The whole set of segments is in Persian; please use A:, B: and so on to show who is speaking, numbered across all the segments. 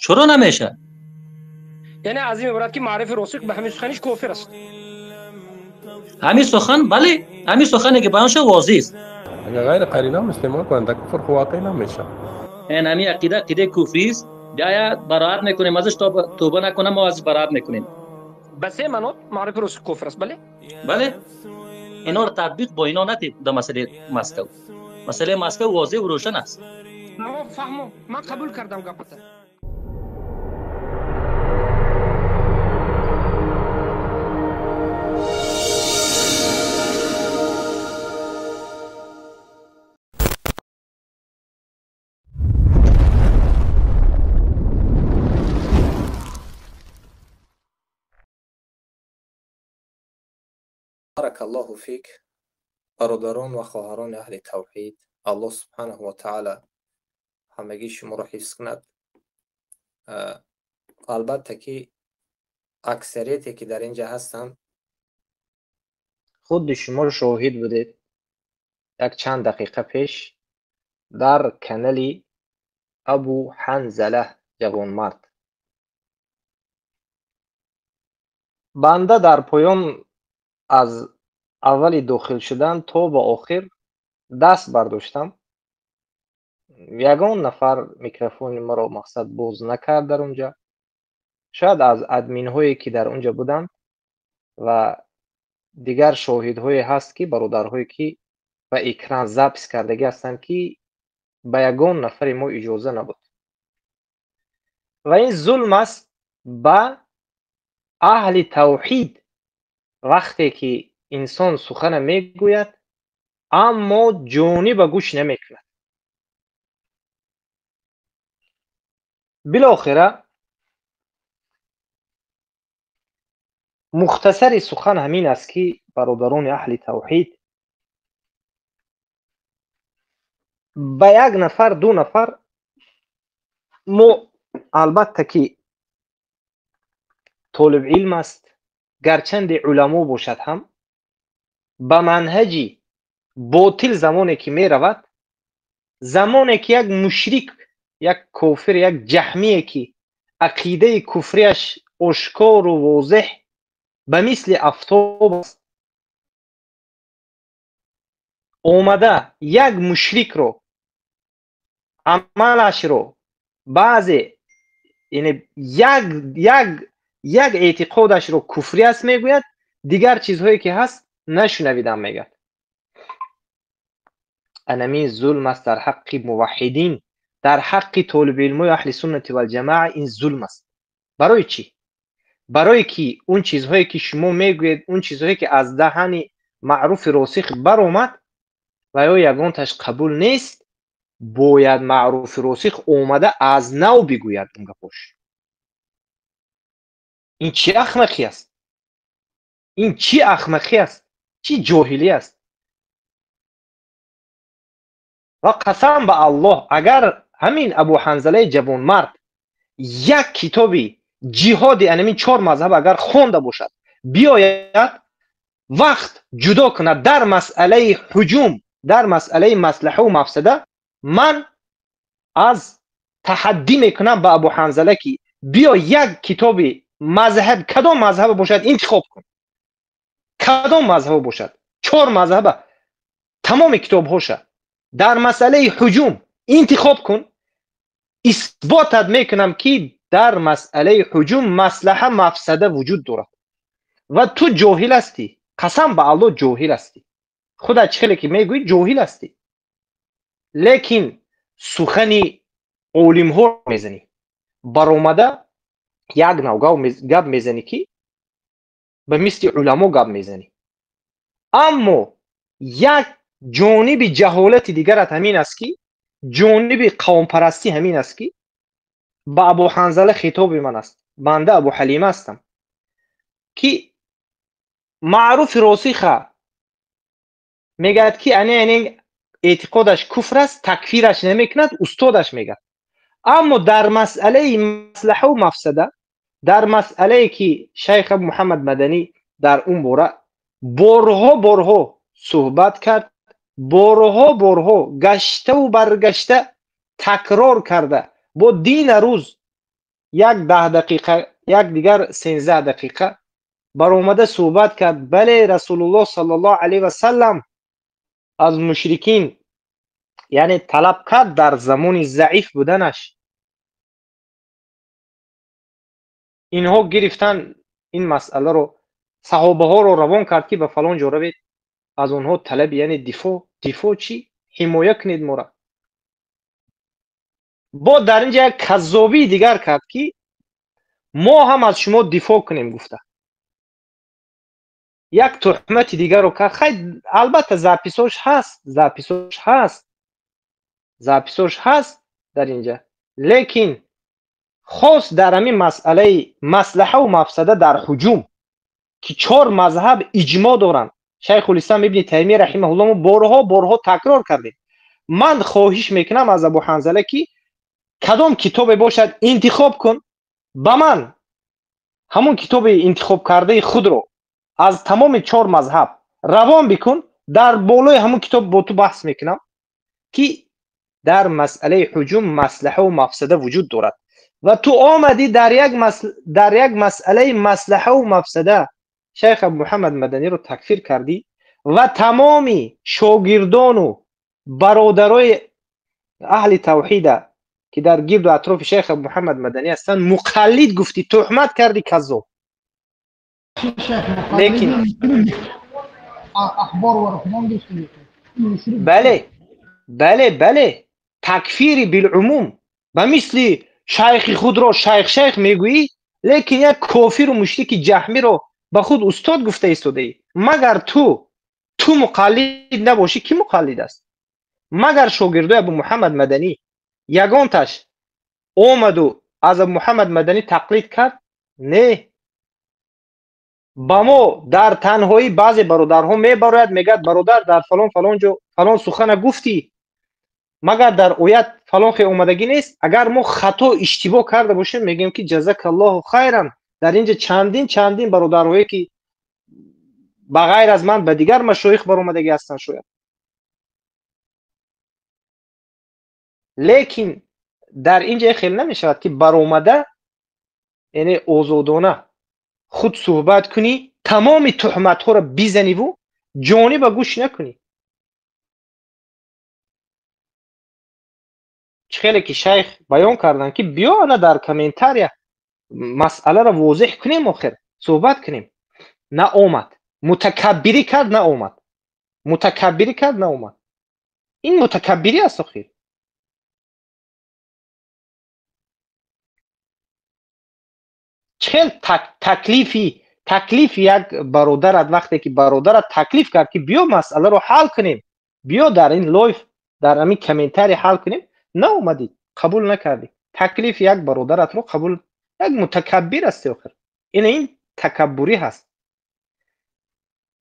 A: چرا نمیشه؟
B: یعنی از این عبارت که معرف راسخ به همین سخنش کافر است.
A: همین سخن، بله، همین سخنی که بیان شد واضح است.
C: اگر غیر قرینه هم استعمال کنند کفر خو واقع نمیشه.
A: این همین عقیده عقیده کفری است. بیا برائت میکنیم ازش، تا توبه نکنه ما از برائت میکنیم.
B: به سه معنا معرف راسخ کفر است. بله
A: بله، اینا رو تطبیق با اینا ندید در مسئله مسکو. مسئله مسکو واضح و روشن است.
B: من فهمم، من قبول کردم گپت.
D: بارک الله فیک. برادران و خواهران اهل توحید، الله سبحانه و تعالی همگی شما را حفظ کند. البته که اکثریتی که در اینجا هستند خود شما شاهد بودید یک چند دقیقه پیش در کانال ابو حنظله جوانمرد، بنده در پایان از اول داخل شدن تا به آخر دست برداشتم، یگان نفر میکروفون مرا مقصد باز نکرد در اونجا. شاید از ادمین هایی که در اونجا بودند و دیگر شاهدهایی هست که برادرهایی که به اکران ضبط کردگی هستند که به یگان نفر ما اجازه نبود. و این ظلم است به اهل توحید. وقتی که انسان سخن میگوید اما جانی به گوش نمیکند. بالاخره مختصر سخن همین است که برادران اهل توحید به یک نفر دو نفر ما البته که طالب علم است، گرچند علما باشد هم به منهجی باطل زمانی که می رود، زمانی که یک مشرک، یک کافر، یک جهمی که عقیده کفریش آشکار و واضح به مثل افتاب است، آمده یک مشرک رو عملش رو بعضی یعنی یک یک یک اعتقادش رو کفری است میگوید، دیگر چیزهایی که هست نشنویدم میگه. انمی ظلم است در حق موحدین، در حق طالب علم و اهل سنت و الجماعه. این ظلم است. برای چی؟ برای که اون چیزهایی که شما میگوید، اون چیزهایی که از دهن معروف راسخ برآمد و یا یگانتش قبول نیست، باید معروف راسخ اومده از نو بگوید اون گپش. این چی احمقی است؟ این چی احمقی است؟ چی جاهلی است؟ و قسم به الله اگر همین ابو حنظله جوانمرد یک کتابی جهاد همین چهار مذهب اگر خونده باشد، بیاید وقت جدا کند در مسئله هجوم، در مسئله مصلحه و مفسده، من از تحدی میکنم به ابو حنظله که بیا یک کتابی مذهب، کدام مذهب باشد انتخاب کن، کدام مذهب باشد، چهار مذهب تمام کتاب هاشه در مسئله هجوم انتخاب کن، اثباتت میکنم که در مسئله هجوم مصلحه مفسده وجود دارد و تو جاهل هستی. قسم به الله جاهل هستی. خدا چه که میگویی جاهل هستی، لیکن سخن عالم ها میزنی، برآمده یک نوع گپ میزنی که به مثل علما گپ میزنی. اما یک جانب جهالت دیگرت همین است که جانب قوم پرستی همین است که با ابو حنظله خطاب من است، بنده ابو حلیمه هستم که معروف راسخه میگد که یعنی اعتقادش کفر است، تکفیرش نمیکند، استادش میگد. اما در مسئله مصلحه و مفسده، در مسئله که شیخ محمد مدنی در اون باره بارها بارها صحبت کرد، بارها بارها گشته و برگشته تکرار کرده، با دین روز یک 10 دقیقه، یک دیگر 13 دقیقه برآمده صحبت کرد. بله رسول الله صلی الله علیه و سلم از مشرکین یعنی طلب کرد در زمان ضعیف بودنش، اینها گرفتن این مسئله رو، صحابه ها رو روان کرد که به فلان جا روید، از اونها طلب یعنی دفاع، دفاع چی؟ حمایه کنید ما را. با در اینجا یک کذابی دیگر کرد که ما هم از شما دفاع کنیم گفته، یک تهمت دیگر رو کرد. خیلی البته запись اوش هست، запись اوش هست، запись اوش هست در اینجا، لیکن خاص در همین مسئله مصلحه و مفسده در هجوم که 4 مذهب اجماع دارند. شیخ الاسلام ابن تیمیه رحمه الله ما بارها بارها تکرار کردیم. من خواهش میکنم از ابو حنظله که کدام کتاب باشد انتخاب کن، به من همون کتاب انتخاب کرده خود رو از تمام 4 مذهب روان بکن، در بالای همون کتاب با تو بحث میکنم که در مسئله هجوم مصلحه و مفسده وجود دارد و تو آمدی در یک مسئله مصلحه و مفسده شیخ محمد مدنی رو تکفیر کردی و تمامی شاگردان و برادرای اهل توحید که در گرد و اطراف شیخ محمد مدنی هستند مقلد گفتی، تهمت کردی، کذاب. لیکن بله بله بله، تکفیر بالعموم و مثل شیخ خود را شیخ شیخ میگویی، لیکن یک کافر و مشرک جهمی را به خود استاد گفته ایستاده ای. مگر تو مقلد نباشی کی مقلد است؟ مگر شاگردای ابو محمد مدنی یگانتش اومد و از ابو محمد مدنی تقلید کرد؟ نه. با ما در تنهایی بعضی برادرها میبراید میگد برادر در فلان فلان جا فلان سخن گفتی، مگر در آیت فلان خی اومدگی نیست؟ اگر ما خطا اشتباه کرده باشیم میگیم که جزاک الله خیرا. در اینجا چندین چندین برادرهایی که بغیر از من به دیگر مشایخ برآمدگی هستند شاید، لیکن در اینجا خیلی نمیشود که برآمده یعنی آزادانه خود صحبت کنی، تمام تهمت ها را بزنی و جانب گوش نکنی. خیلی که شیخ بیان کردن که بیا نه در комментария مسئله را واضح کنیم، آخر صحبت کنیم، نه اومد متکبری کرد، نه اومد متکبری کرد، نه اومد. این متکبری است آخر. چخیل تکلیف یک برادرت وقتی که برادرت تکلیف کرد که بیا مسئله رو حل کنیم، بیا در این live در همین commentary حل کنیم، نه اومدی قبول نکردی. تکلیف یک برادرت رو قبول، یک متکبر است آخر. این تکبری هست.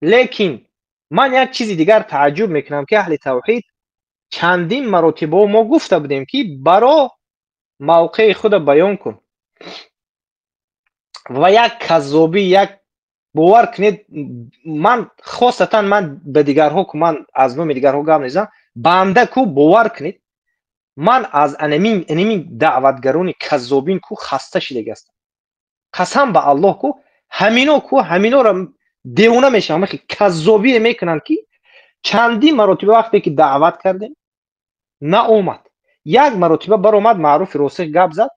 D: لیکن من یک چیزی دیگر تعجب میکنم که اهل توحید چندین مراتب ما گفته بودیم که برا موقع خود بیان کن و یک کذابی، یک باور کنید من خاصتا من به دیگرها که من از نام دیگرها گپ میزنم، بنده کو باور کنید من از انمین دعوتگران کذابین کو خسته شده هستم. قسم به الله کو همینا کو همینا را دیوانه میشم، که کذابی میکنن که چندین مراتب وقتی که دعوت کردیم نه اومد، یک مراتب بر اومد معروف راسخ گپ زد،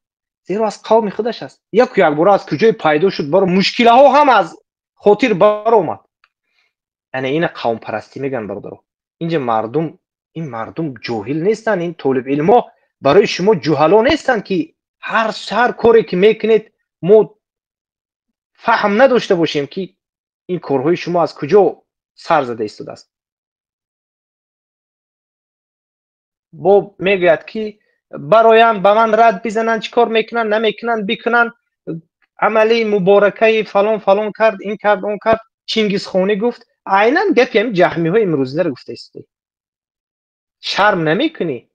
D: زیرا از قوم خودش است، یک بار از کجای پیدا شد برا مشکل ها هم از خاطر بر اومد. یعنی این قوم پرستی میگن برادرو. اینجا مردم، این مردم جاهل نیستن، این طالب علما برای شما جهلا نیستن که هر کاری که میکنید ما فهم نداشته باشیم که این کارهای شما از کجا سر زده ایستاده است. با میگوید که برایم به من رد بزنن چیکار میکنن نمیکنن بکنن، عملی مبارکه فلان فلان کرد، این کرد اون کرد، چینگیز خانی گفت. عینا گپی هم جهمی های امروزی رو گفته است. شرم نمیکنی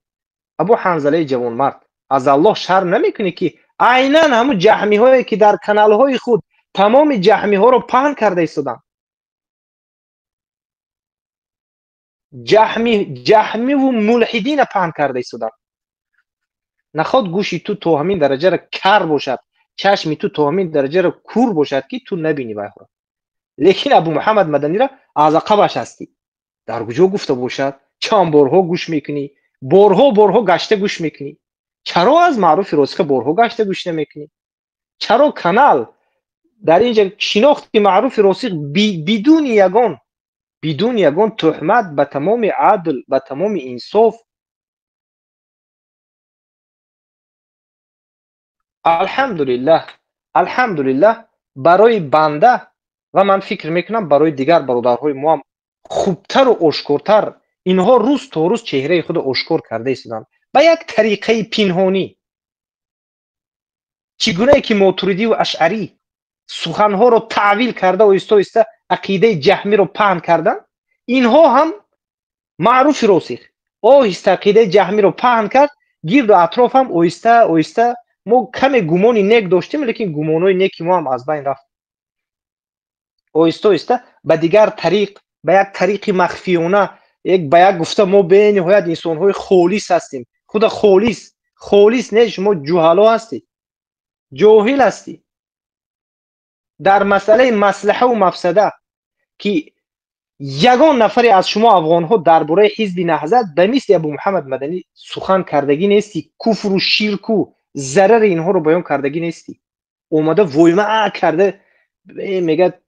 D: ابو حنظله جوانمرد، از الله شرم نمیکنی که عینا همون جهمی هایی که در کانال های خود تمام جهمی ها رو پهن کرده ایستادن، جهمی و ملحدین پهن کرده ایستادن. نخواد گوشی تو همین درجه را کر باشد چشمی تو تا همین درجه رو کور باشد که تو نبینی وایها. لیکن ابو محمد مدنی را از عقبش هستی، در کجا گفته باشد چند بارها گوش میکنی، بارها بارها گشته گوش میکنی. چرا از معروف راسخ بارها گشته گوش نمیکنی؟ چرا کانال در اینجا شناخت معروف راسخ بدون یگان تهمت به تمام عدل، به تمام انصاف؟ الحمدلله، الحمدلله برای بنده و من فکر میکنم برای دیگر برادرهای ما هم خوبتر و آشکارتر اینها روز تا روز چهره خود آشکار کرده ایستادند به یک طریقه پنهانی. چگونه که ماتریدی و اشعری سخنها رو تعویل کرده و ایستا ایستا عقیده جهمی رو پهن کردن، اینها هم معروف راسخ آهسته عقیده جهمی رو پهن کرد، گرد و اطراف هم آهسته آهسته. ما کم گمانی نیک داشتیم، لیکن گمانهای نیکی ما هم از بین رفت. آهسته آهسته به دیگر طریق، به یک طریق مخفیانه، یک به یک گفته ما به نهایت انسانهای خالص هستیم. خدا خالص، خالص نه، شما جهلا هستی، جاهل هستی. در مسئله مصلحه و مفسده که یگان نفری از شما افغان ها درباره حزب نهضت به مثل ابو محمد مدنی سخن کردگی نیستی، کفر و شرک و ضرر اینها رو بیان کردگی نیستی. اومده ویمه کرده، میگه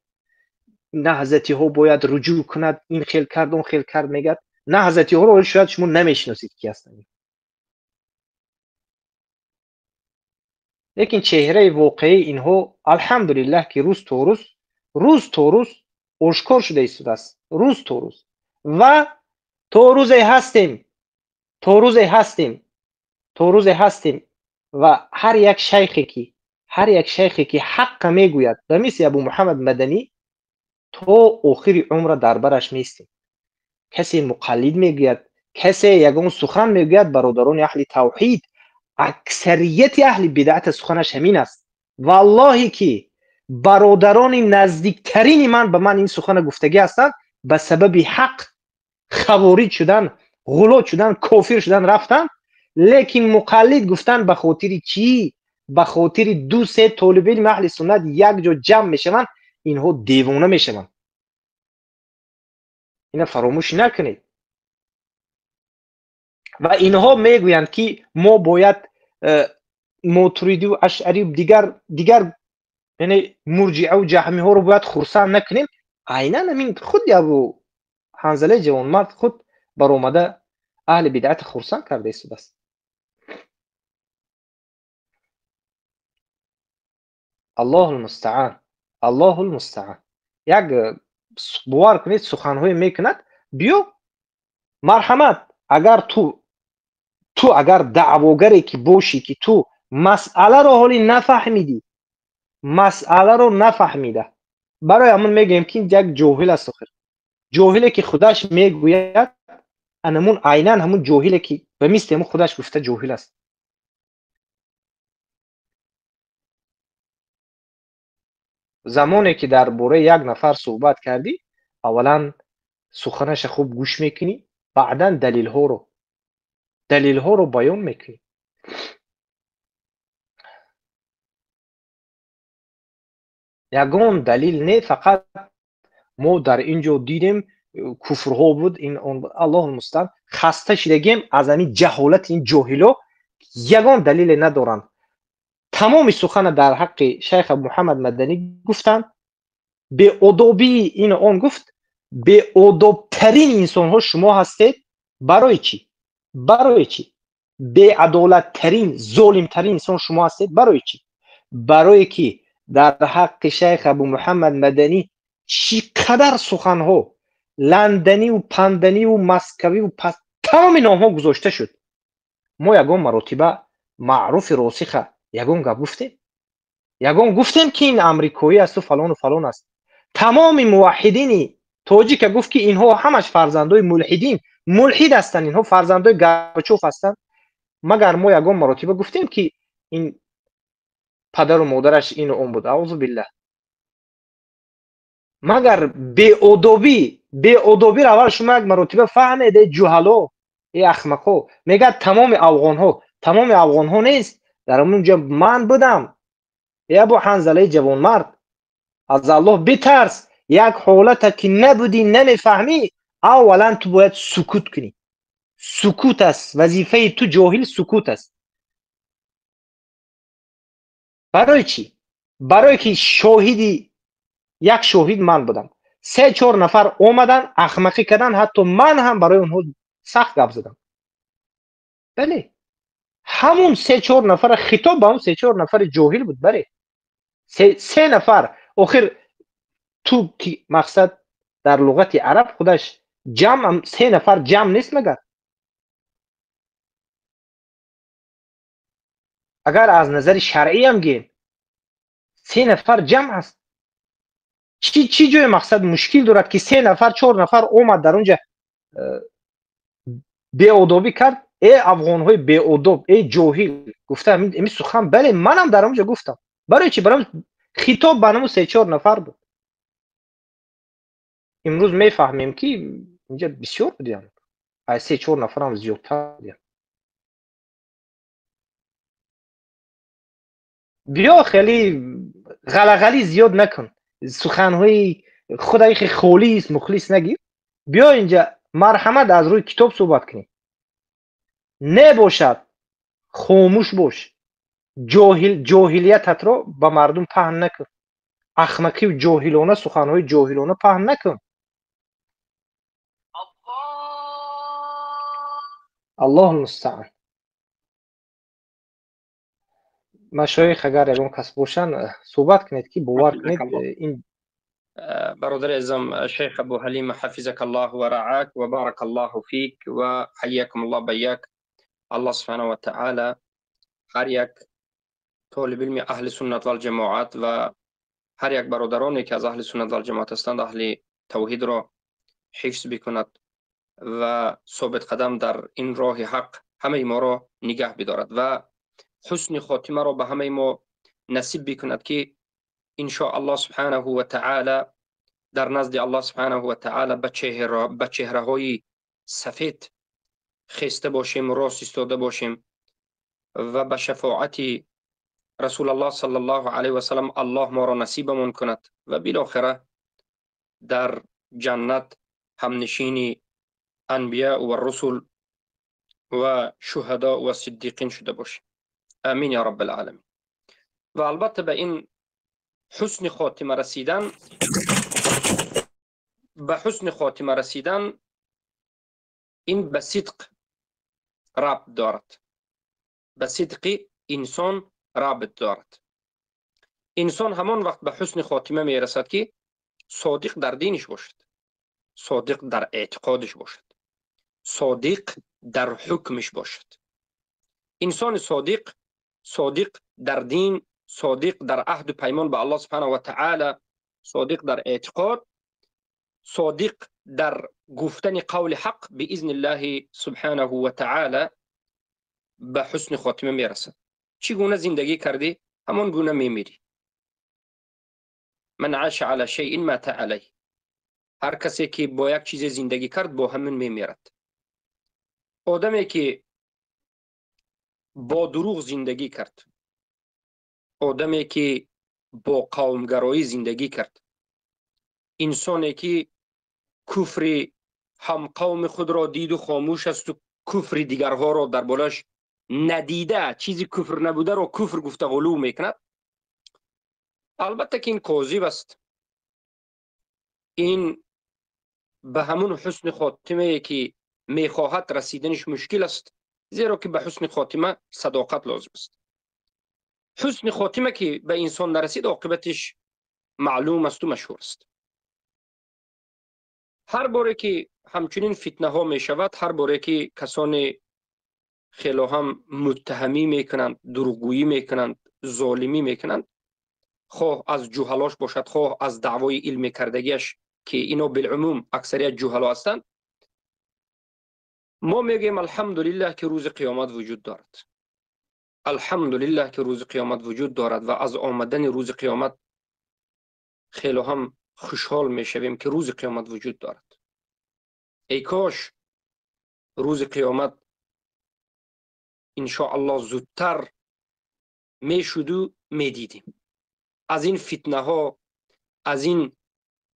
D: نهضتی ها باید رجوع کند، این خیل کرد اون خیل کرد. میگه نهضتی ها رو شاید شما نمیشناسید کی هستند، لیکن چهره واقعی اینها الحمدلله که روز تا روز، روز تا روز آشکار شده ایستاده است، روز تا روز. و تا روزی هستیم، تا روزی هستیم، تا روزی هستیم و هر یک شیخی که، هر یک شیخی که حق میگوید به مثل ابو محمد مدنی تا آخر عمر در برش میستیم. کسی مقلد میگوید، کسی یگان سخن میگوید، برادران اهل توحید اکثریت اهل بدعت سخنش همین است. والله که برادران نزدیکترین من به من این سخن گفتگی هستند، به سبب حق خوارج شدن، غلو شدن، کافر شدن، رفتن. لیکن مقلد گفتن به خاطر چی؟ به خاطر دو سه طالب علم اهل سنت یک جا جمع میشوند، اینها دیوانه میشوند. اینا فراموش نکنید. و اینها میگویند که ما باید ماتریدی و اشعری و دیگر یعنی مرجعه و جهمی ها رو باید خرسند نکنیم. عینا همین خود ابو حنظله جوانمرد خود برآمده اهل بدعت خرسند کرده است. الله المستعان، الله المستعان. یک باور کنید سخنهای میکند. بیا مرحمت، اگر تو اگر دعواگری که باشی که تو مسئله رو حالی نفهمیدی، مسئله رو نفهمیده، برای همون میگیم که یک جاهل است. آخر جاهلی که خودش میگوید انمون عینا همون جاهلی که به مثل همون خودش گفته جاهل است. زمانی که درباره یک نفر صحبت کردی، اولا سخنش خوب گوش میکنی، بعدا دلیل ها رو بیان میکنی. یگان دلیل نه، فقط ما در اینجا دیدیم کفرها بود، این اون، الله المستعان. خسته شدگیم از همین جهالت این جاهلا، یگان دلیل ندارن. تمام سخن در حق شیخ محمد مدنی گفتن، به ادبی این اون گفت، به ادبترین انسان ها شما هستید. برای چی؟ برای چی؟ به عدالت ترین، ظالم ترین انسان شما هستید. برای چی؟ برای که در حق شیخ ابو محمد مدنی چقدر سخن ها لندنی و پندنی و مسکوی و پس تمام نام ها گذاشته شد. ما یگان مراتبه معروف راسخه یگان گپ گفتیم، یگان گفتیم که این امریکایی است و فلان و فلان است. تمام موحدین تاجیک گفت که اینها همش فرزندای ملحدین، ملحد هستند، اینها فرزندای گربچوف هستند. مگر ما یگان مراتبه گفتیم که این پدر و مادرش این و اون بود؟ اعوذ بالله. مگر بی ادبی اول شما یک مراتبه فهمیده جهلا، ای احمقا. میگه تمام افغان ها، تمام افغان ها نیست، در اونجا من بودم، ای ابو حنظله جوانمرد، از الله بترس. یک حالت که نبودی نمیفهمی، اولا تو باید سکوت کنی. سکوت است وظیفه تو، جاهل سکوت است. برای چی؟ برای که شاهدی، یک شاهد من بودم، 3-4 نفر اومدن احمقی کردن، حتی من هم برای اونها سخت گپ زدم. بله، همون 3-4 نفر خطاب به هم 3-4 نفر جاهل بود. بله، 3 نفر. آخر تو که مقصد در لغت عرب خودش جمع، 3 نفر جمع نیست مگر؟ اگر از نظر شرعی هم گیم 3 نفر جمع است. چی جای مقصد مشکل دارد که 3 نفر 4 نفر اومد در اونجا بی‌ادبی کرد؟ ای افغان‌های بی‌ادب، ای جاهل، گفتم این سخن. بله، منم در اونجا گفتم. برای چی؟ برای خطاب به همون 3-4 نفر بود. امروز میفهمیم که اینجا بسیار بودیم، از 3-4 نفر هم زیادتر بودیم. بیا خیلی غلغلی زیاد نکن، سخنهای خدای خیلی خالیس مخلص نگیر. بیا اینجا مرحمت از روی کتاب صحبت کنیم. نباشد خاموش باش، جاهلیتت را به مردم پهن نکن، احمقی و جاهلانه سخنهای جاهلانه پهن نکن. الله المستعان. مشایخ اگر یگان کس باشن صحبت کنید که باور کنید این
B: برادر عزیزم شیخ ابو حلیم حفظك الله و رعاک و بارک الله فیک و حیاکم الله بیاک. الله سبحانه و تعالی هر یک طالب علم اهل سنت والجماعت و هر یک برادرانی که از اهل سنت والجماعت هستند اهل توحید را حفظ بکند و ثابت قدم در این راه حق همه ما را نگه بدارد و حسن خاتمه را به همه ما نصیب بکند که ان شاء الله سبحانه و تعالی در نزد الله سبحانه و تعالی به چهره های سفید خسته باشیم، راست ایستاده باشیم و به شفاعت رسول الله صلی الله علیه و سلم الله ما را نصیبمون کند و بالاخره در جنت همنشین انبیاء و رسول و شهدا و صدیقین شده باشیم. آمین یا رب العالمین. و البته به این حسن خاتمه رسیدن، به حسن خاتمه رسیدن این به صدق ربط دارد، به صدق انسان ربط دارد. انسان همان وقت به حسن خاتمه میرسد که صادق در دینش باشد، صادق در اعتقادش باشد، صادق در حکمش باشد. انسان صادق، صادق در دین، صادق در عهد و پیمان به الله سبحانه و تعالی، صادق در اعتقاد، صادق در گفتن قول حق باذن الله سبحانه و تعالی به حسن خاتمه میرسد. چگونه زندگی کردی همان گونه میمیری. من عاش علی شیء مات علیه. هر کسی که با یک چیز زندگی کرد با همون میمیرد. آدمی که با دروغ زندگی کرد، آدمی که با قومگرایی زندگی کرد، انسانی که کفر هم قوم خود را دید و خاموش است و کفر دیگرها را در بالاش ندیده، چیزی کفر نبوده را کفر گفته غلو میکند، البته که این کاذب است. این به همون حسن خاتمه که میخواهد رسیدنش مشکل است، زیرا که به حسن خاتمه صداقت لازم است. حسن خاتمه که به انسان نرسید عاقبتش معلوم است و مشهور است. هر باره که همچنین فتنه ها می شود، هر باره که کسان خیلی هم متهمی میکنند، دروغگویی میکنند، ظالمی میکنند، خواه از جهلاش باشد، خواه از دعوای علمی کردگیش که اینا بالعموم اکثریت جهلا هستند، ما میگیم الحمدلله که روز قیامت وجود دارد. الحمدلله که روز قیامت وجود دارد و از آمدن روز قیامت خیلی هم خوشحال میشویم که روز قیامت وجود دارد. ای کاش روز قیامت ان شاء الله زودتر میشد و میدیدیم. از این فتنه ها، از این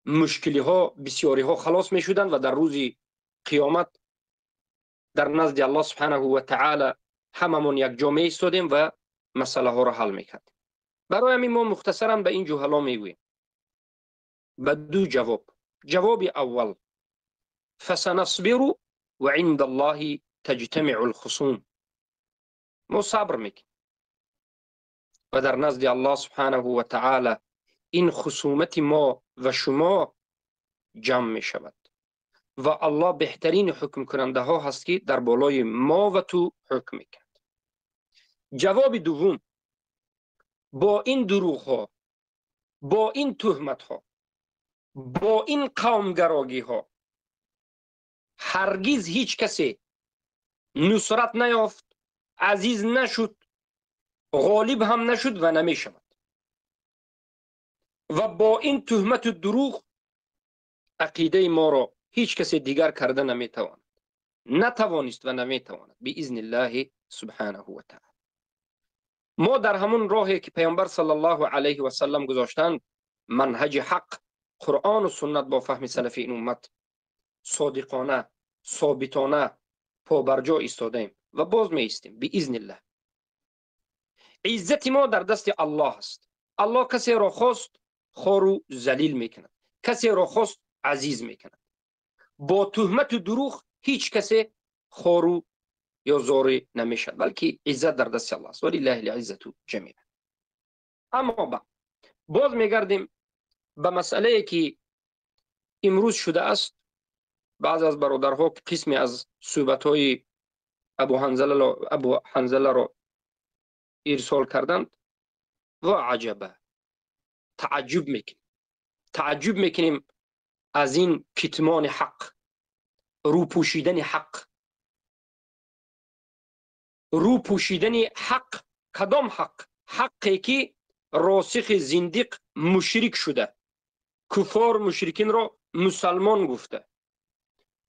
B: مشکلی ها بسیاری ها خلاص می شدند و در روز قیامت در نزد الله سبحانه و تعالی هممون یک جا می ایستادیم و مسئله ها را حل می کردیم. برای همین ما مختصرا به این جهلا می گوییم به دو جواب. جواب اول: فسنصبر و عند الله تجتمع الخصوم. ما صبر میکنیم و در نزد الله سبحانه و تعالی این خصومت ما و شما جمع می شود و الله بهترین حکم کننده ها هست که در بالای ما و تو حکم میکند. جواب دوم: با این دروغ ها، با این تهمت ها، با این قومگراگی ها هرگز هیچ کسی نصرت نیافت، عزیز نشد، غالب هم نشد و نمی شود. و با این تهمت و دروغ عقیده ما را هیچ کسی دیگر کرده نمیتواند، نتوانست و نمیتواند باذن الله سبحانه و تعالی. ما در همون راهی که پیامبر صلی الله علیه و سلم گذاشتند، منهج حق، قرآن و سنت با فهم سلف این امت، صادقانه، ثابتانه پابرجا ایستادیم و باز می ایستیم باذن الله. عزت ما در دست الله است. الله کسی را خواست خوار و ذلیل میکند، کسی را خواست عزیز میکند. با تهمت و دروغ هیچ کسی خوار و یا زاری نمیشد، بلکه عزت در دست الله است. ولله العزت جمیعا. اما باز میگردیم به مسئله که امروز شده است. بعض از برادرها قسمی از صحبت‌های ابو حنظله را ارسال کردند و عجبه، تعجب میکنیم، تعجب میکنیم از این کتمان حق، رو پوشیدن حق، رو پوشیدن حق. کدام حق؟ حقی که راسخ زندیق مشرک شده، کفار مشرکین را مسلمان گفته،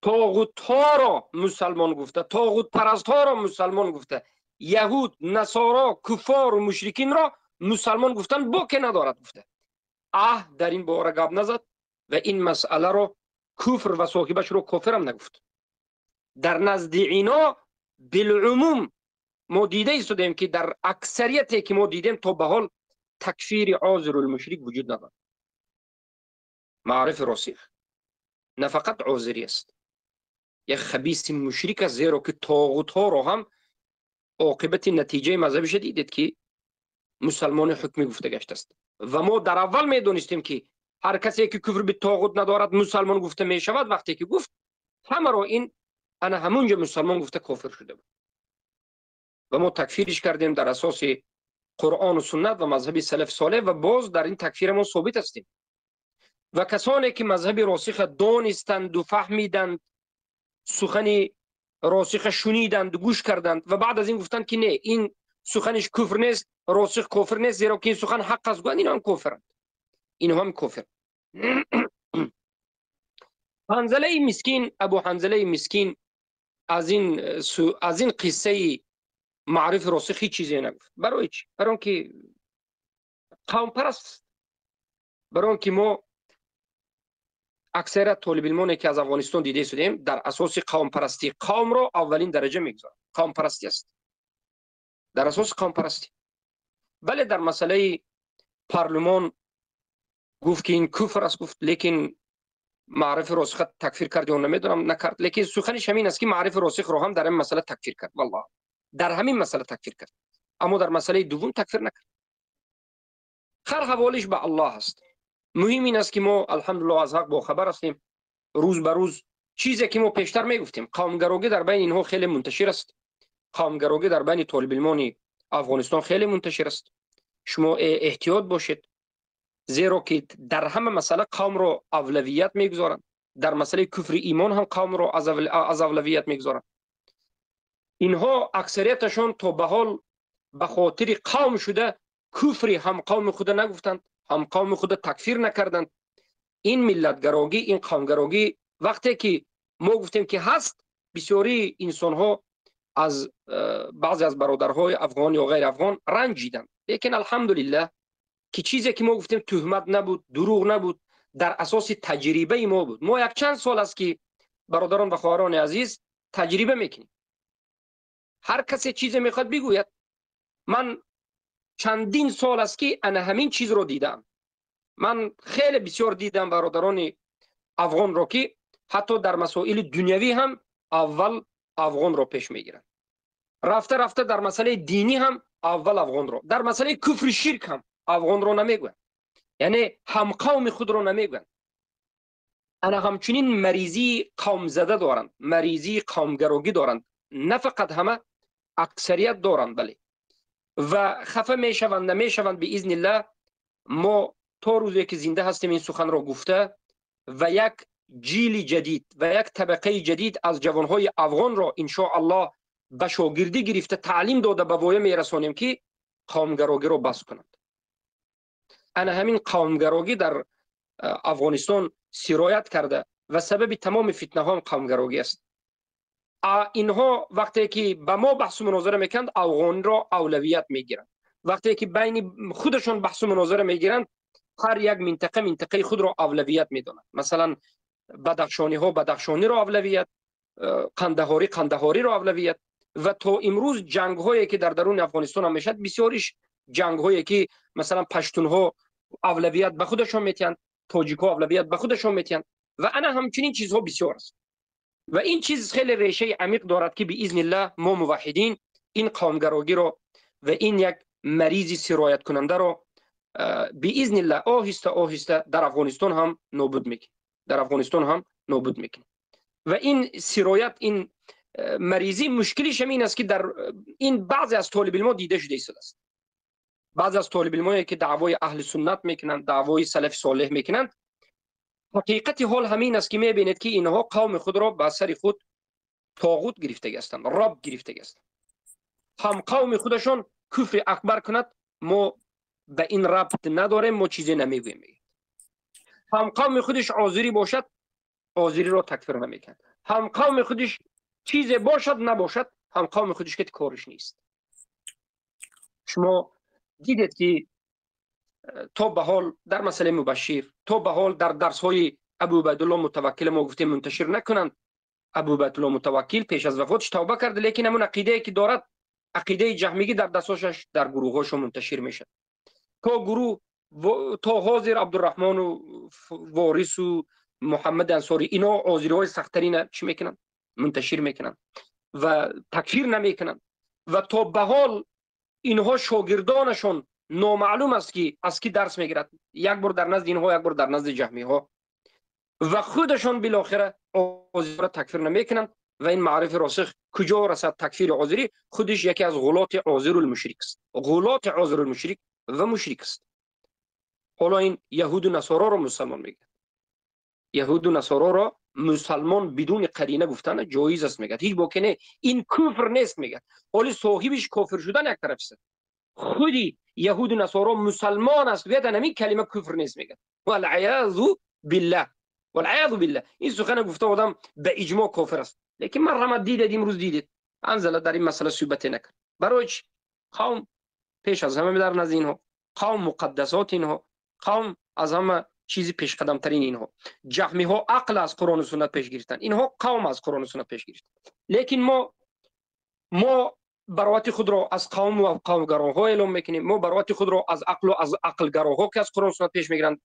B: طاغوت ها را مسلمان گفته، طاغوت پرست ها را مسلمان گفته، یهود، نصارا، کفار و مشرکین را مسلمان گفتن با که ندارد گفته. در این باره گپ نزد و این مسئله را کفر و صاحبش را کافر هم نگفت. در نزد اینا بالعموم ما دیده ایستادیم که در اکثریتی که ما دیدیم تا به حال تکفیر عاذر المشرک وجود ندارد. معرف راسخ نه فقط عاذری است، یک خبیث مشرک است، زیرا که طاغوت ها را هم عاقبت نتیجه مذهبش دیدید که مسلمان حکمی گفته گشته است. و ما در اول میدونستیم که هر کسی که کفر به طاغوت ندارد مسلمان گفته می شود. وقتی که گفت همه را این انا همونجا مسلمان گفته کافر شده بود و ما تکفیرش کردیم در اساس قرآن و سنت و مذهب سلف صالح و باز در این تکفیر ما ثابت هستیم. و کسانی که مذهب راسخ دانستند و فهمیدند، سخن راسخ شنیدند و گوش کردند و بعد از این گفتند که نه، این سخنش کفر نیست، راسخ کفر نیست، زیرا که این سخن حق است، گویند اینا هم کفرند، اینها هم کفر. حنظله مسکین، ابو حنظله مسکین از این قصه معرف راسخ هیچ چیزی نگفت. برای چی؟ برای اینکه قوم پرست، برای اینکه ما اکثر طالب علمانی که از افغانستان دیده شدیم در اساس قوم پرستی قوم را اولین درجه میگذارند. قوم پرستی است در اساس قوم پرستی. بله، در مسئله پارلمان گفت که این کفر است، گفت، لیکن معرف راسخ تکفیر کرد یا نمیدونم نکرد، لیکن سخنش همین است که معرف راسخ رو هم در این مسئله تکفیر کرد. والله در همین مسئله تکفیر کرد، اما در مسئله دوم تکفیر نکرد. خر حوالش به الله است. مهم این است که ما الحمدلله از حق با خبر هستیم. روز به روز چیزی که ما پیشتر میگفتیم، قومگراگی در بین اینها خیلی منتشر است. قومگراگی در بین طالب علمان افغانستان خیلی منتشر است. شما احتیاط باشید، زیرا که در همه مسئله قوم را اولویت میگذارند. در مسئله کفر ایمان هم قوم را از اولویت میگذارند. اینها اکثریتشان تا به حال به خاطر قوم شده کفری هم قوم خود نگفتند، هم قوم خود تکفیر نکردند. این ملتگراگی، این قومگراگی وقتی که ما گفتیم که هست، بسیاری انسان ها از بعضی از برادرهای افغان یا غیر افغان رنجیدند، لیکن الحمدلله که چیزی که ما گفتیم تهمت نبود، دروغ نبود، در اساس تجربه ما بود. ما یک چند سال است که برادران و خواهران عزیز تجربه میکنیم. هر کسی چیزی میخواد بگوید. من چندین سال است که انا همین چیز رو دیدم. من خیلی بسیار دیدم برادران افغان رو که حتی در مسائل دنیوی هم اول افغان رو پیش میگیرن، رفته رفته در مسئله دینی هم اول افغان رو، در مسئله کفر شرک هم افغان رو نمیگوین، یعنی هم قوم خود رو نمیگوین. انا همچنین مریضی قوم زده دارند، مریضی قومگروگی دارند، نه فقط همه، اکثریت دارند. بله، و خفه میشوند نمیشوند باذن الله. ما تا روزی که زنده هستیم این سخن رو گفته و یک جیل جدید و یک طبقه جدید از جوانهای افغان را ان شاء الله به شاگردی گرفته تعلیم داده به وایه میرسانیم که قومگروگی رو بس کنند. انا همین قومگروگی در افغانستان سرایت کرده و سبب تمام فتنه ها قومگروگی است. اینها وقتی که به ما بحث و مناظره میکنند افغان را اولویت میگیرند، وقتی که بین خودشون بحث و مناظره میگیرند هر یک منطقه منطقه خود را اولویت میدانند. مثلا بدخشانی ها بدخشانی را اولویت، قندهاری قندهاری را اولویت. و تا امروز جنگ هایی که در درون افغانستان هم میشد بسیاریش جنگ هایی که مثلا پشتون ها اولویت به خودشون میتین، تاجیک ها اولویت به خودشون میتین و انا همچنین چیزها بسیار است. و این چیز خیلی ریشه عمیق دارد که باذن الله ما موحدین این قومگراگی رو و این یک مریضی سرایت کننده رو باذن الله آهسته آهسته در افغانستان هم نابود میکنیم، در افغانستان هم نابود میکنیم. و این سرایت، این مریضی، مشکلش هم این است که در این بعضی از طالب علما دیده شده است. بعضی از طالب علمایی که دعوای اهل سنت میکنند، دعوای سلف صالح میکنند، حقیقت حال همین است که میبینید که اینها قوم خود را به سر خود طاغوت گرفته هستند، رب گرفته هستند. هم قوم خودشون کفر اکبر کند، ما به این ربط نداریم، ما چیزی نمیگوییم. هم قوم خودش آذری باشد، آذری را تکفیر نمیکند. هم قوم خودش چیز باشد نباشد، هم قوم خودش که کارش نیست. شما دیدید که تا به حال در مسئله مبشر، تا به حال در درس های ابو عبیدالله متوکل ما گفتیم منتشر نکنند. ابو عبیدالله متوکل پیش از وفاتش توبه کرد، لیکن همون عقیده که دارد، عقیده جهمیگی در دستاشش در گروه‌هاش منتشر میشه. تا گروه تا حاضر عبدالرحمن و وارث و محمد انصاری، اینا آذری‌های سخت‌ترین چی میکنن؟ منتشر میکنن و تکفیر نمیکنن. و تا به حال اینها شاگردانشون نامعلوم است که از کی درس میگیرد، یک بار در نزد اینها، یک بار در نزد جهمی ها، و خودشون بالاخره آذری را تکفیر نمیکنن. و این معرف راسخ کجا رسد؟ تکفیر آذری خودش یکی از غلات آذر المشرک است، غلات آذر المشرک و مشرک است. حالا این یهود و نصارا را مسلمان میگه، یهود و نصارا را مسلمان بدون قرینه گفتن جایز است میگه، هیچ باکنه این کفر نیست میگه. حالا صاحبش کافر شدن یک طرف است، خودی یهود و نصارا مسلمان است بیاد همین کلمه کفر نیست میگه. والعیاذ بالله، والعیاذ بالله. این سخن گفته آدم به اجماع کافر است. لیکن من رحمت دیدید امروز دیدید انزل در این مسئله صحبت نکرد. برای چی؟ قوم پیش از همه در نزد اینها، قوم مقدسات اینها، قوم از همه چیزی پیش قدم ترین اینها. جهمی ها عقل از قرآن و سنت پیش گرفتن، اینها قوم از قرآن و سنت پیش گرفتن. لیکن ما براعت خود را از قوم و قومگراها اعلام میکنیم، ما براعت خود را از عقل و از عقلگراها که از قرآن و سنت پیش میگیرند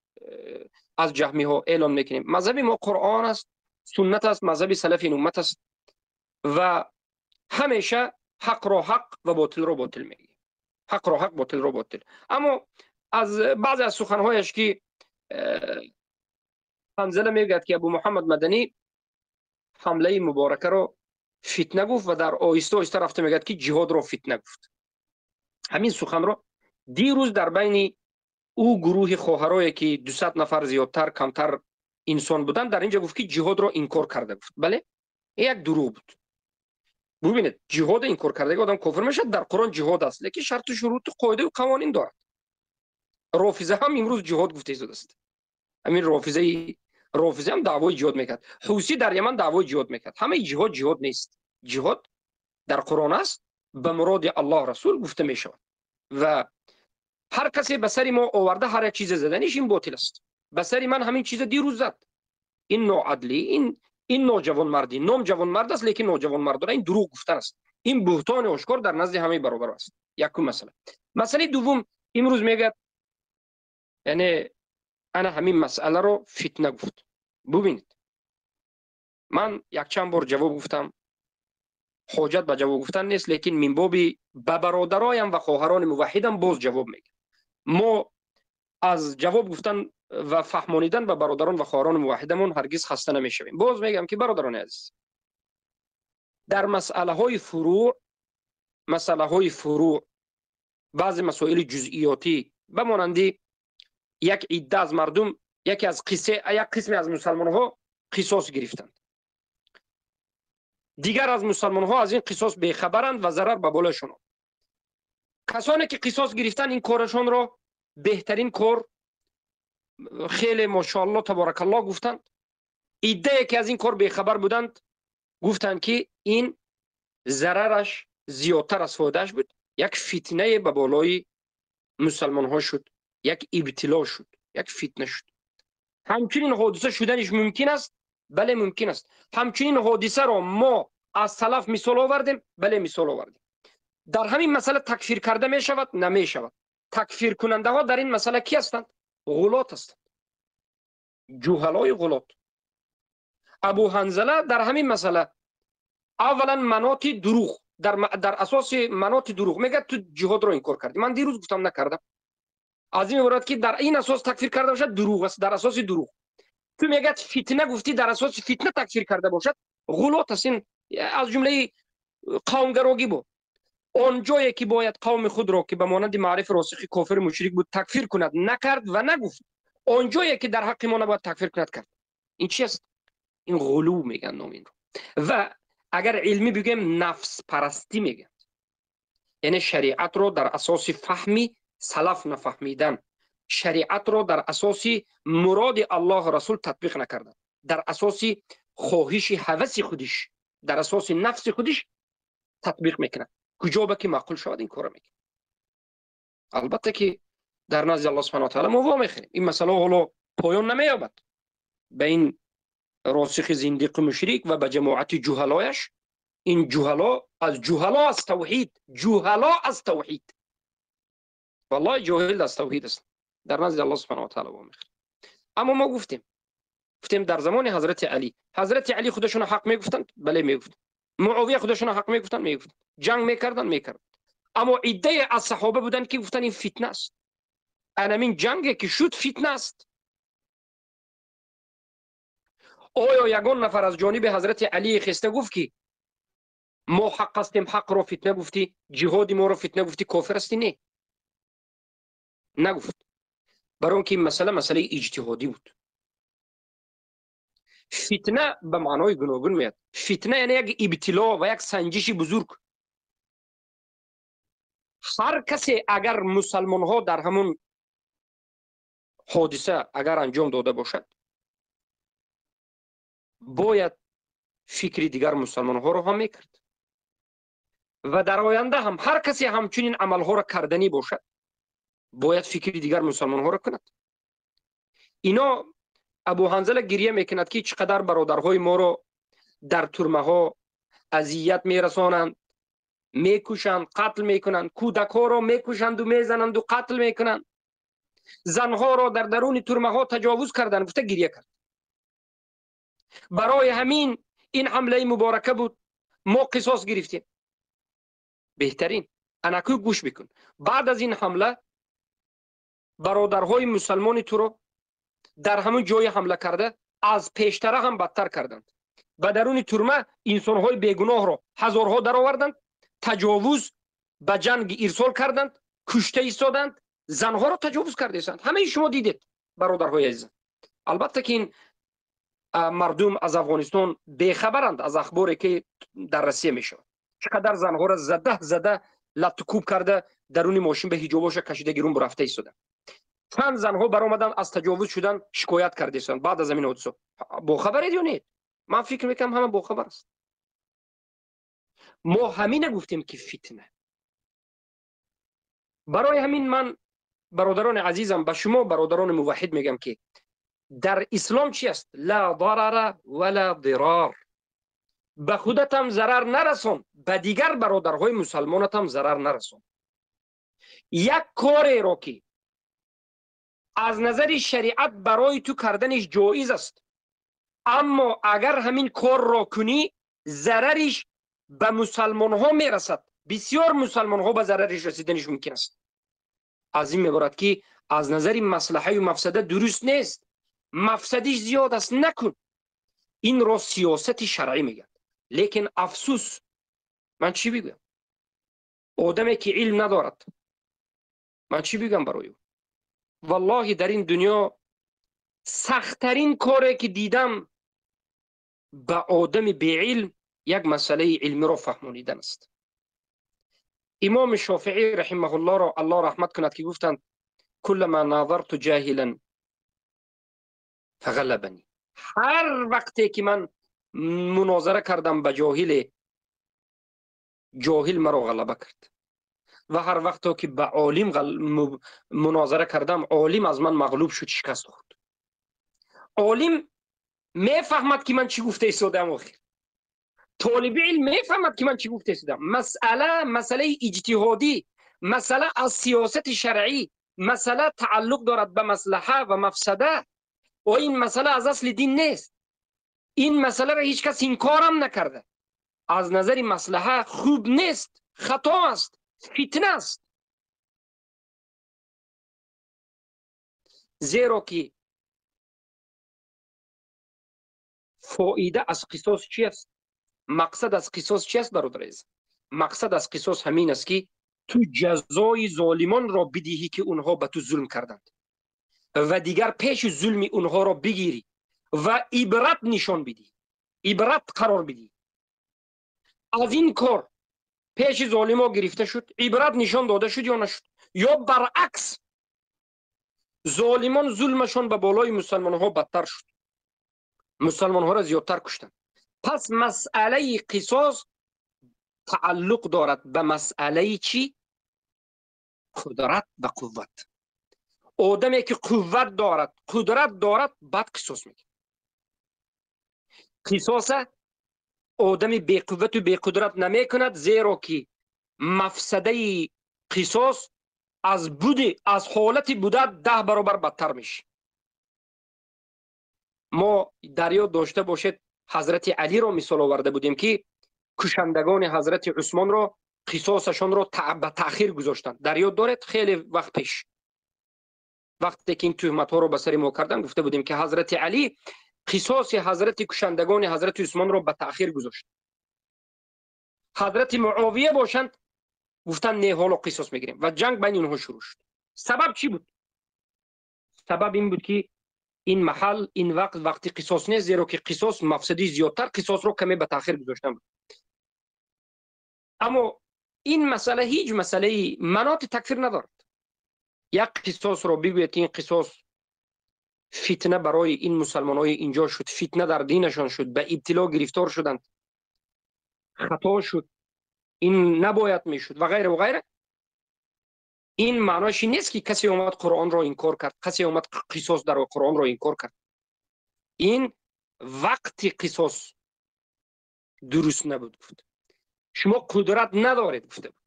B: از جهمی ها اعلام میکنیم. مذهب ما قرآن است، سنت است، مذهب سلف این امت است و همیشه حق را حق و باطل را باطل میگیم، حق را حق، باطل را باطل. اما از بعضی از سخنهایش که حنظله میگوید که ابو محمد مدنی حمله مبارکه را فتنه گفت و در آهسته آهسته رفته میگوید که جهاد را فتنه گفت. همین سخن را دیروز در بین او گروه خواهرایی که 200 نفر زیادتر کمتر انسان بودن در اینجا گفت که جهاد را انکار کرده گفت. بله، یک دروغ بود. ببینید جهاد انکار کرده آدم کافر میشه. در قرآن جهاد است، لیکن شرط و شروط و قاعده و قوانین دارد. رافضه هم امروز جهاد گفته شده است. همین رافضه هم دعوای جهاد میکرد. حوثی در یمن دعوای جهاد میکرد. همه جهاد جهاد نیست. جهاد در قرآن است، به مراد الله رسول گفته میشود. و هر کسی به سر ما آورده هر یک چیز زدنیش این باطل است. به سر من همین چیز دیروز زد. این ناعدلی، این ناجوانمردی، نام جوانمرد است لیکن ناجوانمردانه، این دروغ گفتن است. این بهتان آشکار در نزد همه برابر است. یکم مسئله. مسئله دوم امروز میگه یعنی انا همین مسئله رو فتنه گفت. ببینید من یک چند بار جواب گفتم، حاجت به جواب گفتن نیست، لیکن من بابی به برادرایم و خواهران موحدم باز جواب میگم. ما از جواب گفتن و فهمانیدن به برادران و خواهران موحدمون هرگز خسته نمیشویم. باز میگم که برادران عزیز، در مسئله های فروع، مسئله های فروع، بعضی مسائل جزئیاتی به مانندی یک عده از مردم، یکی از قصه، یک قسمی از مسلمان ها قصاص گرفتند، دیگر از مسلمان ها از این قصاص بیخبرند و ضرر به بالایشان. کسانی که قصاص گرفتن این کارشان را بهترین کار، خیلی ماشاءالله تبارک الله گفتند. عده که از این کار بیخبر بودند گفتند که این ضررش زیادتر از فایدهش بود، یک فتنه به بالای مسلمان ها شد، یک ابتلا شد، یک فتنه شد. همچنین حادثه شدنش ممکن است؟ بله ممکن است. همچنین حادثه را ما از سلف مثال آوردیم؟ بله مثال آوردیم. در همین مسئله تکفیر کرده می شود؟ نمی شود. تکفیر کننده ها در این مسئله کی هستند؟ غلات هستند، جهلای غلات. ابو حنظله در همین مسئله اولا مناط دروغ، در اساس مناط دروغ میگه تو جهاد رو انکار کردی. من دیروز گفتم نکردم. از این عبارت که در این اساس تکفیر کرده باشد دروغ است، در اساس دروغ. تو میگه فتنه گفتی، در اساس فتنه تکفیر کرده باشد غلط است. این از جمله قومگراگی بود. آن جایی که باید قوم خود را که به مانند معرف راسخ کافر مشرک بود تکفیر کند نکرد و نگفت. آن جایی که در حق ما نباید تکفیر کند کرد. این چی است؟ این غلو میگن نام این رو. و اگر علمی بگیم نفس پرستی میگن، یعنی شریعت رو در اساس فهمی سلف نفهمیدن، شریعت رو در اساس مراد الله رسول تطبیق نکردن، در اساس خواهش هوس خودش، در اساس نفس خودش تطبیق میکنه. کجا به که معقول شود این کارو میکنه. البته که در نزد الله سبحانه و تعالی ما وا میخوریم. این مسئله حالا پایان نمییابد. به این راسخ زندیق مشرک و به جماعت جهلایش، این جهلا از جهلا از توحید، جهلا از توحید، والله جاهل از توحید است، در نزد الله سبحانه و تعالی وا میخوریم. اما ما گفتیم در زمان حضرت علی، حضرت علی خودشون حق میگفتند؟ بله میگفتند. معاویه خودشون حق میگفتند؟ میگفتند. جنگ میکردن؟ میکردن. اما عده از صحابه بودند که گفتن این فتنه است، انمین جنگی که شد فتنه است. آیا یگان نفر از جانب حضرت علی خسته گفت که ما حق هستیم، حق رو فتنه گفتی، جهاد ما رو فتنه گفتی، کافر هستی؟ نه، نگفت. برای اینکه این مسئله مسئله اجتهادی بود. فتنه به معنای گوناگون میاد. فتنه یعنی یک ابتلا و یک سنجش بزرگ. هر کسی اگر مسلمان ها در همون حادثه اگر انجام داده باشد، باید فکر دیگر مسلمان ها رو هم میکرد و در آینده هم هر کسی همچنین عمل ها را کردنی باشد باید فکر دیگر مسلمان ها را کند. اینا ابو حنظله گریه میکند که چقدر برادرهای ما رو در ترمه ها اذیت میرسانند، میکشند، قتل میکنند، کودک ها رو میکشند و میزنند و قتل میکنند، زنها را در درون ترمه ها تجاوز کردند. گفته گریه کرد. برای همین این حمله مبارکه بود، ما قصاص گرفتیم. بهترین انکو گوش بکن. بعد از این حمله برادرهای مسلمان تو رو در همون جای حمله کرده از پیشتره هم بدتر کردند. به درون ترمه انسانهای بیگناه را هزارها در آوردند، تجاوز به جنگ ارسال کردند، کشته ایستادند، زنها را تجاوز کرده ایستادند. همه شما دیدید برادرهای عزیز. البته که این مردم از افغانستان بیخبرند از اخباری که در روسیه میشود. چقدر زنها را زده زده لطکوب کرده درون ماشین به حجابش کشیده گیرون برفته ایستادند. چند زنها برآمدن از تجاوز شدن شکایت کرده ایستادند بعد از این حادثه. با خبرید یا نه؟ من فکر میکنم همه با خبر است. ما همینه گفتیم که فتنه. برای همین من برادران عزیزم، به شما برادران موحد میگم که در اسلام چی است؟ لا ضرر ولا ضرار. به خودت هم ضرر نرسون، به دیگر برادرهای مسلمانت هم ضرر نرسون. یک کاری را که از نظر شریعت برای تو کردنش جایز است، اما اگر همین کار را کنی ضررش به مسلمان ها میرسد، بسیار مسلمان ها به ضررش رسیدنش ممکن است. از این میبارد که از نظر مصلحه و مفسده درست نیست، مفسدش زیاد است، نکن. این را سیاست شرعی میگن. لیکن افسوس، من چی بگم؟ آدمی که علم ندارد، من چی بگم برای او؟ والله در این دنیا سختترین کاری که دیدم به آدم بی علم یک مسئله علمی را فهمانیدن است. امام شافعی رحمه الله را الله رحمت کند که گفتند کلما ناظرت جاهلا فغلبنی. هر وقتی که من مناظره کردم به جاهل، جاهل مرا غلبه کرد، و هر وقت که به عالم مناظره کردم، عالم از من مغلوب شد، شکست خورد. عالم میفهمد که من چی گفته ایستادم، آخر طالب علم میفهمد که من چی گفته ایستادم. مسئله اجتهادی، مسئله از سیاست شرعی، مسئله تعلق دارد به مصلحه و مفسده، و این مسئله از اصل دین نیست. این مسئله را هیچ کس انکارم نکرده. از نظر مصلحه خوب نیست، خطا است، فتنه است. زیرا که فایده از قصاص چی است؟ مقصد از قصاص چی است برادر عزیز؟ مقصد از قصاص همین است که تو جزای ظالمان را بدهی که اونها به تو ظلم کردند، و دیگر پیش ظلم اونها را بگیری و عبرت نشان بدی، عبرت قرار بدی. از این کار پیش ظالما گرفته شد، عبرت نشان داده شد یا نشد؟ یا برعکس ظالمان ظلمشان به بالای مسلمان ها بدتر شد، مسلمان ها را زیادتر کشتند. پس مسئله قصاص تعلق دارد به مسئله چی؟ قدرت و قوت. آدمی که قوت دارد، قدرت دارد، بعد قصاص میگه. قصاص آدمی بی قوت و بی قدرت نمی کند، زیرا که مفسده قصاص از بود، از حالت بوده 10 برابر بدتر میشه. ما در یاد داشته باشید حضرت علی را مثال آورده بودیم که کشندگان حضرت عثمان را قصاصشان را به تأخیر گذاشتند. در یاد دارید خیلی وقت پیش وقتی که این تهمت ها رو به سر ما کردن گفته بودیم که حضرت علی قصاص حضرت کشندگان حضرت عثمان را به تأخیر گذاشت. حضرت معاویه باشند گفتن نه حالا قصاص میگیریم و جنگ بین اینها شروع شد. سبب چی بود؟ سبب این بود که این محل این وقت وقتی قصاص نیست، زیرا که قصاص مفسدی زیادتر، قصاص رو کمی به تأخیر گذاشتن بود. اما این مسئله هیچ مسئله مناط تکفیر ندارد. یک قصاص رو بگوید که این قصاص فتنه برای این مسلمان های اینجا شد، فتنه در دینشان شد، به ابتلا گرفتار شدند، خطا شد، این نباید میشد و غیره و غیره. این معناش نیست که کسی اومد قرآن را انکار کرد، کسی اومد قصاص در قرآن را انکار کرد. این وقتی قصاص درست نبود گفت شما قدرت ندارید گفته بود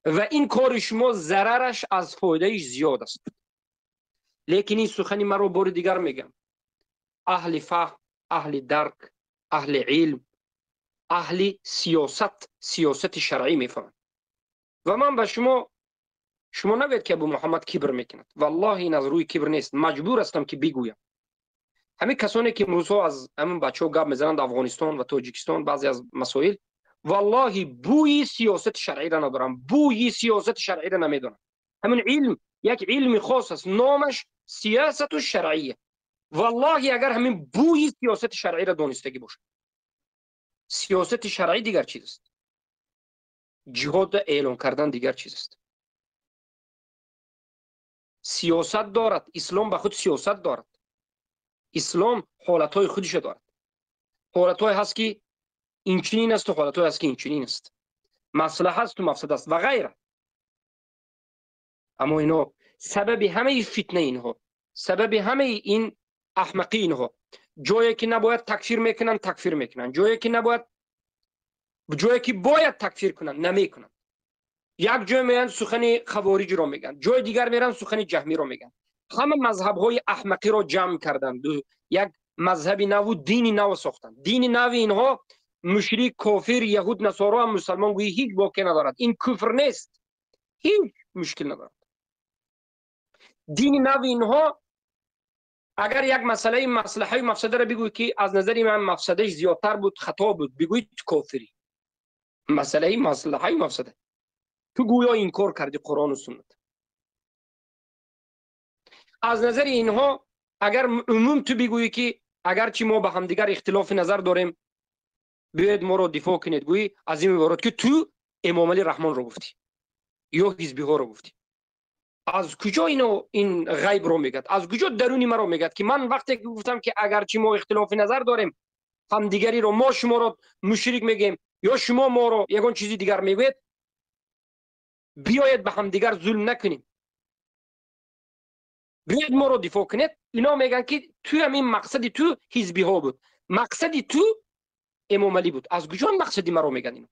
B: و این کار شما ضررش از فایدهش زیاد است. لیکن این سخنی من رو بار دیگر میگم، اهل فهم، اهل درک، اهل علم، اهل سیاست، سیاست شرعی میفهمند. و من به شما نگوید که ابو محمد کبر میکند، والله این از روی کبر نیست، مجبور هستم که بگویم. همه کسانی که امروزها از همون بچه‌ها گپ میزنند افغانستان و تاجیکستان بعضی از مسائل، والله بوی سیاست شرعی را ندارم، بوی سیاست شرعی را نمیدونم. همین علم یک علم خاص است، نامش سیاست شرعیه. والله اگر همین بوی سیاست شرعی را دانستگی باشه، سیاست شرعی دیگر چیز است، جهاد اعلان کردن دیگر چیز است. سیاست دارد، اسلام به خود سیاست دارد، اسلام حالتهای خودش دارد، حالتهای هست که اینچنین است و حالتهای هست که اینچنین است، مصلحه است و مفسد است و غیره. اما اینا سبب همه فتنه اینها، سبب همه این احمقی اینها، جایی که نباید تکفیر میکنن تکفیر میکنن، جایی که نباید، جایی که باید تکفیر کنن نمیکنن. یک جای میان سخن خوارج رو میگن، جای دیگر میرن سخن جهمی رو میگن. همه مذهب های احمقی رو جمع کردن، یک مذهب نو و دین نو ساختن. دین نو اینها مشرک، کافر، یهود، نصارا و مسلمان گویی هیچ باکی ندارد. این کفر نیست، هیچ مشکل ندارد. دین نو اینها اگر یک مسئله مصلحه و مفسده را بگویی که از نظر من مفسدهش زیادتر بود، خطا بود، بگویی تو کافری. مسئله مصلحه و مفسده تو گویا انکار کردی قرآن و سنت. از نظر اینها اگر عموم تو بگویی که اگرچه ما با همدیگر اختلاف نظر داریم بیاید ما رو دفاع کنید، گویی از این عبارت که تو امام علی رحمان رو گفتی یا حزبی ها رو گفتی. از کجا اینو این غیب رو میگد؟ از کجا درونی ما رو میگد که من وقتی که گفتم که اگرچه ما اختلاف نظر داریم همدیگری رو، ما شما رو مشرک میگیم یا شما ما رو یگان چیزی دیگر میگوید، بیاید به همدیگر ظلم نکنیم، بیاید ما رو دفاع کنید. اینا میگن که تو همین مقصدی تو حزبی ها بود، مقصدی تو امام علی بود. از کجا مقصدی ما رو میگن اینا؟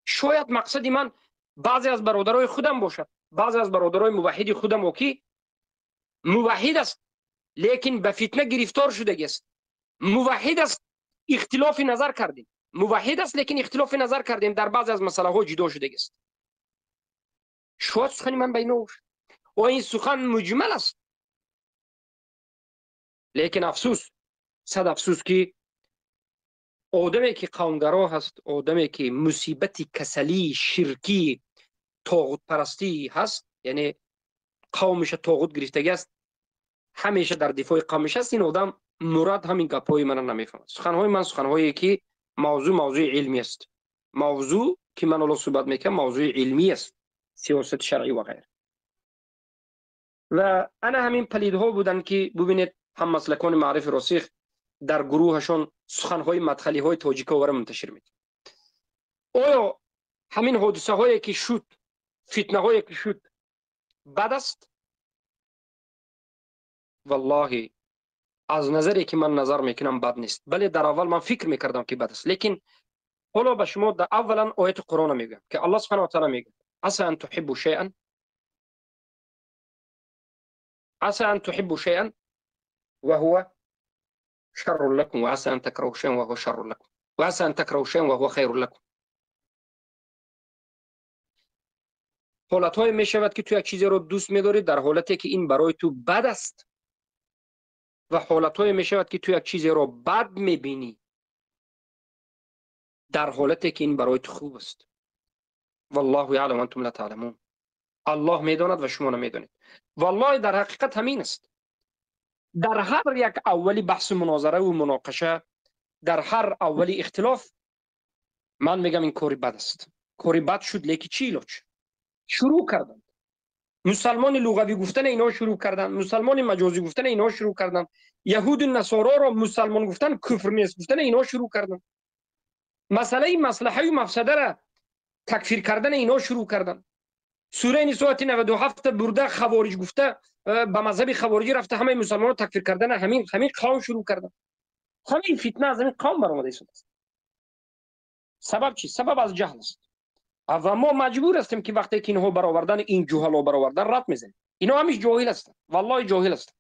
B: شاید مقصدی من بعضی از برادرای خودم باشد، بعضی از برادرای موحد خودم که موحد است لیکن به فتنه گرفتار شده است، موحد است اختلاف نظر کردیم، موحد است لیکن اختلاف نظر کردیم، در بعضی از مسئله ها جدا شده است. شاید سخن من بینه و این سخن مجمل است، لیکن افسوس، صد افسوس که آدمی که قومگرا هست، آدمی که مصیبت کسلی، شرکی، طاغوت پرستی هست، یعنی قومش طاغوت گرفتگی است، همیشه در دفاع قومش است، این آدم مراد همین گپای من نمیفهمد. سخنهای من سخنهایی که موضوع علمی است، موضوع که من الان صحبت میکنم موضوع علمی است، سیاست شرعی و غیره. و انا همین پلیدها بودن که ببینید هم مسلکان معرف راسخ در گروهشون سخنهای مدخلی های تاجیکا را منتشر میکنند. آیا همین حادثه هایی که شد، فتنه هایی که شد، بد است؟ والله از نظری که من نظر میکنم بد نیست. بله در اول من فکر میکردم که بد است، لیکن حالا به شما در اولا آیت قرآن میگم که الله سبحانه و تعالی میگه عسى ان تحبوا شيئا، عسى ان تحبوا شيئا وهو شر لكم وعسى ان تكرهوا شيئا وهو شر لكم وعسى ان تكرهوا شيئا وهو خیر لكم. حالتهای میشود که تو یک چیزی رو دوست میداری در حالتی که این برای تو بد است، و حالتهای میشود که تو یک چیزی رو بد میبینی در حالتی که این برای تو خوب است. والله یعلم انتم لا تعلمون. الله میداند و شما نمیدانید. والله در حقیقت همین است. در هر یک اولی بحث مناظره و مناقشه، در هر اولی اختلاف، من میگم این کاری بد است، کاری بد شد، لیکن چی لوچ شروع کردن. مسلمان لغوی گفتن اینا شروع کردن، مسلمان مجازی گفتن اینا شروع کردن، یهود و نصارا را مسلمان گفتن کفر نیست گفتن اینا شروع کردن، مسئله مصلحه و مفسده را تکفیر کردن اینا شروع کردن. سوره نساء 97 برده خوارج گفته، به مذهب خوارجی رفته، همه مسلمان تکفیر کردن همین قوم شروع کردن. همین فتنه از همین قوم برآمده است. سبب چی؟ سبب از جهل است. و ما مجبور هستیم که وقتی که اینها برآوردن، این جهلا برآوردن، رد میزنیم. اینا همیش جاهل هستند، والله جاهل هستند،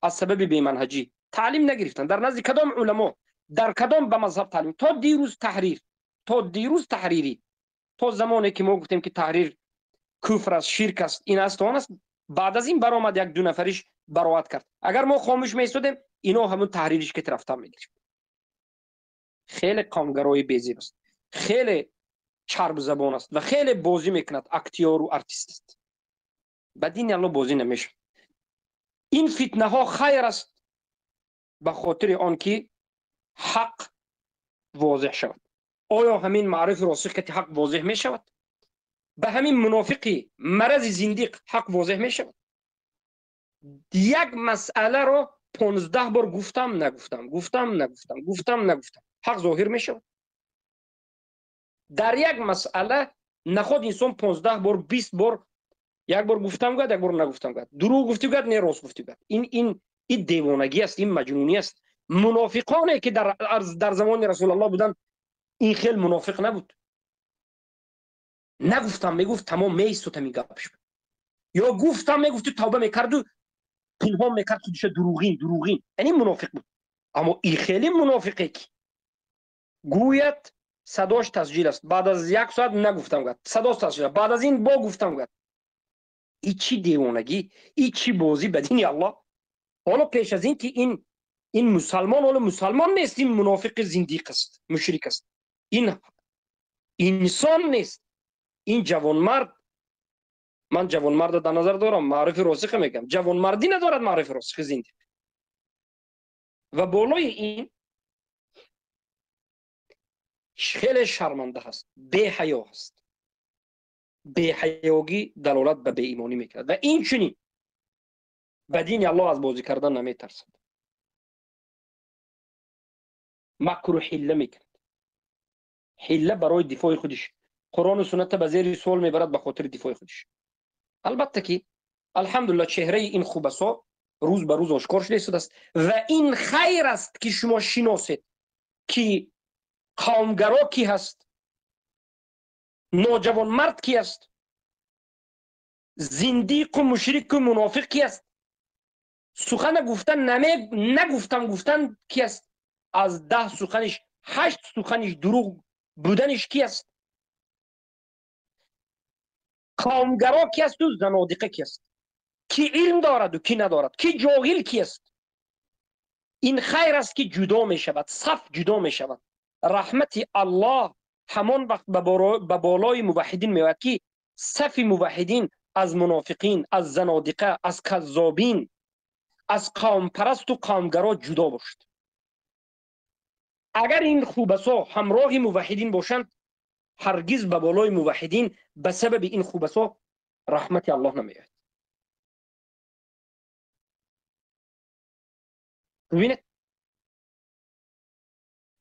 B: از سبب بی‌منهجی تعلیم نگرفتن. در نزد کدام علما، در کدام به مذهب تعلیم؟ تا دیروز تحریر، تا دیروز تحریری، تا زمانی که ما گفتیم که تحریر کفر است، شرک است، این است و آن است، بعد از این برآمد یک دو نفرش برآورد کرد. اگر ما خاموش می‌ایستادیم اینا همون تحریرش که رفتن می‌گرفت. خیلی قومگرای بیزیب است، خیلی چرب زبان است و خیلی بازی میکند، اکتیار و ارتیست است. به دین الله بازی نمیشه. این فتنه ها خیر است به خاطر آنکه حق واضح شود. آیا همین معرف راسخ که حق واضح می شود؟ به همین منافقی مرض زندیق حق واضح می شود؟ یک مسئله رو 15 بار گفتم نگفتم، گفتم نگفتم، گفتم نگفتم، حق ظاهر می شود؟ در یک مسئله نخود انسان 15 بار 20 بار یک بار گفتم گفت، یک بار نگفتم گفت، دروغ گفتی گفت، نه راست گفتی گفت. این دیوانگی است، این مجنونی است. منافقانی که در زمان رسول الله بودند این خیلی منافق نبود. نگفتم میگفت تمام میستو می گپش، یا گفتم میگفت توبه میکرد و پنهان میکرد خودش، دروغین دروغین، یعنی منافق بود. اما این خیلی منافقه که گوید صداش تسجیل است، بعد از یک ساعت نگفتم گفت صداش تسجیل است، بعد از این با گفتم گفت. این چی دیوانگی، این چی بازی به دین الله. حالا پیش از این که این مسلمان، حالا مسلمان نیست، این منافق زندیق است، مشرک است، این انسان نیست. این جوانمرد، من جوانمرد در نظر دارم، معرف راسخ میگم، جوانمردی ندارد معرف راسخ زندیق. و بالای این خیلی شرمنده هست، بی حیا هست. بی حیاگی دلالت به بی ایمانی میکرد و این چنین به دین الله از بازی کردن نمیترسد، مکر و حیله میکرد، حیله برای دفاع خودش، قرآن و سنت به زیر سوال میبرد به خاطر دفاع خودش. البته که الحمدلله چهره این خوبسا روز به روز آشکار شده است و این خیر است که شما شناسید که قومگرا کی هست، نوجوان مرد کی است، زندیق و مشرک و منافق کی است، سخن گفتن نگفتم گفتن کی است، از 10 سخنش 8 سخنش دروغ بودنش کی است، قومگرا کی است و زنادقه کی است، کی علم دارد و کی ندارد، کی جاهل کی است. این خیر است که جدا می شود، صف جدا می شود. رحمت الله همان وقت به بالای موحدین می آید که صف موحدین از منافقین، از زنادقه، از کذابین، از قوم پرست و قومگرا جدا باشد. اگر این خوبسا همراه موحدین باشند، هرگز به بالای موحدین به سبب این خوبسا رحمت الله نمی آید. ببینید،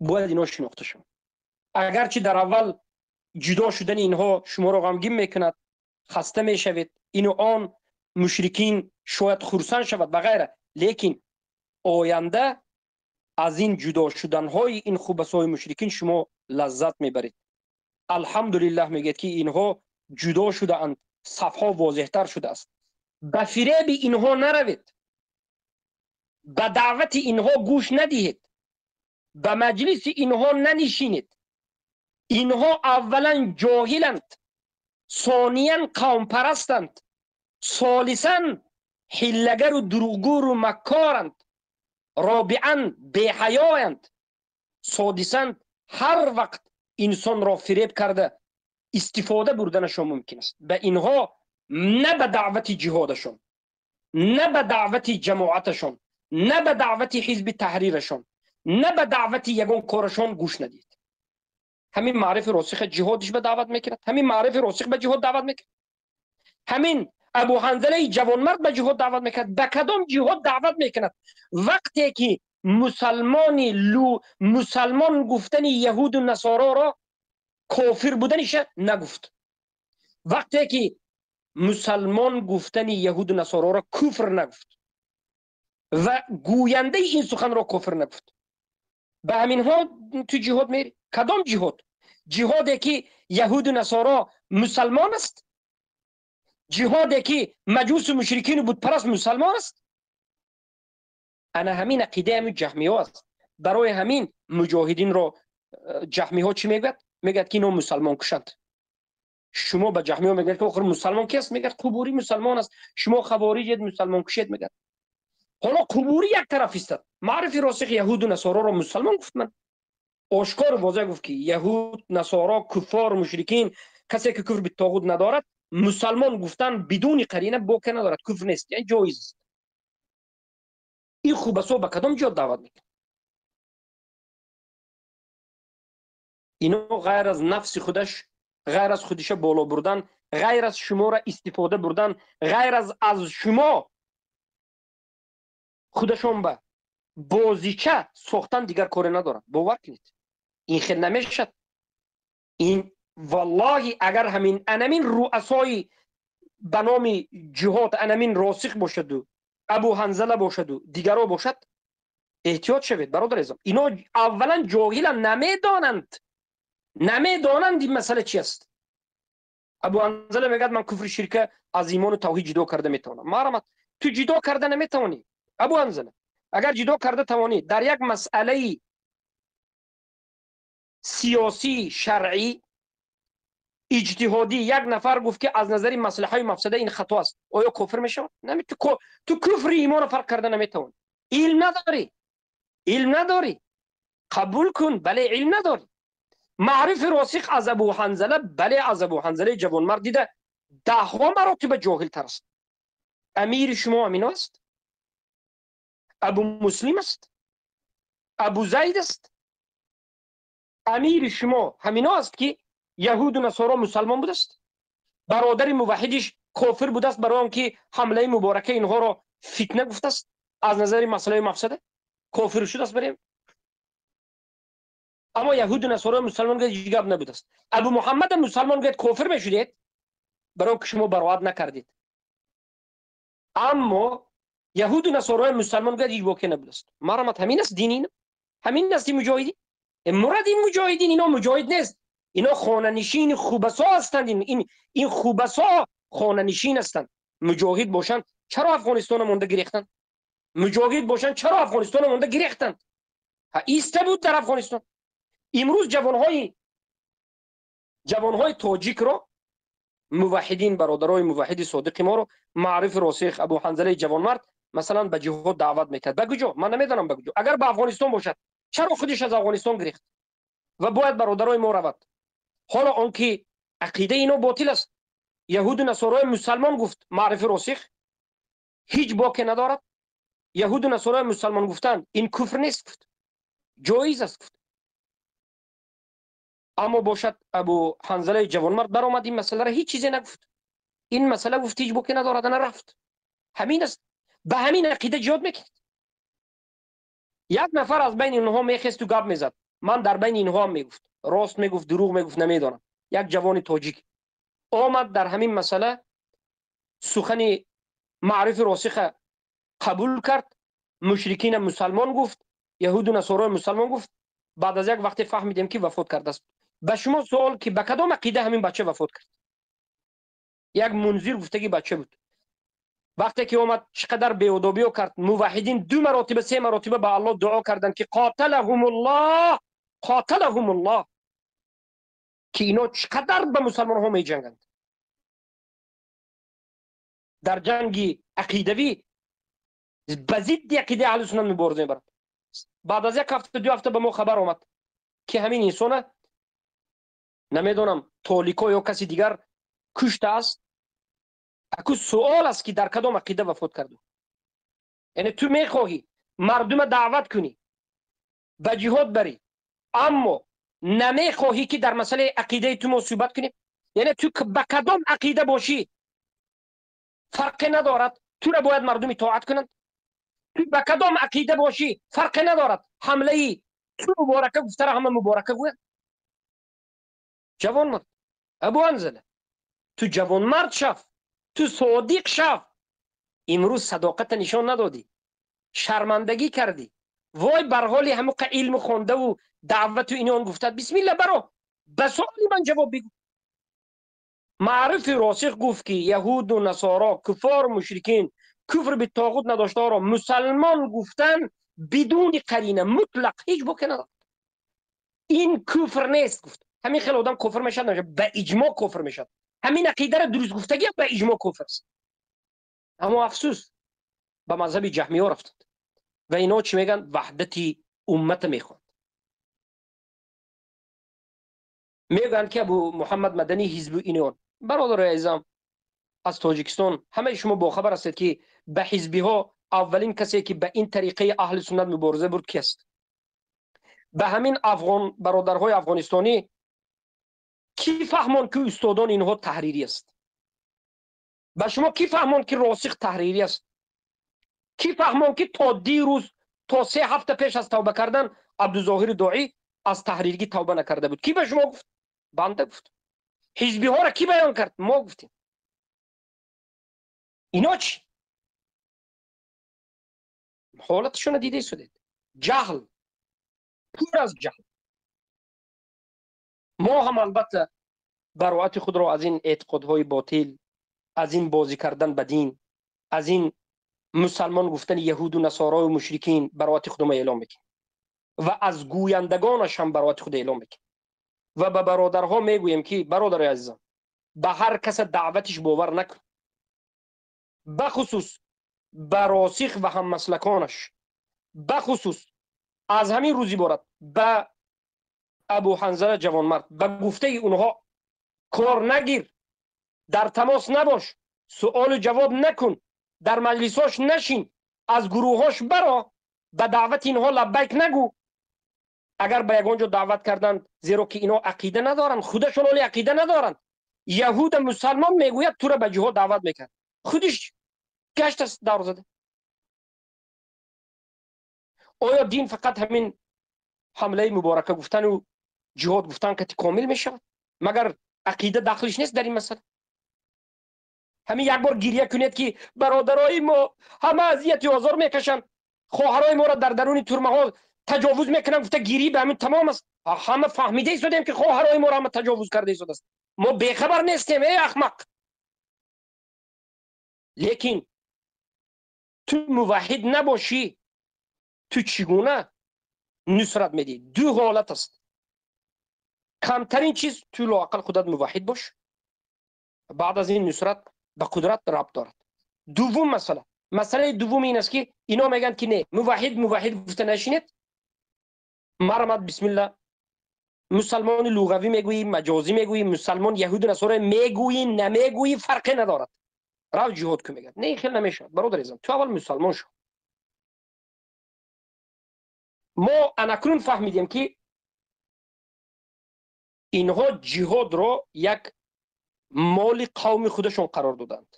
B: باید اینا شناخته شوند. اگرچه در اول جدا شدن اینها شما را غمگین میکند، خسته میشوید، این و آن مشرکین شاید خرسند شود و غیره، لیکن آینده از این جدا شدنهای این خوبسای مشرکین شما لذت میبرید. الحمدلله میگید که اینها جدا شده اند، صفها واضحتر شده است. به فریب اینها نروید، به دعوت اینها گوش ندهید، به مجلس اینها ننشینید. اینها اولا جاهلند، ثانیا قوم پرستند، ثالثا حیله‌گر و دروغگو و مکارند، رابعا بی‌حیایند، سادسا هر وقت انسان را فریب کرده استفاده بردنشان ممکن است. به اینها نه به دعوت جهادشان، نه به دعوت جماعتشان، نه به دعوت حزب تحریرشان، نه به دعوت یگان کارشان گوش ندید. همین معرف راسخ جهادش به دعوت میکرد، همین معرف راسخ به جهاد دعوت میکرد، همین ابو حنظله جوانمرد به جهاد دعوت میکرد. به کدام جهاد دعوت میکند؟ وقتی که مسلمان گفتن یهود و نصارا را کافر بودنش نگفت، وقتی که مسلمان گفتن یهود و نصارا را کفر نگفت و گوینده این سخن را کفر نگفت، به همین ها تو جهاد میری. کدام جهاد؟ جهادی که یهود و نصارا مسلمان است، جهادی که مجوس و مشرکین و بت پرست مسلمان است. انا همین عقیده همین جهمی ها است. برای همین مجاهدین را جهمی ها چی میگوید؟ میگوید که اینا مسلمان کشند. شما به جهمی ها میگوید که آخر مسلمان کی است؟ میگوید قبوری مسلمان است. شما خوارج مسلمان کشید میگوید. حالا قبوری یک طرف است. معرفی راسخ یهود و نصارا را مسلمان گفت. من آشکار واضح گفت که یهود، نصارا، کفار، مشرکین، کسی که کفر به طاغوت ندارد، مسلمان گفتن بدون قرینه باک ندارد، کفر نیست، یعنی جایز است. این خوبسا به کدام جهاد دعوت میکنه؟ اینا غیر از نفس خودش، غیر از خودش بالا بردن، غیر از شما را استفاده بردن، غیر از شما خودشون به بازیچه ساختن دیگر کار ندارن. باور کنید این خیلی نمیشد. این والله اگر همین انمین رؤسای به نام جهاد انمین راسخ باشد و ابو حنظله باشد و دیگرا باشد، احتیاط شوید برادر عزیزم. اینا اولا جاهل نمیدانند، نمیدانند این مسئله چی است. ابو حنظله میگه من کفر شرک از ایمان و توحید جدا کرده میتونم. مرحمت، تو جدا کرده نمیتونی ابو حنظله. اگر جدا کرده توانی در یک مسئله سیاسی شرعی اجتهادی یک نفر گفت که از نظر مصلحه و مفسده این خطا است، آیا کفر میشود؟ نمی تو کفر ایمان فرق کرده نمیتونی. علم نداری، علم نداری، قبول کن، بله علم نداری. معرف راسخ از ابو حنظله، بله از ابو حنظله جوانمرد دیده ده ها مراتب جاهل تر است. امیر شما امین است، ابو مسلم است، ابو زید است. امیر شما همینا است که یهود و نصارا مسلمان بوده است، برادر موحدش کافر بوده است برای آنکه حمله مبارکه اینها را فتنه گفته است، از نظر مسئله مفسده کافر شده است بریم. اما یهود و نصارا مسلمان گفت هیچ گپ نبوده است. ابو محمد مسلمان گفت کافر میشدید برای که شما برائت نکردید. اما یهود و نصارا مسلمان گفت هیچ واقع نبوده است. مرحمت، همین است دین اینا، همین است مجاهدین. مراد این مجاهدین اینا مجاهد نیست، اینا خانه نشین خوبسا هستند. این خوبسا خانه نشین هستند. مجاهد باشند چرا افغانستان مونده گرفتند؟ مجاهد باشند چرا افغانستان مونده گرفتند؟ ایسته بود در افغانستان. امروز جوانهای تاجیک را، موحدین، برادرای موحد صادق ما رو، معرف راسخ ابو حنظله جوانمرد مثلا به جهاد دعوت میکرد. به کجا؟ من نمیدانم به کجا. اگر به افغانستان باشد چرا خودش از افغانستان گرفت و باید برادرای ما رود؟ حالا آنکه عقیده اینا باطل است، یهود و نصارای مسلمان گفت معرف راسخ هیچ باکی ندارد. یهود و نصارای مسلمان گفتن این کفر نیست، گفت جایز است گفت. اما باشد ابو حنظله جوانمرد برآمد این مسئله را هیچ چیزی نگفت. این مسئله گفت هیچ باکی ندارد، نه رفت. همین است. به همین عقیده جهاد میکرد. یک نفر از بین اینها میخست و گپ میزد، من در بین اینها هم میگفت، راست میگفت دروغ میگفت نمیدانم. یک جوان تاجیک آمد در همین مسئله سخن معرف راسخ قبول کرد، مشرکین مسلمان گفت، یهود و نصارا مسلمان گفت. بعد از یک وقت فهمیدیم که وفات کرده است. به شما سوال که به کدام عقیده همین بچه وفات کرد؟ یک منذر گفتگی بچه بود. وقتی که اومد چقدر بی‌ادبی کرد، موحدین 2 مراتبه 3 مراتبه به الله دعا کردند که قاتلهم الله، قاتلهم الله، که اینا چقدر به مسلمان ها می جنگند. در جنگ عقیدوی به ضد عقیده اهل سنت مبارزه میبرند. بعد از 1 هفته 2 هفته به ما خبر آمد که همین انسان نمیدونم تولیکو یا کسی دیگر کشته است. اکو سوال است که در کدام عقیده وفات کرد؟ یعنی تو میخواهی مردم دعوت کنی به جهاد بری، اما نمیخواهی که در مسئله عقیده تو ما صحبت کنیم. یعنی تو به کدام عقیده باشی فرق ندارد، تو را باید مردم اطاعت کنند. تو به کدام عقیده باشی فرق ندارد، حمله تو مبارکه گفته را همه مبارکه گویند. جوان مرد ابو حنظله، تو جوان مرد شف، تو صادق شف. امروز صداقت نشان ندادی، شرمندگی کردی. وای بر حال همه علم خونده و دعوت و اینان گفتد بسم الله برو به سوال من جواب بگو. معرف راسخ گفت که یهود و نصارا کفار و مشرکین کفر به طاغوت نداشته را مسلمان گفتن بدون قرینه مطلق هیچ باکی ندارد. این کفر نیست گفت. همین خیلی آدم کفر میشد، به اجماع کفر میشد. همین عقیده را درست گفتگی به اجماع کفر است. اما افسوس به مذهب جهمی ها رفتند و اینا چی میگن؟ وحدتی امت میخوند. میگن که ابو محمد مدنی حزب اینان. برادر عزیزم از تاجیکستان همه شما با خبر هستید که به حزبی ها اولین کسی که به این طریقه اهل سنت مبارزه برد کی است؟ به همین افغان برادرهای افغانستانی کی فهمان که استادان اینها تحریری است؟ به شما کی فهمان که راسخ تحریری است؟ کی فهمان که تا دیروز تا 3 هفته پیش از توبه کردن عبدالظاهر داعی از تحریری توبه نکرده بود؟ کی به شما گفت؟ بنده گفت. حزبی ها را کی بیان کرد؟ ما گفتیم. اینا چی؟ حالتشون دیده شدید. جهل، پر از جهل. ما هم البته براعت خود را از این اعتقادهای باطل، از این بازی کردن به دین، از این مسلمان گفتن یهود و نصارا و مشرکین براعت خود ما اعلام میکنیم و از گویندگانش هم براعت خود اعلام میکنیم و به برادرها میگوییم که برادرای عزیزم، به هر کس دعوتش باور نکن، بخصوص به راسخ و هم مسلکانش، بخصوص از همین روزی بارد به ابو حنظله جوانمرد، به گفته اونها کار نگیر، در تماس نباش، سوال و جواب نکن، در مجلساش نشین، از گروهاش برا، به دعوت اینها لبیک نگو. اگر به یگان جا دعوت کردند، زیرا که اینا عقیده ندارند، خودشون ولی عقیده ندارند. یهود مسلمان میگوید تو را به جهاد دعوت میکرد، خودش گشت است دور زده. آیا دین فقط همین حمله مبارکه گفتن و جهاد گفتن که کامل میشود؟ مگر عقیده داخلش نیست در این مسئله؟ همین یک بار گریه کنید که برادرای ما همه اذیت و آزار میکشن، خواهرای ما را در درون ترمه ها تجاوز میکنن، گفته گیری به همین تمام است. همه فهمیده ایستادیم که خواهرای ما را همه تجاوز کرده ایستاده است، ما بیخبر نیستیم ای احمق. لیکن تو موحد نباشی، تو چگونه نصرت میدی؟ دو حالت است. کمترین چیز تو لااقل خودت موحد باش، بعد از این نصرت به قدرت ربط دارد. دوم مسئله، مسئله دوم این است که اینا میگن که نه موحد موحد گفته نشینید، مرمت بسم الله مسلمان لغوی میگویی، مجازی میگویی، مسلمان یهود نصارا میگویی نمیگویی فرقی ندارد، رو جهاد کن. میگن نه خیلی نمیشه برادر عزیزم، تو اول مسلمان شو. ما انکنون فهمیدیم که اینها جهاد را یک مال قوم خودشون قرار دادند.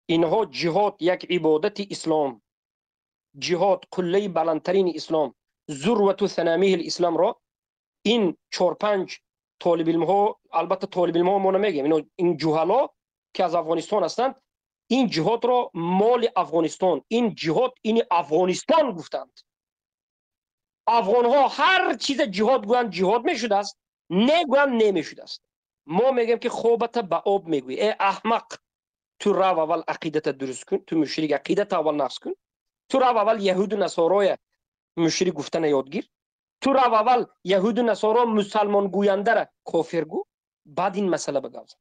B: اینها جهاد یک عبادت اسلام، جهاد قله بلندترین اسلام، ذروة ثنامیه الاسلام را این 4-5 طالب علم ها، البته طالب علم ها ما نمیگیم، این جهلا که از افغانستان هستند، این جهاد را مال افغانستان، این جهاد این افغانستان گفتند. افغان ها هر چیز جهاد گویند جهاد میشده است، نگویند نمیشده است. ما میگیم که خوبت به آب میگویی ای احمق، تو رو اول عقیدت درست کن، تو مشرک عقیدت اول نقص کن، تو رو اول یهود و نصارای مشرک گفتن یادگیر، تو رو اول یهود و نصارا مسلمان گوینده را کافر گو، بعد این مسئله بگوز.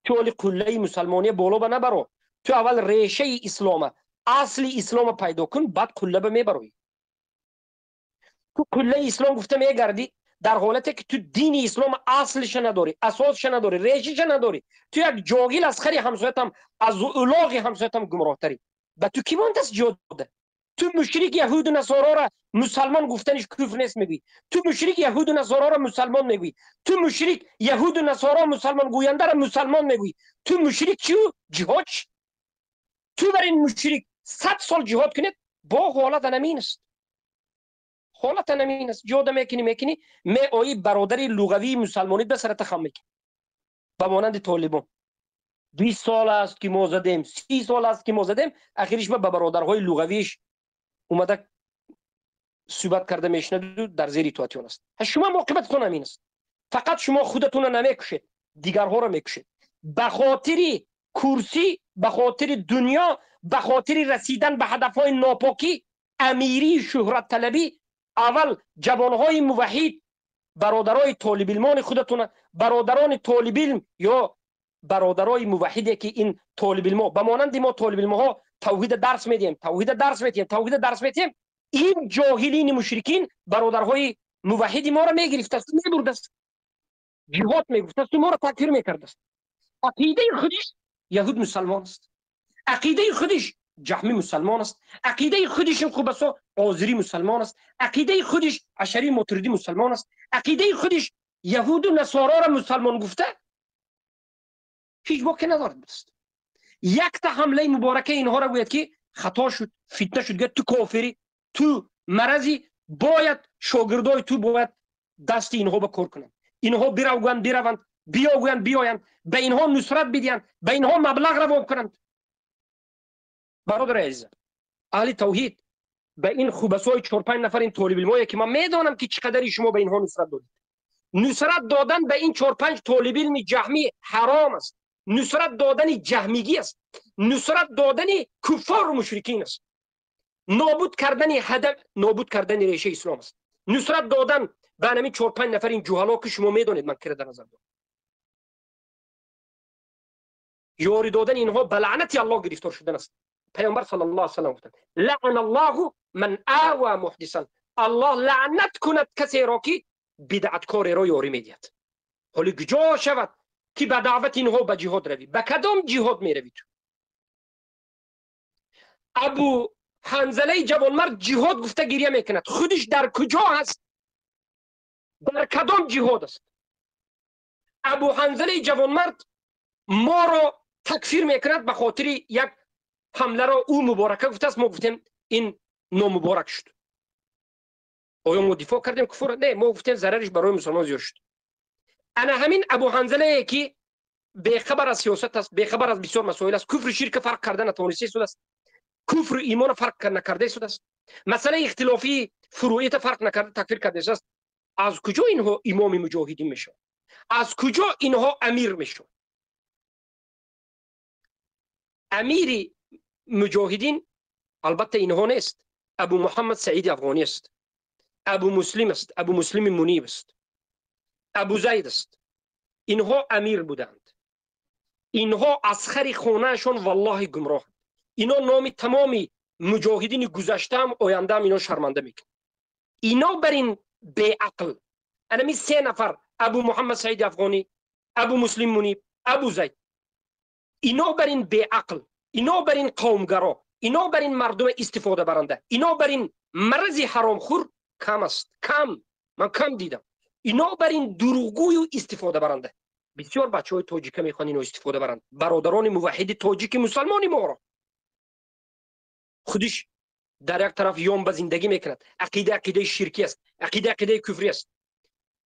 B: تو اول قله مسلمانی بالا به نبرو، تو اول ریشه اسلام، اصل اسلام پیدا کن، بعد قله به میبروی. تو قله اسلام گفته میگردی در حالتی که تو دین اسلام اصلش نداری، اساسش نداری، ریشش نداری، تو یک جاهل از خری همسایتم، از الاغ همسایتم گمراه تری. به تو کی مانده است جهاد؟ تو مشرک یهود و نصارا را مسلمان گفتنش کفر نیست میگویی، تو مشرک یهود و نصارا را مسلمان میگویی، تو مشرک یهود و نصارا مسلمان گوینده را مسلمان میگویی، تو مشرک چی؟ جهاد. تو بر این مشرک 100 سال جهاد کنید با حالت همین است، حالت همین است. جهاد میکنی می آیی برادر لغوی مسلمانی به سرت خم میکنی، به مانند طالبان 20 سال است که ما زدیم، 30 سال است که ما زدیم، اخیرش به برادرهای لغویش اومده صحبت کرده میشند در زیر تواتیون است. شما موقعیتتون همین است، فقط شما خودتون رو نمیکشید، دیگرها رو میکشید، به خاطر کرسی، به خاطر دنیا، به خاطر رسیدن به هدفهای ناپاکی، امیری، شهرت طلبی. اول جوانهای موحد، برادرای طالب علمان خودتون، برادران طالب علم یا برادرای موحدی که این طالب علم به مانند ما طالب علم ها توحید درس میدیم، توحید درس میدیم، توحید درس میدیم، این جاهلین مشرکین برادرهای موحد ما را میگرفت است، میبرد است، جهاد میگفت است، ما را تکفیر میکرد است. عقیده خودش یهود مسلمان است، عقیده خودش جهمی مسلمان است، عقیده خودش خوب است آذری مسلمان است، عقیده خودش اشعری ماتریدی مسلمان است، عقیده خودش یهود و نصارا را مسلمان گفته، هیچ باکی ندارد است. یک تا حمله مبارکه اینها را گوید که خطا شد، فتنه شد، گوید تو کافری، تو مرضی، باید شاگردای تو باید دست اینها به کار کنند، اینها بروند بروند، بیاگویند بیایند، به اینها نصرت بدهند، به اینها مبلغ روان کنند. برادر عزیز، اهل توحید به این خوبسای 4 5 نفر این طالب علمایی که من میدانم که چقدری شما به اینها نصرت دادید. نصرت دادن به این 4 5 طالب علم جهمی حرام است. نصرت دادن جهمیگی است. نصرت دادن کفار و مشرکین است. نابود کردن هدف، نابود کردن ریشه اسلام است. نصرت دادن به همین 4 5 نفر این جهلا که شما میدونید من کرده در نظر دارم. یاری دادن اینها به لعنت الله گرفتار شدن است. پیامبر صلی الله علیه و سلم گفتند لعن الله من آوى محدثا، الله لعنت کند کسی را که بدعتکار را یاری میدهد. حالا کجا شود که به دعوت اینها به جهاد روی؟ به کدام جهاد میروی تو؟ ابو حنظله جوانمرد جهاد گفته گریه میکند، خودش در کجا هست؟ در کدام جهاد است؟ ابو حنظله جوانمرد ما را تکفیر میکند به خاطر یک حمله را او مبارکه گفته است، ما گفتیم این نامبارک شد. آیا ما دفاع کردیم کفر؟ نه، ما گفتیم ضررش برای مسلمان زیاد شد. انا همین ابو حنظله که بیخبر از سیاست است، بیخبر از بسیار مسائل است، کفر شرک فرق کردن نتوانسته است، کفر و ایمان فرق نکرده است، مسئله اختلافی فروعیت فرق نکرده تکفیر کرده است. از کجا اینها امام مجاهدین میشن؟ از کجا اینها امیر میشن؟ امیر مجاهدین البته اینها نیست، ابو محمد سعید افغانی است، ابو مسلم است، ابو مسلم منیب است، ابو زید است. اینها امیر بودند. اینها از خر خونهشون والله گمراه. اینا نام تمامی مجاهدین گذشته هم آینده هم اینا شرمنده میکنه. اینا بر این بیعقل، انمی 3 نفر، ابو محمد سعید افغانی، ابو مسلم منیب، ابو زید، اینا بر این بیعقل، اینا بر این قومگرا، اینا بر این مردم استفاده برنده، اینا بر این مرض حرامخور کم است، کم، من کم دیدم. اینا بر این دروغگوی و استفاده برنده. بسیار بچه های تاجیک میخوان اینو استفاده برند، برادران موحد تاجیک مسلمان ما را. خودش در یک طرف یوم به زندگی میکند، عقیده عقیده شرکی است، عقیده عقیده کفری است.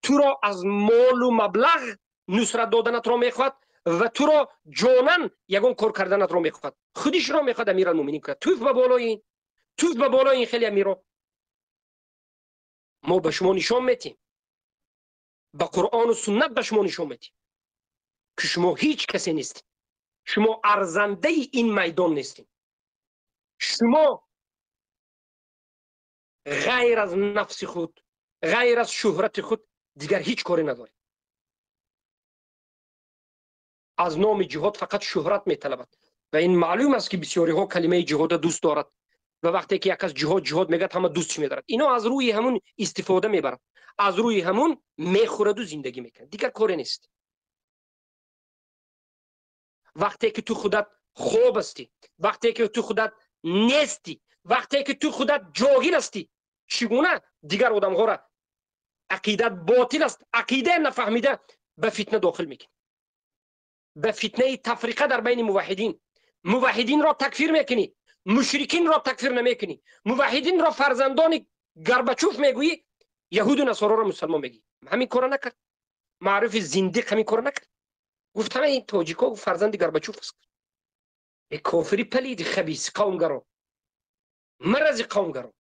B: تو را از مال و مبلغ نصرت دادنت را میخواد و تو را جانن یگان کار کردنت را میخواد. خودش را میخواد امیرالمومنین کند. توف به بالای این، توف به بالای این خیلی امیرا. ما به شما نشان میتیم، به قرآن و سنت به شما نشان میتیم که شما هیچ کسی نیستید، شما ارزنده این میدان نیستید، شما غیر از نفس خود، غیر از شهرت خود دیگر هیچ کاری ندارید. از نام جهاد فقط شهرت میطلبد و این معلوم است که بسیاری ها کلمه جهاد دوست دارد و وقتی که یک از جهاد جهاد میگه همه دوستش میدارد. اینا از روی همون استفاده میبرد، از روی همون میخورد و زندگی میکنه، دیگر کاری نیست. وقتی که تو خودت خوب هستی، وقتی که تو خودت نیستی، وقتی که تو خودت جاهل هستی، چگونه دیگر آدم ها را عقیدت باطل است، عقیده نفهمیده به فتنه داخل میکنی، به فتنه تفریقه در بین موحدین. موحدین را تکفیر میکنی، مشرکین را تکفیر نمیکنی، موحدین را فرزندان گربچوف میگویی، یهود و نصارا را مسلمان میگی. همین کارو نکرد معروف زندیق، همین کارو نکرد. گفت همه این تاجیکا فرزند گربچوف است. ای کافری پلید خبیث قومگرا، مرض قومگرا،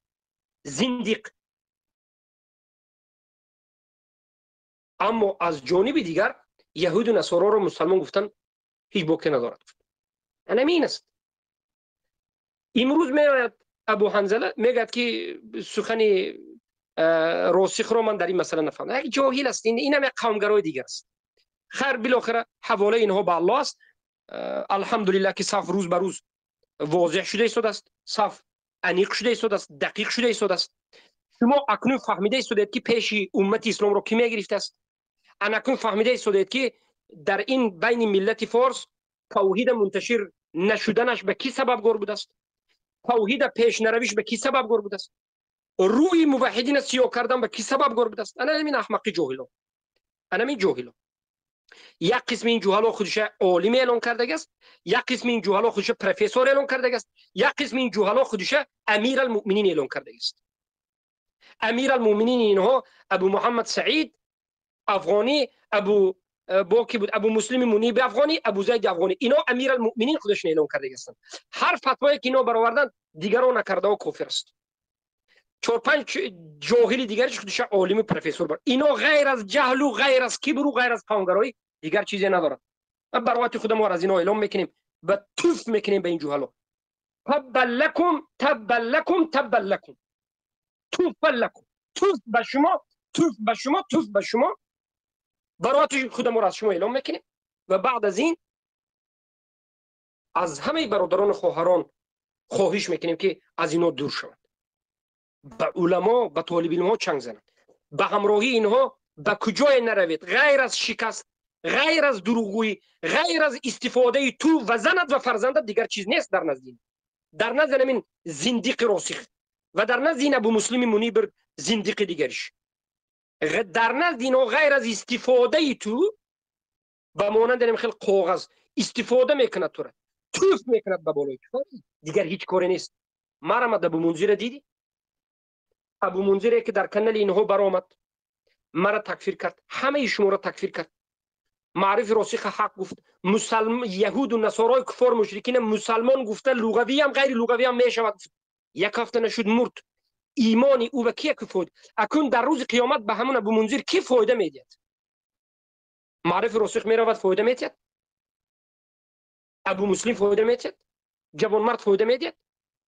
B: زندیق. اما از جانب دیگر یهود و نصارا را مسلمان گفتن هیچ باکی ندارد. همین است. امروز میآید ابو حنظله میگه که سخن راسخ رو من در این مسئله نفهمیدم. یک جاهل است، این هم یک قومگرای دیگر است. خیر بالاخره حواله اینها به الله است. الحمدلله که صف روز به روز واضح شده ایستاده است، صف انیق شده ایستاده است، دقیق شده ایستاده است. شما اکنون فهمیده ایستادید که پیش امت اسلام رو کی میگرفته است. اکنون فهمیده ایستادید که در این بین ملت فارس توحید منتشر نشدنش به کی سببگار بوده است، توحید پیش نرویش به کی سببگار بوده است، روی موحدین سیاه کردن به کی سببگار بوده است. انا همین احمقی جاهلا، انا همین جاهلا. یک قسم این جهلا خودش عالم اعلان کرده است، یک قسم این جهلا خودش پروفسور اعلان کرده است، یک قسم این جهلا خودش امیرالمؤمنین اعلان کرده است. امیرالمؤمنین اینها ابو محمد سعید افغانی، ابو با کی بود، ابو مسلم منیب افغانی، ابو زید افغانی، اینا امیرالمؤمنین خودشون اعلام کرده هستند. هر فتوایی که اینا برآوردن دیگران نکرده و کافر است. 4 5 جاهل دیگرش خودش عالم پروفسور بر. اینا غیر از جهل و غیر از کبر و غیر از قومگرایی دیگر چیزی ندارن. ما برات خودمون از اینا اعلام میکنیم و توف میکنیم به این جهلا. تبا لکم تبا لکم تبا لکم، توف لکم، توف به شما، توف به شما، توف به شما. برات خودمون از شما اعلام میکنیم و بعد از این از همه برادران و خواهران خواهش میکنیم که از اینا دور شوند. به علما، به طالب علم ها چنگ زنند، به همراهی اینها به کجای نروید غیر از شکست، غیر از دروغگویی، غیر از استفاده تو و زنت و فرزندت دیگر چیز نیست در نزد این. در نزد همین زندیق راسخ و در نزد این ابو مسلم منیب زندیق دیگرش، در نزد اینها غیر از استفاده تو به مانند خیلی کاغذ استفاده میکند، تو را توف میکند به بالای تو، دیگر هیچ کاری نیست. مرا ابو منذر دیدی؟ ابو منذر که در کانال اینها برآمد مرا تکفیر کرد، همه شما را تکفیر کرد، معرف راسخ حق گفت، مسلم یهود و نصارای کفار مشرکین مسلمان گفته، لغوی هم غیر لغوی هم میشود. یک هفته نشد مرد. ایمان او به کی فوت؟ اکنون در روز قیامت به همون ابو منذر کی فایده میدهد؟ معرف راسخ میرود فایده میدهد؟ ابو مسلم فایده میدهد؟ جوان مرد فایده میدهد؟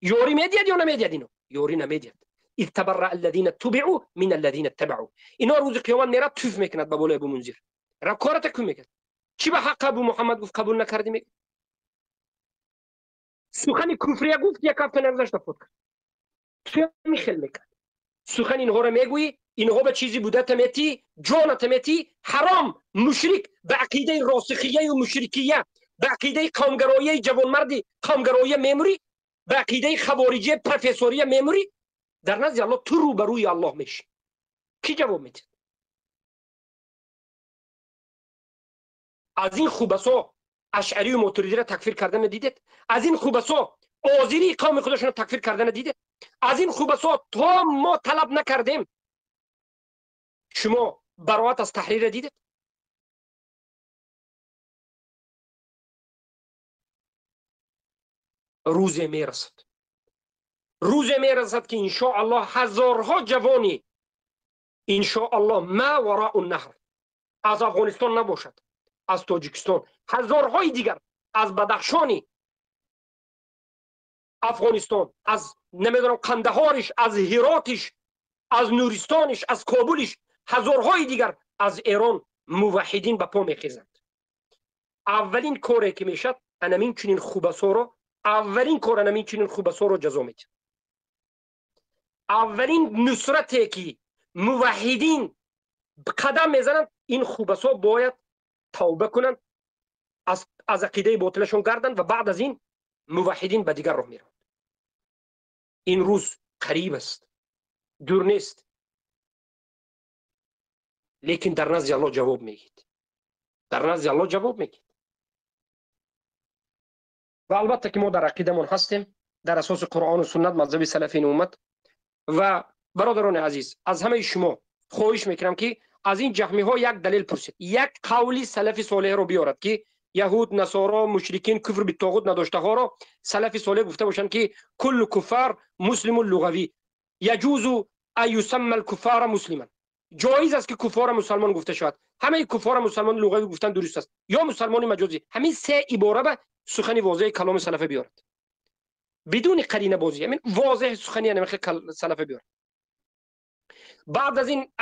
B: یاری میدهد یا نمیدهد؟ اینو یاری نمیدهد. اذ تبرأ الذين اتبعوا من الذين اتبعوا. اینا روز قیامت میرد توف میکند به بالای ابو منذر، را کارت کو میکرد. چی به حق ابو محمد گفت قبول نکردی؟ میگه سخن کفریه گفت، یک هفته نگذشت فوت کرد. تو میخل میکرد سخن اینها رو میگویی، اینها به چیزی بوده تمیتی، جان تمیتی، حرام، مشرک، به عقیده راسخیه و مشرکیه، به عقیده قومگرایی جوانمردی قومگرایی میموری، به عقیده خوارجی پروفسوری میموری. در نزد الله تو رو بروی الله میشی. کی جواب میده؟ از این خوبسا اشعری و ماتریدی را تکفیر کردن دیدید؟ از این خوبسا آذری قوم خودشون را تکفیر کردن دیدید؟ از این خوبسا تا ما طلب نکردیم شما براعت از تحریر دیدید؟ روز میرسد، روز میرسد که انشاءالله هزارها جوانی انشاءالله ما وراء النهر از افغانستان نباشد، از تاجیکستان، هزارهای دیگر از بدخشانی افغانستان، از نمیدونم قندهارش، از هراتش، از نورستانش، از کابلش، هزارهای دیگر از ایران موحدین به پا میخیزند. اولین کاری که میشد انمین چنین خوبسا را، اولین کار انمین چنین خوبسا را جزا میده. اولین نصرتی که موحدین قدم میزنند این خوبسا باید توبه کنند، از عقیده باطلشون گردند و بعد از این موحدین به دیگر راه میروند. این روز قریب است، دور نیست، لیکن در نزد الله جواب میگید، در نزد الله جواب میگید. و البته که ما در عقیدمون هستیم، در اساس قرآن و سنت مذهب سلفین امت. و برادران عزیز، از همه شما خواهش میکنم که از این جهمی ها یک دلیل پرسید، یک قولی سلف صالح رو بیارد که یهود، نصارا، مشرکین، کفر به طاغوت نداشته ها را سلف صالح گفته باشند که کل کفار مسلم لغوی، یجوز ان یسمى الکفار مسلما، جایز است که کفار مسلمان گفته شود. همه کفار مسلمان لغوی گفتن درست است یا مسلمان مجازی. همین سه عباره به سخن واضح کلام سلف بیارد بدون قرینه بازی، همین واضح سخنی یعنی سلف بیارد. بعد از این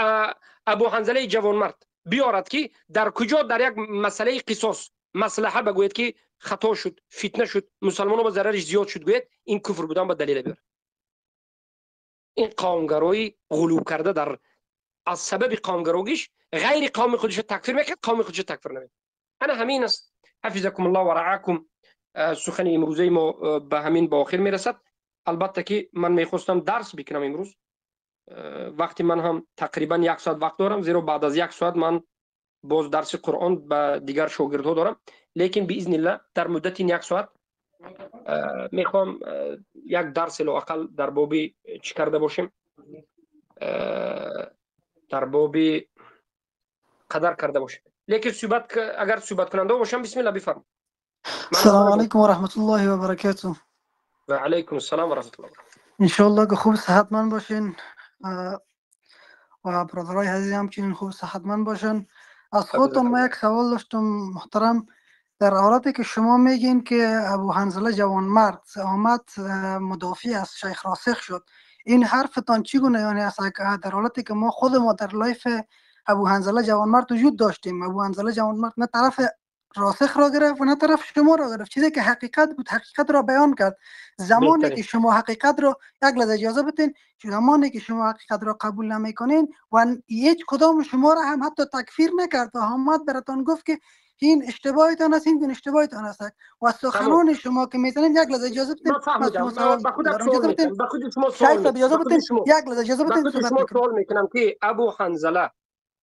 B: ابو حنظله جوانمرد بیارد که در کجا در یک مسئله قصاص مصلحه بگوید که خطا شد، فتنه شد، مسلمان‌ها با ضررش زیاد شد، گوید این کفر بودن با دلیل بیارد. این قومگرایی غلو کرده در از سبب قومگراییش غیر قوم خودش تکفیر میکرد، قوم خودش تکفیر نمیکرد. انا همین است. حفظکم الله و رعاکم. سخن امروزه ما به همین به آخر میرسد. البته که من میخواستم درس بکنم امروز، وقتی من هم تقریبا یک ساعت وقت دارم، زیرا بعد از یک ساعت من باز درس قرآن به دیگر شاگردها دارم، لیکن باذن الله در مدت این یک ساعت میخوام یک درس لااقل در باب چی کرده باشیم، در باب قدر کرده باشیم. لیکن صحبت اگر صحبت کننده باشم بسم الله بفرم.
E: السلام علیکم و رحمت الله و برکاته.
B: و علیکم السلام و رحمت الله.
E: ان شاء الله که خوب صحتمند باشین و برادرای عزیز همچنین خوب صحتمند باشن. از خودتون ما یک سوال داشتم محترم. در حالتی که شما میگین که ابو حنظله جوانمرد آمد مدافع از شیخ راسخ شد، این حرفتان چگونه؟ یعنی در حالتی که ما خود ما در live ابو حنظله جوانمرد وجود داشتیم، ابو حنظله جوانمرد نه طرف راسخ را گرفت و نه طرف شما را گرفت، چیزی که حقیقت بود حقیقت را بیان کرد. زمانی که شما حقیقت را، یک لحظه اجازه بدین، زمانی که شما حقیقت را قبول نمیکنین و هیچ کدام شما را هم حتی تکفیر نکرد و آمد براتان گفت که این اشتباهتان است، این اشتباهتان است و سخنان شما که میزنین، یک لحظه اجازه بدین،
B: من به خود شما سوال میکنم،
E: یک لحظه اجازه بدین
B: شما سوال میکنم که ابو حنظله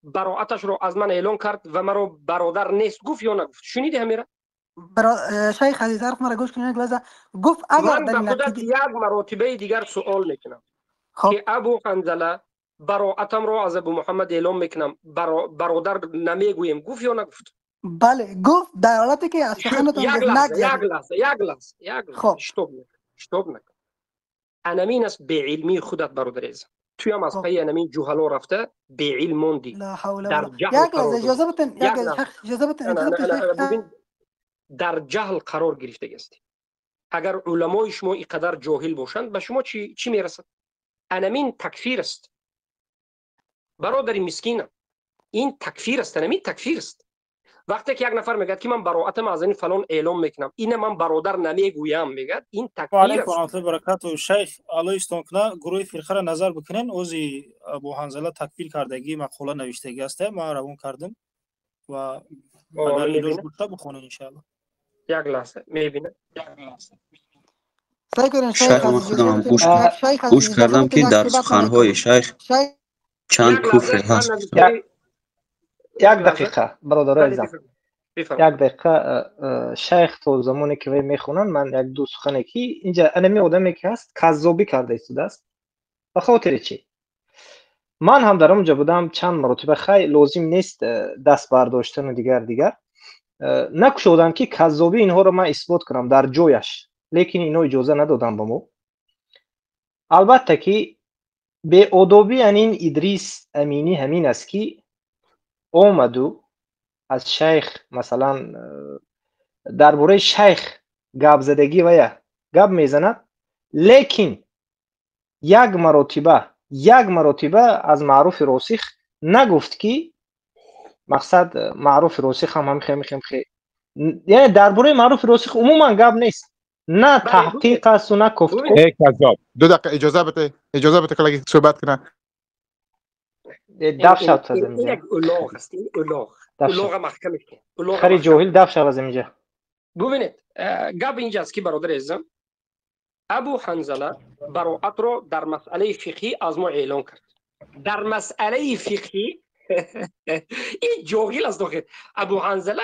B: براعتش رو از من اعلان کرد و مرا برادر نیست گفت یا نگفت؟ شنیدی همیره؟
E: شیخ عزیز حرف مرا گوش کنید یک لحظه. گفت اگر
B: من به خودت یک مراتبه دیگر سوال میکنم که ابو حنظله براعتم رو از ابو محمد اعلام میکنم، برادر نمیگویم، گفت یا نگفت؟
E: بله گفت. در حالتی که از سخنتون
B: یک لحظه یک لحظه یک لحظه یک لحظه شتاب نکن. انمین است به علمی خودت برادر عزیز، توی هم از پی انمین جهلا رفته به علم موندی.
E: لا حول ولا یک لحظه اجازه بدین، یک لحظه اجازه بدین.
B: در جهل قرار گرفته هستی. اگر علمای شما اینقدر جاهل باشند به شما چی میرسد؟ انمین تکفیر است برادر مسکینم، این تکفیر است، انمین تکفیر است. وقتی که یک نفر میگه که من براعتم از این فلان اعلام میکنم، اینه من برادر نمیگویم، میگه این تکفیر است.
F: علیکم و رحمت الله برکاته. شیخ الله استون کنه گروه فرقه را نظر بکنن، اوزی ابو حنظله تکفیر کردگی مقاله نوشتگی است، ما روان کردم و اگر ایلوش بوده بخونن ان شاء الله.
B: یک لحظه میبینه.
G: شیخ من خودم گوش کردم که در سخنهای شیخ چند کفر هست.
D: یک دقیقه برادرای عزیزم، یک دقیقه. شیخ تو زمانی که وی میخونن من یک دو سخنه که اینجا انمی آدمی که هست کذابی کرده ایستاده است. به خاطر چی؟ من هم در اونجا بودم چند مرتبه، خیلی لازم نیست دست برداشتن و دیگر نکشودم که کذابی اینها رو من اثبات کنم در جایش، لیکن اینها اجازه ندادن به ما. البته که به ادبی این ادریس امینی همین است که اومدو از شیخ مثلا درباره شیخ گپ زدگی و یا گپ میزند، لیکن یک مرتبه از معروف راسخ نگفت که مقصد معروف راسخ هم هم خی، یعنی درباره معروف راسخ عموما گپ نیست، نه تحقیق است و نه گفت.
C: ای کذاب، دو دقیقه اجازه بده، اجازه بده که صحبت کنه.
D: دف شد از اینجا.
B: یک الاغ است، این الاغ الاغ محکمه که
D: خیلی جاهل دف شد از اینجا.
B: ببینید گپ اینجاست که برادر عزیزم ابو حنظله براعت رو در مسئله فقهی از ما اعلان کرد. در مسئله فقهی این جاهل است داخل. ابو حنظله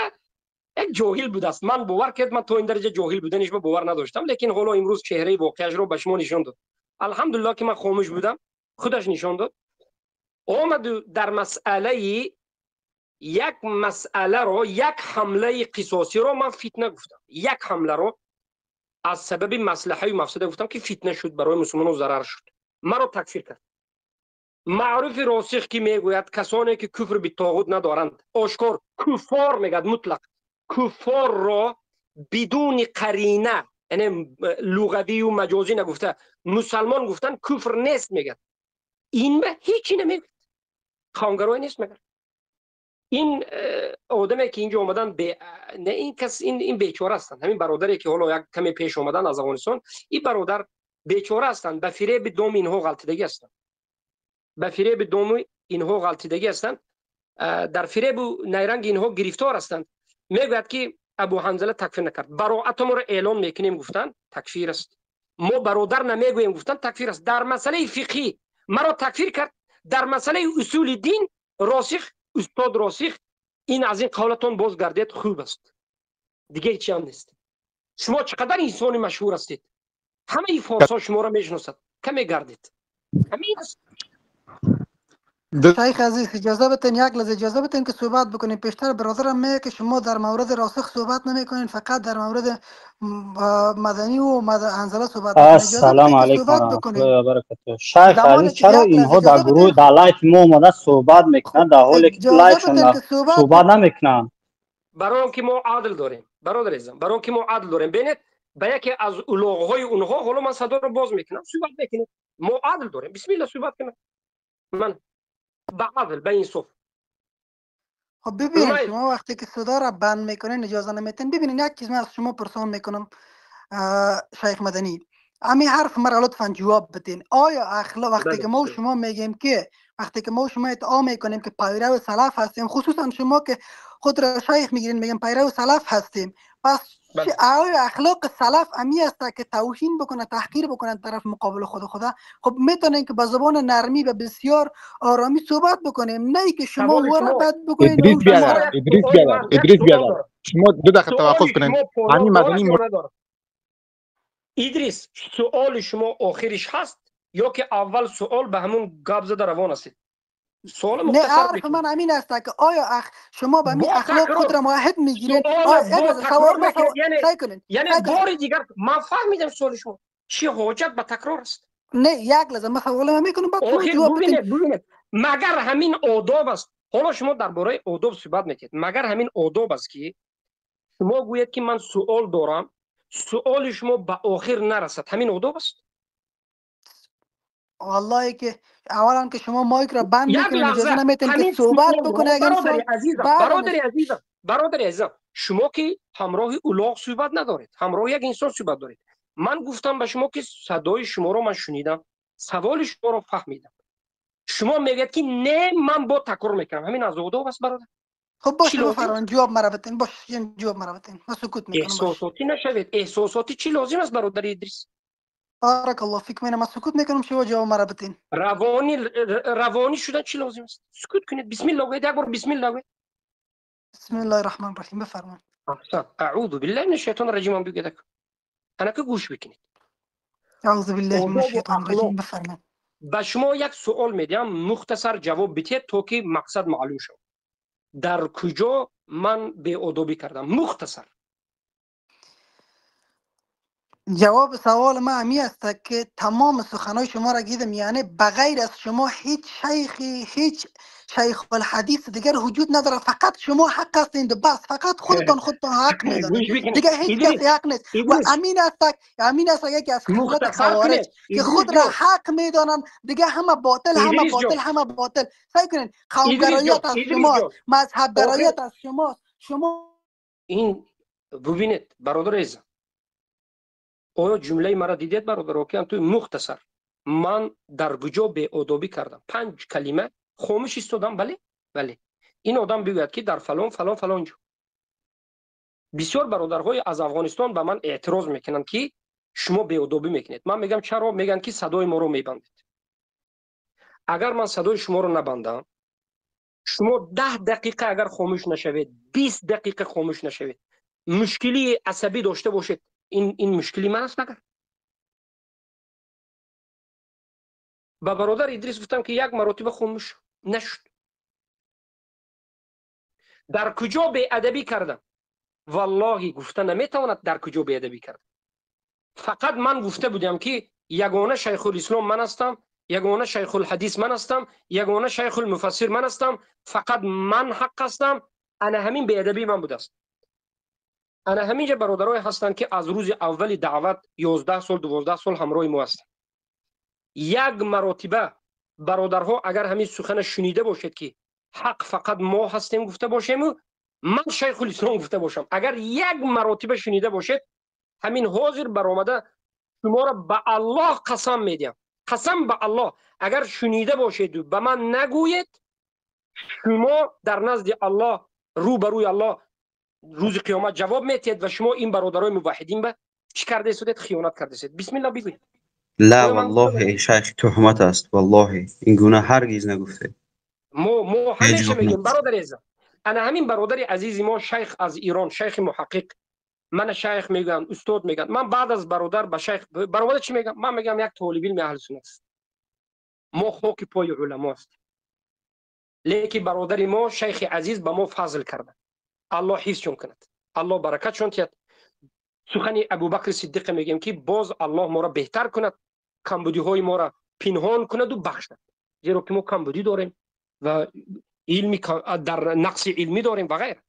B: یک جاهل بود است. من باور کرد، من تا این درجه جاهل بودنش من باور نداشتم، لیکن حالا امروز چهره واقعیش رو به شما نشان داد. الحمدلله که من خاموش بودم، خودش نشان داد. آمد در مسئله یک مسئله رو، یک حمله قصاصی رو من فتنه گفتم، یک حمله رو از سبب مصلحه و مفسده گفتم که فتنه شد برای مسلمانان و ضرر شد، مرا تکفیر کرد. معروف راسخ که میگوید کسانی که کفر به طاغوت ندارند، آشکار کفار میگد، مطلق کفار را بدون قرینه، یعنی لغوی و مجازی نگفته، مسلمان گفتن کفر نیست میگد. این به هیچی نمیگه، خانگرای نیست مگر این آدمی که اینجا اومدن نه این کس این بیچاره هستند. همین برادری که حالا یک کمی پیش اومدن از افغانستان، این برادر بیچاره هستند، به فریب دوم اینها غلطیدگی هستند، به فریب دوم اینها غلطیدگی هستند، در فریب و نیرنگ اینها گرفتار هستند. میگوید که ابو حنظله تکفیر نکرد، براعت ما رو اعلام میکنیم گفتن تکفیر است، ما برادر نمیگوییم گفتن تکفیر است. در مسئله فقهی مرا تکفیر کرد، در مسئله اصول دین راسخ، استاد راسخ این از این قولتون باز گردید خوب است، دیگه هیچی هم نیست. شما چقدر انسان مشهور هستید، همه این فارس ها شما را میشناسد، کمی گردید. همین است.
E: شیخ عزیز اجازه بتین، یک لحظه اجازه بتین که صحبت بکنیم. پیشتر برادرم میگه که شما در مورد راسخ صحبت نمیکنین، فقط در مورد مدنی و حنظله صحبت میکنین.
H: السلام علیکم و رحمت الله و برکاته. شیخ عزیز چرا اینها در گروه در live ما اومده صحبت میکنن در حالی که live شون صحبت نمیکنن؟
B: برای اینکه ما عدل داریم برادر عزیزم، برای اینکه ما عدل داریم. ببینید به یکی از الاغ‌های اونها، حالا من صدا رو باز میکنم صحبت میکنیم. ما عدل داریم، بسم الله صحبت کنم من به عدل به انصاف.
E: خب ببینید شما وقتی که صدا را بند میکنین اجازه نمیتین. ببینید یک چیز من از شما پرسان میکنم شیخ مدنی، امی حرف مرا لطفا جواب بدین. آیا اخلاق وقتی که ما شما میگیم که وقتی که ما شما ادعا میکنیم که پیرو سلف هستیم، خصوصا شما که خود را شیخ میگیرین میگیم پیرو سلف هستیم، پس آیا اخلاق سلف امی است که توهین بکنه تحقیر بکنه طرف مقابل خود خدا؟ خب میتونین که با زبان نرمی و بسیار آرامی صحبت بکنیم، نه اینکه شما ور بد بکنین.
C: ادریس بیادر، ادریس بیادر، ادریس بیادر، شما دو دقیقه توقف کنین. همین مدنی
B: ادریس سوال شما آخرش هست یا که اول سوال به همون گپ زده روان هستید؟ سوال مختصر.
E: نه حرف من همین است که آیا شما به می اخلاق خود را معهد میگیرین؟
B: یعنی بار دیگر من فهمیدم سوال شما چی حاجت به تکرار است.
E: نه یک لحظه من سوال میکنم بعد شما جواب بدین.
B: ببینید مگر همین آداب است؟ حالا شما درباره آداب صحبت میکنید، مگر همین آداب است که شما گویید که من سوال دارم، سوال شما به آخر نرسد؟ همین آداب است؟
E: والله که اولا که شما مایک را بند میکنید اجازه نمیتین که صحبت بکنه.
B: برادر عزیزم، برادر عزیزم، شما که همراه الاغ صحبت ندارید، همراه یک انسان صحبت دارید. من گفتم به شما که صدای شما رو من شنیدم، سوال شما رو فهمیدم. شما میگید که نه من با تکرار میکنم. همین از آداب است برادر.
E: خب باشه بفرمایید جواب مرا بدین. باشه جواب مرا بدین، من سکوت میکنم.
B: احساساتی نشوید. احساساتی چی لازم است برادر ادریس؟
E: بارک الله فیک. من سکوت میکنم شما جواب مرا بدین.
B: روانی شدن چی لازم است؟ سکوت کنید. بسم الله گوید، یک بار بسم الله گوید.
E: بسم الله الرحمن الرحیم. بفرمایید.
B: احسن. اعوذ بالله من الشیطان الرجیم بگید. انا که گوش بکنید.
E: اعوذ بالله من الشیطان الرجیم. بفرمایید.
B: به شما یک سوال میدم، مختصر جواب بدید تا که مقصد معلوم شود. در کجا من بی‌ادبی کردم؟ مختصر.
E: جواب سوال من همی است که تمام سخنهای شما را گیدم، یعنی بغیر از شما هیچ شیخی، هیچ شیخ الحدیث دیگر وجود نداره، فقط شما حق هستین و بس. فقط خودتان حق میدانید، دیگه هیچ کسی حق نیست. و امین است، امین است یکی از خصلت خوارج که خود را حق میدانن، دیگه همه باطل، همه باطل، همه باطل. سعی کنین قومگراییت از شماست، مذهب گراییت از شماست. شما
B: این ببینید برادر عزیز، آیا جمله مرا دیدید برادر؟ که توی مختصر من در کجا بی‌ادبی کردم؟ 5 کلمه خاموش ایستادم. بله بله. این آدم بگوید که در فلان فلان فلان جو. بسیار برادرهای از افغانستان به من اعتراض میکنن که شما بی‌ادبی میکنید. من میگم چرا؟ میگن که صدای ما رو میبندید. اگر من صدای شما رو نبندم، شما 10 دقیقه اگر خاموش نشوید، 20 دقیقه خاموش نشوید، مشکلی عصبی داشته باشید، این مشکلی من است. مگر با برادر ادریس گفتم که یک مراتب خاموش نشد. در کجا بی‌ادبی کردم؟ والله گفته نمیتواند در کجا بی‌ادبی کردم. فقط من گفته بودم که یگانه شیخ الاسلام من هستم، یگانه شیخ الحدیث من هستم، یگانه شیخ المفسر من هستم، فقط من حق هستم. انا همین بی‌ادبی من بوده است. انا همینجا برادرای هستند که از روز اول دعوت 11 سال 12 سال همراه ما هستند. یک مراتبه برادرها اگر همین سخن شنیده باشید که حق فقط ما هستیم گفته باشیم و من شیخ الاسلام گفته باشم، اگر یک مراتبه شنیده باشید، همین حاضر برآمده شما را به الله قسم میدیم، قسم به الله، اگر شنیده باشید و به من نگویید، شما در نزد الله رو به روی الله روز قیامت جواب میتید و شما این برادرای موحدین به چی کرده ایستید؟ خیانت کرده ایستید. بسم الله بگویید.
G: لا والله ای شیخ تهمت است، والله این گونه هرگز نگفته.
B: ما همیشه میگیم برادر عزیزم، انا همین برادر عزیز ما شیخ از ایران، شیخ محقق، من شیخ میگم، استاد میگم. من بعد از برادر به شیخ برادر چی میگم؟ من میگم یک طالب علم اهل سنت است. ما خاک پای علما است. لیکن برادر ما شیخ عزیز به ما فضل کرده، الله حفظشون کند، الله برکتشون تید. سخن ابوبکر صدیق میگیم که باز الله ما را بهتر کند، کمبودی های ما را پنهان کند و بخشد، زیرا که ما کمبودی داریم و علمی در نقص علمی داریم و غیره.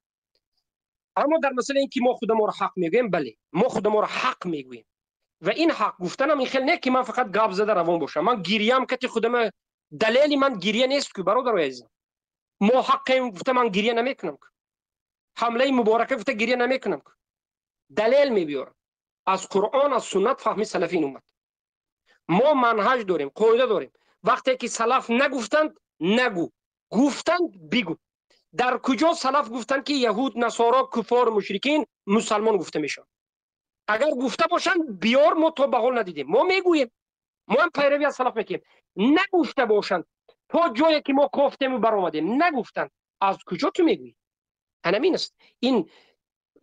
B: اما در مسئله اینکه ما خود ما را حق میگوییم، بله ما خود ما را حق میگوییم و این حق گفتنم این خیلی نه که من فقط گپ زده روان باشم. من گریم که خودم دلیل من گریه نیست که برادر عزیزم، ما حقیم گفته من گریه نمیکنم، حمله مبارکه گفته گریه نمیکنم، دلیل میبیارم از قرآن، از سنت، فهمی سلفین اومد. ما منهج داریم، قاعده داریم. وقتی که سلف نگفتند نگو، گفتند بگو. در کجا سلف گفتند که یهود، نصارا، کفار، مشرکین مسلمان گفته میشن؟ اگر گفته باشند بیار، ما تا به حال ندیدیم. ما میگوییم، ما هم پیروی از سلف میکنیم. نگفته باشند تا جایی که ما گفتیم و برآمدیم نگفتند، از کجا تو میگویی؟ همین است. این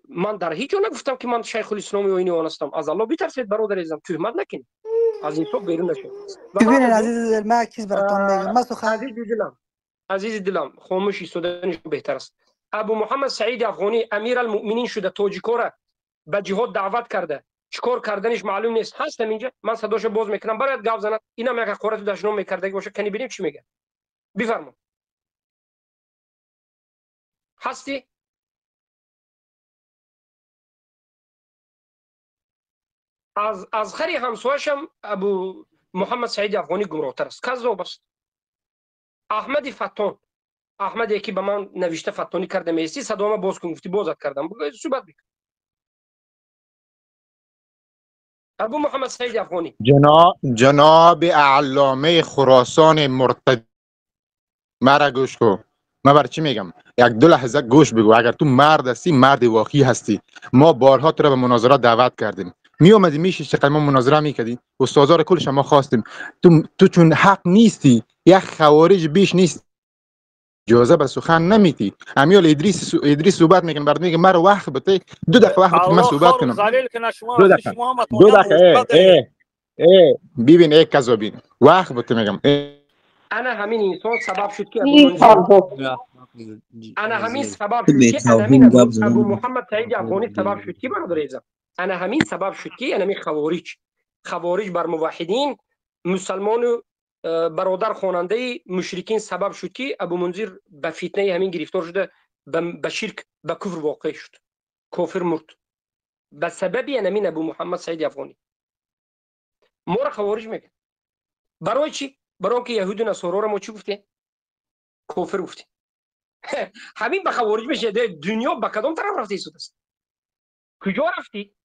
B: من در هیچ جا نگفتم که من شیخ الاسلام و اینی آن هستم. از الله بترسید برادر عزیزم، تهمت نکنید، از این صحب بیرون نشید.
E: ببینید عزیز دل، من چیز براتون میگم. من سخن
B: عزیز دلم، خاموش ایستادنش بهتر است. ابو محمد سعید افغانی امیرالمؤمنین شده، تاجیکا را به جهاد دعوت کرده، چیکار کردنش معلوم نیست. هستم اینجا، من صداشو باز میکنم برات گاو زند. اینم یک حقارت دشنام میکرده باشه، کنی ببینیم چی میگه. بفرما. هستی؟ از خری همسایشم ابو محمد سعید افغانی گمراهتر است، کذاب است. احمد فتان، احمد یکی به من نوشته فتانی کرده میستی، صدامه باز کن، گفتی بازت کردم، صحبت بکن. ابو محمد سعید افغانی،
C: جناب علامه خراسان مرتد، مرا گوش کن. من بر چی میگم؟ یک دو لحظه گوش بگو. اگر تو مرد هستی، مرد واقعی هستی، ما بارها تو را به مناظره دعوت کردیم، می اومدی میشستی ما مناظره میکردی، استادا رو کلش ما خواستیم. تو چون حق نیستی، یک خوارج بیش نیست، اجازه به سخن نمیتی. امیال ادریس صحبت میکنه، برات میگه مرا وقت بده، دو دقیقه وقت بده من صحبت کنم. دو دقیقه ای ببین، ای کذابین، وقت بده میگم.
B: انا همین انسان سبب شد که انا همین سبب شد که ابو محمد سعید افغانی سبب شد که برادر عزیزم، انا همین سبب شد که انا خوارج بر موحدین مسلمان برادر خواننده مشرکین سبب شد که ابو منذر به فتنه همین گرفتار شده، به شرک، به کفر واقع شد، کافر مرد به سبب همین ابو محمد سعید افغانی. ما را خوارج میگن. برای چی؟ برای که یهود و نصارا را ما چی گفتیم؟ کافر گفتیم. همین به خوارج میشه. دنیا به کدام طرف رفته است؟ کجا رفتی؟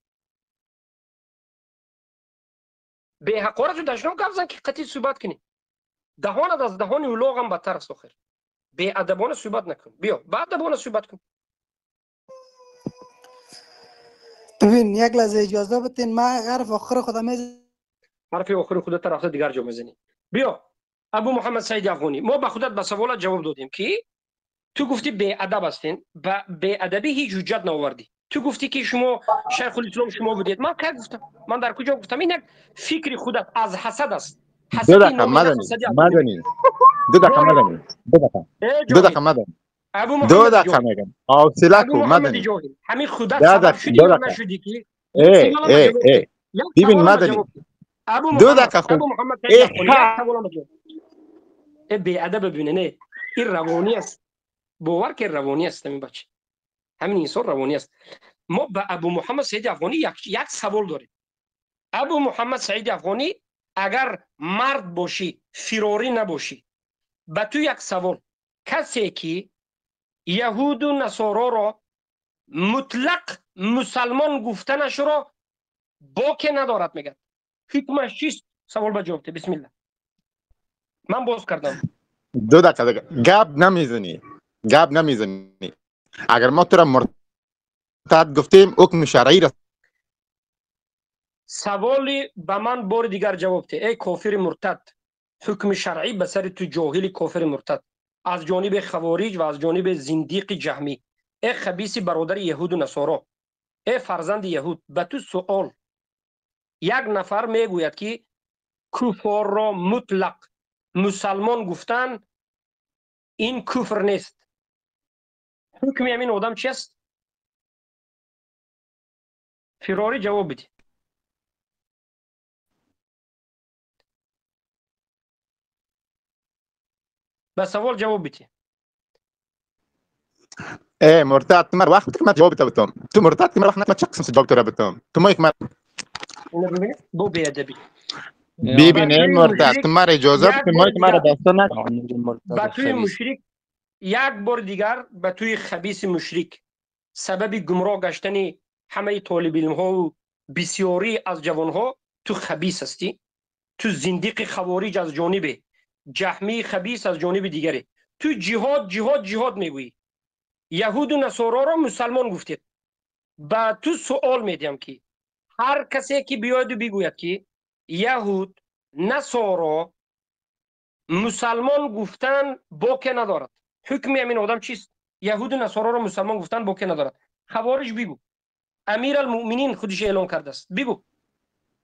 B: به حقارت و دشنام گپ زن که قطعی صحبت کنی. دهانت از دهان الاغ هم بدتر است. آخر بی ادبانه صحبت نکن، بیا با ادبانه صحبت کن.
E: ببین یک لحظه اجازه بدین، من حرف آخر خودم
B: حرف آخر خودت رفته دیگر جا میزنی. بیا ابو محمد سعید افغانی، ما به خودت به سوالات جواب دادیم که تو گفتی بی ادب هستین، با بی ادبی هیچ حجت نآوردی. تو گفتی که شما شیخ الاسلام شما بودید. من کی گفتم؟ من در کجا گفتم؟ این فکر خودت از حسد است.
C: دو دقیقه مدنی، دو دقیقه مدنی، دو دقیقه مدنی، دو دقیقه میگم حوصله کو مدنی.
B: همین خودت سبب شدی یا نشدی که
C: ای ای ای ببین مدنی، دو دقیقه خود
B: ای بی ادب ببینه. نه این روانی است، باور که روانی است. همین بچه، همین انسان روانی است. ما به ابو محمد سعید افغانی یک سوال داریم. ابو محمد سعید افغانی اگر مرد باشی، فراری نباشی، به تو یک سوال: کسی که یهود و نصارا را مطلق مسلمان گفتنش را باک ندارد، میگه حکمش چیست؟ سوال به جواب ده. بسم الله. من باز کردم.
C: دو دقیقه گپ نمیزنی، گپ نمیزنی. اگر ما تو را مرتد گفتیم، حکم شرعی را.
B: سوالی به من بار دیگر جواب ده. ای کافر مرتد، حکم شرعی به سر تو جاهل کافر مرتد، از جانب خوارج و از جانب زندیق جهمی، ای خبیث برادر یهود و نصارا، ای فرزند یهود، به تو سوال. یک نفر میگوید که کفار را مطلق مسلمان گفتن این کفر نیست. حکم همین آدم چی است؟ فراری جواب بده. به سوال جواب بده.
C: ايه مرتد مر وقت ما جواب تبتم تو مرتد مر وقت ما چقسم جواب تربتم تو ما یک
B: بو بیادبی
C: ببینه مرتد تو مر اجازه بده ما یک مر دست
B: نکن. به توی مشرک یک بار دیگر، به توی خبیث مشرک، سبب گمراه گشتن همه طالب علم ها و بسیاری از جوان ها، تو خبیث هستی، تو زندیق خوارج از جانب جهمی خبیث از جانب دیگری، تو جهاد جهاد جهاد میگویی، یهود و نصارا را مسلمان گفتید. با تو سوال میدیم که هر کسی که بیاید و بگوید که یهود نصارا مسلمان گفتن باک ندارد، حکم همین آدم چیست؟ یهود و نصارا را مسلمان گفتن باک ندارد. خوارج بگو، امیرالمؤمنین خودش اعلام کرده است، بگو.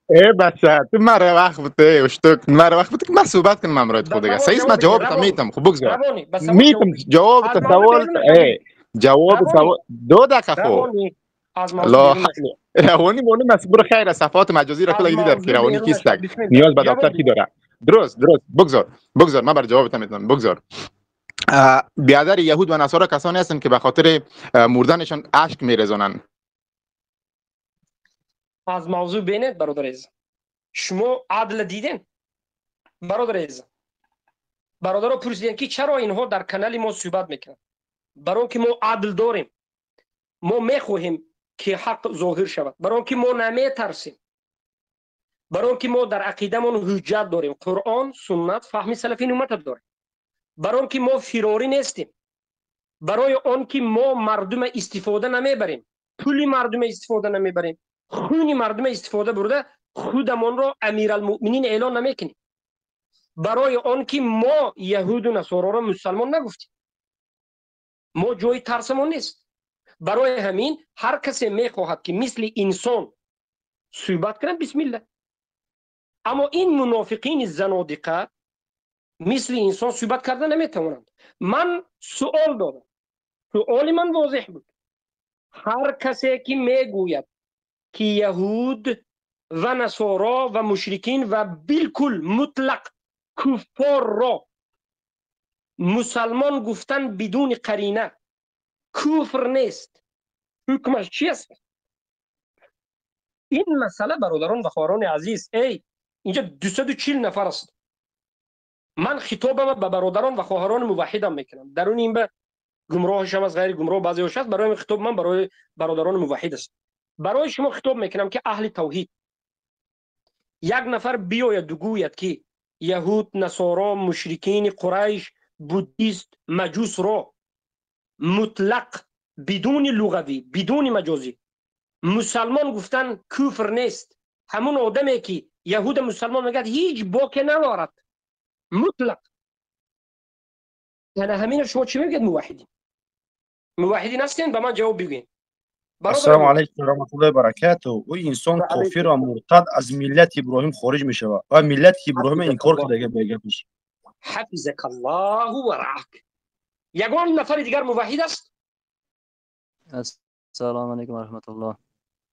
C: ای بچه تو مرا وقت بده اشتک مرا وقت بده که من صحبت کنم امرایت خود دیگه. صحیح من جواب تا میتم. خب بگذار میتم جواب تا سوال. ای جواب سوال 2 دقیقه. خب لا روانی مونه مسبور خیر صفحات مجازی را کلا دیدم که روانی کیست نیاز به دکتر کی داره. درست بگذار من بر جواب تا میتم. بگذار بیادر یهود و نصارا کسانی هستند که به خاطر مردنشان اشک میرزانند.
B: از موضوع بینید برادر عزیز، شما عدل دیدین برادر عزیز. برادرها پرسیدن که چرا اینها در کانال ما صحبت میکنن؟ برای که ما عدل داریم، ما میخواهیم که حق ظاهر شود، برای که ما نمیترسیم، برای که ما در عقیده‌مون حجت داریم، قرآن، سنت، فهم سلفین امت داریم، برای که ما فراری نیستیم، برای آن که ما مردم استفاده نمیبریم، پول مردم استفاده نمیبریم، خون مردم استفاده برده خودمان را امیرالمؤمنین اعلان نمیکنیم، برای آن که ما یهود و نصارا را مسلمان نگفتیم، ما جای ترسمان نیست. برای همین هر کسی میخواهد که مثل انسان صحبت کنه بسم الله، اما این منافقین زنادقه مثل انسان صحبت کرده نمیتوانند. من سوال دادم، سوال من واضح بود. هر کسی که میگوید که یهود و نصارا و مشرکین و بالکل مطلق کفار را مسلمان گفتن بدون قرینه کفر نیست، حکمش چی است؟ این مسئله برادران و خواهران عزیز، ای اینجا 240 نفر است. من خطابم به برادران و خواهران موحدم میکنم، درون این به گمراهش هم از غیر گمراه بعضی هاش است. برای خطاب من برای برادران موحد است. برای شما خطاب میکنم که اهل توحید، یک نفر بیاید و گوید که یهود، نصارا، مشرکین قریش، بودیست، مجوس را مطلق بدون لغوی، بدون مجازی مسلمان گفتن کفر نیست، همون آدمی که یهود مسلمان میگه هیچ باک ندارد مطلق. یعنی همین شما چی میگید؟ موحدین موحدین هستین؟ به من جواب بگین.
I: السلام علیکم و رحمت الله و برکاته. او انسان کافر و مرتد از ملت ابراهیم خارج می شود و ملت ابراهیم انکار کرده بگه پیش.
B: حفظک الله و رعاک. یگان نفر دیگر موحد است؟
J: السلام علیکم و رحمت الله.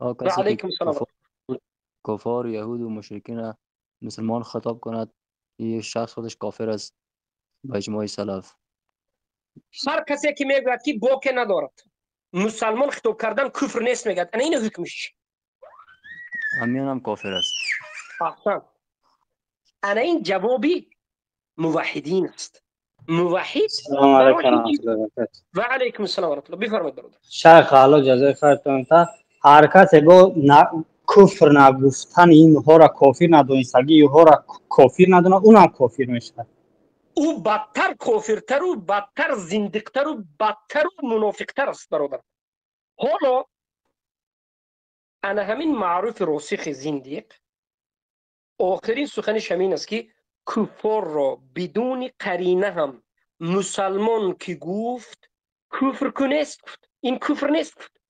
B: و علیکم السلام.
J: کفار یهود و مشرکین مسلمان خطاب کند، این شخص خودش کافر است با اجماع سلف.
B: هر کسی که میگوید که باک ندارد مسلمان خطاب کردن کفر نیست میگه، انا این حکمش
J: همین هم کافر است.
B: احسن. انا این جوابی موحدین است. موحد.
H: السلام علیکم
B: و علیکم السلام و رحمت الله. بفرمایید برادر.
H: شیخ الله جزای خیرتون تا هر کسی با کفر نگفتن اینها را کافر ندونستگی، اینها را کافر ندونه، اونم کافر میشه.
B: او بدتر کافرتر و بدتر زندیقتر و بدتر و منافقتر است برادر. حالا انا همین معروف راسخ زندیق آخرین سخنش همین است که کفار را بدون قرینه هم مسلمان که گفت کفر کنست، گفت این کفر نیست گفت.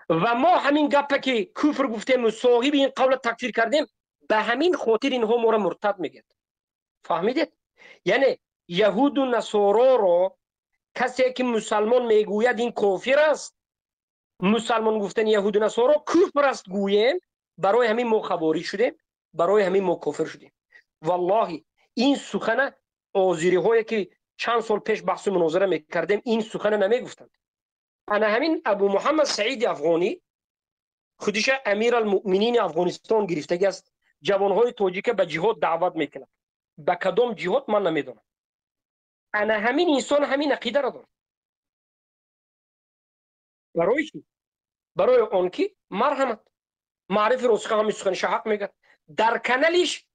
B: و ما همین گپه که کفر گفتیم و صاحب این قول تکفیر کردیم، به همین خاطر اینها ما را مرتد میگن. فهمیدید؟ یعنی یهود و نصارا را کسی که مسلمان میگوید این کافر است، مسلمان گفتن یهود و نصارا کفر است گوییم، برای همین ما خواری شدیم، برای همین ما کافر شدیم. والله این سخن آذری هایی که چند سال پیش بحث و مناظره میکردیم این سخن نمیگفتند. انا همین ابو محمد سعید افغانی خودش امیرالمؤمنین افغانستان گرفتگی است، جوانهای تاجیک به جهاد دعوت میکنه. به کدام جهاد من نمیدونم. انا همین انسان همین عقیده را داره. برای چی؟ برای آنکه مرحمت معرف راسخ همین سخنش حق میگه. در کانالش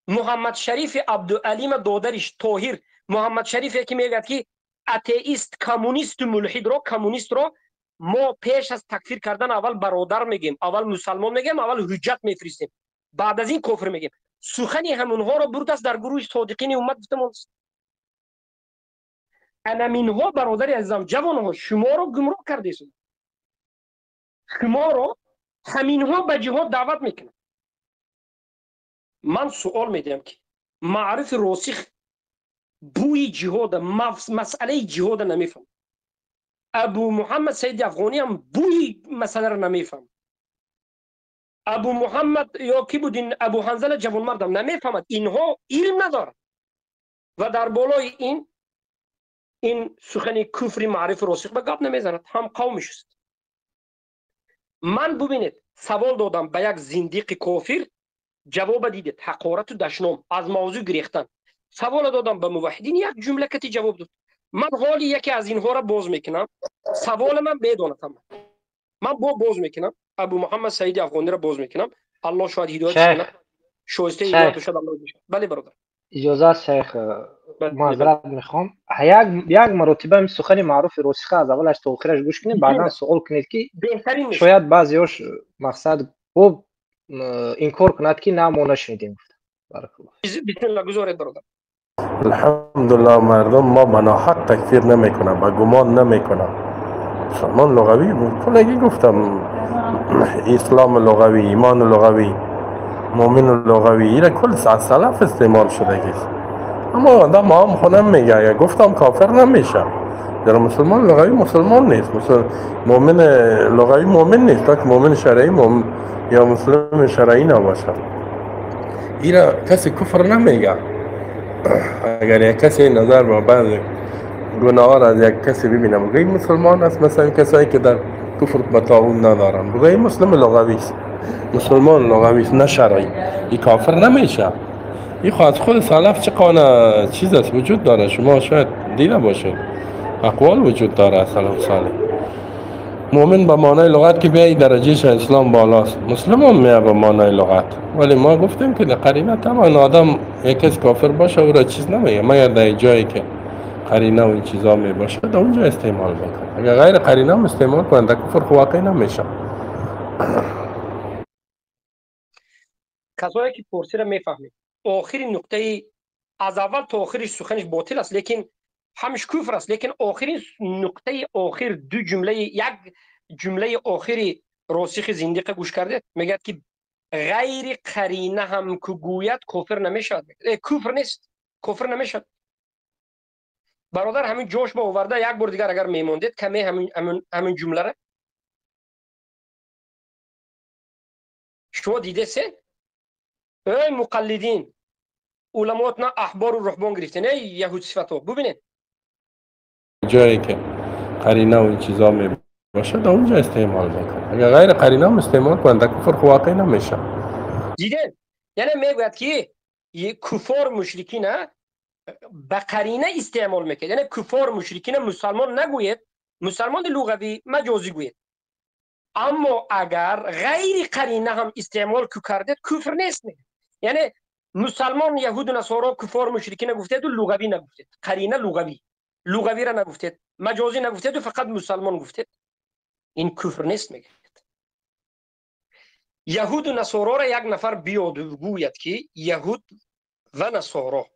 B: محمد شریف عبدالعلیم دادرش طاهر محمد شریف که میگه که اتئیست کمونیست ملحد رو کمونیست رو ما پیش از تکفیر کردن اول برادر میگیم، اول مسلمان میگیم، اول حجت میفرستیم، بعد از این کفر میگیم. سخنی همونها رو برد است در گروه صادقین امت گفتم. انا منها برادر عزیزم جوانها شما رو گمراه کرده است، شما رو همینها به جهاد دعوت میکنه. من سوال میدم که معرف راسخ بوی جهاد مسئله جهاد نمیفهم، ابو محمد سید افغانی هم بوی مسئله رو نمیفهم، ابو محمد یا کی بود این ابو حنظله جوانمردم نمیفهمد. اینها علم ندارد و در بالای این سخن کفری معرف راسخ به گپ نمیزند، هم قومش است. من ببینید سوال دادم به یک زندیق کافر، جواب دیدید حقارت و دشنام از موضوع گریختن. سوال دادم به موحدین، یک جمله کتی جواب داد. من حالی یکی از اینها را باز میکنم، سوال من بدونم، من باز میکنم، ابو محمد سعید افغانی را باز میکنم، الله شاید هدایت کنه، شایسته هدایت شد الله بشه. بله برادر
D: اجازه است شیخ، معذرت میخوام، یک مرتبه این سخن معروف راسخه از اولش تا آخرش گوش کنید، بعدا سوال کنید که شاید بعضیاش مقصد خوب انکار کند که نه ما نشنیدیم. بارک الله.
B: بسم الله گذارید برادر.
K: الحمدلله مردم ما بناحق تکفیر نمیکنم و گمان نمیکنم. مسلمان لغوی کلگی گفتم، اسلام لغوی، ایمان لغوی، مؤمن لغوی، اینا کل سلف استعمال شده گیست. اما آدم هم خودم میگه اگه گفتم کافر نمیشم. در مسلمان لغوی مسلمان نیست، مؤمن لغوی مؤمن نیست، تا که مؤمن شرعی مؤمن یا مسلم شرعی نباشه. اینا کسی کفر نمیگه. اگر یک کسی نظر با بعض گناه را از یک کسی ببینم بگه مسلمان است، مثلا کسایی که در کفر به تعاون ندارن، بگه مسلم لغوی است، مسلمان لغوی است نه شرعی، این کافر نمیشه. این خود خود سلف چه قانه چیز است وجود داره، شما شاید دیده باشید اقوال وجود داره سلف صالح. مؤمن به معنای لغت که بیای درجهش اسلام بالاست، مسلم هم میه به معنای لغت، ولی ما گفتیم که در قرینه طبعا آدم یک کس کافر باشه او را چیز نمیگه، مگر در جایی که قرینه و این چیزا می باشه در اونجا استعمال میکنه. اگر غیر قرینه هم استعمال کنه در کفر خو واقع نمیشه.
B: کسایی که پرسی را میفهمید آخرین نقطه از اول تا آخرش سخنش باطل است، لیکن همش کفر است، لیکن آخرین نقطه آخر دو جمله، یک جمله آخری راسخ زندیق گوش کرده میگه که غیر قرینه هم که گوید کفر نمیشد، کفر نیست، کفر نمیشد. برادر همین جوش با آورده یک بار دیگر اگر میموندید کمی همین جمله را شما دیده سه ای مقلدین علمات نه احبار و رهبان گرفتن ای یهود صفتو ببینید
K: جایی که قرینه و این چیزا می باشه در اونجا استعمال میکنه، اگر غیر قرینه هم استعمال کنه در کفر خو واقع نمیشه.
B: دیدن یعنی میگوید که کفار مشرکین به قرینه استعمال میکنه، یعنی کفار مشرکین مسلمان نگوید، مسلمان لغوی مجازی گوید، اما اگر غیر قرینه هم استعمال کرده کفر نیست. یعنی مسلمان یهود و نصارا کفار مشرکین گفته و لغوی نگفته، قرینه لغوی را نگفته، مجازی نگفته و فقط مسلمان گفته، این کفر نیست. میگه یهود و نصارا را یک نفر بیاد و گوید که یهود و نصارا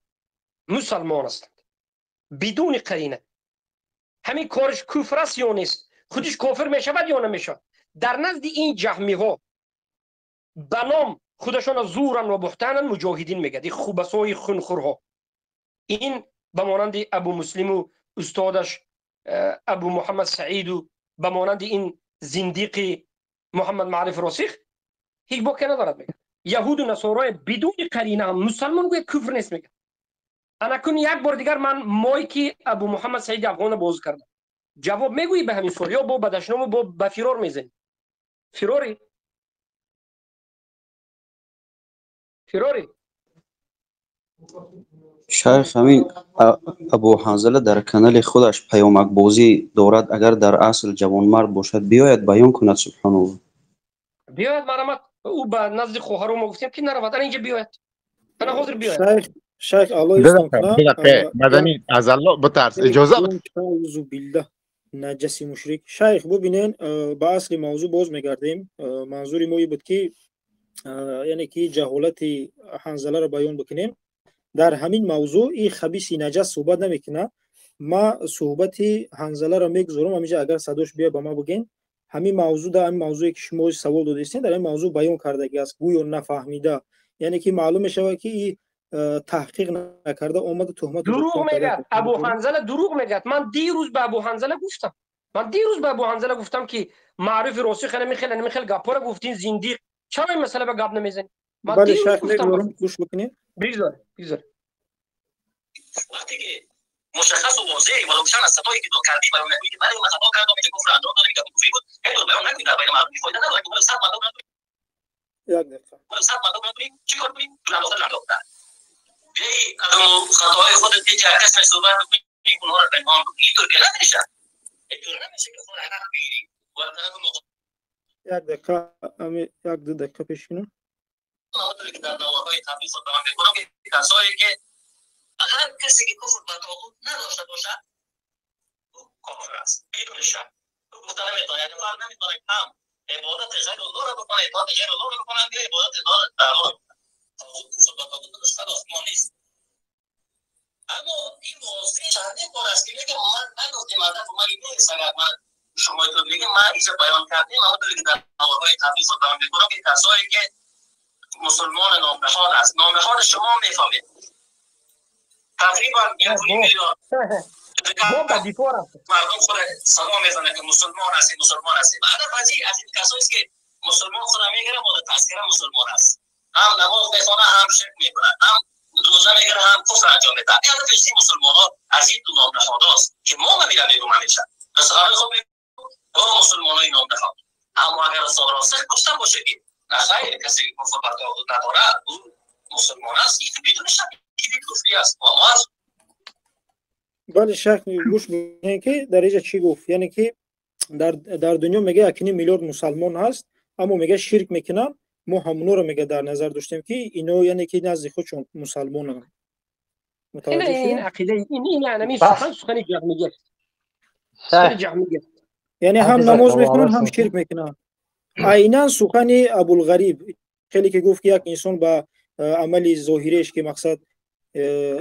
B: مسلمان هستند بدون قرینه، همین کارش کفر است یا نیست؟ خودش کافر میشود یا نمیشود؟ در نزد این جهمی ها بنام خودشان زورن و بهتانن مجاهدین میگه، این خوبسای خونخورها، این به مانند ابو مسلم و استادش ابو محمد سعید و به مانند این زندیق محمد معرف راسخ هیچ باکی ندارد. میگه یهود و نصارای بدون قرینه هم مسلمان گوید کفر نیست. میگه انا کن یک بار دیگر من مایکی ابو محمد سعید افغان باز کردم، جواب میگویی به همین سوال یا با بدشنام با به فرار میزنی؟ فراری فراری.
G: شیخ همین ابو حنظله در کانال خودش پیامک بازی دارد، اگر در اصل جوانمرد باشد بیاید بیان کند. سبحان الله.
B: بیاید مرحمت. او به نزد خواهرم ما گفتیم که نرود، اینجا بیاید، انا حاضر بیاید.
F: شیخ الله یستان کنه.
C: مدنی از الله بترس، اجازه بده.
F: اعوذ بالله نجسی مشرک. شیخ ببینین به اصل موضوع باز میگردیم. منظور ما این بود که یعنی که جهالت حنظله را بیان بکنیم. در همین موضوع این خبیث نجس صحبت نمیکنه. ما صحبت حنظله را میگذارم همینجا، اگر صداش بیا به ما بگین. همین موضوع در همین موضوعی که شما سوال دادید در این موضوع بیان کرده است، گویا نفهمیده، یعنی که معلوم میشود که این تحقیق نکرده اومده تهمت.
B: دروغ میگه ابو حنظله، دروغ میگه. من دیروز به ابو حنظله گفتم، من دیروز به ابو حنظله گفتم که معرف راسخ نمیخل نمیخل گپا را گفتین زندیق، چرا این مسئله به گپ نمیزنی؟ من
F: بله شیخ میگم گوش بکنید.
B: بگذار بگذار.
A: وقتی که مشخص و واضح و روشن از خطایی که تو کردی بیان نکنی که بله من خطا کردم، اینجا کفر انجام دادم، اینجا کفری بود، هی تو بیان نکنی در بین مردم فایده نداره. که صد مردم
F: یک دقیقه
A: صد مردم نکنی چیکار کنی؟ تو انداخته بیای از خطاهای خودت که کس صحبت بکنی، اونها رو پنهان کنی، اینطور که نمیشه، اینطور نمیشه که خود حق بگیری و طرف مقابل.
F: یک دقیقه یک دو دقیقه پیش کنم.
A: همونطوری که در نوارهای تبلیغ خود بیان میکنم که کسایی که هر کسی که کفر به طاغوت نداشته باشد او کافر است بدون شک. او گفته نمیتونه، یعنی فرد نمیتونه هم عبادت غیر الله را بکنه، اطاعت غیر الله را بکنه، یا عبادت الله تعالی را بکنه. طاغوت کفر به طاغوت نداشته ما نیست. اما این واضح چندین بار است که میگه من نگفتیم هدف من این نیست. اگر من شما اینطور میگه من اینجا بیان کردیم، همونطوری که در نوارهای تبلیغ خود بیان میکنم که کسایی که مسلمان نامنهاد است، نامنهاد شما میفهمید تقریبا یک میلیارد مردم خود صدا میزنه که مسلمان هستیم مسلمان هستیم. هدف از این کسایی است که مسلمان خود میگیره مورد تذکره مسلمان است، هم نماز میخونه، هم شرک میکنه، هم روزه میگیره، هم کفر انجام میده. این هدف این مسلمان ها از این دو نامنهاد است که ما میرم میگم همیشه مثلا خود میگم با مسلمان های نامنهاد. اما اگر استاد راسخ گفتم باشه که نه خیر، کسی که کفر بر طاغوت نداره او مسلمان است، این بدون شک کفری است.
F: بله شیخ گوش می‌کنین که در اینجا چی گفت، یعنی که در دنیا میگه 1.5 میلیارد مسلمان هست، اما میگه شرک میکنن. ما همونو رو میگه در نظر داشتیم که اینو یعنی که نزد خودشون مسلمانن. متوجه
B: این عقیده این یعنی سخن جهمیه، سخن جهمیه،
F: یعنی هم نماز میخونن هم شرک میکنن. عینا سخن ابوالغریب خیلی که گفت که یک انسان با عمل ظاهریش که مقصد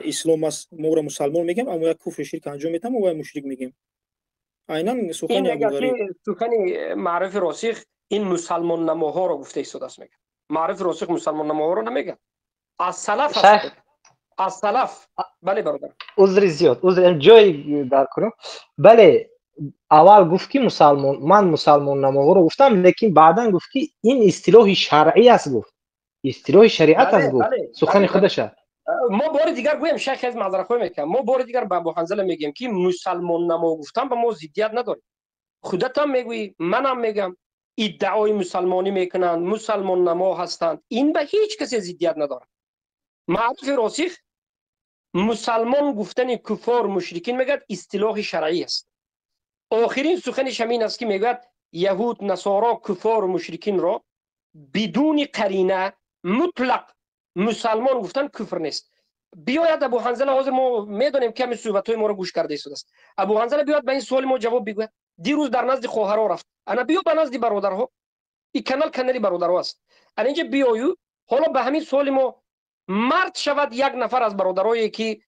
F: اسلام است ما را مسلمان میگیم، اما یک کفر شرک انجام میدم و مشرک میگیم. عینا سخن ابوالغریب،
B: سخن معرف راسخ این مسلمان نماها رو گفته ایستاده است. میگه معرف راسخ مسلمان نماها رو نمیگه، از سلف است، از سلف. بله برادر
D: عذر زیاد، عذر جای در کنم. بله اول گفت که مسلمان، من مسلمان نماها رو گفتم، لیکن بعدا گفت که این اصطلاح شرعی است، گفت اصطلاح شریعت است، گفت سخن خودش.
B: ما بار دیگر گویم شیخ از معذرت خواهی میکنم، ما بار دیگر به ابو حنظله میگیم که مسلمان نما گفتم به ما ضدیت نداریم. خودت هم میگویی، منم میگم، ادعای مسلمانی میکنند، مسلمان نما هستند، این به هیچ کسی ضدیت نداره. معرف راسخ مسلمان گفتن کفار مشرکین میگه اصطلاح شرعی است. آخرین سخنش همین است که میگوید یهود نصارا کفار و مشرکین را بدون قرینه مطلق مسلمان گفتن کفر نیست. بیاید ابو حنظله، حاضر ما میدونیم که همین صحبت‌های ما رو گوش کرده است. ابو حنظله بیاید به این سوال ما جواب بگوید. دیروز در نزد خواهرها رفت، انا بیا به نزد برادرها، این کانال کانالی برادرها است. انا اینجا بیایو حالا به همین سوال ما مرد شود یک نفر از برادرایی که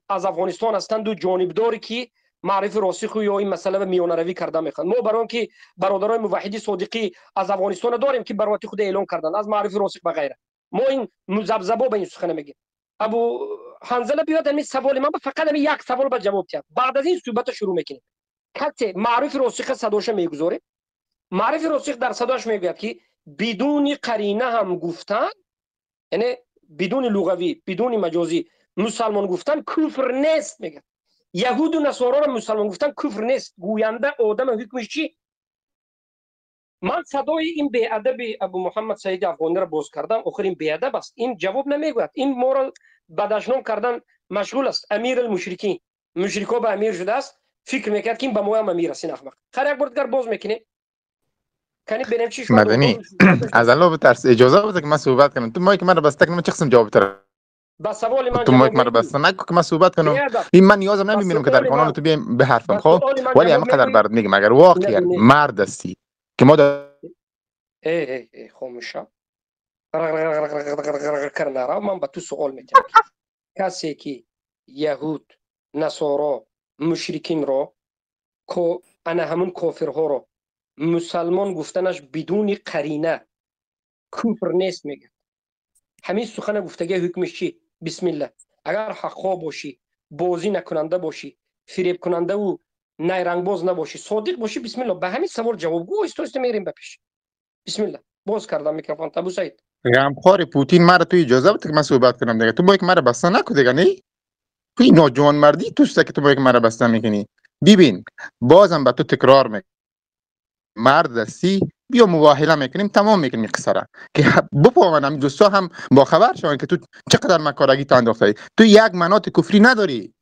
B: از افغانستان هستند و جانبداری که معرف راسخ یا این مسئله به میانه روی کرده میخوان. ما برای که برادرای موحدی صادقی از افغانستان داریم که برایت خود اعلام کردن از معرف راسخ و غیره، ما این مذبذبا به این سخن میگیم. ابو حنظله بیاد همین سوال من فقط همین یک سوال به جواب بده. بعد از این صحبت شروع میکنیم. کسی معرف راسخ صداش میگذاره. معرف راسخ در صداش میگوید که بدون قرینه هم گفتن، یعنی بدون لغوی، بدون مجازی مسلمان گفتن کفر نیست میگه. یهود و نصارا را مسلمان گفتن کفر نیست. گوینده آدم حکمش چی؟ من صدای این بی‌ادب ابو محمد سعید افغانی را باز کردم، آخر این بی‌ادب است، این جواب نمیگوید، این ما را بدشنام کردن مشغول است. امیر المشرکین، مشرکا به امیر شده است، فکر میکرد که این به ما هم امیر است. این احمق. خیر یک بار دیگر باز میکنه کنی ببینیم چی شد.
C: مدنی از الله بترس، اجازه بده که من صحبت کنم. تو مایک من بسته کنم، چه قسم جواب تر
B: با سوال من
C: تو مایک من بسته نکن که من صحبت کنم. این من نیازم نمیبینم که در کانال تو بیایم به حرفم، خب ولی همه قدر برات میگم اگر واقعا مرد هستی که ما
B: ای ای خاموشا کرنارا، من با تو سوال میکنم. کسی که یهود، نصارا، مشرکین را که انا همون کافرها را مسلمان گفتنش بدون قرینه کفر نیست میگه، همین سخن گفتگی حکمش چی؟ بسم الله. اگر حقا باشی، بازی نکننده باشی، فریب کننده و نیرنگ باز نباشی، صادق باشی، بسم الله به همین سوال جواب گو. است میریم به پیش. بسم الله. باز کردم میکروفون ابو سعید.
C: غمخوار پوتین مرا تو اجازه بده که من صحبت کنم دیگه. تو باید مرا بسته نکن دیگه. نه تو این ناجوان مردی توست که تو باید مرا بسته میکنی. ببین بازم به تو تکرار میکنم، مرد هستی بیا مواهله میکنیم، تمام میکنیم قصه را که بفهمن هم دوستا هم با خبر شون که تو چقدر مکارگی تو انداخته. تو یک منات کفری نداری،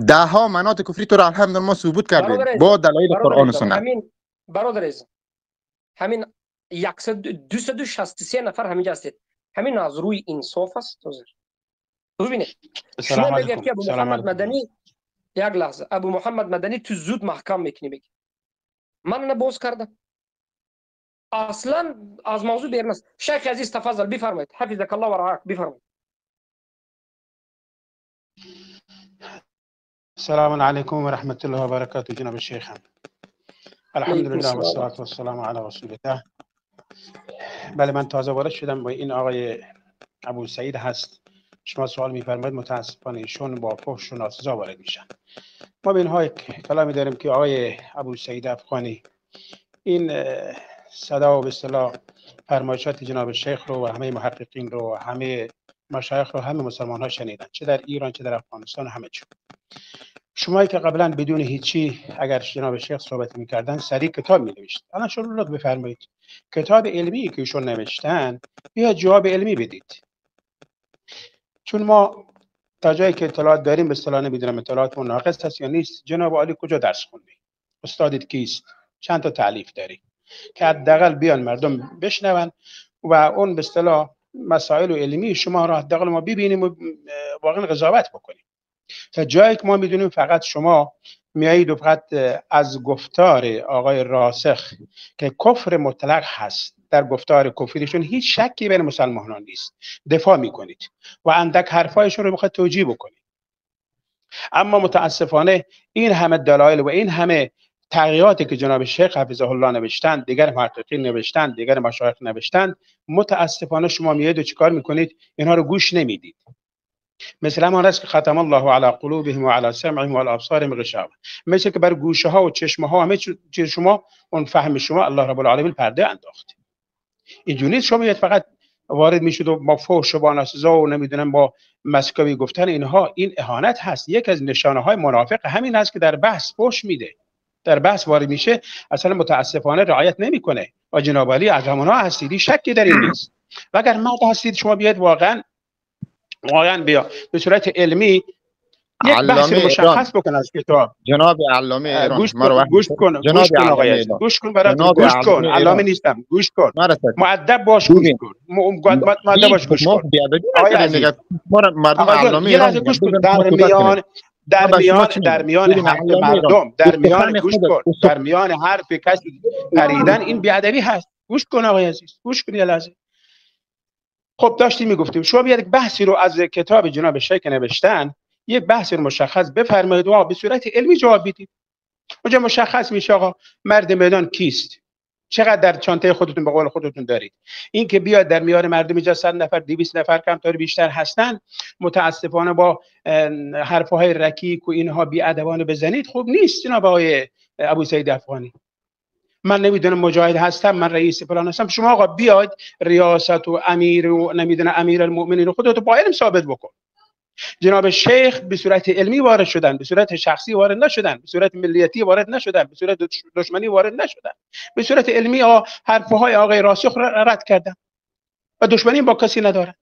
C: ده ها منات کفری تو را الحمدلله ما ثبوت کردیم با دلایل قرآن و سنت.
B: همین برادر عزیز، همین 263 نفر همینجا هستید، همین از روی انصاف است. ببینید شما میگید که ابو محمد مدنی، یک لحظه، ابو محمد مدنی تو زود محکم میکنی، میگی من نه باز کردم اصلا از موضوع بیرون است. شیخ عزیز تفضل بفرمایید، حفظک الله و رعاک، بفرمایید.
L: السلام علیکم و رحمت الله و برکاته جناب شیخ. الحمد لله و الصلاة و السلام علی رسول الله. بله من تازه وارد شدم با این آقای ابو سعید هست. شما سوال میفرمایید، متاسفانه ایشون با فحش و ناسزا وارد میشن. ما به اینها کلامی داریم که آقای ابو سعید افغانی این صدا و به اصطلاح فرمایشات جناب شیخ رو و همه محققین رو و همه مشایخ رو همه مسلمان ها شنیدن، چه در ایران چه در افغانستان، همه چی. شمایی که قبلا بدون هیچی اگر جناب شیخ صحبت میکردن سریع کتاب مینوشت، الان شما لطف بفرمایید کتاب علمی که ایشون نوشتن بیا جواب علمی بدید، چون ما تا جایی که اطلاعات داریم به اصطلاح نمیدونم اطلاعاتمون ناقص هست یا نیست. جناب عالی کجا درس خوندی؟ استادت کیست؟ چند تا تالیف داری که حداقل بیان مردم بشنون و اون به اصطلاح مسائل و علمی شما را حداقل ما ببینیم و واقعا قضاوت بکنیم. تا جایی که ما میدونیم فقط شما میایید و فقط از گفتار آقای راسخ که کفر مطلق هست، در گفتار کفریشون هیچ شکی بین مسلمانان نیست، دفاع میکنید و اندک حرفایشون رو میخواید توجیه بکنید. اما متاسفانه این همه دلایل و این همه تغییراتی که جناب شیخ حفظه الله نوشتند، دیگر محققین نوشتند، دیگر مشایخ نوشتند، متاسفانه شما میایید و چیکار میکنید؟ اینها رو گوش نمیدید. مثل همان است که ختم الله علی قلوبهم و علی سمعهم و علی ابصارهم غشاوه، مثل که بر گوشه ها و چشم ها همه چیز شما، اون فهم شما الله رب العالمین پرده انداخت. اینجوری شما میاد فقط وارد میشد و با فحش و با ناسزا و نمیدونم با مسکوی گفتن اینها، این اهانت هست. یک از نشانه های منافق همین هست که در بحث فحش میده، در بحث وارد میشه، اصلا متاسفانه رعایت نمیکنه. و جناب علی از همونها هستید، شکی در این نیست. و اگر مرد هستید شما بیاید واقعا بیا به صورت علمی یک بحث مشخص بکن از کتاب.
C: جناب علامه ایران
L: گوش کن، گوش کن، گوش کن آقای، گوش کن برات، گوش کن، علامه نیستم، گوش کن، مؤدب باش، گوش کن، مؤدب باش، گوش کن آقای عزیز.
C: مردم علامه ایران
L: گوش کن، در میان حرف مردم، در میان گوش کن، در میان حرف کسی پریدن این بی‌ادبی هست. گوش کن آقای عزیز، گوش کن یه لحظه. خب داشتیم میگفتیم شما بیاد یک بحثی رو از کتاب جناب شیخ نوشتن، یک بحثی رو مشخص بفرمایید و به صورت علمی جواب بدید. اونجا مشخص میشه آقا مرد میدان کیست، چقدر در چانته خودتون به قول خودتون دارید؟ این که بیاد در میان مردم اینجا 100 نفر 200 نفر کمتر بیشتر هستن، متاسفانه با حرفهای رکیک و اینها بی‌ادبانه بزنید خوب نیست. جناب آقای ابو سعید افغانی، من نمیدونم مجاهد هستم، من رئیس فلان هستم، شما آقا بیاید ریاست و امیر و نمیدونم امیرالمؤمنین خودتو با علم ثابت بکن. جناب شیخ به صورت علمی وارد شدن، به صورت شخصی وارد نشدن، به صورت ملیتی وارد نشدن، به صورت دشمنی وارد نشدن، به صورت علمی حرفهای آقای راسخ را رد کردن و دشمنی با کسی ندارن.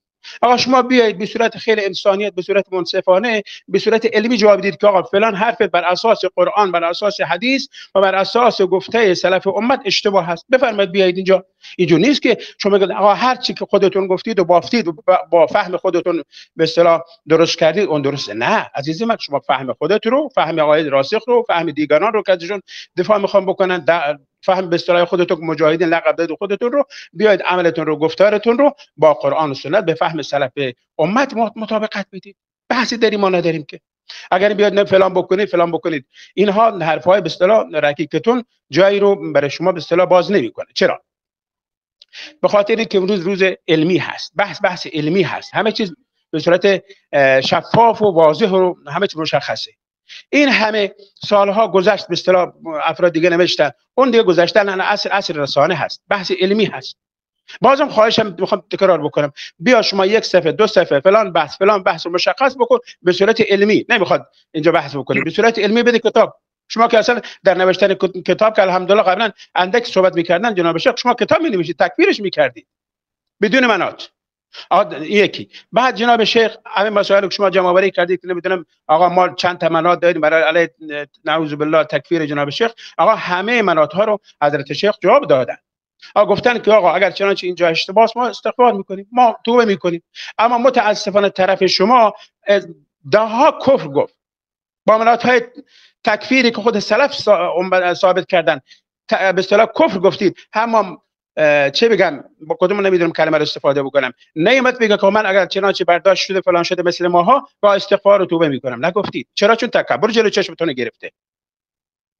L: آقا شما بیایید به صورت خیلی انسانیت، به صورت منصفانه، به صورت علمی جواب بدید که آقا فلان حرفت بر اساس قرآن، بر اساس حدیث و بر اساس گفته سلف امت اشتباه هست. بفرمایید بیایید اینجا. اینجور نیست که شما بگید آقا هر چی که خودتون گفتید و بافتید و با فهم خودتون به اصطلاح درست کردید اون درسته. نه عزیز من، شما فهم خودت رو، فهم آقای راسخ رو، فهم دیگران رو که ازشون دفاع میخوام بکنن، فهم به اصطلاح خودتون که مجاهدین لقب دادید خودتون رو، بیاید عملتون رو، گفتارتون رو با قرآن و سنت به فهم سلف امت مطابقت بدید. بحثی داریم ما نداریم که اگر بیاد نه فلان بکنید فلان بکنید، اینها حرفهای به اصطلاح رکیکتون جایی رو برای شما به اصطلاح باز نمیکنه. چرا؟ به خاطر اینکه امروز روز علمی هست، بحث علمی هست، همه چیز به صورت شفاف و واضح و همه چیز مشخصه. این همه سالها گذشت به اصطلاح افراد دیگه نوشتن، اون دیگه گذشتن، الان اصل رسانه هست، بحث علمی هست. بازم خواهشم میخوام تکرار بکنم، بیا شما یک صفحه دو صفحه فلان بحث فلان بحث رو مشخص بکن به صورت علمی، نمیخواد اینجا بحث بکنی، به صورت علمی بده کتاب. شما که اصلا در نوشتن کتاب که الحمدلله قبلا اندک صحبت میکردن جناب شیخ، شما کتاب مینوشید تکفیرش میکردید بدون منات. یکی بعد جناب شیخ همه مسائل که شما جمع آوری کردید که نمیدونم آقا ما چند تا منات داریم برای علی نعوذ بالله تکفیر جناب شیخ، آقا همه منات ها رو حضرت شیخ جواب دادن. آقا گفتن که آقا اگر چنانچه اینجا اشتباهه ما استغفار میکنیم، ما توبه میکنیم، اما متاسفانه طرف شما ده ها کفر گفت با منات های تکفیری که خود سلف ثابت کردن، به اصطلاح کفر گفتید. هم چه بگم با کدوم نمیدونم کلمه رو استفاده بکنم، نیومد بگه که من اگر چنانچه برداشت شده فلان شده مثل ماها با استغفار و توبه میکنم، نگفتید. چرا؟ چون تکبر جلو چشمتون گرفته.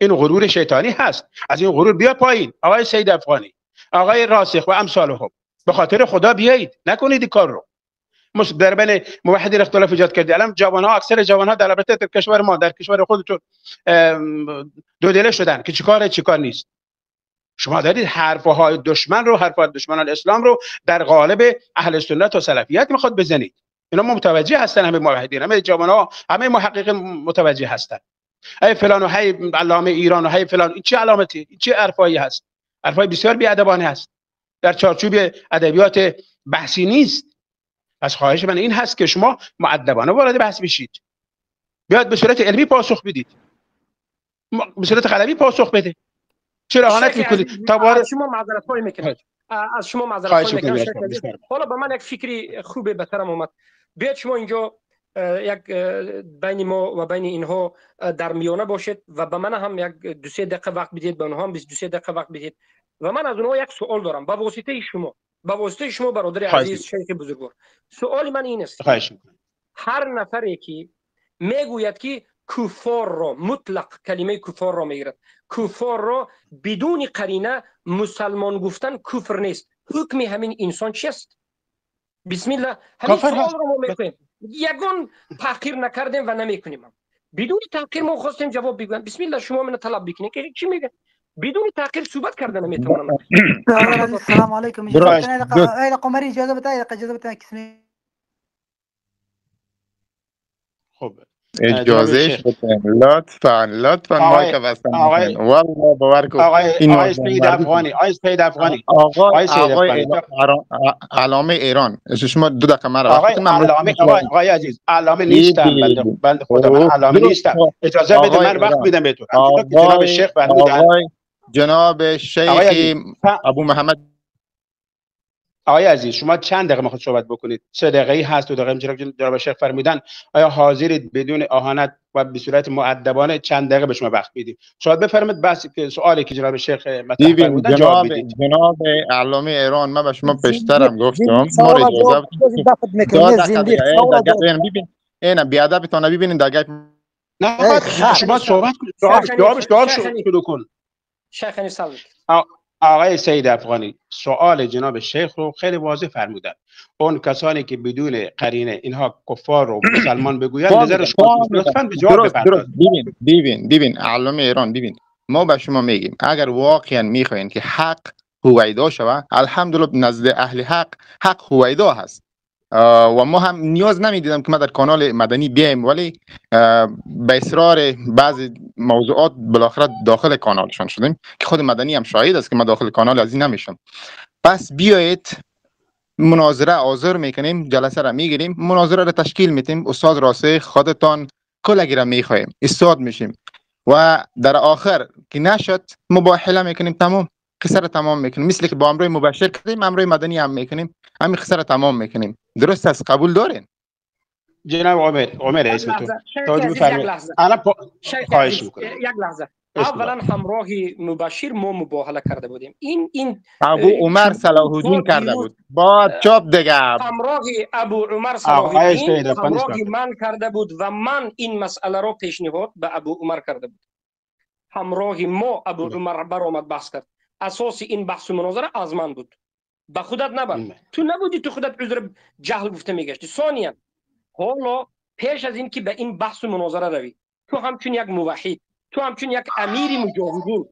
L: این غرور شیطانی هست، از این غرور بیا پایین آقای سید افغانی، آقای راسخ و امثالهم، به خاطر خدا بیایید نکنید این کار رو. در بین موحدین اختلاف ایجاد کردی. الان جوانها، اکثر جوانها در البته در کشور ما، در کشور خودتون دو دله شدن که چیکاره چیکار نیست. شما دارید حرفهای دشمن رو، حرفهای دشمنان اسلام رو در قالب اهل سنت و سلفیت میخواد بزنید. اینا متوجه هستن، همه موحدین، همه جوانها، همه محققین متوجه هستن. ای فلان و هی علامه ایران و هی فلان، این چه علامتی، این چه حرفایی هست؟ حرفای بسیار بی‌ادبانه هست، در چارچوب ادبیات بحثی نیست. پس خواهش من این هست که شما مؤدبانه وارد بحث بشید، بیاد به صورت علمی پاسخ بدید، به صورت قلمی پاسخ بده. چرا اهانت میکنید؟ تا وارد
B: شما معذرت خواهی میکنم، از شما معذرت خواهی میکنم. حالا به من یک فکری خوبه به سرم اومد. بیاد شما اینجا یک بین ما و بین اینها در میانه باشید و به من هم یک دو سه دقیقه وقت بدید، به اونها هم 2-3 دقیقه وقت بدید و من از اونها یک سوال دارم با واسطه شما، با واسطه شما برادر عزیز شیخ بزرگوار. سوال من این است، هر نفری که میگوید که کفار را مطلق کلمه کفار را میگیرد، کفار را بدون قرینه مسلمان گفتن کفر نیست، حکم همین انسان چیست؟ بسم الله، همین سوال را ما میکنیم، یگان تحقیر نکردیم و نمیکنیم، بدون تحقیر ما خواستیم جواب بگویم. بسم الله، شما من طلب بکنید که چی میگه؟ بدون تحقیر صحبت کردن نمیتوانم.
E: السلام علیکم. اجازه قمری، اجازه بده، اجازه بده.
L: خب
C: اجازه بدین لطفا، لطفا مایک بستن. والله باور کن
L: آقای سید افغانی، آقای سید افغانی،
C: آقای علامه ایران، شما دو دقیقه مرا
L: آقای علامه، آقای عزیز علامه نیستم، بنده خدا من علامه نیستم، اجازه بده من وقت میدم بهتون. جناب شیخ فرمودن،
C: جناب شیخ ابو محمد.
L: آقای عزیز شما چند دقیقه میخواد صحبت بکنید؟ 3 دقیقه‌ای هست، 2 دقیقه جناب شیخ فرمودن. آیا حاضرید بدون اهانت و به صورت مؤدبانه چند دقیقه به شما وقت میدیم؟ شاید بفرمایید بس که سوالی که جناب شیخ مطرح فرمودن جواب بدید.
C: جناب علامه ایران، من به شما پیشترم گفتم ما اجازه بدید. اینا بی‌ادبتون ببینید دیگه.
L: نه شما صحبت کنید، جواب شروع کن.
B: شیخ سلام.
L: آقای سید افغانی، سوال جناب شیخ رو خیلی واضح فرمودن. اون کسانی که بدون قرینه اینها کفار رو مسلمان بگویند، نظر شما لطفاً به جواب بپردازید.
C: ببین ببین علامه ایران، ببین ما به شما میگیم اگر واقعا میخواین که حق هویدا شود، الحمدلله نزد اهل حق حق هویدا هست و ما هم نیاز نمیدیدم که ما در کانال مدنی بیایم، ولی به اصرار بعضی موضوعات بالاخره داخل کانالشان شدیم که خود مدنی هم شاهد است که ما داخل کانال از این نمیشم. پس بیایید مناظره حاضر میکنیم، جلسه را میگیریم، مناظره را تشکیل میتیم، استاد راسخ خودتان کلگی را میخواهیم، استاد میشیم و در آخر که نشد مباحله میکنیم، تمام قصه را تمام میکنیم، مثل که با امروی مبشر کردیم امروی مدنی هم میکنیم، همین قصه را تمام میکنیم. درست است؟ قبول دارین؟
L: جناب عمر اسمتون توجه بفرمایید. انا خواهش میکنم
B: یک لحظه. اولا همراه مبشر ما مباهله کرده بودیم، این
C: ابو عمر صلاح الدین کرده بود با چاپ دیگه،
B: همراه ابو عمر صلاح الدین همراه من کرده بود و من این مسئله را پیشنهاد به ابو عمر کرده بود. همراه ما ابو عمر برآمد بحث کرد. اساس این بحث و مناظره از من بود، به خودت نبر، تو نبودی، تو خودت عذر جهل گفته میگشتی. ثانیا حالا پیش از این که به این بحث و مناظره روی، تو همچون یک موحد، تو همچون یک امیر مجاهدین،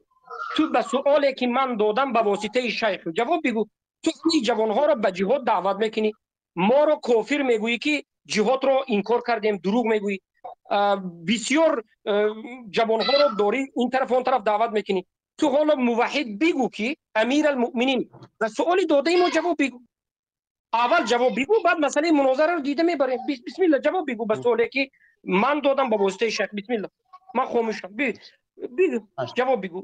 B: تو به سوالی که من دادم به واسطه شیخ جواب بگو. تو این جوانها را به جهاد دعوت میکنی، ما را کافر میگویی که جهاد را انکار کردیم، دروغ میگویی، بسیار جوانها را داری این طرف اون طرف دعوت میکنی. تو حالا موحد بگو که امیر المؤمنین و سوالی داده ما جواب بگو. اول جواب بگو، بعد مسئله مناظره رو دیده میبریم. بسم الله جواب بگو به سوالی که من دادم به واسطه شیخ. بسم الله من خاموشم، بگو جواب بگو.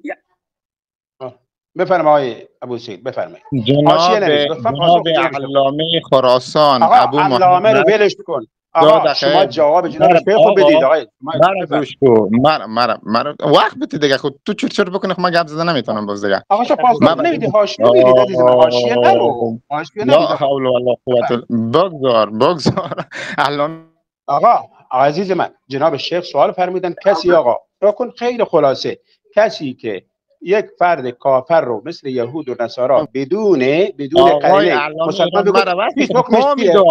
L: بفرمایید آقای ابو سید، بفرمایید.
C: جناب علامه خراسان ابو محمد،
L: علامه رو ولش کن آقا، شما جواب جناب شیخ رو بدید. آقای
C: مرا گوش کن، مرا وقت بده دیگه، خود تو چرت چرت بکنی، خب من گپ زدن نمیتونم باز دیگه.
L: آقا شما پاسخ نمیدی، حاشیه میدید عزیز من، حاشیه نرو، حاشیه نرو.
C: لا حول ولا قوت، بگذار بگذار. الان
L: آقا عزیز من، جناب شیخ سوال فرمودن کسی، آقا بکن خیلی خلاصه، کسی که یک فرد کافر رو مثل یهود و نصارا بدون قرینه مسلمان بگه، هیچ حکمش چیه؟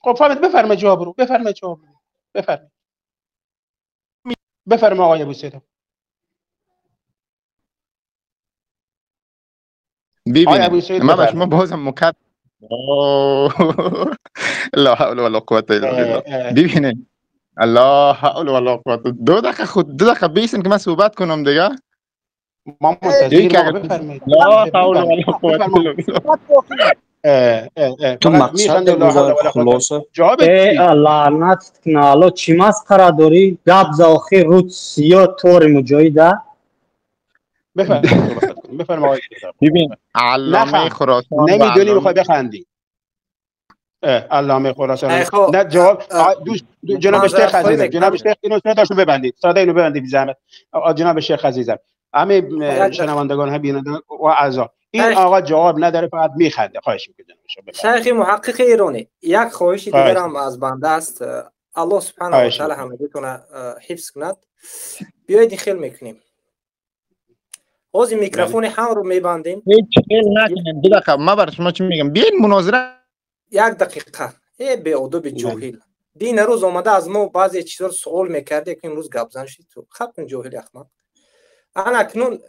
L: خب فهمید، بفرمایید جواب رو، بفرمایید جواب رو، بفرمایید بفرمایید آقای ابو سید.
C: ببینید من به شما بازم مکرر، لا حول ولا قوة الا بالله. ببینید لا حول ولا قوة، دو دقیقه خود دو دقیقه بیسن که من صحبت کنم دیگه.
L: ما منتظریم، بفرمایید.
C: لا حول ولا قوة الا بالله.
G: تو مقصد خلاصه
L: جواب
H: لعنت کنالو چی مسخره داری؟ گپ ز آخر روز سیاه تور مجاهده.
L: بفرمایید بفرمایید.
C: ببین علامه خراسان
L: نمیدونی میخوای بخندی. علامه خراسان نه جواب دوست جناب شیخ عزیزم، جناب شیخ اینو صداشو ببندید، ساده اینو ببندید بی زحمت. جناب شیخ عزیزم، همه شنوندگان هم بینندگان و اعضا، این آقا جواب نداره، فقط میخنده. خواهش میکنم
M: شیخ محقق ایرانی، یک خواهش دیگر هم از بنده است. الله سبحانه و تعالی همگیتون حفظ کند. بیایید خیل میکنیم، باز میکروفون هم رو میبندیم.
C: هیچ خیل نکنیم، دو دقیقه ما بر شما چی میگم، بیاین مناظره
M: یک دقیقه. ای بی ادب جاهل، دین روز آمده از ما بعضی چیزا رو سوال میکرده که امروز گپ زن شدی تو خب جاهل احمق. انا اکنون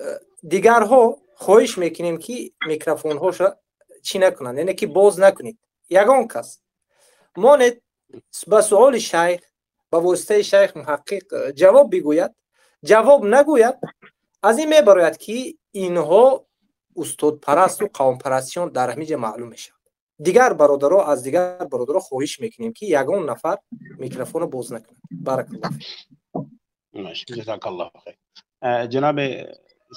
M: دیگرها خواهش میکنیم که میکروفون هاشو چی نکنند، یعنی که باز نکنید یگان کس مانید به سوال شیخ به واسطه شیخ محقق جواب بگوید. جواب نگوید از این میبراید که اینها استاد پرست و قوم پرستیان در همینجا معلوم میشه. دیگر برادرها از دیگر برادرها خواهش میکنیم که یگان نفر میکروفون رو باز نکنند. بارک الله
L: فیک. جزاک الله خیر. جناب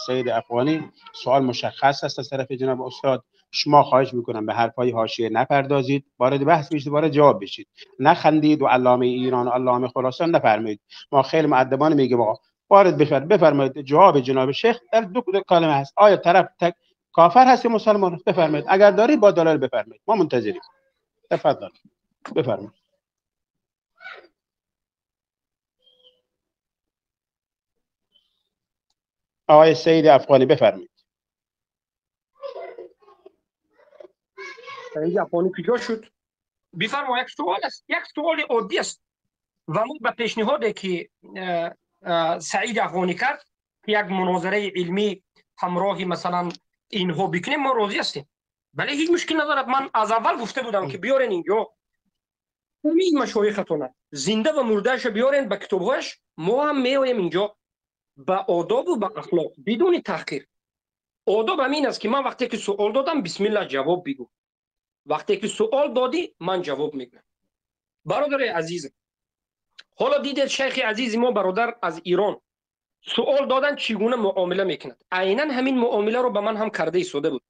L: سید افغانی، سوال مشخص است از طرف جناب استاد. شما خواهش میکنم به حرفای حاشیه نپردازید، وارد بحث بشید، وارد جواب بشید، نخندید و علامه ایران و علامه خراسان نفرمایید. ما خیلی مؤدبانه میگیم آقا وارد بشید، بفرمایید جواب جناب شیخ در دو کلمه هست. آیا طرف تک کافر هست یا مسلمان؟ بفرمایید. اگر دارید با دلایل بفرمایید، ما منتظریم. تفضل بفرمایید. آقای سید افغانی بفرمایید.
B: سعید افغانی کجا شد؟ بفرما. یک سوال است، یک سوال عادی است و ما به پیشنهادی که سعید افغانی کرد که یک مناظره علمی همراه مثلا اینها بکنیم، ما راضی هستیم. بله، هیچ مشکل ندارد. من از اول گفته بودم که بیارین اینجا همین مشایختونه زنده و مردهش بیارین به کتابهاش، ما هم میایم اینجا به آداب و به اخلاق بدون تحقیر. آداب همین است که من وقتی که سوال دادم بسم الله جواب بگو، وقتی که سوال دادی من جواب میگم. برادر عزیز، حالا دیدید شیخ عزیز ما برادر از ایران سوال دادن چگونه معامله میکند. عینا همین معامله رو به من هم کرده ایستاده بود.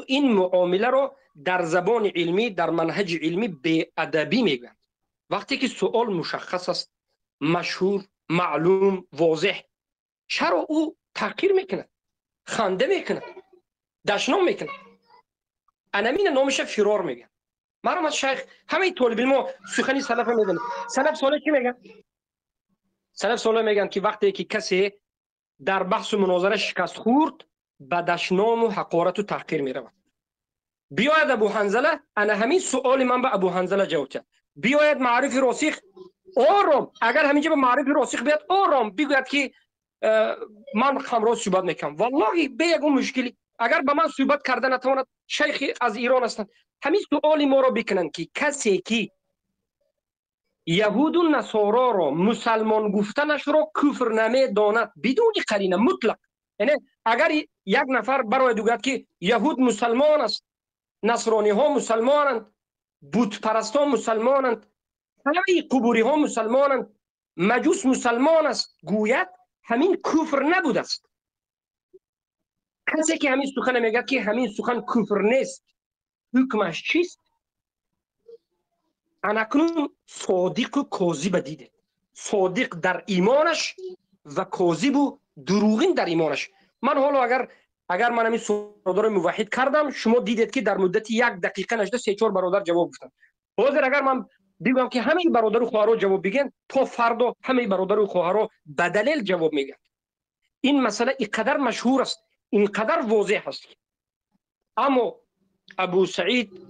B: این معامله رو در زبان علمی، در منهج علمی بی ادبی میگویند. وقتی که سوال مشخص است، مشهور، معلوم، واضح، چرا او تحقیر میکند، خنده میکند، دشنام میکند؟ انمین نامش فرار میگن. مرام از شیخ همه طالب علم سخنی سلف میگن. سلف صالح چی میگن؟ سلف صالح میگن که وقتی که کسی در بحث و مناظره شکست خورد به دشنام و حقارت و تحقیر میرود. بیاید ابو حنظله، انا همین سوال من به ابو حنظله جواب داد. بیاید معارف راسخ آرام، اگر همینجا به معارف راسخ بیاد آرام بگوید که من همراه صحبت میکنم، والله به یک مشکلی اگر به من صحبت کرده نتواند، شیخ از ایران هستند، همین سوال ما را بکنن که کسی که یهود و نصارا را مسلمان گفتنش را کفر نمیداند بدون قرینه مطلق، یعنی اگر یک نفر برای دوگد که یهود مسلمان است، نصرانی ها مسلمانند، بت پرستان مسلمانند، همه قبوری ها مسلمانند، مجوس مسلمان است، گوید همین کفر نبود است. کسی که همین سخن میگه که همین سخن کفر نیست، حکمش چیست؟ اکنون صادق و کاذب دیده. صادق در ایمانش و کاذب و دروغین در ایمانش. من حالا اگر من همین برادر موحد کردم، شما دیدید که در مدت یک دقیقه نشده 3-4 برادر جواب گفتن. حاضر اگر من بگم که همین برادر و خواهرها جواب بگن، تا فردا همین برادر و خواهرها به دلیل جواب میگن. این مسئله اینقدر مشهور است، اینقدر واضح است. اما ابو سعید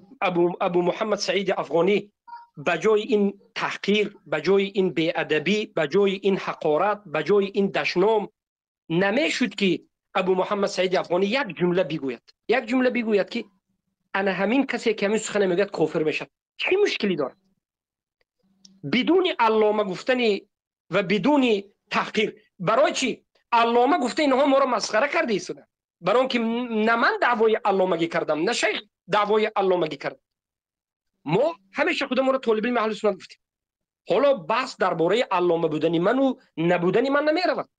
B: ابو محمد سعید افغانی به جای این تحقیر، به جای این بی‌ادبی، به جای این حقارت، به جای این دشنام، نمیشد که ابو محمد سعید افغانی یک جمله بگوید، یک جمله بگوید که انا همین کسی که همین سخن میگوید کافر میشد. چه مشکلی دارد؟ بدون علامه گفتن و بدون تحقیر. برای چی علامه گفته اینها ما رو مسخره کرده ایستادن؟ برای اینکه نه من دعوای علامگی کردم، نه شیخ دعوای علامگی کرد. ما همیشه خودمون رو طالب علم اهل سنت گفتیم. حالا بحث درباره علامه بودن من و نبودن من نمیرود.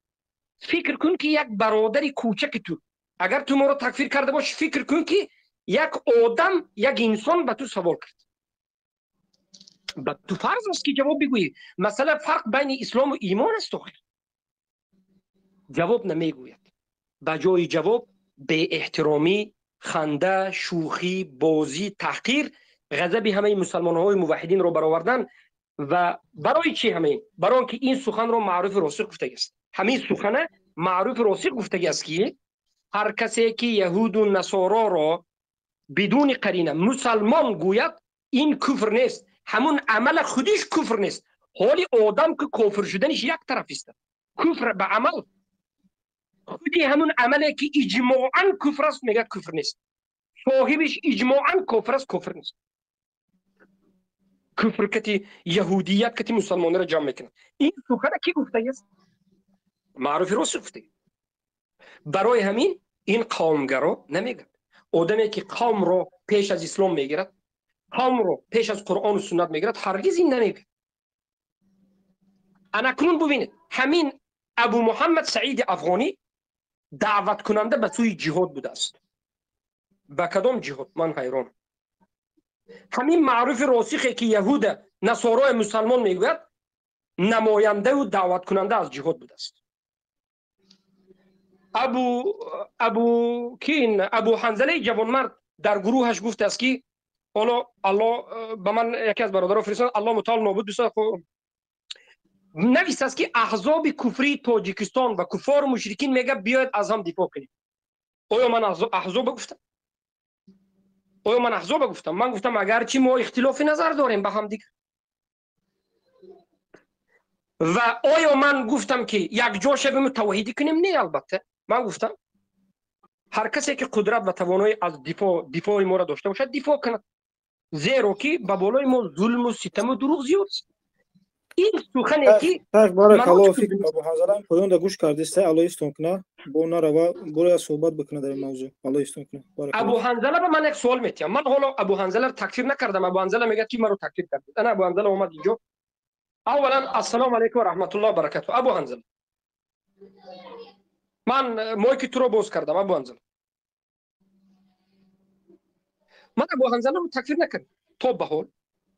B: فکر کن که یک برادر کوچک تو، اگر تو ما رو تکفیر کرده باش، فکر کن که یک آدم، یک انسان به تو سوال کرد، به تو فرض است که جواب بگویی. مثلا فرق بین اسلام و ایمان است. جواب نمیگوید. به جای جواب بی احترامی، خنده، شوخی، بازی، تحقیر، غضب همه مسلمان های موحدین رو برآوردن. و برای چی همه؟ برای اینکه این سخن رو معروف راسخ گفته است. همین سخن معروف راسخ گفته است که هر کسی که یهود و نصارا را بدون قرینه مسلمان گوید این کفر نیست، همون عمل خودش کفر نیست. حالی آدم که کافر شدنش یک طرف است، کفر به عمل خودی همون عملی که اجماعاً کفر است میگه کفر نیست، صاحبش اجماعاً کفر است، کفر نیست. کفر کتی یهودیت کتی مسلمان را جمع میکنه. این سخن کی گفته است؟ معروف راسخ گفته. برای همین این قومگرا نمیگه. آدمی که قوم رو پیش از اسلام میگیرد، قوم رو پیش از قرآن و سنت میگیرد، هرگز این نمیگه. اکنون ببینید همین ابو محمد سعید افغانی دعوت کننده به سوی جهاد بوده است. به کدام جهاد؟ من حیرانم. همین معروف راسخی که یهود نصارای مسلمان میگوید نماینده و دعوت کننده از جهاد بوده است. ابو حنظله جوانمرد در گروهش گفته است که حالا الله به من یکی از برادران فرستاد، الله متعال نابود بسازد، نویس است که احزاب کفری تاجیکستان و کفار و مشرکین میگه بیاید از هم دفاع کنیم. آیا من احزاب گفتم؟ آیا من احزاب گفتم؟ من گفتم اگرچه ما اختلاف نظر داریم به هم دیگه. و آیا من گفتم که یک جا شویم و توحیدی کنیم؟ نه، البته من گفتم هر کسی که قدرت و توانایی از دفاع ما را داشته باشد دفاع کند، زیرا که به بالای ما ظلم و ستم و دروغ زیاد است. این سخنی که
F: بارک الله فیک ابو حنظله پایان دا گوش کردیست، الله استون کنه با نروا برای صحبت بکنه در این موضوع. الله استون کنه.
B: ابو حنظله به من یک سوال میتیم. من حالا ابو حنظله رو تکفیر نکردم. ابو حنظله میگه که مرا تکفیر کرد. انا ابو حنظله اومد اینجا. اولا السلام علیکم و رحمت الله و برکاته. ابو حنظله، من مایک تو رو باز کردم. ابو حنظله، من ابو حنظله رو تکفیر نکردم تا به حال.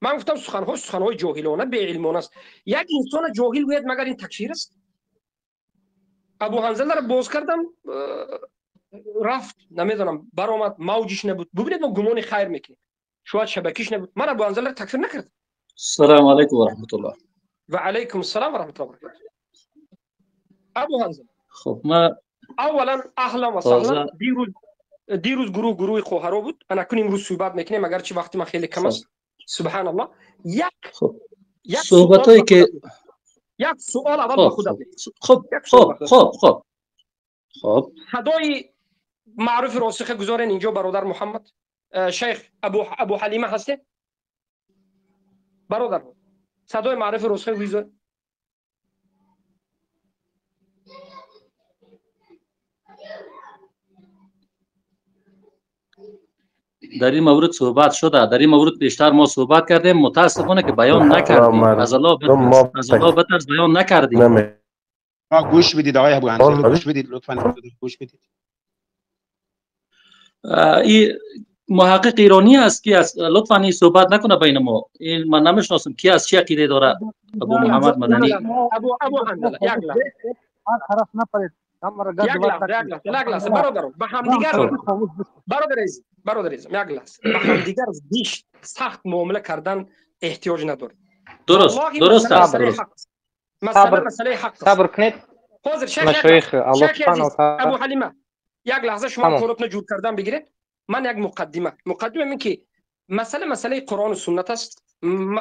B: من گفتم سخن‌ها سخن‌های جاهلانه بی علمانه است. یک انسان جاهل گوید مگر این تکفیر است؟ ابو حنظله رو باز کردم، رفت، نمیدونم برآمد، موجش نبود. ببینید ما گمان خیر میکنیم، شاید شبکیش نبود. من ابو حنظله رو تکفیر نکردم.
A: السلام علیکم و رحمت الله.
B: و علیکم السلام و رحمت الله و برکاته. ابو حنظله،
A: خب ما
B: اولا اهلا و سهلا. دیروز گروه خواهرا بود. انا کنیم امروز صحبت میکنیم اگرچه وقتی من خیلی کم است. سبحان الله. یک
A: صحبتایی که
B: یک سوال اول به خودم.
A: خب خب خب خب خب
B: صدای معروف راسخ گذارین اینجا برادر محمد شیخ ابو حلیمه هسته برادر، صدای معروف راسخ گذار.
A: در این مورد صحبت شده، در این مورد بیشتر ما صحبت کردیم، متاسفانه که بیان نکردیم. از الله بترس، از الله بترس، بیان نکردیم.
L: گوش بدید آقای ابو حنظله، گوش بدید لطفا، گوش بدید.
A: این محقق ایرانی است که از لطفا این صحبت نکنه بین ما. این من نمیشناسم کی از چه عقیده داره. ابو محمد مدنی،
B: ابو حنظله، یک لحظه
H: طرف نپرید.
B: یک لحظه برادر، به همدیگر برادر عزیز، یک لحظه به همدیگر زشت سخت معامله کردن احتیاج نداره.
A: درست درست است.
B: مسئله حق.
D: صبر کنید.
B: حاضر شیخ ابو حلیمه، یک لحظه شما کارتون جور کردن بگیرید. من یک مقدمه من که مسئله قرآن و سنت است،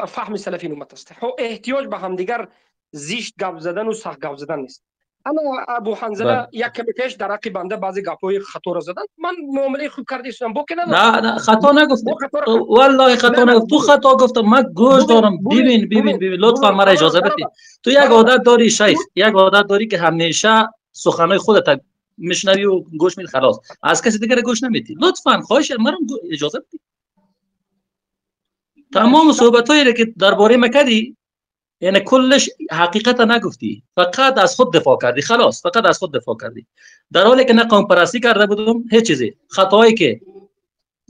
B: فهم سلفی امت است. احتیاج به همدیگر زشت گپ زدن و سخت گپ زدن نیست. اما ابو حنظله یک کمی پیش در حق بنده بعضی گپ‌های خطا را زدن. من معامله خوب کرده ایستم، با که
A: نه نه خطا نگفت، والله خطا نگفت. تو خطا گفتم، من گوش دارم. ببین ببین ببین، لطفا مرا اجازه بدید. تو یک عادت داری شیخ، یک عادت داری که همیشه سخنای خودت میشنوی و گوش میدی، خلاص از کسی دیگر گوش نمیدی. لطفا خواهش مرا اجازه بدید. تمام صحبتایی که درباره ما کردی یعنی کلش حقیقت نگفتی، فقط از خود دفاع کردی، خلاص فقط از خود دفاع کردی، در حالی که نه قوم پرستی کرده بودم هیچ چیزی. خطایی که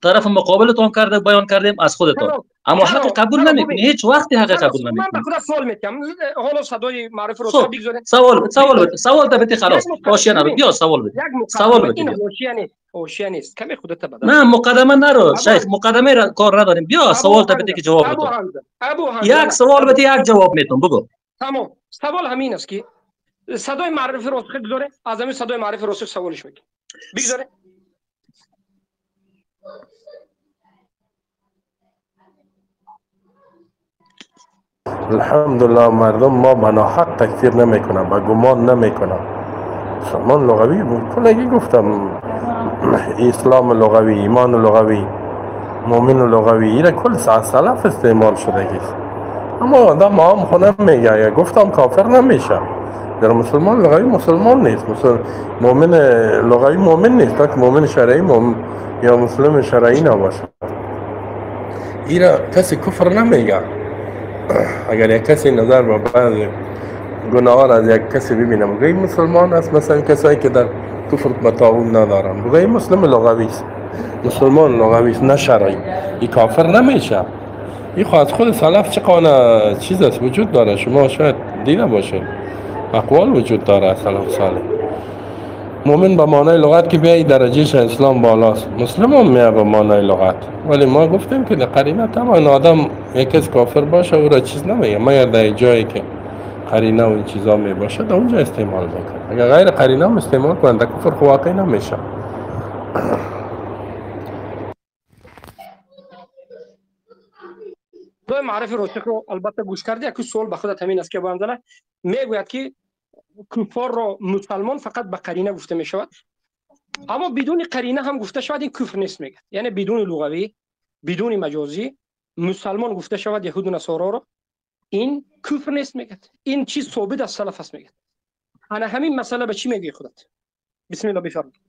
A: طرف مقابل تو هم کرده بیان کردیم از خودتون، اما حق قبول نمیکنی، هیچ وقتی حق قبول نمیکنی.
B: من به خدا سوال میکنم، حالا صدای معرف رو بگذارید.
A: سوال سوال بده، سوال بده، خلاص حاشیه نرو، بیا سوال بده، سوال بده.
B: حاشیه نیست، کمی خودت بدل.
A: نه مقدمه نرو شیخ، مقدمه را کار نداریم. بیا سوال تا بده که جواب بده. یک سوال بده یک جواب میتونم بگو.
B: تمام. سوال همین است که صدای معرف راسخ بگذاره، از همین صدای معرف راسخ سوالش میکنه. بگذاره.
K: الحمدلله مردم ما بناحق تکفیر نمیکنم و گمان نمیکنم. مسلمان لغوی بود، کلگی گفتم اسلام لغوی، ایمان لغوی، مؤمن لغوی، اینا کل سلف استعمال شده است. اما آدم هم خودم میگه گفتم کافر نمیشه. در مسلمان لغوی مسلمان نیست، مؤمن لغوی مؤمن نیست، تا که مؤمن شرعی یا مسلم شرعی نباشه. اینا کسی کفر نمیگه. اگر یک کسی نظر به بعض گناه را از یک کسی ببینم بگه مسلمان است، مثلا کسایی که در کفر متعاون ندارن، بگه مسلم لغوی است، مسلمان لغوی است نه شرعی، این کافر نمیشه. این خود از خود سلف چه قانه چیز است وجود داره، شما شاید دیده باشید اقوال وجود داره سلف صالح. مؤمن به معنای لغت که بیای درجهش اسلام بالاست، مسلم هم میاد به معنای لغت، ولی ما گفتیم که در قرینه طبعا آدم یک کس کافر باشه او را چیز نمیگه، مگر در جایی که قرینه و این چیزا می باشه در اونجا استعمال میکنه. اگر غیر قرینه هم استعمال کنه در کفر خو واقع نمیشه.
B: معرف راسخ رو البته گوش کردی. یک سوال به خودت همین است که ابو میگوید که کفار را مسلمان فقط به قرینه گفته می شود، اما بدون قرینه هم گفته شود این کفر نیست میگه. یعنی بدون لغوی، بدون مجازی مسلمان گفته شود یهود و نصارا را، این کفر نیست میگه. این چیز ثابت از سلف است میگه. انا همین مسئله به چی میگی خودت؟ بسم الله بفرمایید.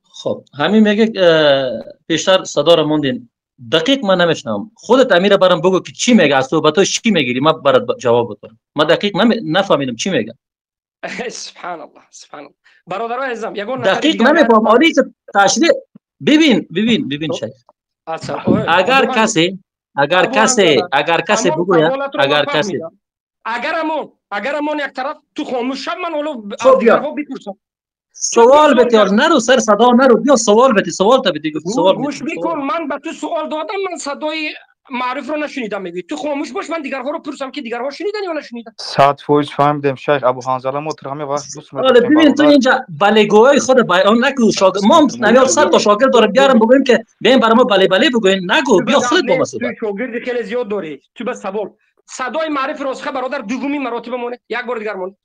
A: خب همین میگه پیشتر صدا را موندین، دقیق من نمیشنم. خودت امیر برام بگو که چی میگه، از صحبتاش چی میگیری، من برات جواب بدم. من دقیق نفهمیدم چی میگه.
B: سبحان الله سبحان الله. برادرای عزیزم یگان
A: دقیق نمیفهم. آری تشریح ببین ببین ببین شیخ، اگر کسی اگر کسی اگر کسی بگوید، اگر کسی
B: اگر امون یک طرف تو خاموش شب، من اولو دیگرها بپرسم
A: سوال بده، نرو سر صدا نرو، بیا سوال بده، سوال تا بده، گفت سوال
B: گوش بکن. من به تو سوال دادم، من صدای معرف رو نشنیدم. میگی تو خاموش باش، من دیگرها رو پرسم که دیگرها شنیدن یا نشنیدن.
N: 100% فهمیدم شیخ ابو حنظله ما تر همه وقت دوست می‌داشتیم.
A: ببین تو اینجا بلگوهای خود بیان نکن. شاگرد ما نمیاد 100 تا شاگرد داره، بیارم بگویم که بیاین برای ما بله بله بگوین، نگو بیا خودت با ما صحبت.
B: تو شاگرد خیلی زیاد داری. تو بس سوال صدای معرف راسخه برادر دومی مراتب مونه، یک بار دیگر مونه.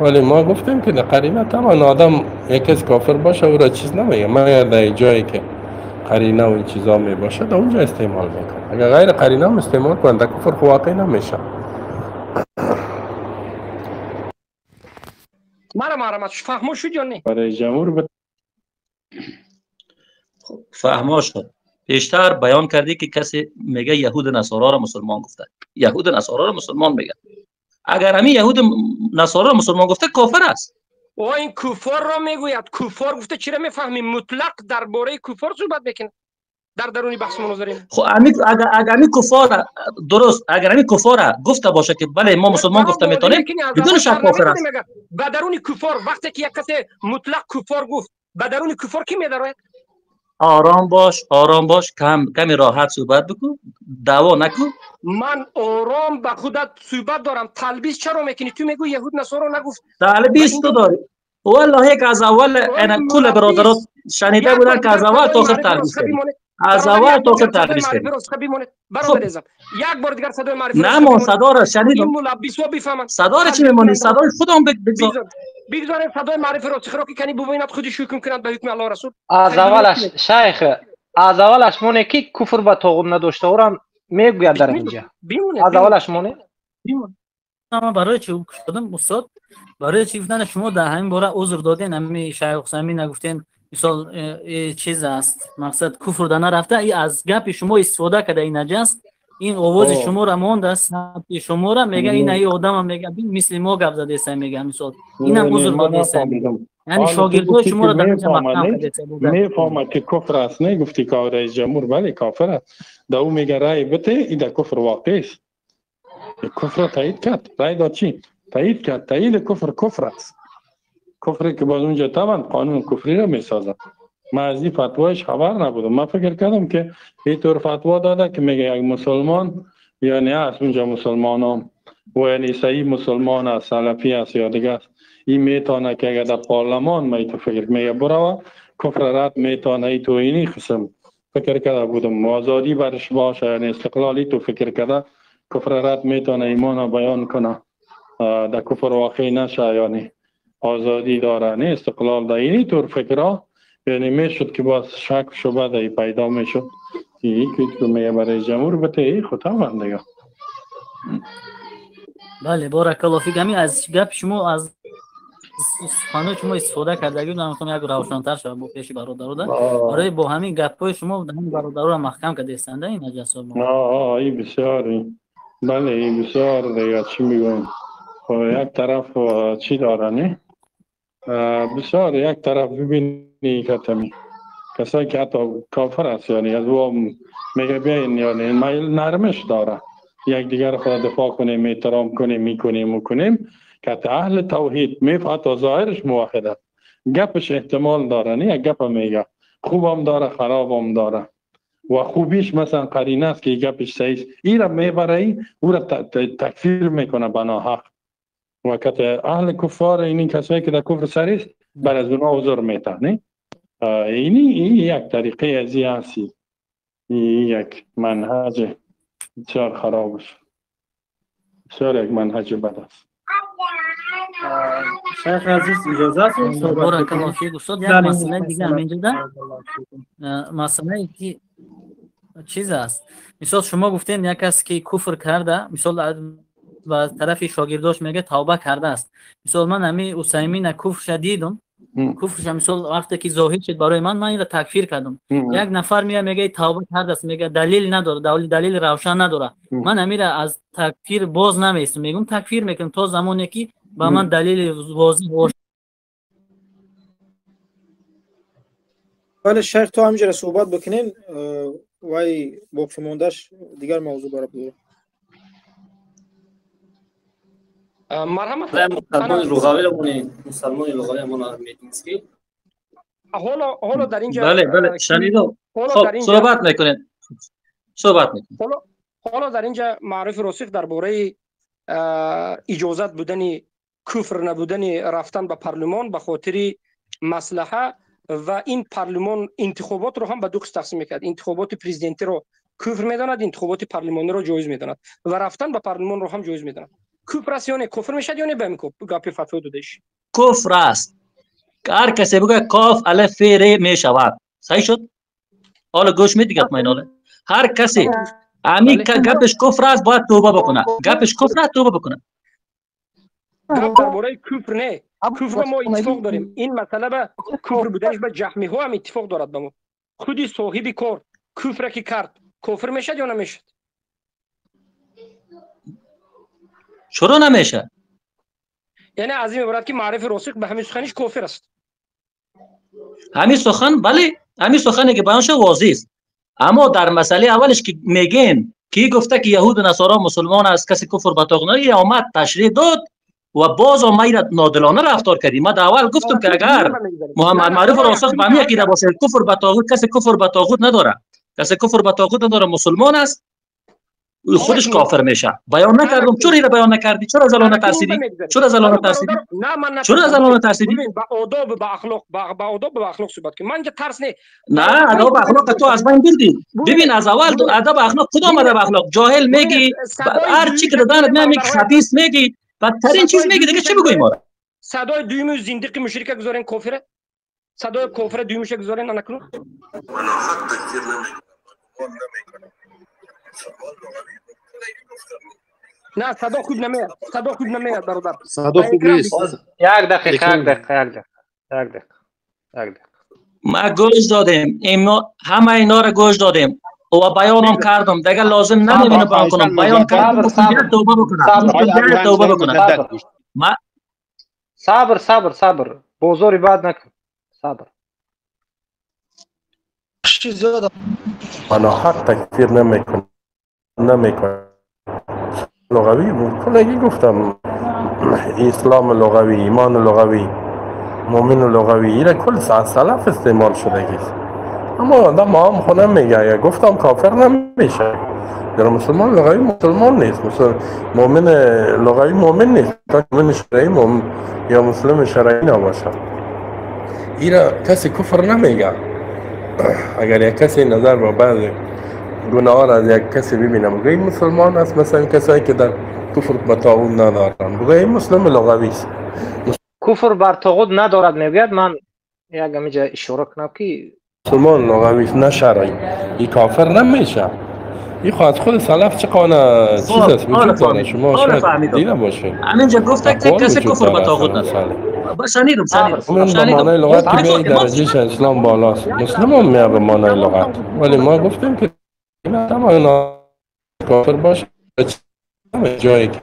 K: ولی ما گفتیم که در قرینه طبعا آدم یک کس کافر باشه او را چیز نمیگه، مگر در جایی که قرینه و این چیزا می باشه در اونجا استعمال میکنه. اگر غیر قرینه هم استعمال کنه در کفر خو واقع نمیشه.
B: مرا فهمو شد یا نه؟
K: برای جمهور
A: فهما شد. پیشتر بیان کردی که کسی میگه یهود نصارا را مسلمان گفته، یهود نصارا را مسلمان میگه. اگر همین یهود نصارا را مسلمان گفته کافر است.
B: او این کفار را میگوید، کفار گفته چرا میفهمی؟ مطلق درباره کفار صحبت میکنه در درونی بحث مناظره.
A: خب اگر همین کفار درست، اگر همین کفار گفته باشه که بله ما مسلمان گفته میتونیم، بدون شک کافر است.
B: به درون کفار وقتی که یک کسی مطلق کفار گفت، به درون کفار کی میدارد؟
A: آرام باش، آرام باش، کمی راحت صحبت بکن، دعوا نکن.
B: من آرام به خودت صحبت دارم. تلبیس چرا میکنی؟ تو میگوی یهود نصارا نگفت.
A: تلبیس تو داری والله. یک از اول انا کل برادرات شنیده بودن که از اول تا آخر تلبیس کردی، از اول تا آخر تلبیس کردی.
B: برادر یک بار دیگر صدای معرفت
A: نه، ما صدا را شنیدم.
B: ملبسوا بفهمن
A: صدا را چی میمونی؟ صدای خودم بگذار،
B: بگذاریم صدای معرف راسخ را که کنی ببیند خودش حکم کند به حکم الله رسول.
D: از اولش شیخ، از اولش مونه که کفر به طاغوت نداشته اورم میگوید در اینجا. از اولش مونه.
O: اما برای چی شدم استاد؟ برای چی گفتن شما در همین باره عذر دادین، همین شیخ حسینی نگفتین مثال چیز است، مقصد کفر در نرفته، ای از گپ شما استفاده کرده این نجس، این آواز شما را ماند است، شما را میگه این ای آدم میگه مثل ما گپ زده است، میگه مثال اینم عذر داده است. یعنی شاگردای شما را در اینجا مقام کرده است.
K: میفهمه که کفر است، نه گفتی که رئیس جمهور بله کافر است، دا او میگه رای بده، این در کفر واقع است. کفر تایید کرد، رای داد چی؟ تایید کرد. تایید کفر کفر است. کفری که باز اونجا طبعا قانون کفری را میسازد. من از این فتوایش خبر نبودم. من فکر کردم که اینطور فتوا داده که میگه یک مسلمان یعنی از اونجا مسلمانان و یعنی صحیح مسلمان است، سلفی است یا دیگه است، این میتونه که اگر در پارلمان می تو فکر میگه برو کفر رد میتونه، ای تو اینی قسم فکر کرده بودم. آزادی برش باشه یعنی استقلالی تو فکر کرده کفر رد میتونه ایمان بیان کنه، در کفر واقع نشه، یعنی آزادی داره، نه استقلال داره. اینی طور فکرها یعنی میشد که باز شک شبه دایی پیدا میشد که یکی که میگه برای جمهور بته ای خطا دیگه.
O: بله بارک الله فیک. همین از گپ شما، از سخنان شما استفاده کردگی بودم، میخوام یک روشن‌تر شود با پیش برادرها. برای با همین گپ‌های شما همین برادرها را محکم کرده استند این نجس
K: ها. این بسیار بله، این بسیار دیگه چی میگم، یک طرف چی داره نه بسیار، یک طرف ببینی که تمی کسایی که حتی کافر است یعنی از او میگه بیاین، یعنی میل نرمش داره، یک دیگر خود دفاع کنیم، احترام کنیم، میکنیم و کنیم، که اهل توحید میفهمه ظاهرش موحد است، گپش احتمال داره، نه یک گپ میگه خوبم داره خرابم داره و خوبیش مثلا قرینه است که گپش صحیح است، این را میبره او را تکفیر میکنه بنا حق. و که اهل کفار این کسایی که در کفر سری است بر از اونها عذر میته، نه؟
P: این یک طریقه از این هستی، این یک منهج بسیار خراب است، بسیار یک منهج بد است.
O: شیخ عزیز اجازه است بارک الله فیک استاد. یک مسئله دیگه هم اینجا مسئله که چیز است، مثال شما گفتین یک کس که کفر کرده، مثال و طرف شاگرداش میگه توبه کرده است. مثال من همی عثیمین کفرش دیدم، کفرش مثال وقتی که ظاهر شد برای من اینو تکفیر کردم. یک نفر میاد میگه توبه کرده است، میگه دلیل نداره، دلیل روشن نداره. من همی را از تکفیر باز نمیستم، میگم تکفیر میکنم تا زمانی که با من دلیل واضح باشه.
F: بله شیخ تو همینجا صحبت بکنین وای باقی موندش دیگر موضوع برای بگیرم.
B: مرحمت.
A: مسلمان لغوی لمونه، مسلمان لغوی همون میدونستی.
B: حالا در اینجا
A: بله بله شنیدم. خب صحبت میکنین، صحبت میکنین.
B: حالا در اینجا معرف راسخ درباره اجازت بودن کفر نبودن رفتن به پارلمان به خاطر مصلحه و این پارلمان انتخابات رو هم به دو قسم تقسیم میکرد. انتخابات پرزیدنتی رو کفر میداند، انتخابات پارلمانی رو جایز میداند و رفتن به پارلمان رو هم جایز میداند. کفر است یا نه کفر میشد یا نه به گپی فتوا دادش
A: کفر است. هر کسی بگه کاف الف ر میشود صحیح شد. حالا گوش میدی گپ من. هر کسی امی گپش کفر است باید توبه بکنه. گپش کفر است توبه بکنه.
B: گپ درباره کفر نه، کفر ما اتفاق داریم. این مسئله به کفر بودنش به جهمی ها هم اتفاق دارد. به ما خودی صاحب کار کفر که کرد کفر میشد یا نمیشد؟
A: چرا نمیشه؟
B: یعنی از این عبارت که معرف راسخ به همین سخنش کافر است.
A: همین سخن بله، همین سخنی که بیان شد واضح است. اما در مسئله اولش که میگین کی گفته که یهود و نصارا مسلمان است، کسی کفر به طاغوت آمد تشریح داد و باز ما نادلانه رفتار کردیم. ما در اول گفتم که اگر محمد معروف راسخ به همین عقیده باشه کفر به طاغوت، کسی کفر به طاغوت نداره، کسی کفر به طاغوت نداره، مسلمان است، خودش کافر میشه. بیان نکردم. چرا اینو بیان نکردی؟ چرا از الله ترسیدی؟ چرا از الله ترسیدی؟
B: نه من
A: چرا از الله ترسیدی؟
B: با آداب با اخلاق با آداب با اخلاق صحبت کن. من که ترس نه.
A: نه آداب اخلاق تو از بین بردی. ببین از اول تو ادب اخلاق کدام ادب اخلاق؟ جاهل میگی، هر چی که دهنت میاد میگی، خبیث میگی، بدترین چیز میگی دیگه. چی بگوییم ما؟
B: صدای دوم زندیق مشرک گذارین کافره. صدای کافر دومش گذارین نکنو.
K: من حق تکفیر نمیکنم.
B: نه صدا خوب نمیاد، صدا خوب نمیاد برادر،
I: صدا خوب نیست.
D: یک دقیقه یک دقیقه یک دقیقه یک دقیقه یک دقیقه.
A: ما گوش دادیم، همه اینا رو گوش دادیم و بیانم کردم دیگه لازم نمیبینه بیان کنم. بیان کردم توبه بکنم، توبه بکنم.
D: صبر صبر صبر، بازاری بد نکن، صبر.
K: من حق تکفیر نمیکنم نمیکنم. لغوی بود کلگی گفتم اسلام لغوی، ایمان لغوی، مؤمن لغوی، اینا کل سلف استعمال شده گیست. اما آدم هم خودم میگه گفتم کافر نمیشه. در مسلمان لغوی مسلمان نیست، مؤمن لغوی مؤمن نیست، تا مؤمن شرعی مؤمن یا مسلم شرعی نباشه. اینا کسی کفر نمیگه. اگر یک کسی نظر با بعض گناه از یک کسی ببینم بگه این مسلمان است، مثلا کسایی که در کفر به طاغوت ندارن بگه این مسلم لغوی است،
D: کفر بر طاغوت ندارد میگوید. من یک اینجا اشاره کنم که
K: مسلمان لغوی است نه شرعی، این کافر نمیشه. این خود خود سلف چه قانه چیز است وجود داره، شما شاید دیده باشید.
A: همینجا گفته که کسی کفر به طاغوت نداره. شنیدم شنیدم.
K: به معنای لغت که به درجهش اسلام بالاست، مسلم هم میاد به معنای لغت، ولی ما گفتیم که نه کافر باشه جایی که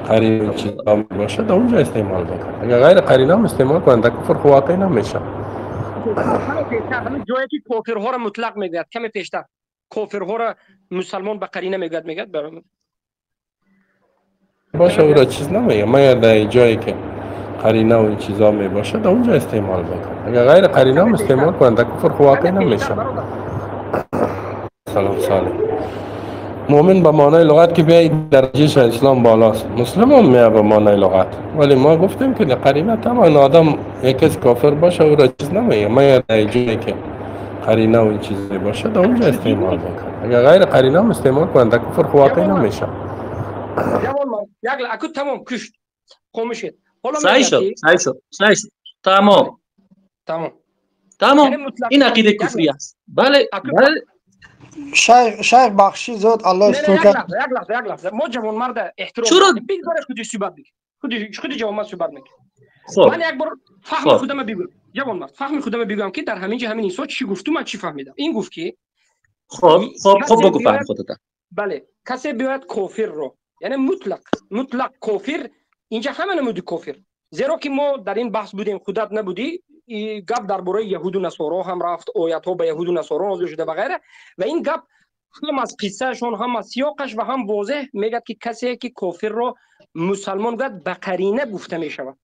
K: قرینه چیزا باشه در اونجا استعمال بکنه. اگر غیر قرینه هم استعمال کنن در کفر خو واقع نمیشه.
B: همین جایی که کافرها را مطلق میگوید، کمی پیشتر کافرها را مسلمان به قرینه میگوید، میگوید برام
K: باشه او را چیز نمیگه. مگر در جایی که قرینه و این چیزا می باشه در اونجا استعمال بکنه. اگر غیر قرینه هم استعمال کنن در کفر خو واقع نمیشه. سلام سالم. مؤمن به معنای لغت که بیای درجهش اسلام بالاست، مسلمان میه به معنای لغت، ولی ما گفتیم که در قرینه تمام آدم یک کس کافر باشه او را چیز نمیگه، ما جایی که قرینه و این چیزی باشه در اونجا استعمال میکنه، اگر غیر قرینه هم استعمال کنن در کفر واقع نمیشه.
B: یک اکو تمام کشت خاموش شد.
A: صحیح شد، صحیح شد، صحیح شد، تمام
B: تمام
A: تمام. این عقیده کفری است. بله بله.
Q: شیخ بخشی زود الله استون
B: کرد. یک لحظه یک لحظه، ما جوان مرد احترام
A: چرا
B: بگذار خودش صحبت بکنه، خودش جوان مرد صحبت میکنه. من یک بار فهم خودم بگم، جوان مرد فهم خودم بگم که در همین جا همین انسان چی گفت و من چی فهمیدم. این گفت که
A: خب خب خب بگو فهم خودت.
B: بله، کسی بیاید کافر رو، یعنی مطلق مطلق کافر، اینجا همه نمود کافر، زیرا که ما در این بحث بودیم خودت نبودی، گپ درباره یهود و نصارا هم رفت، آیت ها به یهود و نصارا نازل شده و غیره، و این گپ هم از قصهشون هم از سیاقش و هم واضح میگه که کسی که کافر رو مسلمان گفت به قرینه گفته میشود،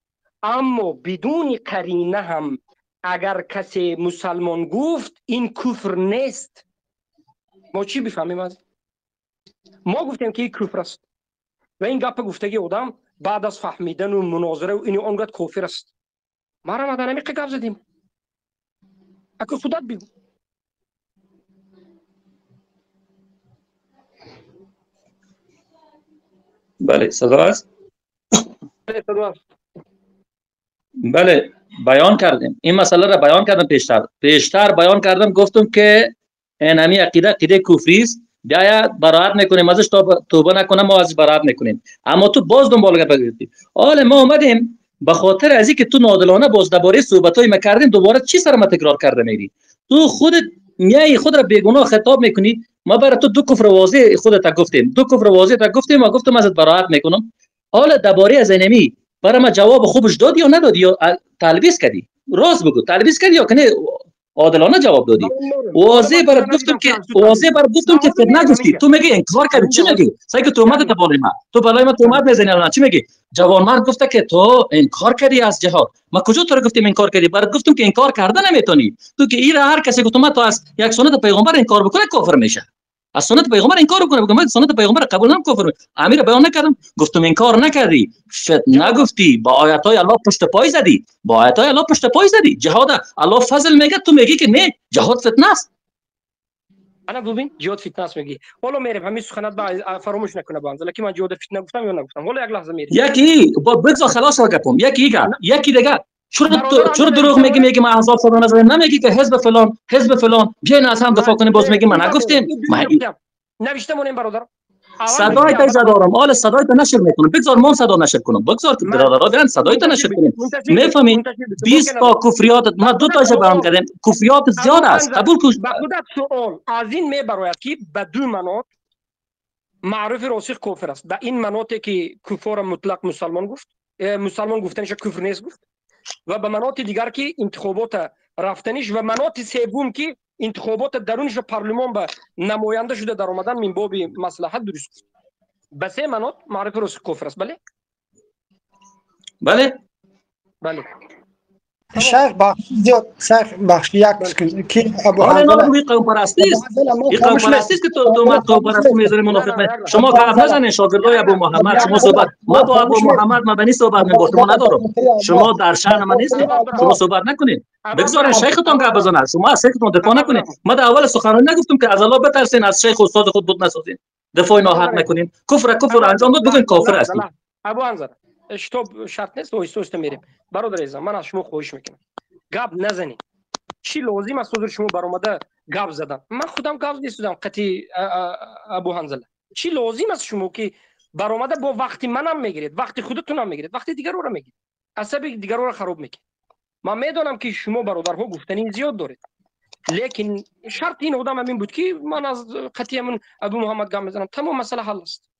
B: اما بدون قرینه هم اگر کسی مسلمان گفت این کفر نیست. ما چی بفهمیم از ما گفتیم که این کفر است و این گپ گفتگی آدم بعد از فهمیدن و مناظره و این آن گفت کافر است. ما را مدن همیقه گپ زدیم. اگه خودت بگو.
A: بله صدا است؟
B: بله صدا است.
A: بله بیان کردیم این مسئله را، بیان کردم پیشتر بیان کردم، گفتم که این همی عقیده عقیده کفری است، بیا براعت میکنیم ازش، توبه نکنم ما ازش براعت میکنیم، اما تو باز دنبال گپ گرفتی. حالا ما اومدیم به خاطر از اینکه تو نادلانه باز درباره صحبتای ما کردیم، دوباره چی سر ما تکرار کرده میری؟ تو خودت میای خود را بیگناه خطاب میکنی. ما برای تو دو کفر واضح خودت گفتیم، دو کفر واضح تا گفتیم و گفتم ازت براعت میکنم. حالا درباره از اینمی برای ما جواب خوبش دادی یا ندادی یا تلبیس کردی؟ راست بگو، تلبیس کردی یا کنه عادلانه جواب دادی؟ واضح برات گفتم که واضح برات گفتم که فد نگفتی، تو میگی انکار کردی. چی میگی؟ سعی که تهمت تو بالای ما، تو بالای ما تهمت میزنی الان. چی میگی؟ جوانمرد گفته که تو انکار کردی از جهاد. ما کجا تو رو گفتیم انکار کردی؟ برات گفتم که انکار کرده نمیتونی. تو که ایره هر کسی گفتم تو از یک سنت پیغمبر انکار بکنه کافر میشه. از سنت پیغمبر انکار کنه، بگم من سنت پیغمبر قبول نم کافر. امیر بیان نکردم، گفتم انکار نکردی، فت نگفتی، با آیات های الله پشت پای زدی، با آیات های الله پشت پای زدی. جهاد الله فضل میگه، تو میگی که نه جهاد فتنه است.
B: انا ببین جهاد فتنه است میگی. حالا میرم همین سخنات با فراموش نکنه بانز، لکه من جهاد فتنه گفتم یا نگفتم. حالا یک لحظه میرم
A: یکی با بگذار خلاص گپم. یکی دیگه، یکی دیگه چرا دروغ میگی؟ میگی من احزاب صدا نزدم، نمیگی که حزب فلان حزب فلان بیاین از هم دفاع کنیم. باز میگی من نگفتیم. من
B: نوشته مونیم برادر،
A: صدای تا دارم، حالا صدای تا نشر میکنم، بگذار من صدا نشر کنم، بگذار که برادرها دارن صدای تا نشر کنیم. میفهمی 20 تا کفریات ما دو تاشو بیان کردیم، کفریات زیاد است. قبول کن.
B: با خودت سوال از این میبراید که به دو منات معروف راسخ کفر است. به این مناطی که کفار مطلق مسلمان گفت، مسلمان گفتنش کفر نیست گفت، و به مناط دیگر که انتخابات رفتنش، و مناط سوم که انتخابات درونش و پارلمان به نماینده شده در آمدن من باب مصلحت درست گفت. به سه مناط معرفه راسخ کفر است. بله
A: بله
B: بله.
Q: شیخ بخشی زیاد، شیخ بخشی یک که ابو
A: حنظله این قوم پرستی است، این قوم پرستی است که تو تهمت قوم پرستی میزنی منافق. شما گپ نزنین شاگردای ابو محمد، شما صحبت ما با ابو محمد مدنی صحبت می‌کنم، شما ندارم، شما در شأن من نیستید، شما صحبت نکنید، بگذارین شیختون گپ بزنه، شما از شیختون دفاع نکنید. ما در اول سخنرانی نگفتم که از الله بترسین، از شیخ استاد خود بت نسازین، دفاع ناحق نکنین، کفر کفر انجام داد بگین کافر هستی.
B: ابو حنظله شتاب شرط نیست، آهسته آهسته میریم. برادر عزیزم من از شما خواهش میکنم گپ نزنید. چی لازم است حضور شما برآمده گپ زدن؟ من خودم گپ نیستم قطعی ابو حنظله. چی لازم است شما که برآمده با وقتی منم میگیرید، وقتی خودتونم میگیرید، وقتی دیگران رو میگیرید، عصب دیگران رو خراب میکنید. من میدونم که شما برادرها گفتنی زیاد دارید، لیکن شرط این آدم همین بود که من از قطعی من ابو محمد گپ میزنم، تمام مسئله حل است.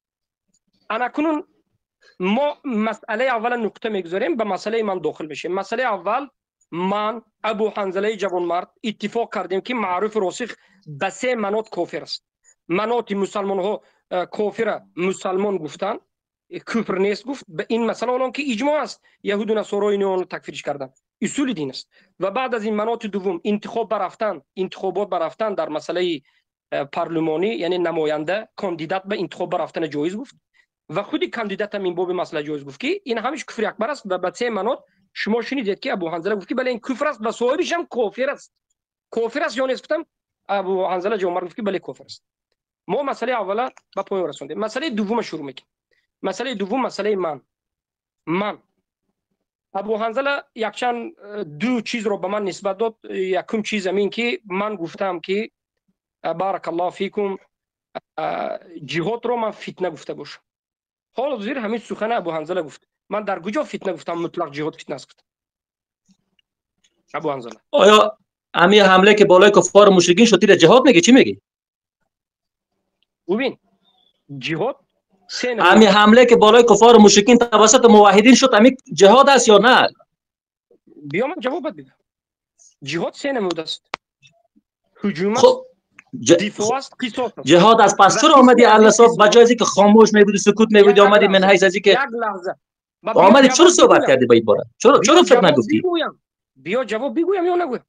B: انا کنون ما مسئله اول نقطه میگذاریم، به مسئله من داخل میشیم. مسئله اول، من ابو حنظله جوانمرد اتفاق کردیم که معروف راسخ به سه منات کافر است. منات مسلمان ها کافر مسلمان گفتن کفر نیست گفت، به این مسئله الان که اجماع است، یهود و نصارا اینو تکفیرش کردن، اصول دین است. و بعد از این منات دوم انتخاب برفتن، انتخابات برفتن در مسئله پارلمانی یعنی نماینده کاندیدات به انتخاب رفتن جایز گفت و خودی کاندیدات هم این باب مسئله جایز گفت که این همیش کفر اکبر است و به سه منات شما شنیدید که ابو حنظله گفت که بله این کفر است و صاحبش هم کافر است. کافر است یا نیست؟ گفتم ابو حنظله جوامر گفت که بله کافر است. ما مسئله اولا به پایان رسوندیم. مسئله دوم شروع میکنیم. مسئله دوم مسئله من ابو حنظله یکچند دو چیز رو به من نسبت داد. یکم چیز همین که من گفتم که بارک الله فیکم جهاد رو من فتنه گفته باشم. حالا زیر همین سخن ابو حنظله گفت. من در کجا فتنه گفتم؟ مطلق جهاد فتنه است گفتم. ابو حنظله
A: آیا همین حمله که بالای کفار و مشرکین شد تیر جهاد میگه؟ چی میگی؟
B: ببین جهاد
A: همین حمله که بالای کفار و مشرکین توسط موحدین شد همین جهاد است یا نه؟
B: بیا من جواب بدم. جهاد سه نمود است. هجوم
A: خب
B: دفاع است، قصاص است.
A: جهاد از پس چرا آمدی الله صاحب بجای که خاموش میبودی سکوت میبودی آمدی من حیث از که
B: یک لحظه
A: آمدی چرا صحبت کردی با این باره؟ چرا فتنه گفتی؟
B: بیا جواب بگویم یا نگویم؟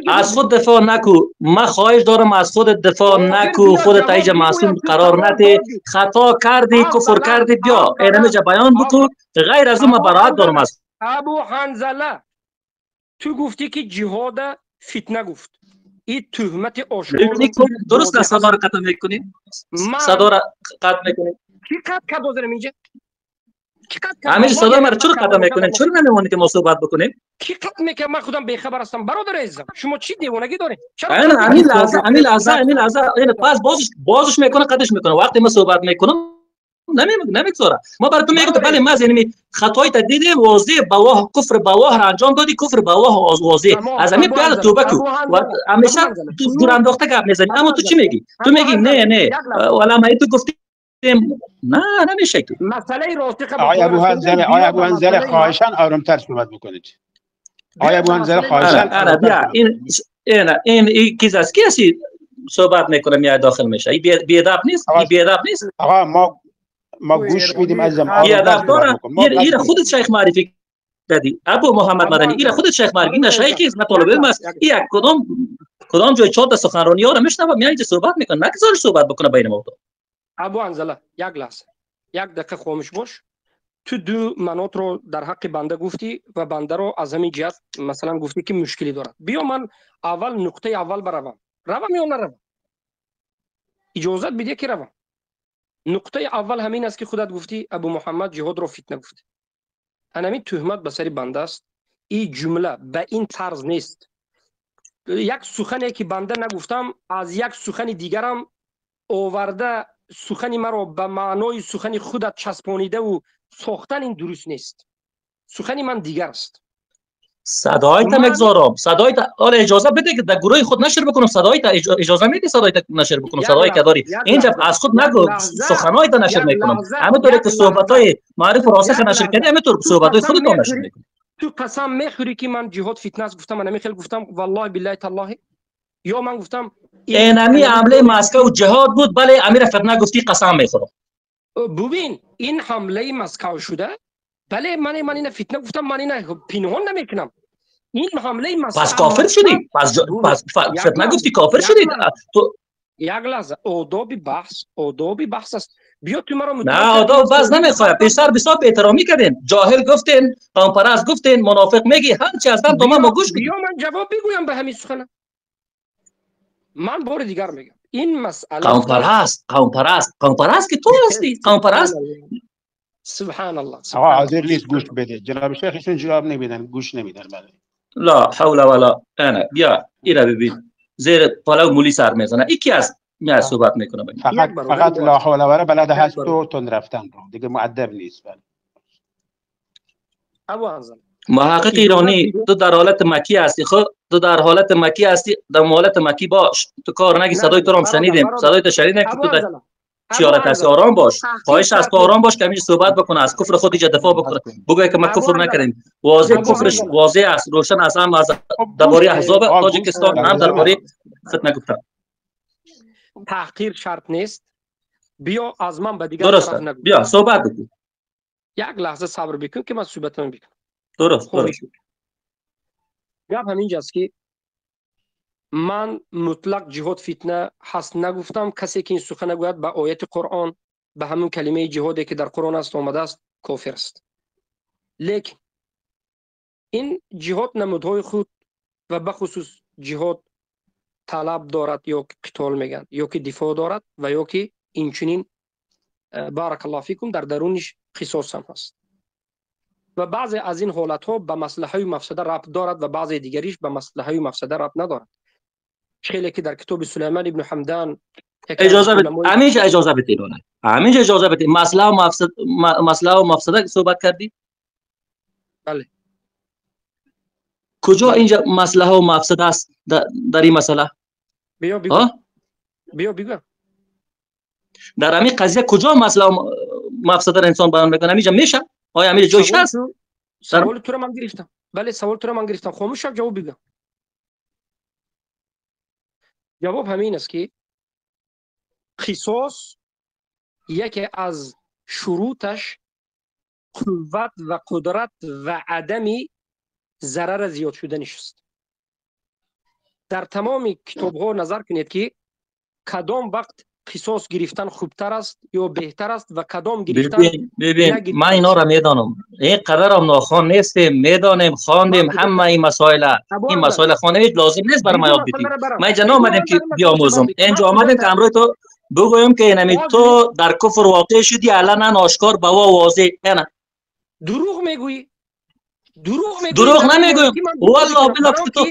A: از خود دفاع نکو. من خواهش دارم از خود دفاع نکو، خودت ایجا معصوم قرار نده. خطا کردی، کفر کردی، بیا اینمیجا بیان بکن. غیر از اون من براعت دارم از
B: ابو حنظله. تو گفتی که جهاد فتنه گفت. این تهمت آشکار.
A: درست است. صدا رو قطع میکنی؟ صدا رو قطع میکنی؟
B: کی قطع کرد اینجا؟
A: همین صدای مرا چرا قطع میکنین؟ چرا نمیمونی که ما صحبت بکنیم؟
B: کی قطع میکنه؟ من خودم بیخبر هستم برادر عزیزم. شما چی دیوانگی دارین؟
A: همین لحظه همین لحظه همین لحظه این پس بازش میکنه قطعش میکنه. وقتی ما صحبت میکنم نمیگذاره. ما برای تو میگم بله ما یعنی خطای تا دیدیم واضح بواه کفر بواه را انجام دادی، کفر بواه واضح. از همین بیاد توبه کو و همیشه تو دور انداخته گپ میزنی. اما تو چی میگی؟ تو میگی نه نه ولی ما تو گفتی نه نمیشه که
B: مسئله راستی.
L: آقای ابو حنظله، آقای ابو حنظله خواهشاً آرامتر صحبت بکنید. آقای ابو حنظله خواهشاً.
A: بیا این این این چیز از کی هستی صحبت میکنه میاد داخل میشه. این بی‌ادب نیست؟ این بی‌ادب نیست؟
L: آقا ما گوش میدیم عزیزم.
A: بی‌ادب داره. این خودت شیخ معرفی کردی ابو محمد مدنی. این خودت شیخ معرفی نه شیخ است نه طالب علم است. این کدام جای چهار تا سخنرانی ها رو میشنوه میاد اینجا صحبت میکنه. نگذارش صحبت بکنه بین ما.
B: ابو حنظله یک لحظه یک دقیقه خاموش باش. تو دو منات رو در حق بنده گفتی و بنده رو از همین جهت مثلا گفتی که مشکلی دارد. بیا من اول نقطه اول بروم. روم یا نروم؟ اجازت بده که روم. نقطه اول همین است که خودت گفتی ابو محمد جهاد رو فتنه گفت. همین تهمت به سر بنده است. این جمله به این طرز نیست. یک سخنی که بنده نگفتم از یک سخن دیگرم آورده سخنی مرا به معنای سخنی خودت چسبانیده و ساختن این درست نیست. سخنی من دیگر است.
A: صدایت میگذارم. صدایت آره اجازه بده که در گروه خود نشر بکنم. صدایت اجازه میدی صدایت نشر بکنم؟ صدایی که داری اینجا از خود نگو، سخنایت نشر میکنم. همونطوری که صحبتای معرف راسخ نشر کردی همینطور صحبتای خودت نشر میکنم.
B: تو قسم میخوری که من جهاد فتنه است گفتم؟ من نمیخیل گفتم والله بالله تالله. یا من گفتم
A: اینمی حمله مسکو جهاد بود، بله امیر فتنه گفتی قسم میخورم.
B: ببین این حمله مسکو شده، بله من اینو فتنه گفتم، من اینو پنهان نمیکنم. این حمله مسکو
A: پس کافر شدی، پس فتنه گفتی کافر شدی تو.
B: یک لحظه، آداب بحث، آداب بحث است. بیا تو مرا
A: نه آداب بحث نمیخواد. پیشتر بسیار احترامی کردین، جاهل گفتین، قوم پرست گفتین، منافق میگی، همچی از دم تو ما گوش
B: بیا من جواب بگویم به همین سخنم. من بار دیگر میگم این مسئله
A: قوم پرست، قوم پرست، قوم پرست که تو هستی، قوم پرست.
B: سبحان الله.
L: آقا حاضر نیست گوش بده. جناب شیخ ایشون جواب نمیدن، گوش نمیدن. بله
A: لا حول ولا انا. بیا ایرا ببین زیر پلو مولی سر میزنه. یکی از میاد صحبت میکنه.
L: فقط لا حول ولا بلد هست تو تند رفتن رو دیگه مؤدب نیست. بله
B: ابو حنظله
A: محقق ایرانی تو در حالت مکی هستی. خب تو در حالت مکی هستی، در حالت مکی باش. تو کار نگی. صدای تو رو هم شنیدیم، صدای تو شنیدیم که تو در چیارت هستی. آرام باش، خواهش از تو آرام باش که همیشه صحبت بکنه، از کفر خود اینجا دفاع بکنه، بگه که ما کفر نکردیم. واضح کفرش واضح است، روشن است، هم از درباره احزاب تاجیکستان هم درباره فتنه گفتن.
B: تحقیر شرط نیست. بیا از من به دیگر طرف نگو.
A: بیا صحبت بکن.
B: یک لحظه صبر بکن که من صحبتم بکنم.
A: درست.
B: گپ همینجاست که من مطلق جهاد فتنه هست نگفتم. کسی که این سخن نگوید به آیت قرآن، به همون کلمه جهادی که در قرآن است آمده است، کافر است. لیکن این جهاد نمودهای خود و بخصوص جهاد طلب دارد، یا قتال میگن، یا که دفاع دارد و یا که اینچنین بارک الله فیکم در درونش قصاص هم هست. و بعضی از این حالت ها به مصلحه و مفسده ربط دارد و بعضی دیگریش به مصلحه و مفسده ربط ندارد. خیلی که در کتاب سلیمان ابن حمدان
R: اجازه بده، همیشه اجازه بدید، همیشه اجازه بدید. مصلحه و مفسده، مصلحه و مفسده صحبت کردی؟
B: بله.
R: کجا اینجا مصلحه و مفسده است در این مسئله؟
B: بیا بگو. بیا بگو.
R: در همین قضیه کجا مصلحه و مفسده را انسان بیان میکنه؟ همینجا میشه؟ آیا همینجا جایش هست؟
B: سوال تو رو من گرفتم. بله سوال تو رو من گرفتم. خاموش شو جواب بگو. جواب همین است که قصاص یکی از شروطش قوت و قدرت و عدم ضرر زیاد شدنش است. در تمام کتاب ها نظر کنید که کدام وقت قصاص گرفتن خوبتر است یا بهتر است و کدام گرفتن.
R: ببین من اینا را میدانم، این قدر هم ناخوان نیستیم، میدانیم، خواندیم همه این مسائل، این مسائل خانه هیچ لازم نیست برای ما یاد بدیم. ما اینجا نامدیم که بیاموزم، اینجا آمدیم که امروز تو بگویم که اینمی تو در کفر واقع شدی، علنا آشکار به واضح. نه
B: دروغ میگویی، دروغ میگویی.
R: دروغ نمیگویم والله بالله که تو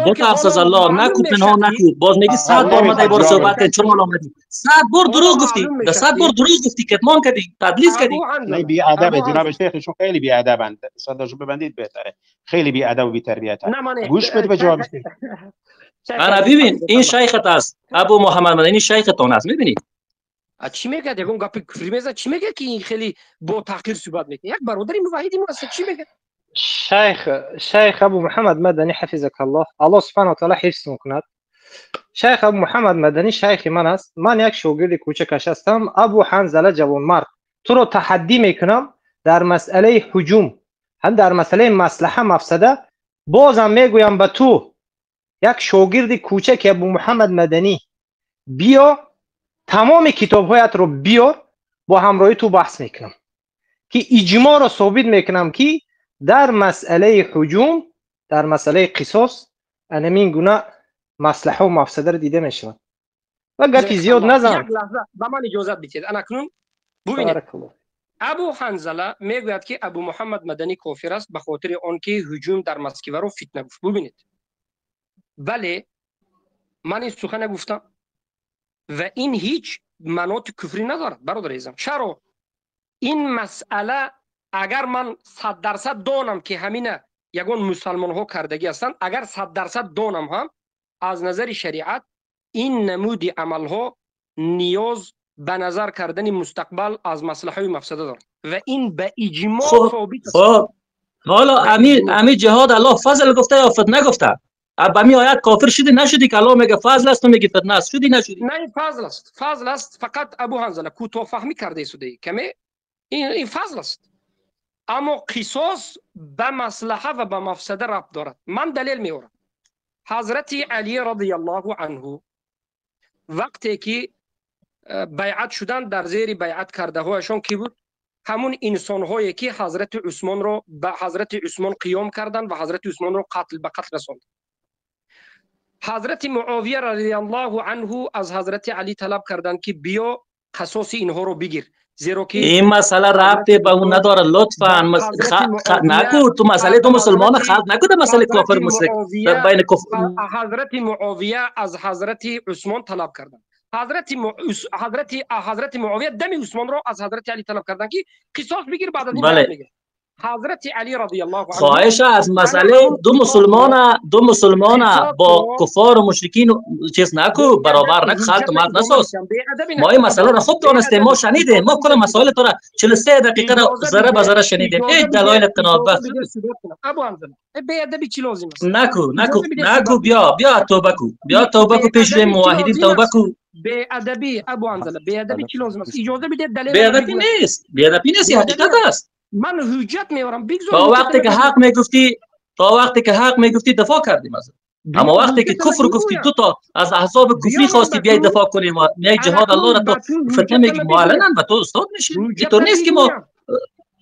R: بترس از الله، نکو پنهان نکو. باز میگی 100 بار ما بار صحبت کردیم، چرا آمدی؟ 100 بار دروغ گفتی، 100 بار دروغ گفتی، کتمان کردی، تدلیس کردی.
L: نه بی ادب جناب شیخ، شما خیلی بی ادبند، صداشو ببندید بهتره. خیلی بی ادب و بی تربیت. گوش بده به جواب شیخ.
R: انا ببین این شیخت است، ابو محمد مدنی شیختون است، میبینی؟
B: چی میگه؟ یکم گپ کفری میزنه. چی میگه که این خیلی با تحقیر صحبت میکنه؟ یک برادر موحدی ما است، چی میگه؟
D: شیخ ابو محمد مدنی حفظک الله، الله سبحانه و تعالی حفظ میکند. شیخ ابو محمد مدنی شیخ من است، من یک شاگرد کوچکش هستم. ابو حنظله جوانمرد، تو رو تحدی میکنم در مسئله هجوم، هم در مسئله مصلحه مفسده. بازم میگویم به تو یک شاگرد کوچک ابو محمد مدنی، بیا تمام کتابهایت رو بیار، با همراهی تو بحث میکنم که اجماع رو ثابت میکنم که در مسئله هجوم، در مسئله قصاص انمین گونه مصلحه و مفسده رو دیده میشود. و گپی زیاد نزن.
B: یک لحظه به من اجازه بدید. انا اکنون ببینید ابو حنظله میگوید که ابو محمد مدنی کافر است به خاطر آنکه هجوم در مسکوه رو فتنه گفت. ببینید بله من این سخن گفتم و این هیچ منوط کفری ندارد برادر عزیزم. چرا؟ این مسئله اگر من 100% دانم که همینه یگان مسلمان ها کردگی هستند، اگر 100% دانم هم از نظر شریعت این نمود عمل ها نیاز به نظر کردن مستقبل از مصلحه و مفسده دارد و این به اجماع ثابت است.
R: خب حالا امی جهاد الله فضل گفته یا فتنه گفته؟ اب می آیت کافر شدی نشدی که الله میگه فضل است تو میگی فتنه است، شدی نشدی؟
B: نه فضل است، فضل است. فقط ابو حنظله کوتاه فهمی کرده سوده کمی این فضل است، اما قصاص به مصلحه و به مفسده ربط دارد. من دلیل میورم. حضرت علی رضی الله عنه وقتی که بیعت شدن، در زیر بیعت کرده هایشان کی بود؟ همون انسان هایی که حضرت عثمان رو به حضرت عثمان قیام کردن و حضرت عثمان رو قتل به قتل رساندن. حضرت معاویه رضی الله عنه از حضرت علی طلب کردند که بیا قصاص اینها رو بگیر، زیرا که
R: این مسئله ربط به اون نداره. لطفا نگو تو مسئله تو مسلمان خلط نگو در مسئله کافر مشرک در بین کفر.
B: حضرت معاویه از حضرت عثمان طلب کردند. حضرت معاویه دم عثمان رو از حضرت علی طلب کردند که قصاص بگیر بعد از این
R: بله.
B: بگیر. حضرت علی رضی الله عنه
R: خواهش از مسئله دو مسلمان با کفار و مشرکین چیز نکو، برابر نکو، خلط و ملط نساز. ما این مسئله را خوب دانستیم، ما شنیدیم، ما کل مسائل تو را 43 دقیقه را ذره به ذره شنیدیم. هیچ دلایل قناعت بخش
B: ابو حمزه بی ادبی چی لازم است؟
R: نکو نکو نکو، بیا بیا توبه کو، بیا توبه کو پیش موحدین توبه کو.
B: بی ادبی ابو حنظله، بی ادبی چی لازم است؟ اجازه بده دلیل.
R: بی ادبی نیست، بی ادبی نیست، حقیقت است.
B: من حجت میارم.
R: تا وقتی که حق میگفتی، تا وقتی که حق میگفتی دفاع کردیم از. اما وقتی که کفر گفتی دو تا از احزاب کفری خواستی بیای دفاع کنی و میای جهاد الله را تو فتنه میگی، معلنا به تو استاد میشی. اینطور نیست که ما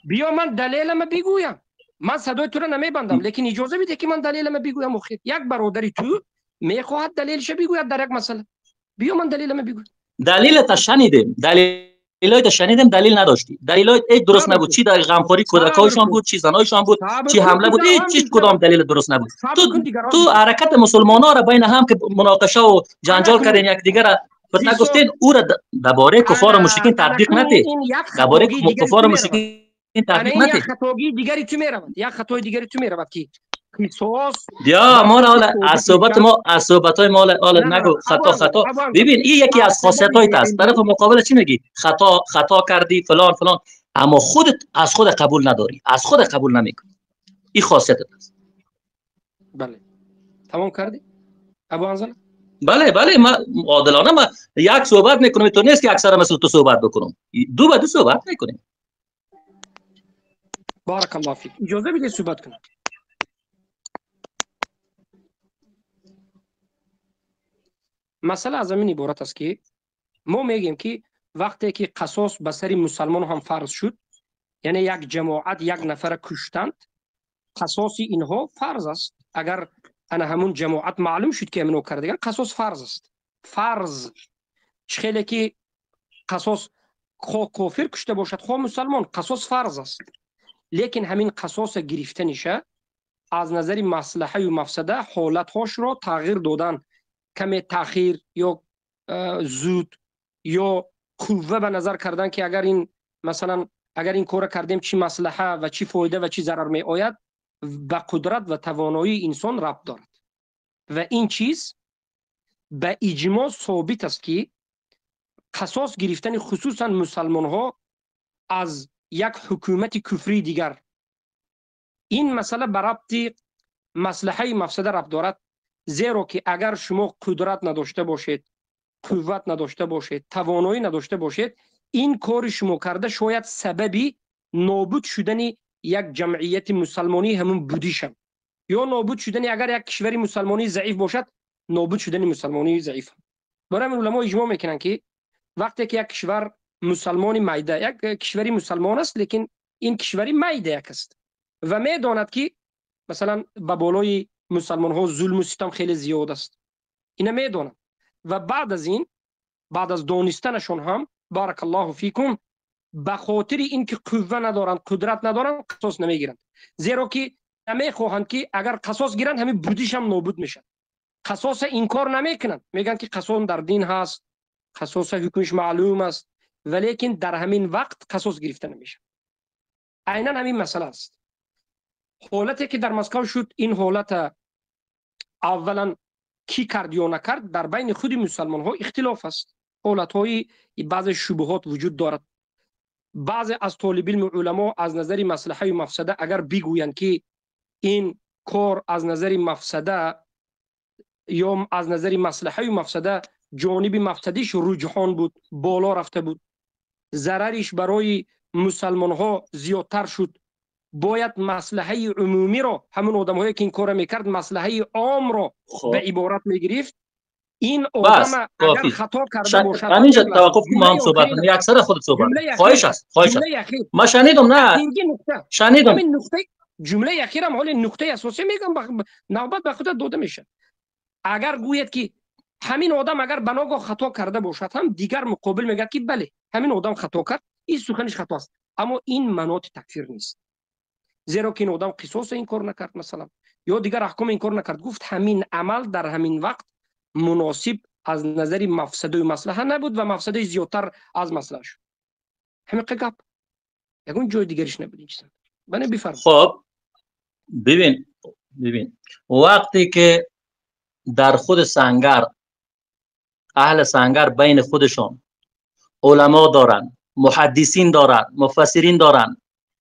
B: بیا من دلیلم بگویم. من صدای تو را نمیبندم، لیکن اجازه بده که من دلیلم بگویم. اخیر یک برادری تو میخواهد دلیلش بگوید در یک مسئله. بیا من دلیلم بگویم.
R: دلیلت شنیدیم، دلیلایت شنیدیم، دلیل نداشتی. دلیلایت هیچ درست نبود. چی در غمخواری کودکایشان بود، چی زنایشان بود، چی حمله بود، هیچ چیز کدام دلیل درست نبود. تو حرکت مسلمان‌ها را بین هم که مناقشه و جنجال کردین یکدیگر را فتنه گفتین، او را درباره کفار و مشرکین تطبیق ندید. درباره کفار و مشرکین تطبیق ندید.
B: یک خطای دیگری تو میرود، یک خطای دیگری تو میرود که قصاص
R: یا ما حالا از صحبت ما، از صحبت‌های ما حالا نگو خطا خطا. ببین این یکی از خاصیت‌های است. طرف مقابل چی میگی؟ خطا خطا کردی فلان فلان، اما خودت از خود قبول نداری، از خود قبول نمیکنی. این خاصیتت است.
B: بله تمام کردی ابو انزل؟
R: بله بله، ما عادلانه ما یک صحبت میکنم، تو نیست که اکثر مثل تو صحبت بکنم، دو به دو صحبت میکنیم.
B: بارک الله فیک. اجازه بده صحبت کنم. مسئله از همین عبارت است که ما میگیم که وقتی که قصاص به سر مسلمان هم فرض شد، یعنی یک جماعت یک نفر کشتند، قصاص اینها فرض است. اگر انا همون جماعت معلوم شد که منو کردگان، قصاص فرض است. فرض چخیلی که قصاص خو کافر کشته باشد خو مسلمان، قصاص فرض است. لیکن همین قصاص گرفتنشه از نظر مصلحه و مفسده حالتهاش را تغییر دادن، کمی تاخیر یا زود یا قوه به نظر کردن که اگر این مثلا اگر این کار کردیم چی مصلحه و چی فایده و چی ضرر می آید، به قدرت و توانایی انسان ربط دارد. و این چیز به اجماع ثابت است که قصاص گرفتن خصوصا مسلمان ها از یک حکومت کفری دیگر، این مسئله به ربط مصلحه مفسده ربط دارد. زیرا که اگر شما قدرت نداشته باشید، قوت نداشته باشید، توانایی نداشته باشید، این کار شما کرده شاید سببی نابود شدن یک جمعیت مسلمانی همون بودیشم، یا نابود شدن اگر یک کشوری مسلمانی ضعیف باشد، نابود شدن مسلمانی ضعیف. برای همین علما اجماع میکنن که وقتی که یک کشور مسلمانی میده، یک کشوری مسلمان است لیکن این کشوری میده یک است و میداند که مثلا به بالای مسلمان ها ظلم و ستم خیلی زیاد است، اینا میدونن و بعد از این، بعد از دانستنشون هم بارک الله فیکم، به خاطر اینکه قوه ندارن، قدرت ندارن، قصاص نمیگیرن. زیرا که نمیخواهند که اگر قصاص گیرن همین بودیش هم نابود میشن. قصاص انکار نمیکنن، میگن که قصاص در دین هست، قصاص حکمش معلوم است، ولیکن در همین وقت قصاص گرفته نمیشه. عینا همین مسئله است. حالتی که در مسکو شد، این حالت اولا کی کرد یا نکرد در بین خود مسلمان ها اختلاف است. حالت های بعض شبهات وجود دارد. بعض از طالب علم علما از نظر مصلحه و مفسده اگر بگویند که این کار از نظر مفسده یا از نظر مصلحه و مفسده جانب مفسدیش رجحان بود، بالا رفته بود، ضررش برای مسلمان ها زیادتر شد، باید مصلحه عمومی را، همون آدم هایی که این کار میکرد مصلحه عام را به عبارت میگرفت. این آدم اگر خطا کرده باشد،
R: همینجا توقف ما هم صحبت کنیم، اکثر خودت صحبت. خواهش است، خواهش است. ما شنیدم، نه شنیدم
B: همین نقطه جمله اخیرم، حالا نقطه اساسی میگم، نوبت به خودت داده میشه. اگر گوید که همین آدم اگر بناگاه خطا کرده باشد هم دیگر مقابل میگه که بله همین آدم خطا کرد، این سخنش خطا است، اما این مناط تکفیر نیست، زیرا که این آدم قصاص این کار نکرد مثلا، یا دیگر احکام این کار نکرد، گفت همین عمل در همین وقت مناسب از نظر مفسده و مصلحه نبود و مفسده زیادتر از مصلحه شد. همین گپ، یکون جای دیگرش نبود این چیزا. بله بفرمایید.
R: خب ببین وقتی که در خود سنگر، اهل سنگر بین خودشان علما دارن، محدثین دارن، مفسرین دارن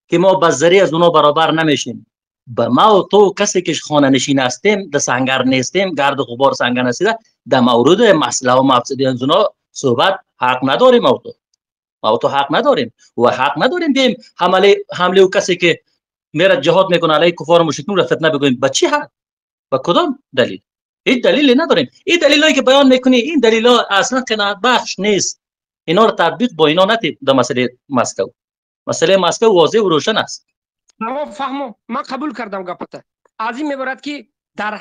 R: که ما به ذره از اونا برابر نمیشیم. به ما و تو کسی که خانه نشین هستیم، در سنگر نیستیم، گرد و غبار سنگر نسیده، در مورد مسئله و مفسده از اونا صحبت حق نداریم. ما و تو حق نداریم و حق نداریم بیم حمله و کسی که میره جهاد میکنه علیه کفار و مشرکین را فتنه بگوییم. به چی حق؟ به کدام دلیل؟ هیچ دلیلی نداریم. این دلیلایی که بیان میکنی این دلیلا اصلا قناعت بخش نیست. اینا رو تطبیق با اینا ندید در مسئله مسکو. مسئله مسکو واضح و روشن است.
B: تمام فهمم، من قبول کردم گپت. از این میبرد که در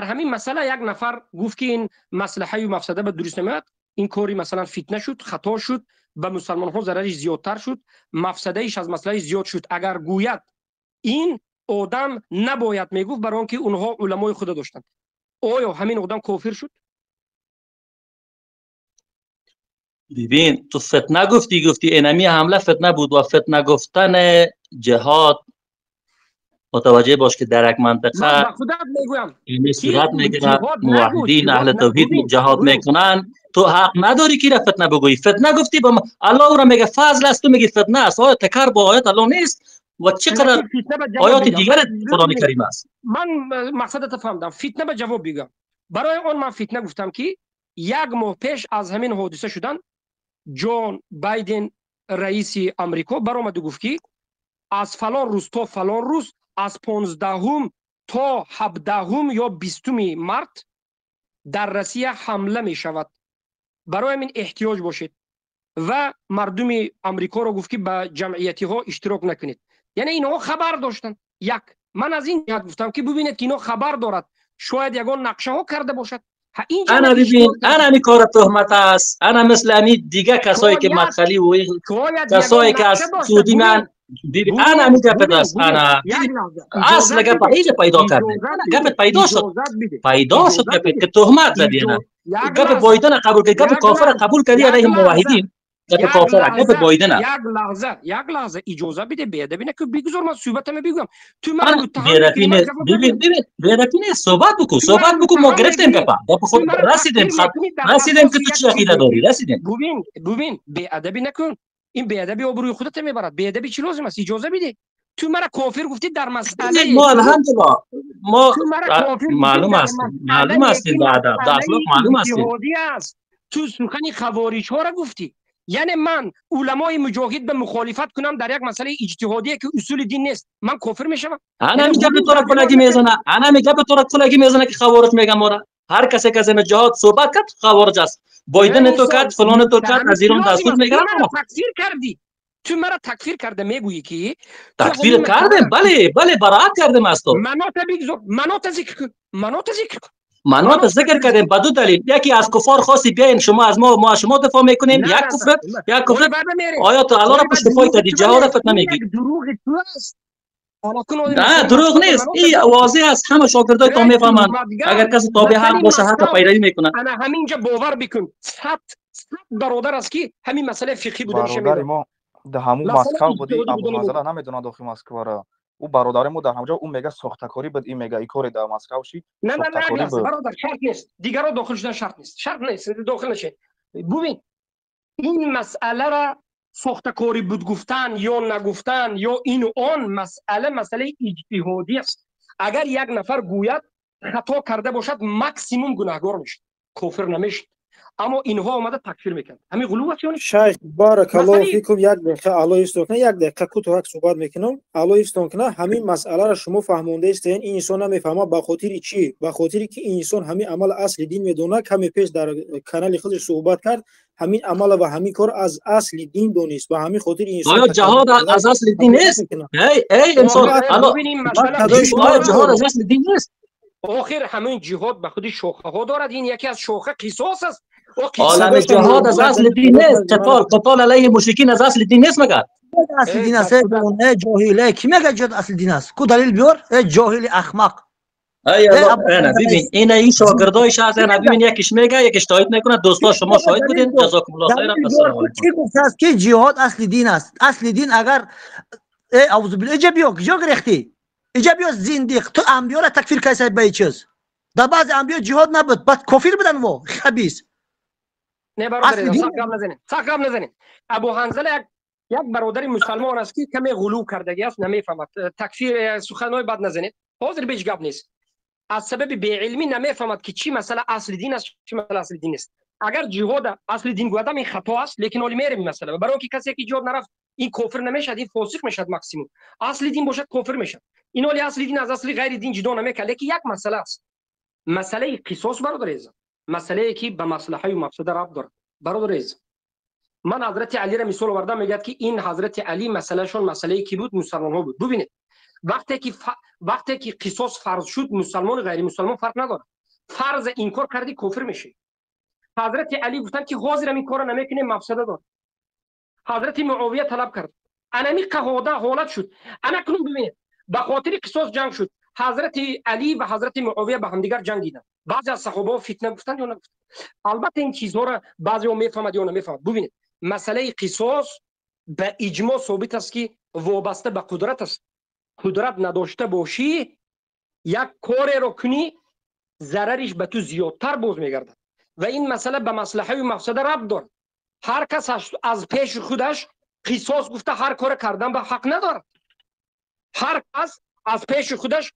B: همین مسئله یک نفر گفت که این مصلحه و مفسده به درست نمیاد، این کاری مثلا فتنه شد، خطا شد، به مسلمان ها ضررش زیادتر شد، مفسده ایش از مسئله زیاد شد. اگر گوید این آدم نباید میگفت، برای آنکه اونها علمای خود داشتند، آیا همین آدم کافر شد؟
R: ببین تو فتنه گفتی، گفتی اینمی حمله فتنه بود و فتنه گفتن جهاد، متوجه باش که در یک منطقه این صورت میگیره، موحدین اهل توحید جهاد میکنن، تو حق نداری که را فتنه بگویی. فتنه گفتی با الله را میگه فضل است، تو میگی فتنه است. آیا تکر با آیات الله نیست؟ و چقدر آیات دیگر قرآن کریم است.
B: من مقصدت فهمیدم. فتنه به جواب بگم، برای آن من فتنه گفتم که یک ماه پیش از همین حادثه شدن، جان بایدن رئیس امریکا برآمد و گفت که از فلان روز تا فلان روز، از 15 تا 17 یا 20 مارت در روسیه حمله می شود، برای همین احتیاج باشید. و مردم امریکا را گفت که به جمعیتی ها اشتراک نکنید. یعنی اینها خبر داشتن. یک من از این جهت گفتم که ببینید که اینا خبر دارد، شاید یگان نقشه ها کرده باشد.
R: انا ببین، انا همی کار تهمت است. انا مثل همی دیگه کسایی که مدخلی و کسایی که از سعودی من ببین، انا همی گپت است. انا اصل گپ اینجا پیدا کرده، گپت پیدا شد، پیدا شد گپت که تهمت زدی. انا گپ بایدن قبول کردی، گپ کافر قبول کردی علیه موحدین، گپ کافر، گپ بایدن.
B: یک لحظه اجازه بده، بیادبی نکن، بگذار من صحبتم بگم. تو من
R: ببین بیادبی نه، صحبت بکن، صحبت بکن. ما گرفتیم گپ خود، رسیدیم، رسیدیم که تو چه عقیده داری، رسیدیم.
B: ببین بیادبی نکن، این بیادبی آبروی خودت میبرد. بیادبی چی لازم است؟ اجازه بده. تو مرا کافر گفتی در مسئله
R: ما، الحمدلله ما معلوم است، معلوم است این ادب در اخلاق معلوم است.
B: تو سخن خوارج ها را گفتی. یعنی من علمای مجاهد به مخالفت کنم در یک مسئله اجتهادی که اصول دین نیست، من کافر میشم؟
R: انا میگم تو را کلگی میزنه، انا میگم تو را کلگی میزنه که خوارج میگم ما. هر کسی که از جهاد صحبت کرد خوارج است. بایدن تو کرد، فلان تو کرد، از ایران دستور میگیرن.
B: تکفیر کردی، تو مرا تکفیر کرده، میگویی که
R: تکفیر کردم. بله بله، براءت کردم از تو.
B: منات بگذار، منات ذکر کن، منات ذکر کن.
R: منات ذکر کردیم به دو دلیل. یکی از کفار خواستی بیاین شما از ما، ما از شما دفاع میکنیم، یک کفر، یک کفر. آیا تو الله را پشت پای کردی، جهاد فتنه میگی.
B: دروغ تو است.
R: نه دروغ نیست، این واضح است، همه شاگردای تا میفهمند. اگر کسی تابع حق باشه حق پیروی میکنه.
B: انا همینجا باور بکن، 100 برادر است که همین مسئله فقهی بوده.
N: برادر ما در همون مسکو بودی، ابو حنظله نمیدونه داخل مسکو را. او برادر ما در همجا او میگه ساختکاری بود، این میگه این کار در مسکو شی.
B: نه نه نه برادر، شرط نیست، دیگرا داخل شدن شرط نیست، شرط نیست داخل نشه. ببین این مسئله را ساختکاری بود گفتن یا نگفتن یا این و آن، مسئله مسئله اجتهادی است. اگر یک نفر گوید خطا کرده باشد، ماکسیموم گناهگار میشه، کافر نمیشه. اما اینها آمده تکفیر میکنند. همین غلو است. یعنی
F: شیخ بارک الله فیکم، یک دقیقه الله حفظ کنه، یک دقیقه کوتاه صحبت میکنم. الله حفظ کنه. همین مسئله را شما فهمونده استین، این انسان نمیفهمه. به خاطر چی؟ به خاطر که انسان همین عمل اصل دین میدونه. کمی پیش در کانال خودش صحبت کرد، همین عمل و همین کار از اصل دین دونست. به همین خاطر انسان
R: آیا جهاد از اصل دین نیست؟ ای انسان، آیا جهاد از اصل دین نیست؟
B: آخر همین جهاد به خود شاخه ها دارد. این یکی از شاخه قصاص است.
R: عالم جهاد از اصل دین نیست. قتال علیه مشرکین از اصل دین نیست مگر؟
Q: اصل دین است. ای جاهل، کی میگه جهاد اصل دین است؟ کو دلیل بیار ای جاهل احمق.
R: ای الله، ببین این شاگردایش هست. ببین یکیش میگه، یکیش تایید میکنه. دوستا شما شاهد بودین. جزاکم الله خیرا. السلام علیکم.
Q: کی گفت است که جهاد اصل دین است؟ اصل دین اگر ای اعوذ بالله، اجا بیا کجا گرفتی؟ اجا بیا زندیق. تو انبیا را تکفیر کسی به چیز؟ در بعض انبیا جهاد نبود، بعد کافر بودن و خبیث.
B: نه برادر، سخت گپ نزنید. ابو حنظله یک برادر مسلمان است که کمی غلو کردگی است، نمیفهمد. تکفیر سخنای بد نزنید. حاضر بیش گپ نیست. از سبب بی‌علمی نمیفهمد که چی مسئله اصل دین است، چی مسئله اصل دین نیست. اگر جهاد اصل دین گفتم این خطا است، لیکن حالی میریم مسئله. برای اینکه کسی که جهاد نرفت این کافر نمیشد، این فاسق میشد ماکسیموم. اصل دین باشد کافر میشد. این حالی اصل دین از اصل غیر دین جدا نمیکنه. لیکن یک مسئله است. مسئله قصاص برادر عزیزم، مسئله که به مصلحه و مفسده ربط دارد. برادر عزیزم، من حضرت علی را مثال آوردم، میگه که این حضرت علی مسئلهشون مسئله کی بود؟ مسلمان ها بود. ببینید وقتی که قصاص فرض شد، مسلمان و غیر مسلمان فرق نداره. فرض انکار کردی کافر میشی. حضرت علی گفتن که حاضرم این کارو نمیکنه، مفسده داره. حضرت معاویه طلب کرد، انمی قهاده حالت شد. انا کنون ببینید به خاطر قصاص جنگ شد. حضرت علی و حضرت معاویه به همدیگر جنگیدن. بعضی از صحابه فتنه گفتن یا نگفتن. البته این چیزها را بعضی ها میفهمد یا نمیفهمد. ببینید مسئله قصاص به اجماع ثابت است که وابسته به قدرت است. قدرت نداشته باشی یک کار را کنی، ضررش به تو زیادتر باز میگردد و این مسئله به مصلحه و مفسده ربط دارد. هر کس از پیش خودش قصاص گفته هر کار کردن به حق ندارد. هر کس از پیش خودش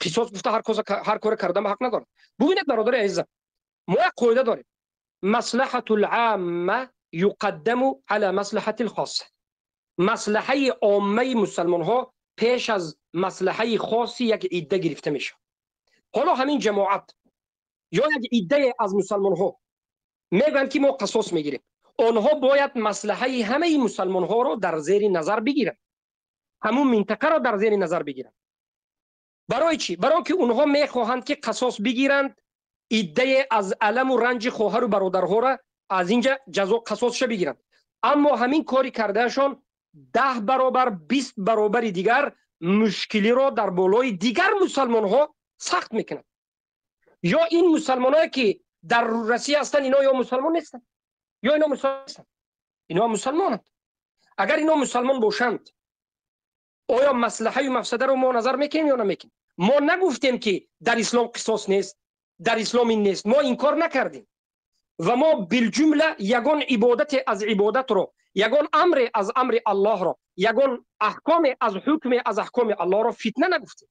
B: قصاص گفته هر کار کردن به حق ندارد. ببینید برادر عزیزم، ما یک قاعده داریم: مصلحة العامه یقدم علی مصلحة الخاصه. مصلحه عامه مسلمان ها پیش از مصلحه خاصی یک عده گرفته میشه. حالا همین جماعت یا یک عده از مسلمان ها میگن که ما قصاص میگیریم، آنها باید مصلحه همه مسلمان ها رو در زیر نظر بگیرن، همون منطقه رو در زیر نظر بگیرن. برای چی؟ برای که اونها میخواهند که قصاص بگیرند، عده از الم و رنج خواهر و برادرها را از اینجا جزا قصاصش بگیرند. اما همین کاری کردهشون 10 برابر 20 برابر دیگر مشکلی را در بالای دیگر مسلمان ها سخت میکنند. یا این مسلمان هایی که در روسیه هستند، اینا یا مسلمان نیستند یا اینا مسلمان هستند. اینا مسلمانند. اگر اینا مسلمان باشند، آیا مصلحه و مفسده رو ما نظر میکنیم یا نمیکنیم؟ ما نگفتیم که در اسلام قصاص نیست، در اسلام این نیست، ما این کار نکردیم و ما بالجمله یگان عبادت از عبادت رو، یگان امر از امر الله رو، یگان احکام از حکم از احکام الله رو فتنه نگفتیم.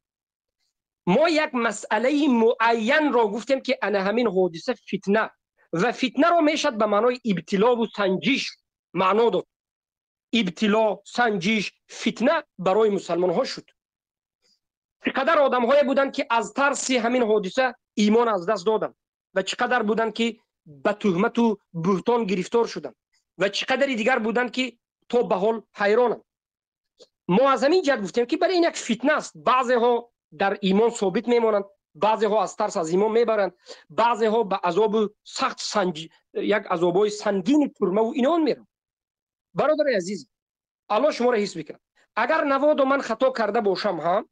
B: ما یک مسئله معین را گفتیم که انا همین حادثه فتنه، و فتنه رو میشد به معنای ابتلا و سنجش معنا داد. ابتلا، سنجش، فتنه برای مسلمان ها شد. چقدر آدم های بودند که از ترس همین حادثه ایمان از دست دادند و چقدر بودند که به تهمت و بهتان گرفتار شدند و چقدر دیگر بودند که تا به حال حیرانند. ما از همین جهت گفتیم که برای این یک فتنه است. بعضی ها در ایمان ثابت میمانند، بعضی ها از ترس از ایمان میبرند، بعضی ها به عذاب سخت یک عذابای سنگین ترمه و اینا میرن. برادر عزیز، الله شما را حس میکنه. اگر نواد و من خطا کرده باشم هم،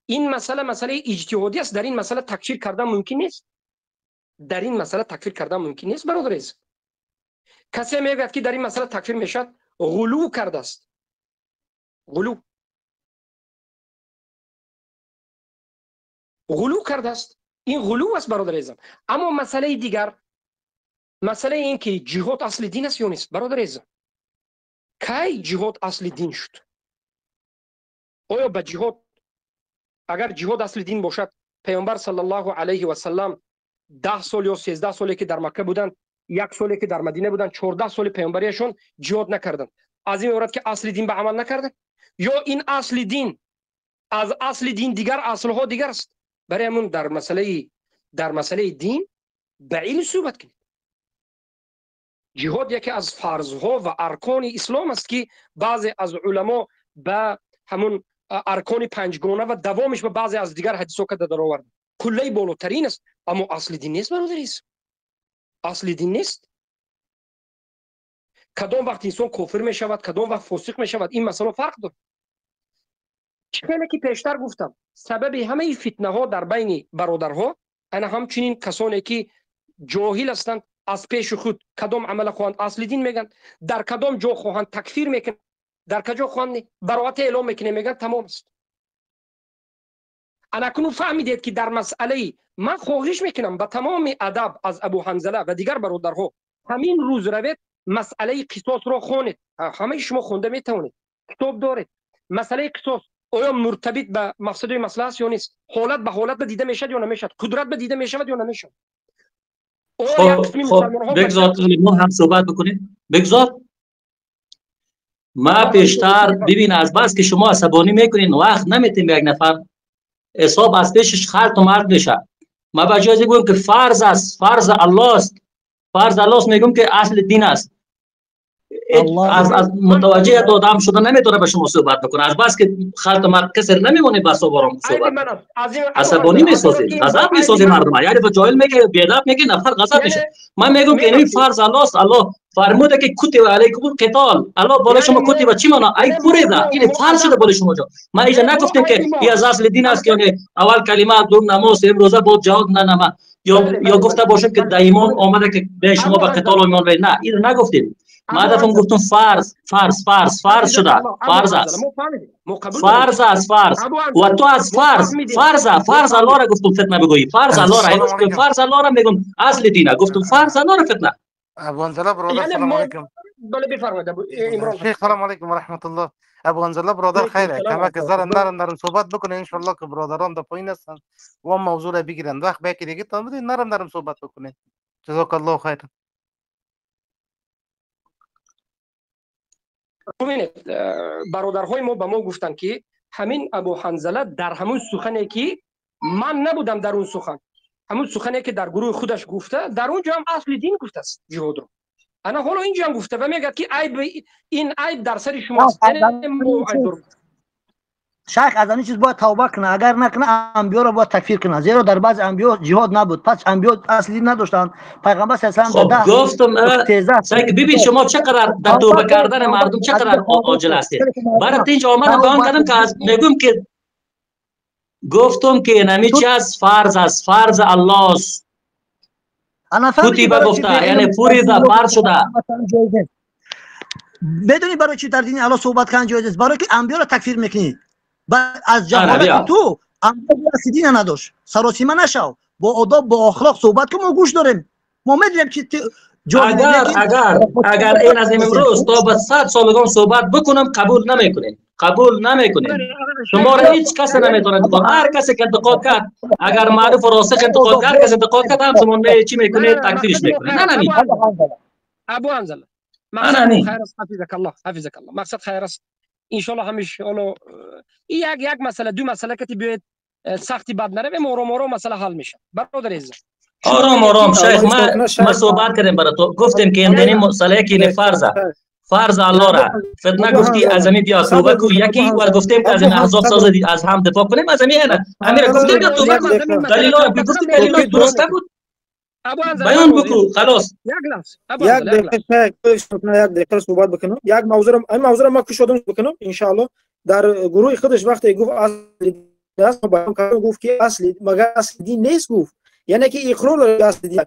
B: این مسئله مسئله اجتهادی است. در این مسئله تکفیر کردن ممکن نیست. در این مسئله تکفیر کردن ممکن نیست برادر عزیز. کسی میگوید که در این مسئله تکفیر میشد، غلو کرده است. غلو کرده است. این غلو است برادر عزیزم. اما مسئله دیگر، مسئله این که جهاد اصل دین است یا نیست. برادر عزیزم، کی جهاد اصل دین شد؟ آیا به جهاد، اگر جهاد اصل دین باشد، پیامبر صلی الله علیه و سلم 10 سال یا 13 سالی که در مکه بودند، 1 سالی که در مدینه بودند، 14 سال پیامبریشون جهاد نکردند. از این عبارت که اصل دین به عمل نکردند، یا این اصل دین از اصل دین دیگر اصلها دیگر است. برای همون در مسئله دین به علم صحبت کنید. جهاد یکی از فرضها و ارکان اسلام است که بعضی از علما به همون ارکان پنجگانه و دوامش به بعضی از دیگر حدیث‌ها که در آورد. کلی بالاترین است، اما اصل دین نیست برادر عزیز. اصل دین نیست. کدام وقت انسان کافر می شود، کدام وقت فاسق می شود، این مسئله فرق دارد. چه که پیشتر گفتم، سبب همه فتنه ها در بین برادرها انا همچنین کسانی که جاهل هستند، از پیش خود کدام عمل خواهند اصل دین میگن، در کدام جا خواهند تکفیر میکنن، در کجا خواهند براعت اعلام میکنه، میگن تمام است. انا کنون فهمیدید که در مسئله من خواهش میکنم با تمام ادب از ابو حنظله و دیگر برادرها، همین روز روید مسئله قصاص را خوانید. همه شما خونده میتوانید، کتاب دارید. مسئله قصاص آیا مرتبط به مقصد مسئله است یا نیست؟ حالت به حالت به دیده میشد یا نمیشد؟ قدرت به دیده میشود یا نمیشد؟
R: خب بگذار ما هم صحبت بکنیم. بگذار ما پیشتر ببین، از بس که شما عصبانی میکنین وقت نمیتیم به یک نفر حساب از پیشش خلط و مرد میشه. ما به جای گفتم که فرض است، فرض الله است، فرض الله است، میگم که اصل دین است. از متوجه آدم شده نمیتونه به شما صحبت بکنه، از بس که خلط مرد کسی نمیمونه بس بارم صحبت عصبانی میسازی، غضب میسازی مردم. یعنی به جاهل میگه، بی‌ادب میگه، نفر غضب میشه. من میگم که این فرض الله است. الله فرموده که کتب علیکم القتال، الله بالای شما کتب چی معنا؟ ای فریضه، این فرض شده بالای شما. جا من اینجا نگفتم که این از اصل دین است که اول کلمه، دوم نماز، سوم روزه، بعد جهاد. نه نه، یا گفته باشم که در ایمان آمده که به شما به قتال ایمان. نه، اینو نگفتیم. ما هدفم گفتم فرض فرض فرض فرض شده، فرض است، فرض است، فرض. و تو از فرض فرض فرض الله را گفتم فتنه بگویی، فرض الله را گفتم، فرض الله را میگم اصل دینه، گفتم فرض الله را فتنه.
S: ابو انزله برادر سلام علیکم.
B: بله بفرمایید ابو عمران.
S: شیخ سلام علیکم و رحمت الله. ابو انزله برادر خیره کمک زر نرم نرم صحبت بکنه ان شاء الله که برادران در پایین هستن و موضوع را بگیرن. وقت به یکی دیگه تا نرم نرم صحبت بکنه. جزاک الله خیر.
B: ببینید برادرهای ما به ما گفتن که همین ابو حنظله در همون سخنی که من نبودم در اون سخن، همون سخنی که در گروه خودش گفته، در اونجا هم اصل دین گفته است جهاد رو. انا حالا اینجا هم گفته و میگه که عیب، این عیب در سر شماست.
Q: شیخ از این چیز باید توبه کنه، اگر نکنه انبیا رو باید تکفیر کنه، زیرا در بعض انبیا جهاد نبود، پس انبیا اصلی نداشتن. پیغمبر صلی الله علیه و
R: خب گفتم ببین شما چقدر در توبه کردن مردم چقدر عاجل هستید. برای اینجا آمدم بیان کردم که از میگم که گفتم که نمی چی از فرض است، فرض الله است. کتیبه گفته یعنی فریضه، فرض شده.
Q: بدونی برای چی در دین الله صحبت کردن جایز است؟ برای که انبیا رو تکفیر میکنی. از جهالت تو انبیا اصلی دین نداشت. سراسیمه نشو، با آداب با اخلاق صحبت کن، ما گوش داریم، ما میدونیم که
R: اگر اگر این از امروز تا به 100 سالگان صحبت بکنم قبول نمیکنین، قبول نمیکنین. شما را هیچ کس نمیتونه انتقاد، هر کسی که انتقاد کرد، اگر معروف و راسخ انتقاد کرد، هر کس انتقاد کرد هم شما چی میکنید؟ تکفیرش میکنید. نه نه
B: ابو حنظله مقصد خیر است، حفظک الله، حفظک الله. مقصد خیر است ان شاء الله. همیشه حالا یک مسئله دو مسئله که بیاید سختی بد نره، آرام آرام مسئله حل میشه برادر عزیز.
R: آرام آرام شیخ، ما صحبت کردیم برای تو، گفتیم که این مسئله که فرض فرض الله را فتنه گفتی از همین بیا توبه کو یکی و گفتیم که از این احزاب سازی از هم دفاع کنیم، از همین امیر گفتیم که توبه کو، دلیل گفتیم دلیل درست بود بیان بکو خلاص.
F: یک دقیقه یک دقیقه صحبت بکنم، یک موضوع این موضوع ما کشودم بکنم ان شاء الله. در گروه خودش وقتی گفت اصل است بیان کرد، گفت که اصل مگر اصل دین نیست، گفت یعنی که اقرار داره اصل دین.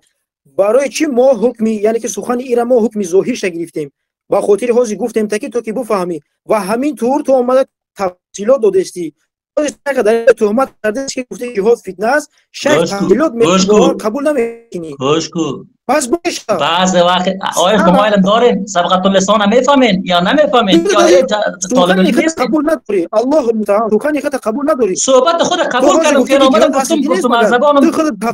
F: برای چی ما حکمی یعنی که سخن ایرا ما حکمی ظاهرش گرفتیم با خاطر حوزی گفتیم تا که تو که بفهمی و همین طور تو آمده تفصیلات دادستی در تهمت کرده که گفته جهاد فتنه است، شک تفصیلات قبول نمیکنی.
R: گوش کو
F: پس باشه
R: بعض وقت آیا شما علم دارین سبقت اللسان میفهمین یا نمیفهمین؟ یا طالب علم
F: قبول نداری؟ الله المستعان. سخن خود قبول نداری،
R: صحبت خود قبول کردم که آمدم گفتم از زبانم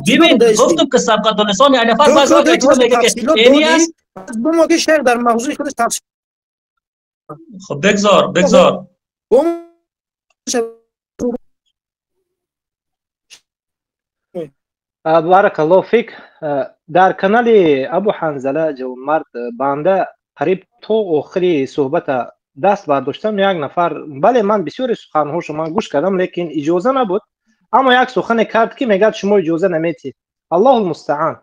R: ببین گفتم که سبقت اللسان یعنی فرض بعض وقت چیز میگه که اینی است
F: با که شیخ در موضوع خودش تفصیل.
R: خب بگذار بگذار.
D: بارک الله فیک. در کانال ابو حنظله جوانمرد بنده قریب تو آخری صحبت دست برداشتم، یک نفر بله من بسیار سخنهاشو من گوش کردم لیکن اجازه نبود، اما یک سخن کرد که میگه شما اجازه نمیتید. الله المستعان.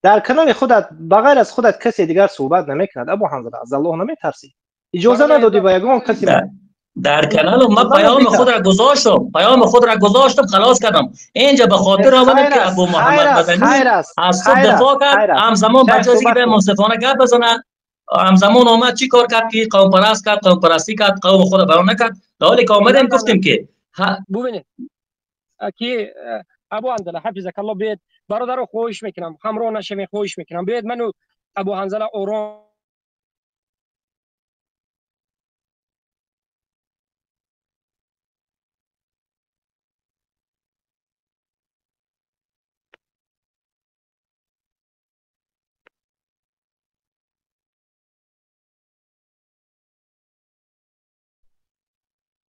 D: در کانال خودت بغیر از خودت کسی دیگر صحبت نمیکند. ابو حنظله از الله نمیترسی؟ اجازه ندادی با یگان کسی
R: در کانال ما پیام خود را گذاشتم، پیام خود را گذاشتم، خلاص کردم. اینجا به خاطر آمدم که ابو محمد مدنی از خود دفاع کرد، همزمان بچه‌ای که به منصفانه گپ بزنه، همزمان آمد چی کار کرد که قوم پرست کرد، قوم پرستی کرد، قوم خود بران نکرد. در حالی که آمدیم گفتیم که
B: ببینید که ابو حنظله حفظک الله بیاد برادر خواهش میکنم همراه نشوین، خواهش میکنم بیاد منو ابو حنظله آرام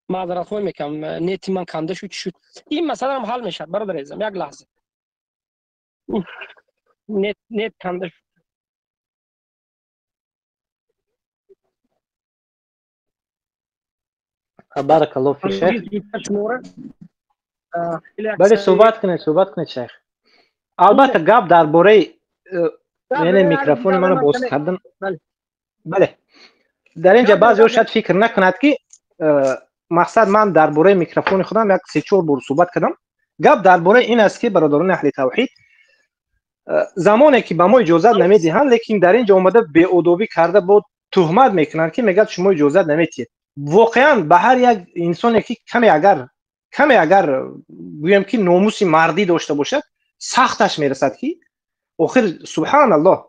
B: معذرت خواهی میکنم، نیتی من کنده شد چی شد. این مسئله هم حل میشه برادر عزیزم. یک لحظه. نت کنده شد.
D: بارک الله فیک شیخ. بله صحبت کنید، صحبت کنید شیخ. البته گپ درباره یعنی میکروفون منو باز کردن. بله در اینجا بعضی شاید فکر نکند که مقصد من درباره میکروفون خودم یک 3-4 بار صحبت کردم. گپ درباره این است که برادران اهل توحید زمانی که به ما اجازه نمیدهند، لیکن در اینجا اومده بی‌ادبی کرده بود، تهمت میکنند که میگه شما اجازه نمیدید. واقعا به هر یک انسانی که کمی اگر گویم که ناموس مردی داشته باشد سختش میرسد که آخر سبحان الله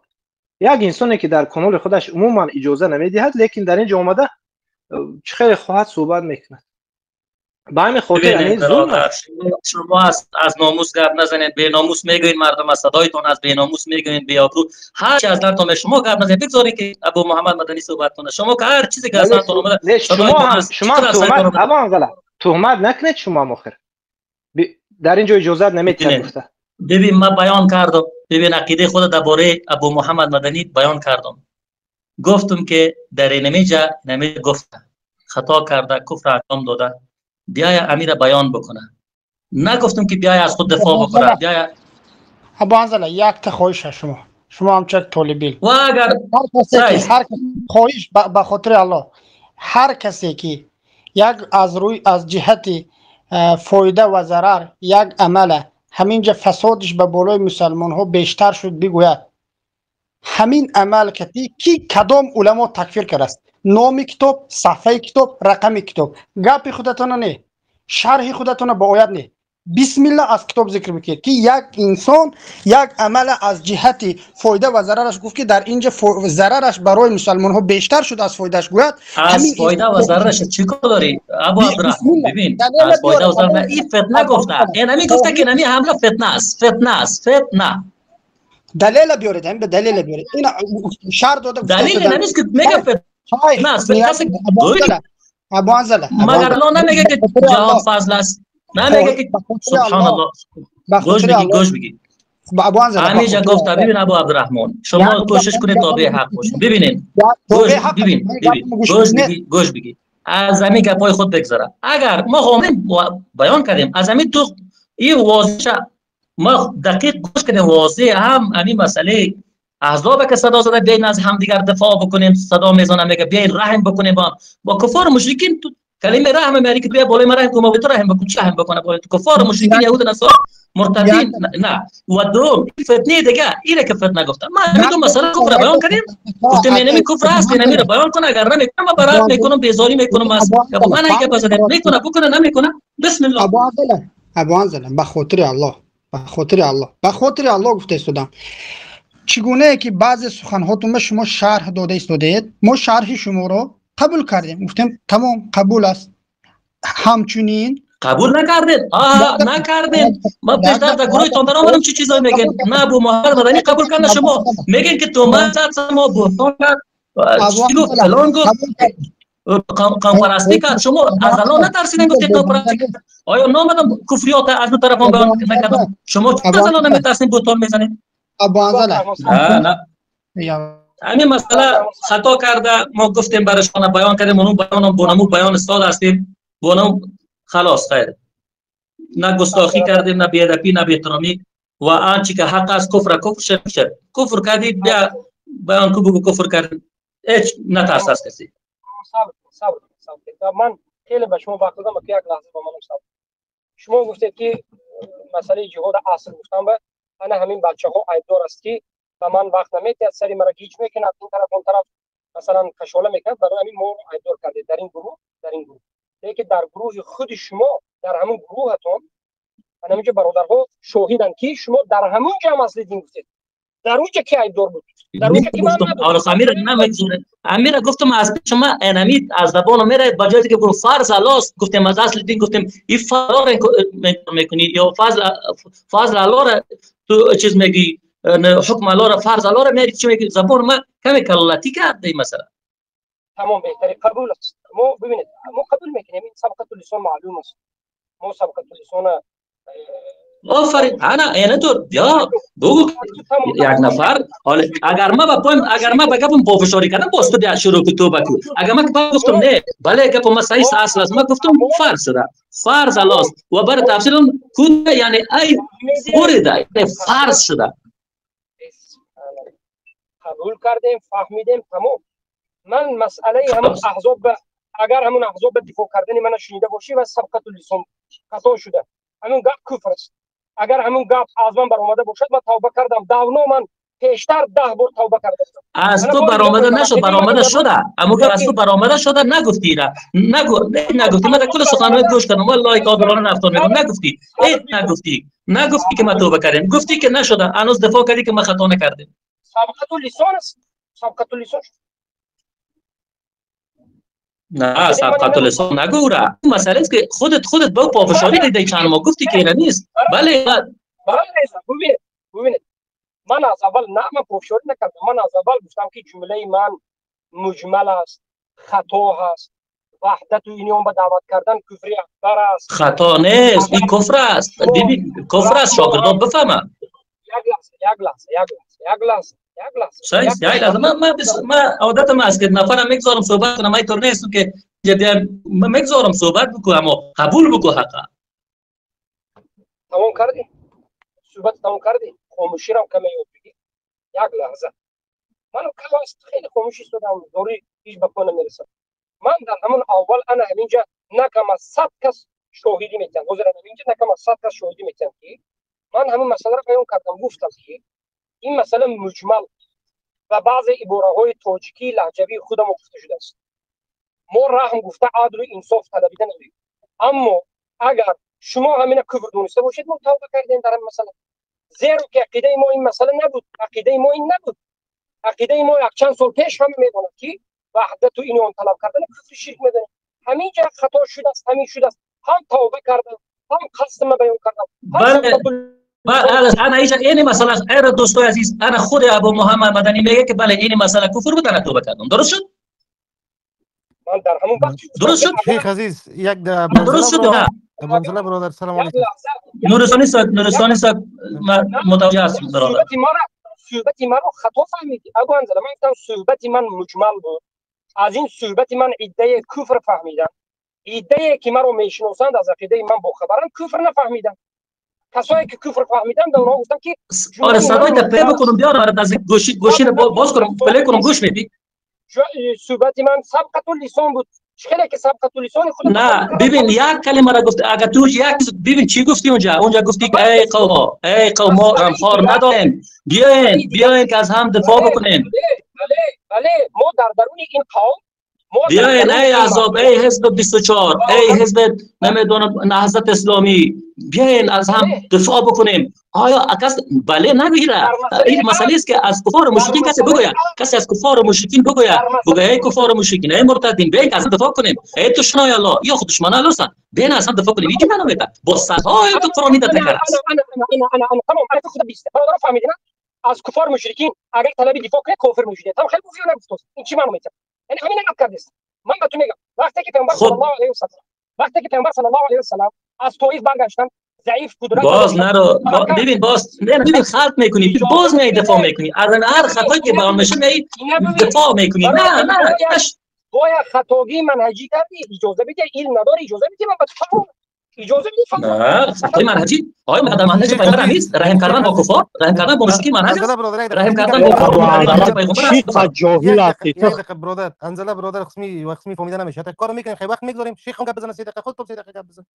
D: یک انسانی که در کانال خودش عموما اجازه نمیدهد، لیکن در اینجا اومده چه خیلی خواهد صحبت میکند. به همین خاطر این ظلم.
R: شما از ناموس گپ نزنید، به ناموس میگوین مردم، از صدایتون از به ناموس میگوین، بی آبرو، هر چی از درتون شما گپ نزنید. بگذارید که ابو محمد مدنی صحبت کنه. شما که هر چیزی که از درتون اومده
D: شما تهمت ابو تهمت نکنید. شما آخر در اینجا اجازه نمیدید گفته.
R: ببین من بیان کردم، ببین عقیده خود درباره ابو محمد مدنی بیان کردم، گفتم که در اینمیجا نمی گفته خطا کرده، کفر انجام داده، بیای امیر بیان بکنه. نگفتم که بیای از خود دفاع بکنه. بیای
T: ابو حنظله یک تا خواهش شما، شما هم چک طالبین
R: و اگر
T: هر خواهش به خاطر الله، هر کسی که یک از روی از جهت فایده و ضرر یک عمل همینجا فسادش به بالای مسلمان ها بیشتر شد بگوید همین عمل که کدام علما تکفیر کرده است، نام کتاب، صفحه کتاب، رقم کتاب، گپ خودتان نه، شرح خودتان با آیت نه، بسم الله از کتاب ذکر میکنید که یک انسان یک عمل از جهت فایده و ضررش گفت که در اینجا ضررش برای مسلمان ها بیشتر شد از فایدهش، گوید
R: از فایده و ضررش چیکار داری ابو عبدالرحمن؟ ببین از فایده و ضرر این فتنه گفته، این همین گفته که همین حمله فتنه است، فتنه است، فتنه.
T: دلیل بیارید، همین به دلیل بیارید. این شرح داده
R: دلیل نمیست که میگه فتنه است.
T: ابو حنظله
R: مگر الله نمیگه که جهاد فضل است؟ نمیگه که سبحان الله. گوش بگی، گوش بگی.
T: ابو حنظله
R: همینجا گفت. ببین ابو عبدالرحمن شما کوشش کنید تابع حق باشید. ببینید گوش ببین، گوش بگی، گوش بگی، از همین گپای خود بگذره. اگر ما قانون بیان کردیم از همین تو این واضح ما دقیق گوش کردیم، واضح هم همین مسئله احزاب که صدا زده بیاین از همدیگر دفاع بکنیم، صدا میزنه میگه بیاین رحم بکنیم با کفار مشرکین. تو کلمه رحم میاری که بیا بالای ما رحم کن، ما به تو رحم بکن، چه رحم بکنه بالای تو؟ کفار مشرکین یهود نصارا مرتدین نه. و دوم فتنه دیگه اینه که فتنه گفتم ما همین مسئله کفر بیان کردیم، گفتم اینمی کفر است، اینمی رو بیان کنه، اگر نمیکنه ما برات میکنم، بیزاری میکنم، از من اگه بزنم میکنه بکنه نمیکنه بسم الله.
T: ابو حنظله، ابو حنظله به خاطر الله، به خاطر الله، به خاطر الله گفته استادم چگونه که بعضی سخنهاتون شما شرح داده استادید، ما شرح شما رو قبول کردیم، گفتیم تمام قبول است. همچنین
R: قبول نکردید، آه نکردید. ما پیشتر در گروه تان آمدم چه چیزایی میگن. نه ابو محمد مدنی قبول کرد، شما میگن که تو زد، ما بهتان کرد، چی گفت فلان گفت، قوم پرستی کرد. شما از الله نترسیدین گفتید قوم پرستی کرد. آیا نامدم کفریات از دو طرف هم بیان نکردم؟ شما چرا از الله نمیترسین بهتان میزنید؟
T: ابو حنظله
R: نه همین مسئله خطا کرده، ما گفتیم برایشان بیان کردیم، اونو بیان بونمو بیان استاد هستیم، بونم خلاص خیر، نه گستاخی کردیم، نه بی‌ادبی، نه بی‌احترامی، و آنچه که حق است کفر کفر شرک شرک. کفر کردید بیا بیان کو بگو کفر کردید، هیچ نترس از کسی.
B: صبر صبر صبر، من خیلی به شما وقت دادم که یک لحظه با منم صبر. شما گفتید که مسئله جهاد اصل گفتم به انا همین بچه‌ها عیبدار است که به من وقت نمیدید، سری مرا گیج میکنه این طرف اون طرف مثلا کشاله میکنه، برای همین ما عیبدار کردید در این گروه، در این گروه. لیکن در گروه خود شما، در همون گروهتون همینجا برادرها شاهدن که شما در همون جمع اصل دین گفتید، در اونجا کی عیبدار بود؟ در اونجا که من
R: نبودم. امیر نمیگذاره. امیر گفتم از شما انمی از زبان میره با جایی که گفت فرض الله گفتم از اصل دین گفتم این فرار میکنی یا فضل الله را تو چیز میگی، حکم الله را فرض الله را میری چی میگی؟ زبان ما کمی کلاتی کرد این مثلا.
B: تمام بهتری قبول است. ما ببینید ما قبول میکنیم، این سبقت اللسان معلوم است. ما سبقت اللسان
R: آفرین. انا اینه تو یا بگو یک نفر اگر ما با پایم، اگر ما به گپم پافشاری کردم باز تو دیگه شروع کو توبه کو. اگر ما گفتم نه بله گپ ما صحیح اصل است، ما گفتم فرض شده، فرض الاست و برای تفسیرم کو یعنی ای فرض، یعنی فرض شده.
B: قبول کردیم، فهمیدیم، تمام. من مسئله همون احزاب، اگر همون احزاب دفاع کردن من شنیده باشی و سبقت اللسان خطا شده، همون گپ کفر است. اگر همون گپ از من برآمده باشد من توبه کردم. داونو من پیشتر 10 بار توبه کردم.
R: از تو برآمده نشد، برآمده شده. اما گپ از تو برآمده شده نگفتی را. نگفتی. من کل سخنانت گوش کردم. والله کافرانه رفتار میکنم. نگفتی. نگفتی. نگفتی که من توبه کردم. گفتی که نشده. هنوز دفاع کردی که من خطا نکردم.
B: سبقت اللسان است. سبقت اللسان.
R: نه سبقت اللسان نگوره. مسئله است که خودت با پافشاری دیدی چند ما گفتی که این نیست. بله
B: بله. ببینید من از اول نه من پافشاری نکردم. من از اول گفتم که جمله من مجمل است، خطا هست، وحدت و اینیون به دعوت کردن کفری اکبر است.
R: خطا نیست، این کفر است. ببین کفر است، شاگردان بفهمن.
B: یک لحظه
R: یک لحظه. من عادتم است که نفرم میگذارم صحبت کنم. من اینطور نیستم که من میگذارم صحبت بکنم اما قبول بکن حقا.
B: تمام کردی؟ صحبت تمام کردی؟ خاموشی را کمی یاد بگیر. یک لحظه. من کلاس خیلی خاموشی شدم، دوری هیچ به پا نمیرسم. من در همون اول انا همینجا نکم از 100 کس شاهدی میتن. حاضر همینجا نکم از 100 کس شاهدی میتن که من همون مسئله را بیان کردم. گفتم که این مسئله مجمل و بعض عباره‌های تاجیکی لهجوی خودم گفته شده است. ما رحم گفته عدل و انصاف طلبیده نمیم. اما اگر شما همین کفر دونسته باشید ما توبه کردیم در این مسئله. زیرا که عقیده ما این مسئله نبود. عقیده ما این نبود. عقیده ما یک چند سال پیش هم میداند که وحدت و اینو طلب کردن کفر شرک میدونه. همینجا خطا شده است، همین شده است. هم توبه کردم، هم قصد ما بیان کردم.
R: بله انا ایجا اینی مسئله ای دوستای عزیز، انا خود ابو محمد مدنی میگه که بله این مسئله کفر بود، انا توبه کردم. درست شد؟
B: من در همون وقت
R: درست شد؟
S: شیخ عزیز یک
R: درست شد.
S: ابو برادر سلام علیکم.
R: نورستانی صاحب متوجه هستم برادر.
B: صحبت من رو خطا فهمیدی ابو حنظله. من گفتم صحبت من مجمل بود. از این صحبت من عده کفر فهمیدن، عده که مرا میشناسند از عقیده من با خبرن کفر نفهمیدن. کسایی که کفر فهمیدن به اونها گفتم که
R: آره صدای تپه بکنم بیارم از گوشی رو باز کنم پلی کنم گوش میدی.
B: صحبت من سبقت اللسان بود. خیلی که سبقت اللسان خود
R: نه ببین یک کلمه را گفت. اگر تو یک ببین چی گفتی اونجا گفتی که ای قوم، ای قوم ما غمخوار نداریم، بیاین که از هم دفاع بکنیم.
B: بله بله ما در درون این قوم
R: بیاین ای عذاب، ای حزب 24، ای حزب نمیدونم نهضت اسلامی، بیاین از هم دفاع بکنیم. آیا کس بله نمیگیره؟ این مسئله است که از کفار و مشرکین کسی بگوید، کسی از کفار و مشرکین بگوید، بگوید ای کفار و مشرکین، ای مرتدین، بیاین از هم دفاع کنیم، ای دشمنای الله یا خود دشمنای الله هستند، بیاین از هم دفاع کنیم. این چه معنی میده؟ با صدها آیات قرآنی در تکر است.
B: انا تمام انا خود 20 برادر فهمیدین؟ از کفار مشرکین اگر طلب دفاع کنه کافر میشه. تمام خیلی گفتی نگفت. این چی معنی میده؟ یعنی همین نقد کرده است. من به تو میگم وقتی که پیامبر صلی الله علیه و سلم، وقتی که پیامبر صلی الله علیه و سلم از طائف برگشتن ضعیف قدرت
R: باز نرو ببین باز ببین خلط میکنی، باز می دفاع میکنی از هر خطایی که بیان میشه می دفاع میکنی. نه نه
B: باید خطاگی منهجی کردی، اجازه بده، علم نداری اجازه بده من به تو اجازه بده.
R: نه خطای منهجی آیا مقدم منهج پیامبر نیست؟ رحم کردن با کفار، رحم کردن با مشرکین منهج است، رحم کردن با کفار منهج پیغمبر است.
H: جاهل هستی
S: تو برادر انزله برادر قسمی و قسمی فهمیده نمیشه. کارو میکنیم خیلی وقت میگذاریم. شیخ هم گپ بزنه 3 دقیقه، خودت 3 دقیقه گپ بزن.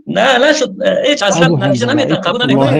R: نه نه شد هیچ اصلا نتیجه نمیده، قبول نمیکنه.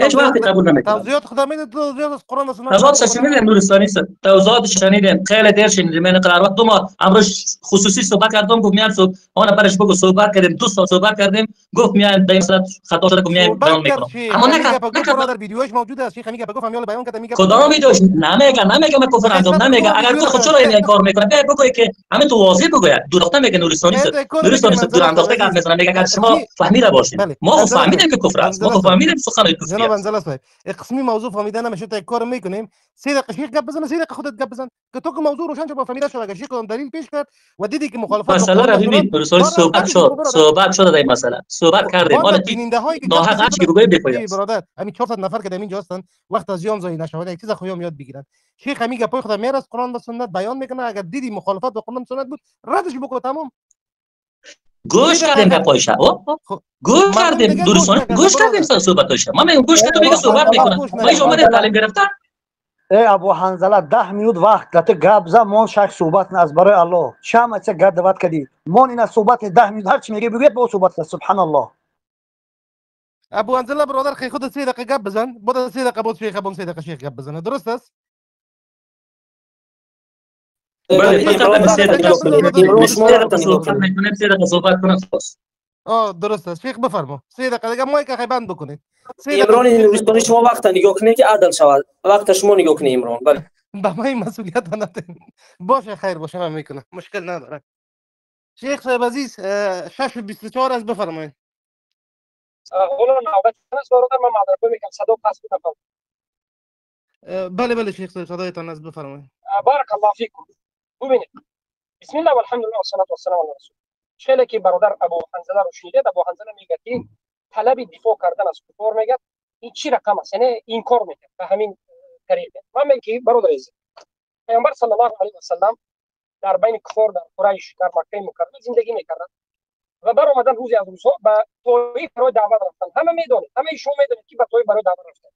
R: هیچ وقت قبول نمیکنه.
S: توضیحات خدا میده، توضیحات از قرآن و سنت.
R: توضیحات شنیدیم نورستانی است، توضیحات شنیدیم خیلی دیر شنیدیم. من قرار وقت دو ماه امروز خصوصی صحبت کردم، گفت میان صبح اون برش بگو صحبت کردیم، 2 ساعت صحبت کردیم، گفت میان در مثلا خطا شده، گفت میان بیان میکنم. اما نکرد
S: برادر، ویدیوش موجود است. شیخ میگه گفت میان بیان کرد، میگه
R: کدام ویدیوش؟ نمیگه من کفر انجام نمیگه. اگر تو خود چرا این کار میکنه؟ بگو که همه تو واضح بگو. دروغ میگه نورستانی است، نورستانی است دور انداخته گپ میزنه، میگه اگر شما فهمیده باشید. ما خب فهمیدیم که کفر است، ما خب فهمیدیم سخن کفر.
S: جناب انزله صاحب قسمی موضوع فهمیده نمیشه، تا کار میکنیم 3 دقیقه شیخ گپ بزن، 3 دقیقه خودت گپ بزن که تو که موضوع روشن شد، فهمیده شد. اگر شیخ دلیل پیش کرد و دیدی که مخالفت
R: مسئله را ببین، صحبت شد، صحبت شده در این مسئله صحبت کردیم. حالا
S: بیننده هایی که
R: ناحق هر چی بگوی بی‌فایده.
S: برادر همین 400 نفر که در اینجا هستن وقت از جام زایی نشود یک چیز خویم یاد بگیرن. شیخ همین گپای خود میاره از قرآن و سنت بیان میکنه، اگر دیدی مخالفت با قرآن و سنت بود ردش بکن، تمام.
R: گوش کردیم گپایش، گوش کردیم درستانه، گوش کردیم صحبتاش. من میگم گوش کردم، میگه صحبت میکنه. ما اینجا اومدیم تعلیم گرفتن.
Q: ای ابو حنظله 10 минут وقت لته گپ زد، مان شیخ صحبت از برای الله شام چه گپ دعوت کردی، مان اینا صحبت 10 минут هر چی میگه بگید با صحبت. سبحان الله.
S: ابو حنظله برادر خی خود 3 دقیقه گپ بزن، بعد 3 دقیقه بعد شیخ، بعد 3 دقیقه شیخ گپ بزنه، درست است؟
R: بله فقط 3 دقیقه صحبت میکنیم، 3 دقیقه صحبت کنم خلاص.
S: درست است شیخ بفرما. 3 دقیقه دیگه مایک خی بند بکنید.
U: عمران نورستانی شما وقت نگاه کنید که عدل شود، وقت شما نگاه کنید عمران. بله
S: با ما این مسئولیت نداریم. باشه خیر باشه، من میکنم، مشکل نداره. شیخ صاحب عزیز 6:24 از بفرمایید.
B: غلام نوبت است برادر، من معذرت میکنم صدا پس بودم.
S: بله بله شیخ صاحب صدایتان است، بفرمایید.
B: بارک الله فیکم. ببینید بسم الله والحمد لله والصلاه والسلام علی رسول. خیلی که برادر ابو حنظله رو شنیده، ابو حنظله میگه که طلب دفاع کردن از کفار میگه این چی رقم است، یعنی این کار میگه به همین طریقه. من میگم که برادر عزیز، پیامبر صلی الله علیه و سلم در بین کفار در قریش در مکه مکرمه زندگی میکردن و برآمدن روزی از روزها به طائف برای دعوت رفتن. همه میدونید، همه شما میدونید که به طائف برای دعوت رفتن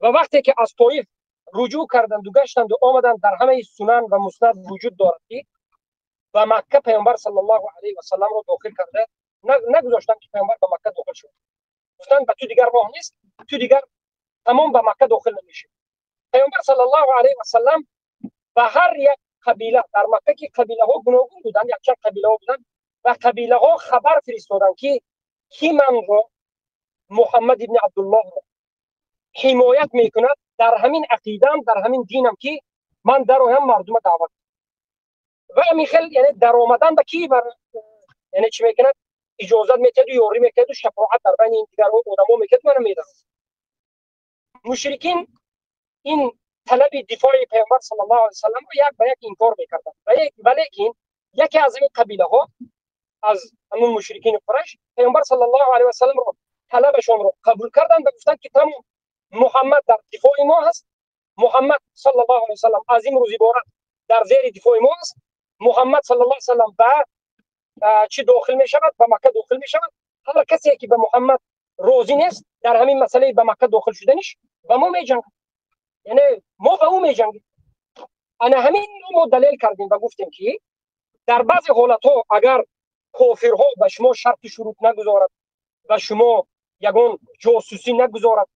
B: و وقتی که از طائف رجوع کردند و گشتند و آمدند، در همه سنن و مسند وجود دارد که و مکه پیامبر صلی الله علیه و سلم رو داخل کرده نگذاشتن که پیامبر به مکه داخل شد. گفتن به تو دیگر راه نیست، تو دیگر تمام به مکه داخل نمیشی. پیامبر صلی الله علیه و سلم به هر یک قبیله در مکه که قبیله ها گوناگون بودند، یک چند قبیله ها بودند، و قبیله ها خبر فرستادند که کی من رو محمد ابن عبدالله رو حمایت میکند در همین عقیدم، در همین دینم که من در هم مردم دعوت و میخل، یعنی در آمدن به کی بر یعنی چی میکند اجازت میتد و یاری میکرد و شفاعت در بین این دیگر آدم‌ها میکرد. من میدونم مشرکین این طلب دفاع پیامبر صلی الله علیه و سلم رو یک به یک انکار میکردند، ولیکن یکی از این قبیله ها از همون مشرکین قریش پیامبر صلی الله علیه و سلم رو طلبشون رو قبول کردند و گفتند که تمام محمد در دفاع ما هست، محمد صلی الله علیه و سلم از این روز عبارت در زیر دفاع ما است، محمد صلی الله علیه و سلم به چی داخل می شود، به مکه داخل می شود. هر کسی که به محمد راضی نیست در همین مسئله به مکه داخل شدنش به ما می جنگد، یعنی ما به او می جنگیم. انا همین رو ما دلیل کردیم و گفتیم که در بعضی حالت‌ها اگر کافرها به شما شرط شروط نگذارد و شما یگان جاسوسی نگذارد،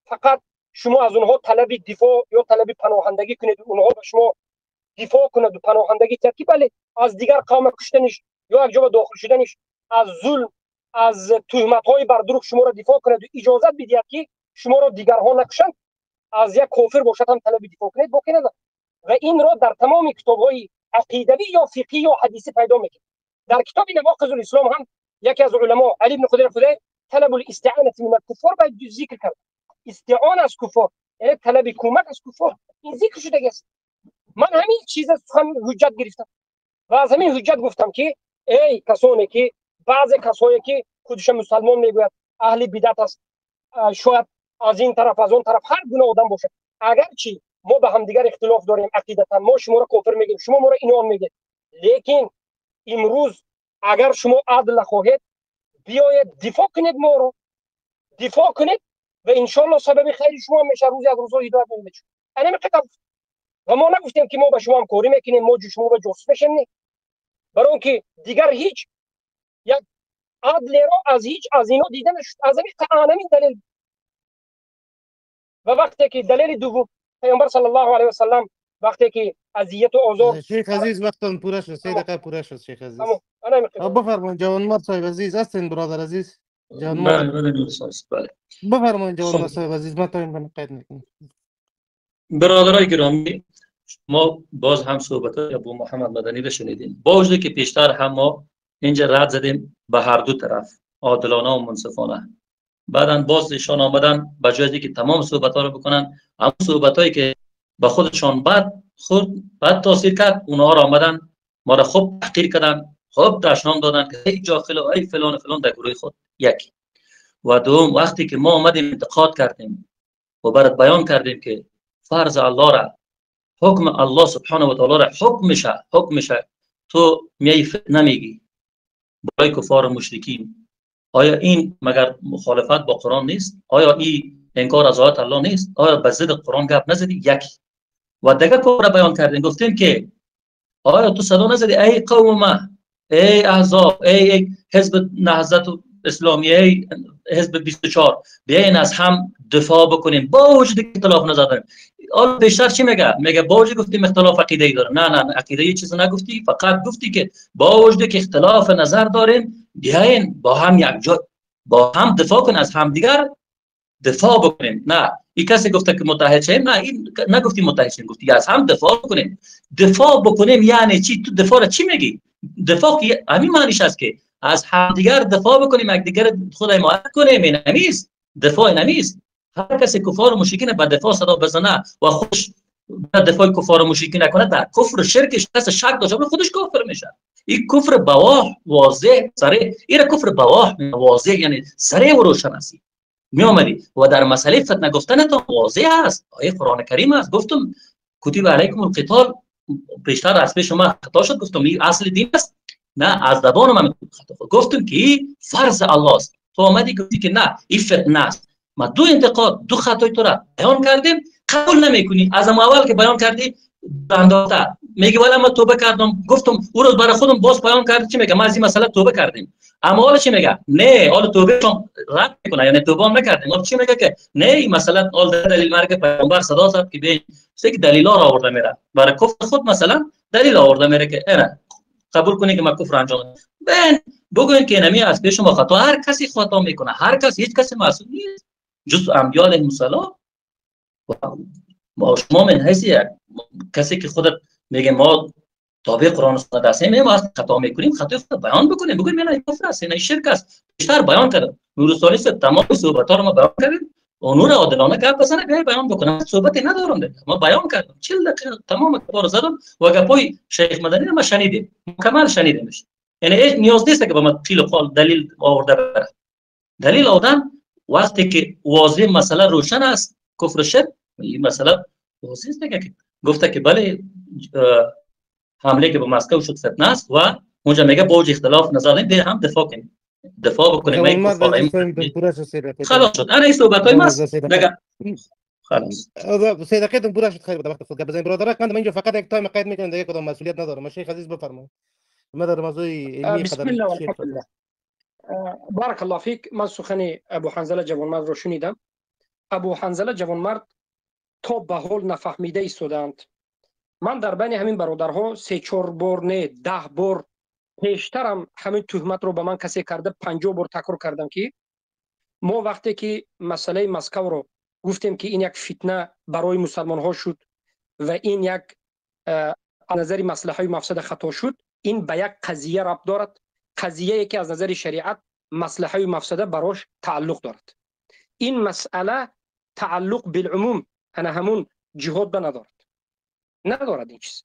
B: فقط شما از اونها طلب دفاع یا طلب پناهندگی کنید، اونها به شما دفاع کند و پناهندگی ترکی، بله از دیگر قوم کشتنش یا یک جا داخل شدنش، از ظلم، از تهمت‌های بر دروغ شما را دفاع کند و اجازت بدهد که شما را دیگرها نکشند، از یک کافر باشد هم طلب دفاع کنید باقی ندارد. و این را در تمام کتاب‌های عقیدوی یا فقهی یا حدیثی پیدا می‌کنید. در کتاب نواقض الاسلام هم یکی از علما علی بن خضیر خدای طلب الاستعانه من الکفار باید ذکر کرد. استعانه از کفار یعنی طلب کمک از کفار، این ذکر شده است. من همین چیز از سخن حجت گرفتم و از همین حجت گفتم که ای کسانی که بعضی کسایی که خودش مسلمان میگوید اهل بدعت است، شاید از این طرف از اون طرف هر گونه آدم باشه، اگرچه ما به همدیگر اختلاف داریم عقیدتا، ما شما را کافر میگیم، شما ما را اینان میگید، لیکن امروز اگر شما عدل خواهید بیاید دفاع کنید، ما رو دفاع کنید و انشالله سبب خیر شما میشه، روزی از روزها هدایت میشه. انا میگم و ما نگفتیم که ما به شما همکاری میکنیم، ما شما رو جاسوس میشیم، نه، برای اینکه دیگر هیچ یک عدل را از هیچ از اینا دیده نشد، از همین دلیل. و وقتی که دلیل دوم پیامبر صلی الله علیه و سلم وقتی که اذیت و آزار،
S: شیخ عزیز وقتتون پوره شد، 3 دقیقه پوره شد شیخ عزیز. بفرمایید جوانمرد صاحب عزیز هستین برادر عزیز؟
R: بله بله بله
S: بفرمایید جوانمرد صاحب عزیز، من تا این قید میکنم.
R: برادرای گرامی، ما باز هم صحبت های ابو محمد مدنی رو شنیدیم، با وجودی که پیشتر هم ما اینجا رد زدیم به هر دو طرف عادلانه و منصفانه، بعدن باز ایشان آمدن به جای که تمام صحبت ها رو بکنن، هم صحبت هایی که به خودشان بد خورد بد تاثیر کرد، اونها را آمدن ما را خوب تحقیر کردن، خب دشنام دادن که ای جاهل و ای فلان و فلان در گروه خود. یکی و دوم، وقتی که ما آمدیم انتقاد کردیم و برات بیان کردیم که فرض الله را، حکم الله سبحانه و تعالی را، حکمشه تو میای فتنه میگی برای کفار و مشرکین، آیا این مگر مخالفت با قرآن نیست؟ آیا این انکار از آیات الله نیست؟ آیا به ضد قرآن گپ نزدی؟ یکی و دیگه کار را بیان کردیم، گفتیم که آیا تو صدا نزدی ای قوم ما، ای احزاب، ای حزب نهضت اسلامی، ای حزب 24، بیاین از هم دفاع بکنیم با وجود اختلاف نظر داریم. حالا بیشتر چی میگه؟ میگه با وجود گفتیم اختلاف عقیده ای داریم. نه نه، عقیده ای چیز نگفتی، فقط گفتی که با وجود که اختلاف نظر داریم بیاین با هم یک جا، با هم دفاع کن، از همدیگر دفاع بکنیم. نه این کسی گفته که متحد شیم، نه این نگفتی متحد شیم، گفتی از هم دفاع بکنیم. دفاع بکنیم یعنی چی؟ تو دفاع را چی میگی؟ دفاع که همین معنیش است که از همدیگر دفاع بکنیم، یکدیگر خود حمایت کنیم. این نیست دفاع، نیست. هر کسی کفار و مشرکین به دفاع صدا بزنه و خوش به دفاع کفار و مشرکین نکنه، در کفر و شرکش کس شک داشته خودش کافر میشه. این کفر بواح واضح سریع، این کفر بواح واضح یعنی سریع و روشن است. می آمدی و در مسئله فتنه گفتن تو واضح است، آیه قرآن کریم است. گفتم کتب علیکم القتال، بیشتر از پیش ما خطا شد، گفتم این اصل دین است، نه از زبان من خطا شد. گفتم که این فرض الله است. تو آمدی گفتی که نه این فتنه است. ما دو انتقاد، دو خطای تو را بیان کردیم، قبول نمیکنی. از اول که بیان کردی انداخته میگی ولی ما توبه کردم، گفتم اون روز برای خودم باز بیان کردم، چی میگه؟ ما از این مسئله توبه کردیم. اما حالا چی میگه؟ نه حالا توبه رد میکنه، یعنی توبه هم نکردیم. حالا چی میگه که نه این مسئله حال دلیل مرگ پیامبر صدا زد که به سه که دلیل ها را آورده میره برای کفر خود، مثلا دلیل آورده میره که نه قبول کنی که ما کفر انجام دادم. بن بگوین که نمی از پیش ما خطا، هر کسی خطا میکنه، هر کس، هیچ کسی معصوم نیست جز انبیاء علیهم السلام. ما شما من حیث کسی که خودت میگه ما تابع قرآن و سنت هستیم، ما خطا میکنیم، خطای خود بیان بکنیم، بگوییم نه کفر است، نه شرک است. بیشتر بیان کردم نورستانی صاحب، تمام صحبت ها رو ما بیان کردیم، اونور عادلانه گپ بزنه بیای بیان بکنم، صحبتی ندارم دیگه، ما بیان کردم 40 دقیقه تمام کار زدم و گپای شیخ مدنی رو ما شنیدیم، مکمل شنیدیمش. یعنی هیچ نیاز نیست که به ما قیل و قال دلیل آورده بره. دلیل آدم وقتی که واضح مسئله روشن است، کفر شرک این مسئله واضح است دیگه، که گفته که بله حمله که به مسکو شد فتنه است و اونجا میگه با وجود اختلاف نظر داریم هم دفاع کنیم، دفاع بکنیم. خلاص شد. انا این صحبت های ماست دیگه، خلاص
S: سه دقیقه پورا شد. خیلی وقت خود بزنیم برادرک. من اینجا فقط یک time قید میکنم دیگه، کدام مسئولیت ندارم. شیخ عزیز بفرمایید. ما در موضوع علمی
B: بسم الله والحمد لله. بارک الله فیک. من سخن ابو حنظله جوانمرد رو شنیدم. ابو حنظله جوانمرد تا به حال نفهمیده ایستادند. من در بین همین برادرها 3-4 بار نه 10 بار پیشترم همین تهمت رو به من کسی کرده، 50 بار تکرار کردم که ما وقتی که مسئله مسکو رو گفتیم که این یک فتنه برای مسلمان ها شد و این یک از نظر مصلحه و مفسده خطا شد، این به یک قضیه ربط دارد، قضیه که از نظر شریعت مصلحه و مفسده براش تعلق دارد. این مسئله تعلق بالعموم انا همون جهاد به ندارد این چیز.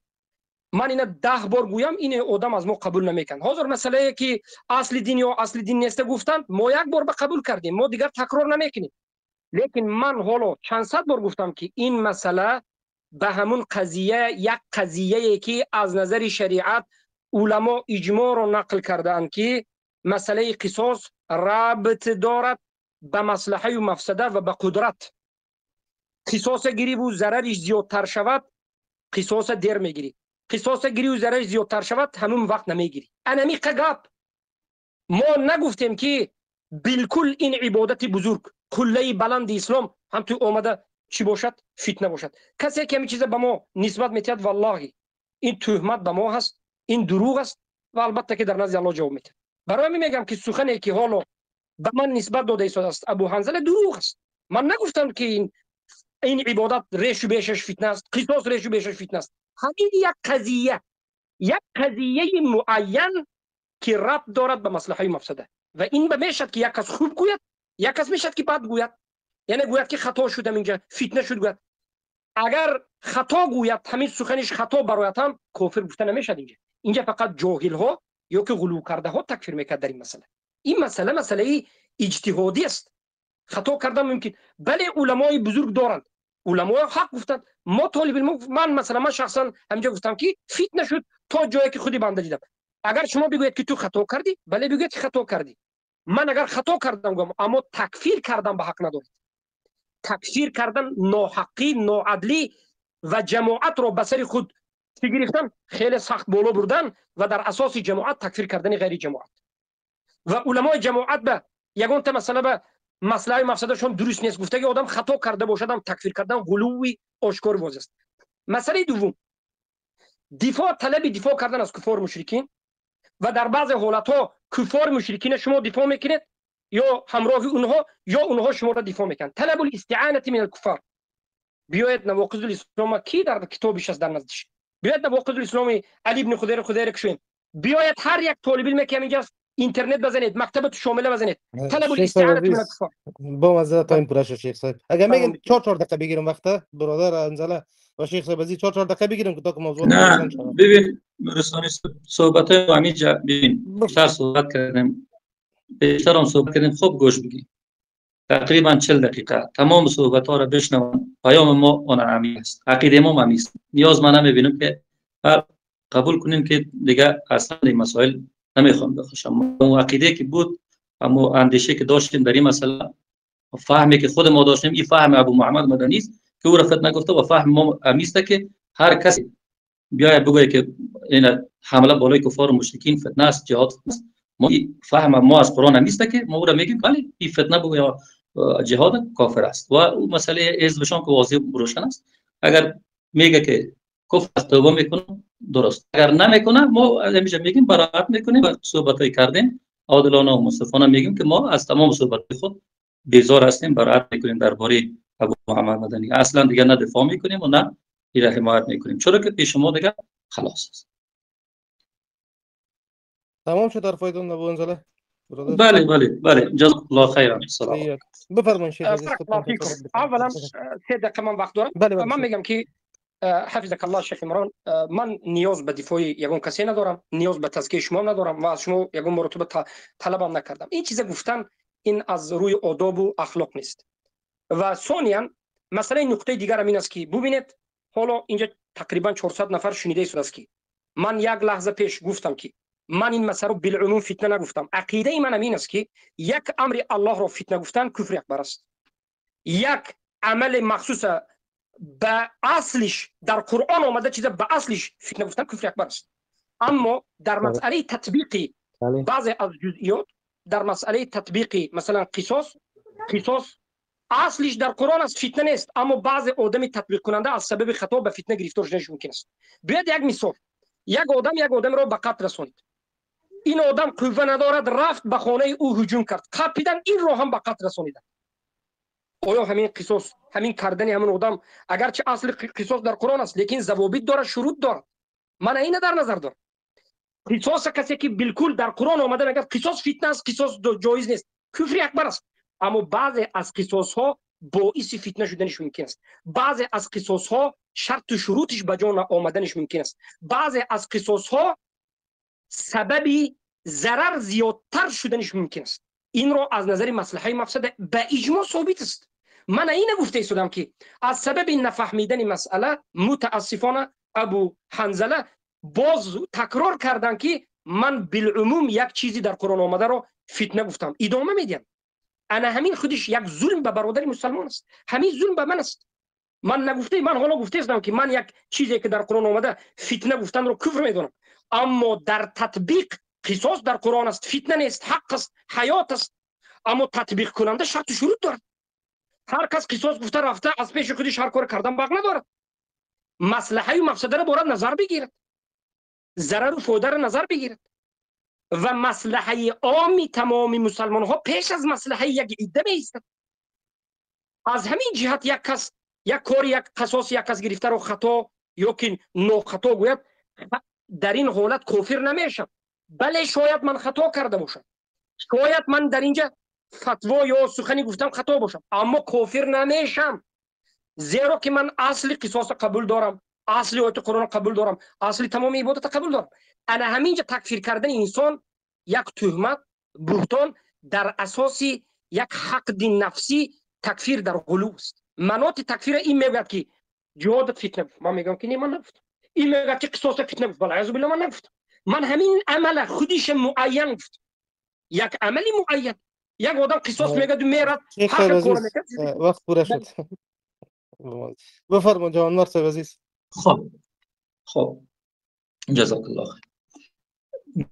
B: من اینا 10 بار گویم این آدم از ما قبول نمیکن. حاضر مسئله که اصل دین یا اصل دین نیست گفتن، ما یک بار به قبول کردیم، ما دیگر تکرار نمیکنیم. لیکن من حالا چند صد بار گفتم که این مسئله به همون قضیه، یک قضیه که از نظر شریعت علما اجماع رو نقل کردند که مسئله قصاص رابط دارد به مصلحه و مفسده و به قدرت. قصاص گیری و ضررش زیادتر شود، قصاص دیر میگیری. قصاص گیری و ضررش زیادتر شود، همون وقت نمیگیری. انمی قگپ ما نگفتیم که بالکل این عبادت بزرگ قله بلند اسلام هم تو اومده چی باشد؟ فتنه باشد. کسی که همین چیز به ما نسبت میتید، والله این تهمت به ما هست، این دروغ است و البته که در نزد الله جواب میده. برای همین میگم که سخنی که حالا به من نسبت داده است ابو حنظله دروغ است. من نگفتم که این عبادت ریش و بیشش فتنه است، قصاص ریش و بیشش فتنه است. همین یک قضیه، یک قضیه معین که ربط دارد به مصلحه مفسده و این به میشد که یک کس خوب گوید، یک کس میشد که بد گوید، یعنی گوید که خطا شدم اینجا، فتنه شد گوید. اگر خطا گوید، همین سخنش خطا برایت هم کافر گفته نمیشد. اینجا فقط جاهل ها یا که غلو کرده ها تکفیر میکرد در این مسئله. این مسئله مسئله اجتهادی است، خطا کردن ممکن. بله علمای بزرگ دارند، علمای حق گفتند. ما طالب علم، من مثلا من شخصا همینجا گفتم که فتنه شد تا جایی که خودی بنده دیدم. اگر شما بگویید که تو خطا کردی، بله بگویید که خطا کردی. من اگر خطا کردم گم، اما تکفیر کردن به حق ندارید. تکفیر کردن ناحقی، ناعدلی و جماعت را به سر خود گرفتن، خیلی سخت بالا بردن و در اساس جماعت تکفیر کردن غیر جماعت و علمای جماعت به یگان تا مسئله به مسئله مفسدشون درست نیست. گفته که آدم خطا کرده باشد هم تکفیر کردن غلوی آشکار واضح است. مسئله دوم، دفاع، طلب دفاع کردن از کفار مشرکین و در بعض حالتها کفار مشرکین شما دفاع میکنید یا همراه اونها یا اونها شما را دفاع میکنند. طلب الاستعانه من الکفار. بیاید نواقض الاسلام کی در کتابش است در نزدش، بیاید نواقض الاسلام علی بن خضیر خضیر کشویم، بیاید هر یک طالب علم که اینجاست اینترنت بزنید، مکتب شامله بزنید، طلب الاستعانه من الکفار.
S: با مزه time پوره شد شیخ صاحب. اگر میگن 4 4 دقیقه بگیرم وقته برادر انزله و شیخ صاحب ازی 4 4 دقیقه بگیرم که تا که موضوع
R: نه. ببین رسانی صحبت های همینجا ببین بیشتر صحبت کردیم، بیشتر هم صحبت کردیم. خوب گوش بگی، تقریبا 40 دقیقه تمام صحبت ها را بشنون. پیام ما آن عمی است، عقیده ما عمی است. نیاز من نمیبینم که قبول کنیم که دیگه اصلا این مسائل نمیخوام بخوشم. اون عقیده که بود، اما اندیشه که داشتیم در این مسئله، فهمی که خود ما داشتیم، این فهم ابو محمد مدنی است که او را فتنه گفته و فهم ما عمی است که هر کسی بیاید بگوید که این حمله بالای کفار و مشرکین فتنه است، جهاد است. ما فهم ما از قرآن عمی است که ما او را میگیم بله این فتنه بگوید یا جهاد کافر است و او مسئله حزبشان که واضح روشن است. اگر میگه که کفر است توبه میکنه درست، اگر نمیکنه ما همیشه میگیم براعت میکنیم و صحبتای کردیم عادلانه و منصفانه میگیم که ما از تمام صحبت خود بیزار هستیم، براعت میکنیم درباره ابو محمد مدنی. اصلا دیگه نه دفاع میکنیم و نه ایره حمایت میکنیم، چرا که پیش ما دیگه خلاص است.
S: تمام شد حرفایتون ابو انزله؟
R: بله بله بله، جزاک الله خیرا. سلام.
S: بفرمایید شیخ عزیز.
B: اولا 3 دقیقه من وقت دارم. بله بله. من میگم که حفظک الله شیخ عمران، من نیاز به دفاع یگان کسی ندارم، نیاز به تزکیه شما ندارم و از شما یگان مرتبه طلبم نکردم. این چیزا گفتن این از روی آداب و اخلاق نیست. و ثانیا مسئله نقطه دیگر هم این است که ببینید حالا اینجا تقریبا 400 نفر شنیده است که من یک لحظه پیش گفتم که من این مسئله رو بالعموم فتنه نگفتم. عقیده من این است که یک امر الله رو فتنه گفتن کفر اکبر است. یک عمل مخصوص به اصلش در قرآن آمده چیز به اصلش فتنه گفتن کفر اکبر است. اما در مسئله تطبیقی بعضی از جزئیات، در مسئله تطبیقی مثلا قصاص اصلش در قرآن است، فتنه نیست، اما بعضی آدم تطبیق کننده از سبب خطا به فتنه گرفتار شدنش ممکن است. بیاید یک مثال، یک آدم را به قتل رساند، این آدم قوه ندارد، رفت به خانه او هجوم کرد، قپیدن این را هم به قتل رسانیدن. آیا همین قصاص، همین کردن همین آدم، اگرچه اصل قصاص در قرآن است لیکن ضوابط داره، شروط داره، من اینو در نظر دارم. قصاص کسی که بالکل در قرآن آمده میگه قصاص فتنه است، قصاص جایز نیست، کفر اکبر است. اما بعضی از قصاص ها باعث فتنه شدنش ممکن است، بعضی از قصاص ها شرط و شروطش به جا آمدنش ممکن است، بعضی از قصاص ها سبب ضرر زیادتر شدنش ممکن است. این را از نظر مصلحه مفسده به اجماع ثابت است. من اینو گفته ایستادم که از سبب نفهمیدن مسئله متاسفانه ابو حنظله باز تکرار کردن که من بالعموم یک چیزی در قرآن آمده را فتنه گفتم. ادامه میدم. انا همین خودش یک ظلم به برادر مسلمان است، همین ظلم به من است. من نگفته، من حالا گفته استم که من یک چیزی که در قرآن آمده فتنه گفتن رو کفر میدونم، اما در تطبیق قصاص در قرآن است، فتنه نیست، حق است، حیات است، اما تطبیق کننده شرط و شروط دارد. هر کس قصاص گفته رفته از پیش خودش هر کار کردن باق ندارد. مصلحه و مفسده را باید نظر بگیرد، ضرر و فایده را نظر بگیرد و مصلحه عام تمام مسلمان ها پیش از مصلحه یک عده می ایستد. از همین جهت یک کس یک کار یک قصاص یک کس گرفته رو خطا یا که ناخطا گوید، در این حالت کافر نمیشم. بله شاید من خطا کرده باشم، شاید من در اینجا فتوا یا سخنی گفتم خطا باشم، اما کافر نمیشم، زیرا که من اصل قصاص قبول دارم، اصل آیت قرآن قبول دارم، اصل تمام عبادت قبول دارم. انا همینجا تکفیر کردن انسان یک تهمت، بهتان در اساس یک حقد نفسی، تکفیر در غلو است. مناط تکفیر این میگوید که جهاد فتنه، من میگم که نه من نگفتم. این میگه که قصاص فتنه بود، والعیاذ بالله من نگفتم. من همین عمل خودش معین گفت، یک عملی معین. یک آدم قصاص میگه دو میرد حق کار میکنه.
S: وقت پوره شد. بفرما جوان صاحب عزیز.
R: خب جزاک الله خیر.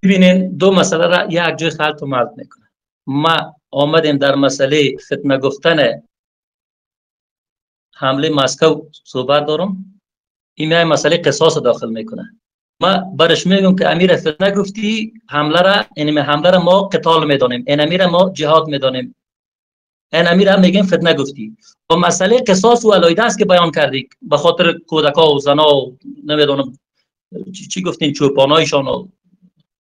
R: ببینین دو مسئله را یک جای خلط و ملط میکنه. ما آمدیم در مسئله فتنه گفتن حمله مسکو صحبت دارم، این مسئله قصاص داخل میکنه. ما برش میگم که امیر فتنه گفتی حمله را، یعنی حمله را ما قتال میدانیم، این امیر ما جهاد میدانیم، این امیر هم میگیم فتنه گفتی. و مسئله قصاص و علایده است که بیان کردی به خاطر کودکا و زنا و نمیدونم چی گفتین، چوپانایشان و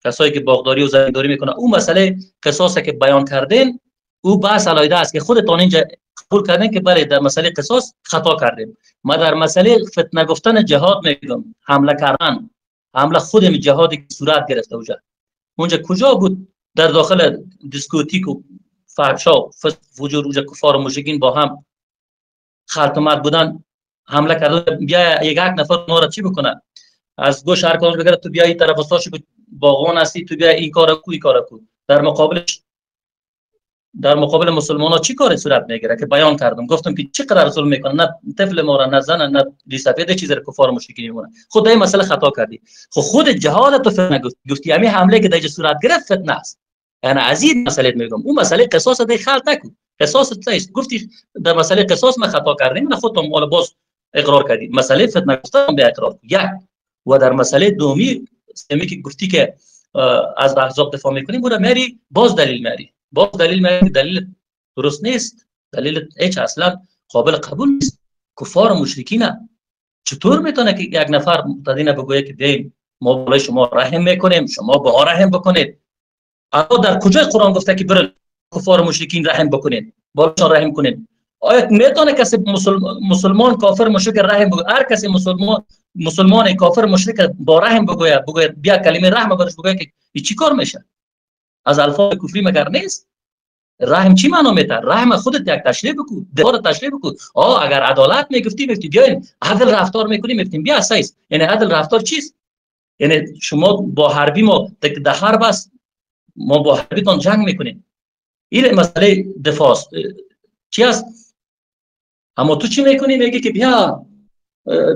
R: کسایی که باغداری و زمینداری میکنه، اون مسئله قصاص که بیان کردین او بحث علایده است که خودتان اینجا قبول کردین که بله در مسئله قصاص خطا کردیم. ما در مسئله فتنه گفتن جهاد میگم، حمله کردن، حمله خود جهادی که صورت گرفته اونجا کجا بود؟ در داخل دیسکوتیک و فحشا و فجور، اونجا کفار و مشرکین با هم خلط و ملط بودن، حمله کردن. بیا یک نفر ما را چی بکنه؟ از گوش هر کدوم بگیره، تو بیا این طرف استاد شو باغوان هستی، تو بیا این کارو کو این کارو کو. در مقابل مسلمان ها چی کار صورت میگیره که بیان کردم، گفتم که چقدر ظلم میکنه، نه طفل ما را، نه زن، نه ریسفید، چیزی را کفار مشرکین میمونه. خود این مسئله خطا کردی. خب خود جهاد تو فتنه گفتی، همین حمله که در صورت گرفت فتنه است. یعنی از این مسئله میگم، اون مسئله قصاص دی خلط نکن، قصاص نیست. گفتی در مسئله قصاص ما خطا کردیم، نه خودت مال باز اقرار کردی. مسئله فتنه گفتم به اقرار یک. و در مسئله دومی سمی که گفتی که از احزاب دفاع میکنیم، برو میری باز دلیل میاری، باز دلیل میاری، دلیل درست نیست، دلیل هیچ اصلا قابل قبول نیست. کفار و مشرکین چطور میتونه که یک نفر متدین بگوید که بیایم ما بالای شما رحم میکنیم، شما به ما رحم بکنید؟ الله در کجای قرآن گفته که برای کفار و مشرکین رحم بکنید، بالاشان رحم کنید؟ آیا میتونه کسی مسلمان کافر مشرک رحم بگوید؟ هر کسی مسلمان کافر مشرک با رحم بگوید، بگوید بیا کلمه رحم برش بگوید که این چی کار میشه؟ از الفاظ کفری مگر نیست؟ رحم چی معنا میده؟ رحم خودت یک تشریح بکو، دفاع تشریح بکو. اگر عدالت میگفتی، میگفتی بیاین عدل رفتار میکنیم، میگفتیم بیا سایز. یعنی عدل رفتار چیست؟ یعنی شما با حربی ما در حرب است، ما با حربیتان جنگ میکنیم. این مسئله دفاع است. چی است؟ اما تو چی میکنی؟ میگی که بیا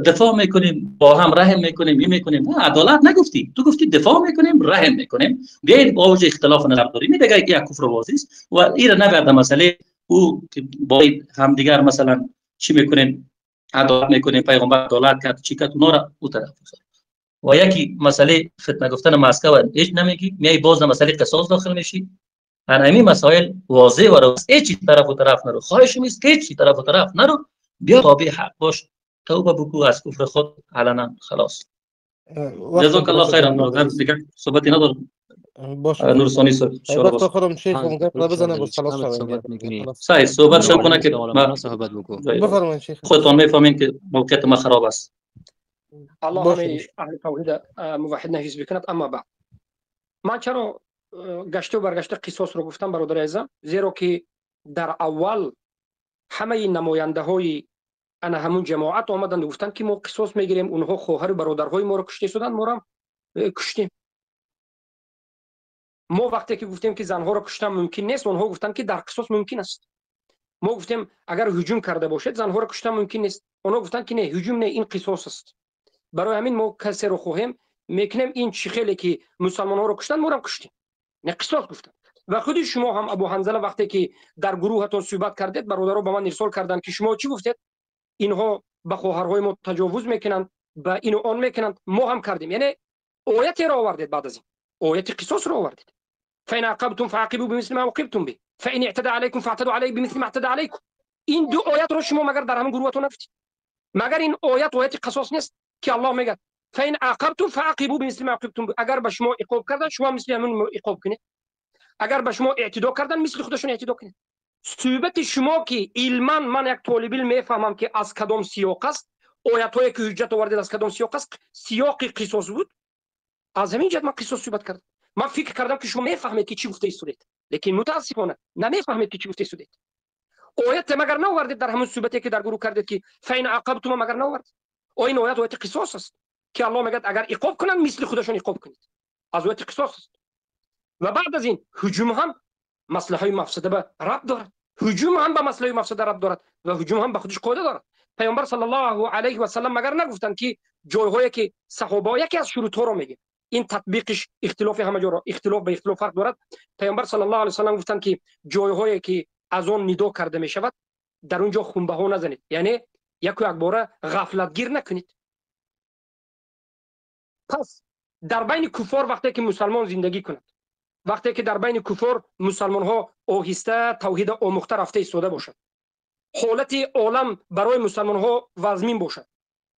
R: دفاع میکنیم، با هم رحم میکنیم، این میکنیم. نه، عدالت نگفتی، تو گفتی دفاع میکنیم، رحم میکنیم. بیاین با وجه اختلاف نظر داریم، دیگه یک کفر واضح است و این را نبرد مسئله او که با همدیگر مثلا چی میکنیم، عدالت میکنیم، پیغمبر عدالت کرد، چی کرد، اونا را او طرف بذار. و یکی مسئله فتنه گفتن مسکو هیچ نمیگی، میای باز مسئله قصاص داخل میشی. همین مسائل واضح و روشن، هیچ طرف و طرف نرو. خواهش میست که هیچ طرف و طرف نرو، بیا تابع حق باش، توبه بکو از کفر خود علنا، خلاص. جزاک الله خیرا. برادر دیگه صحبتی ندارم.
S: باشه
R: نورسانی صاحب
S: وقت خودم شیخ گپ بزنه باز خلاص شویم.
R: صحیح صحبت شو کنه که ما
J: صحبت بکو.
S: بفرمایید شیخ.
R: خودتون میفهمین که موقعیت ما خراب است.
B: الله همه اهل توحید موحد نحیز بکند. اما بعد من چرا گشته و برگشته قصاص رو گفتم برادر عزیزم؟ زیرا که در اول همه نماینده های انا همون جماعت آمدند و گفتند که ما قصاص میگیریم، اونها خواهر و برادرهای ما رو کشته شدند، ما رو کشتیم. ما وقتی که گفتیم که زنها رو کشتن ممکن نیست، اونها گفتند که در قصاص ممکن است. ما گفتیم اگر هجوم کرده باشد زنها رو کشتن ممکن نیست، اونها گفتند که نه، هجوم نه، این قصاص است. برای همین ما کسی رو خواهیم میکنیم این چی خیلی که مسلمان ها رو کشتن ما رو کشتیم، نه قصاص گفتن. و خود شما هم ابو حنظله وقتی که در گروهتون صحبت کردید، برادرها به من ارسال کردند که شما چی گفتید؟ اینها به خواهرهای ما تجاوز میکنند، به این و آن میکنند، ما هم کردیم. یعنی آیت را آوردید، بعد از این آیت قصاص را آوردید. فإن عاقبتم فعاقبوا بمثل ما عوقبتم به فإن اعتدى عليكم فاعتدوا عليه بمثل ما اعتدى عليكم. این دو آیت را شما مگر در همون گروهتون نگفتید؟ مگر این آیت آیت قصاص نیست که الله میگه فإن عاقبتم فعاقبوا بمثل ما عوقبتم به؟ اگر به شما عقاب کردن شما مثل همون عقاب کنید، اگر به شما اعتدا کردن مثل خودشون اعتدا کنید. صحبت شما که علما من یک طالب علم میفهمم که از کدام سیاق است، آیت که حجت آوردید از کدام سیاق است؟ سیاق قصاص بود. از همین جهت من قصاص صحبت کردم. من فکر کردم که شما میفهمید که چی گفته ایستادید، لیکن متاسفانه نمیفهمید که چی گفته ایستادید. آیت مگر نآوردید در همون صحبتی که در گروه کردید که فین عاقبتم، مگر نآورد؟ این آیت آیت قصاص است که الله میگه اگر عقاب کنند مثل خودشون عقاب کنید. از آیت قصاص است. و بعد از این هجوم هم مصلحه مفسده به ربط دارد، هجوم هم به مسئله مفسده ربط دارد و هجوم هم به خودش قاعده دارد. پیامبر صلی الله علیه و سلم مگر نگفتند که جایهایی که صحابه، یکی از شروط ها رو میگه، این تطبیقش اختلاف همه جا را، اختلاف به اختلاف فرق دارد. پیامبر صلی الله علیه و سلم گفتند که جایهایی که از آن ندا کرده می شود در اونجا خونبه ها نزنید، یعنی یک و یک باره غفلتگیر نکنید. پس در بین کفار وقتی که مسلمان زندگی کند، وقتی که در بین کفار مسلمان ها آهسته توحید آموخته رفته ایستاده باشد، حالت عالم برای مسلمان ها وزمین باشد،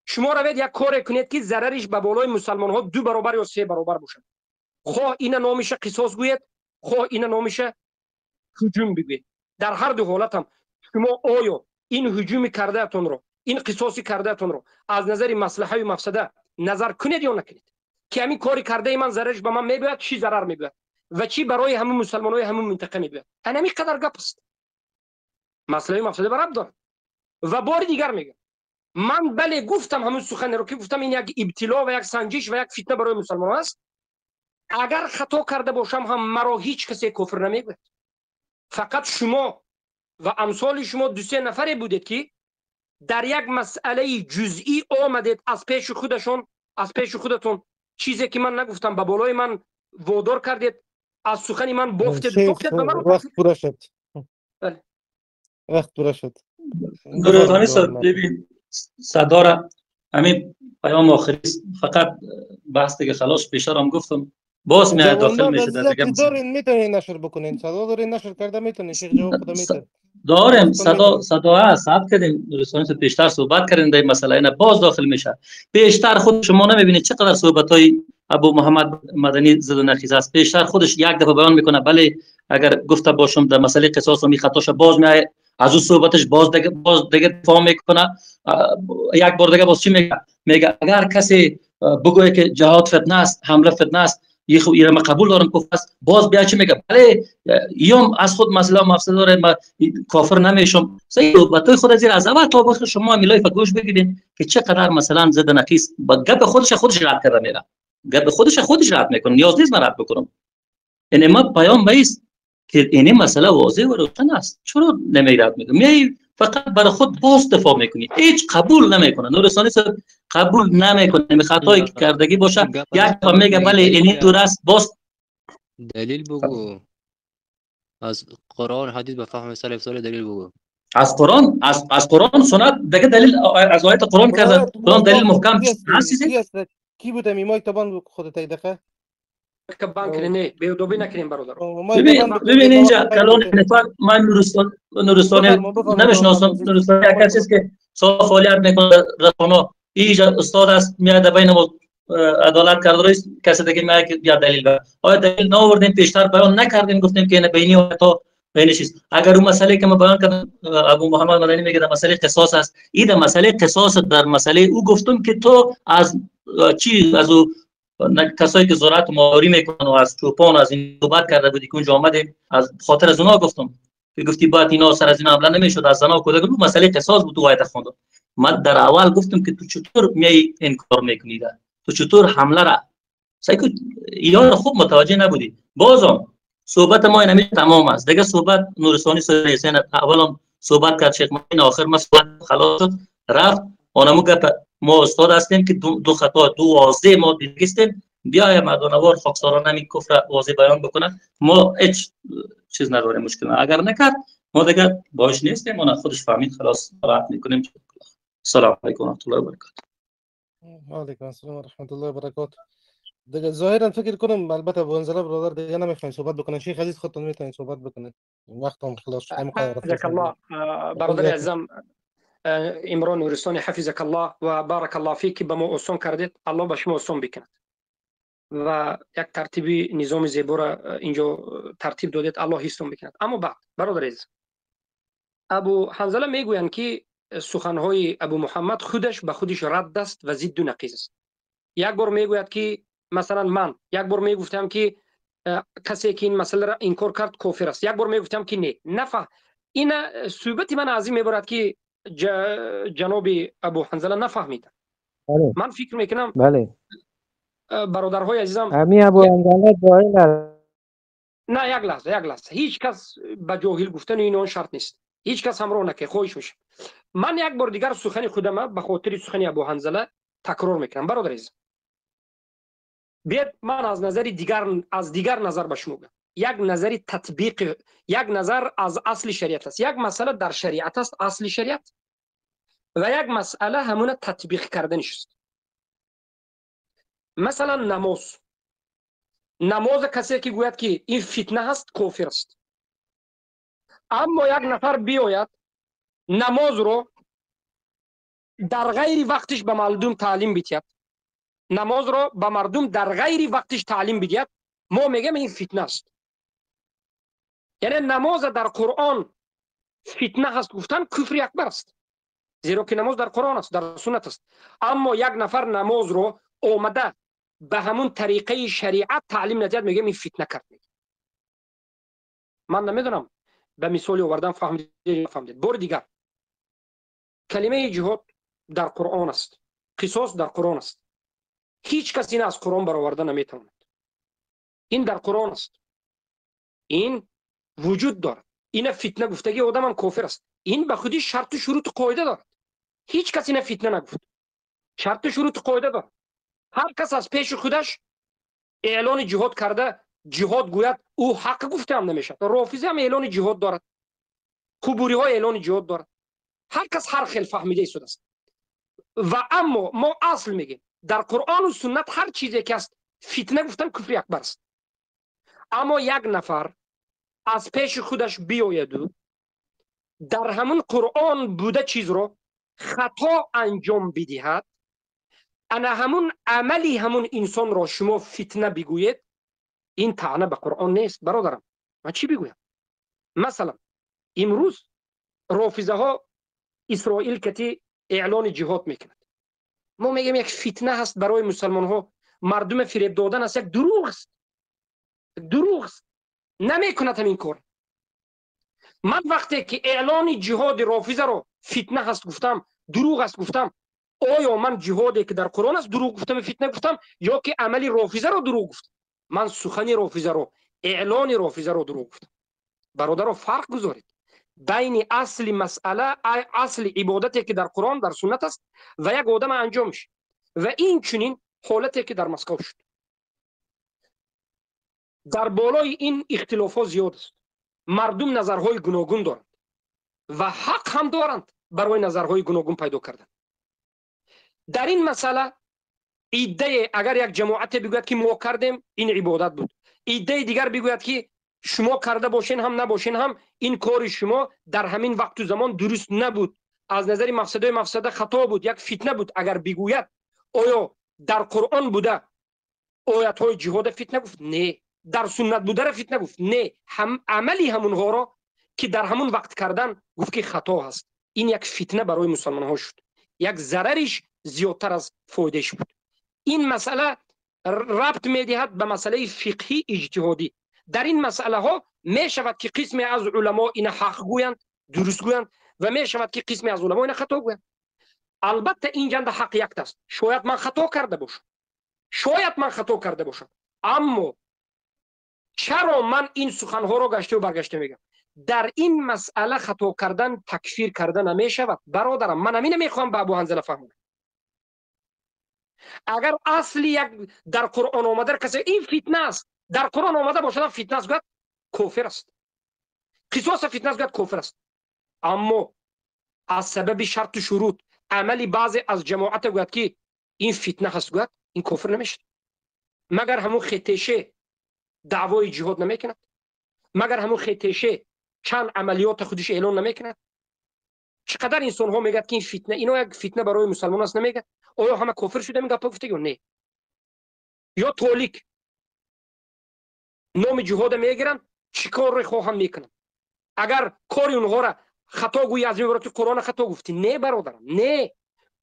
B: شما روید یک کار کنید که ضررش به بالای مسلمان ها 2 برابر یا 3 برابر باشد. خواه این نامش قصاص گوید، خواه این نامش هجوم بگوید. در هر دو حالت هم شما آیا این هجوم کرده تون رو، این قصاصی کرده تون رو از نظر مصلحه و مفسده نظر کنید یا نکنید که همین کاری کرده من ضررش به من میباید، چی ضرر میباید و چی برای همون مسلمانای همون منطقه میباید. همین قدر گپ است. مسئله مفسده براب دارد. و بار دیگر میگم من بله گفتم همون سخن رو که گفتم، این یک ابتلا و یک سنجش و یک فتنه برای مسلمان است. اگر خطا کرده باشم هم مرا هیچ کسی کفر نمیگوید. فقط شما و امثال شما 2-3 نفری بودید که در یک مسئله جزئی آمدید از پیش خودشون، از پیش خودتون چیزی که من نگفتم به بالای من وادار کردید، از سخن من بافتید.
S: وقت پوره شد. بله وقت پوره شد.
R: نورستانی صاحب ببین صدا را همین پیام آخری فقط بحث دیگه خلاص، پیشتر هم گفتم باز میاد داخل میشه در دیگه.
S: دارین میتونین نشر بکنین، صدا دارین نشر کرده میتونین، شیخ جواب خدا میتونه.
R: داریم صدا هست، ثبت کردیم. نورستانی صاحب پیشتر صحبت کردیم در مسئله اینا باز داخل میشه. پیشتر خود شما نمیبینید چقدر صحبت های ابو محمد مدنی زد و نخیز است. پیشتر خودش یک دفعه بیان میکنه بله اگر گفته باشم در مسئله قصاص می خطاش باز میاد از اون صحبتش باز دیگه دفاع میکنه. یک بار دیگه باز چی میگه؟ میگه اگر کسی بگوید که جهاد فتنه است، حمله فتنه است، یه خب ایران قبول دارم کفر است، باز بیا چی میگه؟ بله یوم از خود مسئله مفسده داره، ما کافر نمیشم. صحبتای خود از اول تا آخر شما میلای گوش بگیرین که چقدر مثلا زد نقیص با گپ خودش رد کرده میره، گپ خودش رد میکنه، نیاز نیست من رد بکنم. یعنی ما پیام بیست که این مسئله واضح و روشن است. چرا نمیرد میکنه؟ میای فقط برای خود باز دفاع میکنی، هیچ قبول نمیکنه. نورستانی صاحب قبول نمیکنه، خطایی که کردگی باشه یک تا میگه بله اینی دور است. باز
J: دلیل بگو از قرآن حدیث به فهم سلف صالح، دلیل بگو
R: از قرآن، از قرآن سنت دیگه دلیل از آیت قرآن کرده، قرآن دلیل محکم هست.
S: کی بود میمای تبان خودت دقیقه
B: بانک نه بیودوبی نکنیم برادر.
R: ببین اینجا کلان نفر من نورستانی نمیشناسم. نورستانی یک کسی است که سال فعالیت میکنه رسانه، اینجا استاد است، میاد بین ما عدالت کرده رئیس، کسی دیگه میاد که بیا دلیل بر. آیا دلیل نآوردیم، پیشتر بیان نکردیم، گفتیم که نه بینی و تا بین چیز. اگر اون مسئله که ما بیان کردم ابو محمد مدنی میگه در مسئله قصاص است، این در مسئله قصاص در مسئله او گفتم که تو از چی از او کسایی که زراعت ماری میکنن و از چوپان از این صحبت کرده بودی که اونجا آمدیم، از خاطر از اونا گفتم که گفتی باید اینا سر از اینا حمله نمیشد، از زنا کودک، بود مسئله قصاص بود. تو آیت خوندم من در اول گفتم که تو چطور میای انکار میکنی، تو چطور حمله را سعی کن اینا رو خوب متوجه نبودی. بازم صحبت ما اینمی تمام است دیگه. صحبت نورستانی حسین اولم صحبت کرد شیخ مدین، آخر ما صحبت خلاص شد رفت. اونمو گپ ما استاد هستیم که دو خطا دو واضح ما دیدیم، بیای مردانوار خاکسارانه این کفر واضح بیان بکنه، ما هیچ چیز نداریم مشکل. اگر نکرد ما دیگه باش نیستیم، اون خودش فهمید خلاص راحت میکنیم. سلام علیکم و رحمت الله و برکاته.
S: و علیکم السلام و رحمت الله و برکاته. دیگه ظاهرا فکر کنم البته ابو حنظله برادر دیگه نمیخواین صحبت بکنن. شیخ عزیز خودتون میتونین صحبت بکنین، وقتم خلاص شد.
B: حفظك الله برادر عزیزم عمران نورستانی، حفظك الله و بارک الله فیک. به ما آسان کردید، الله به شما آسان بکند و یک ترتیبی نظام زیبا را اینجا ترتیب دادید، الله حسن بکند. اما بعد برادر عزیز ابو حنظله میگویند که سخنهای ابو محمد خودش به خودش رد است و ضد و نقیض است. یک بار میگوید که مثلا من یک بار میگفتم که کسی که این مسئله را انکار کرد کافر است، یک بار میگفتم که نه نفهم. این صحبت من از این میبرد که جناب ابو حنظله نفهمید.
E: بله.
B: من فکر میکنم
E: بله
B: برادرهای عزیزم
E: همین ابو حنظله جاهل.
B: نه یک لحظه یک لحظه، هیچ کس به جاهل گفتن این شرط نیست، هیچ کس همراه نکه، خواهش میشه. من یک بار دیگر سخن خودم به خاطر سخن ابو حنظله تکرار میکنم. برادر عزیز بیاد من از نظر دیگر، از دیگر نظر به شما بگم. یک نظر تطبیق، یک نظر از اصل شریعت است، یک مسئله در شریعت است اصل شریعت، و یک مسئله همون تطبیق کردنش است. مثلا نماز، نماز کسی که گوید که این فتنه هست کافر است، اما یک نفر بیاید نماز رو در غیر وقتش به مردم تعلیم بدهد، نماز رو به مردم در غیر وقتش تعلیم بدهد، ما میگیم این فتنه است. یعنی نماز در قرآن فتنه هست گفتن کفر اکبر است، زیرا که نماز در قرآن است، در سنت است. اما یک نفر نماز رو اومده به همون طریقه شریعت تعلیم ندهد، میگیم این فتنه کرد. من نمیدونم به مثال آوردن فهمیدید یا نفهمیدید. بار دیگر کلمه جهاد در قرآن است، قصاص در قرآن است، هیچ کس این از قرآن برآورده نمیتواند. این در قرآن است، این وجود دارد، این فتنه گفتگی آدم هم کافر است. این به خودی شرط و شروط قاعده دارد، هیچ کس این فتنه نگفت، شرط و شروط قاعده دارد. هر کس از پیش خودش اعلان جهاد کرده، جهاد گوید او حق گفته هم نمیشه. رافضی هم اعلان جهاد دارد، قبوری ها اعلان جهاد دارد، هر کس هر خیل فهمیده ایستاده است. و اما ما اصل میگیم در قرآن و سنت هر چیزی که است فتنه گفتن کفر اکبر است. اما یک نفر از پیش خودش بیاید و در همون قرآن بوده چیز رو خطا انجام بدهد، انا همون عملی همون انسان را شما فتنه بگویید، این طعنه به قرآن نیست برادرم. من چی بگویم؟ مثلا امروز رافضه ها اسرائیل کتی اعلان جهاد میکند، ما میگیم یک فتنه هست برای مسلمان ها، مردم فریب دادن است، یک دروغ است، دروغ است، نمیکند همین کار. من وقتی که اعلان جهاد رافضه رو فتنه هست گفتم، دروغ است گفتم، آیا من جهادی که در قرآن است دروغ گفتم فتنه گفتم، یا که عمل رافضه رو دروغ گفتم؟ من سخن رافضه رو، اعلان رافضه رو دروغ گفتم. برادر فرق گذارید بین اصل مسئله، اصل عبادتی که در قرآن در سنت است و یک آدم انجامش، و این چنین حالتی که در مسکو شد. در بالای این اختلاف ها زیاد است، مردم نظرهای گوناگون دارند و حق هم دارند برای نظرهای گوناگون پیدا کردن. در این مسئله ایده اگر یک جماعت بگوید که ما کردیم این عبادت بود، ایده دیگر بگوید که شما کرده باشین هم نباشین هم این کار شما در همین وقت و زمان درست نبود، از نظر مفسده مفسده خطا بود، یک فتنه بود، اگر بگوید آیا در قرآن بوده آیت های جهاد فتنه گفت؟ نه. در سنت بوده را فتنه گفت؟ نه. هم عملی همونها را که در همون وقت کردن گفت که خطا هست. این یک فتنه برای مسلمان ها شد، یک ضررش زیادتر از فایدهش بود. این مسئله ربط میدهد به مسئله فقهی اجتهادی. در این مسئله ها می شود که قسمی از علما این حق گویند، درست گویند، و می شود که قسمی از علما این خطا گویند. البته این جنده حق یک است، شاید من خطا کرده باشم، شاید من خطا کرده باشم، اما چرا من این سخنها رو گشته و برگشته میگم؟ در این مسئله خطا کردن تکفیر کردن نمی شود برادرم. من همین میخوام به ابو حنظله فهمونم. اگر اصل یک در قرآن آمده کسی این فتنه است، در قرآن آمده باشد فتنه است، گفت کافر است، قصاص فتنه است، گفت کافر است. اما از سبب شرط و شروط عملی بعضی از جماعت گفت که این فتنه هست، گفت این کافر نمیشه. مگر همون خطیشه دعوای جهاد نمیکند؟ مگر همون خطیشه چند عملیات خودش اعلان نمیکند؟ چقدر انسان ها میگه که این فتنه، اینا یک فتنه برای مسلمان است نمیگه؟ آیا همه کافر شده میگه گفته یا نه؟ یا تولیک نام جهاد میگیرن چیکار خواهم میکنن؟ اگر کار اونها را خطا گویی از این تو قرآن خطا گفتی. نه برادرم، نه،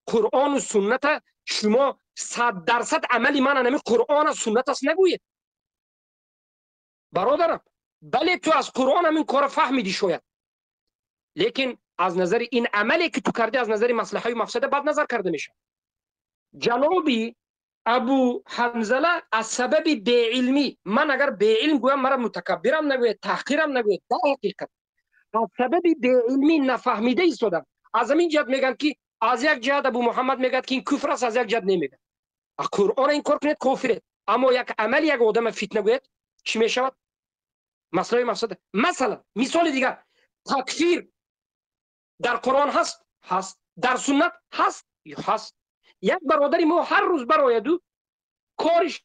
B: قرآن و سنت شما 100% عملی من نمی قرآن و سنت است نگویید برادرم. بله تو از قرآن همین کار فهمیدی شاید، لیکن از نظر این عملی که تو کردی از نظر مصلحه و مفسده بد نظر کرده میشه. جنابی ابو حنظله از سبب بی‌علمی، من اگر بی‌علم گویم مرا متکبرم نگوید، تحقیرم نگوید، در حقیقت از سبب بی‌علمی نفهمیده ایستادم. از همین جهت میگن که از یک جهت ابو محمد میگه که این کفر است، از یک جهت نمیگه. قرآن این کار کنید کافره، اما یک عمل یک آدم فتنه گوید چی میشود؟ مسئله مفسده. مثلا مثال دیگر، تکفیر در قرآن هست؟ هست. در سنت هست؟ هست. یک برادری ما هر روز برآید و کارش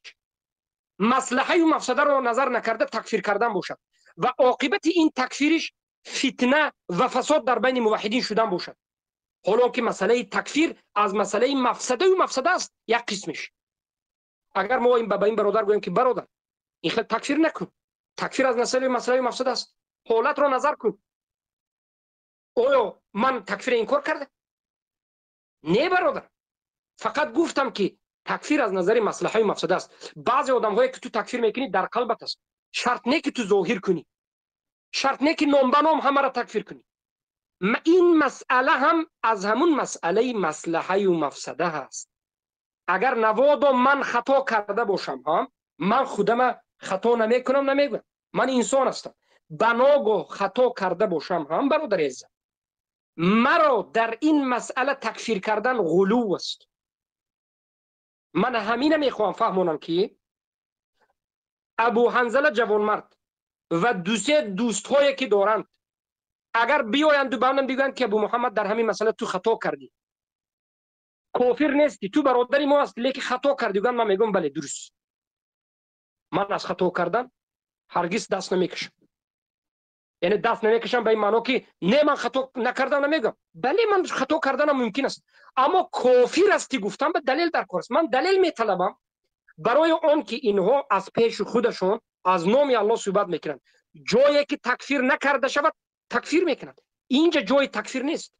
B: مصلحه و مفسده رو نظر نکرده تکفیر کردن باشد و عاقبت این تکفیرش فتنه و فساد در بین موحدین شدن باشد. حالا که مسئله تکفیر از مسئله مفسده و مفسده است یک قسمش. اگر ما این به این برادر گوییم که برادر این خیلی تکفیر نکن، تکفیر از مسئله مفسده است، حالت رو نظر کن، آیا من تکفیر این کار کرده؟ نه برادر، فقط گفتم که تکفیر از نظر مصلحه و مفسده است. بعضی آدم هایی که تو تکفیر میکنی در قلبت است، شرط نه که تو ظاهر کنی، شرط نه که نام به نام همه را تکفیر کنی. این مسئله هم از همون مسئله مصلحه و مفسده هست. اگر نوادو من خطا کرده باشم، هم من خودم خطا نمیکنم، نمیگم من انسان هستم، بناگاه خطا کرده باشم هم برادر عزیزم، مرا در این مسئله تکفیر کردن غلو است. من همینه میخوام فهمونم که ابو حنظله جوانمرد و دوست هایی که دارند اگر بیایند و به من بگویند که ابو محمد در همین مسئله تو خطا کردی، کافر نیستی، تو برادری ما هستی، لیکن خطا کردی، من میگم بله درست، من از خطا کردن هرگز دست نمیکشم. یعنی دست نمیکشم به این معنا که نه من خطا نکردم نمیگم، بله من خطا کردنم ممکن است، اما کافر هستی گفتم به دلیل در کار است. من دلیل میطلبم برای آن که اینها از پیش خودشون از نام الله صحبت میکنند. جایی که تکفیر نکرده شود تکفیر میکنند، اینجا جای تکفیر نیست.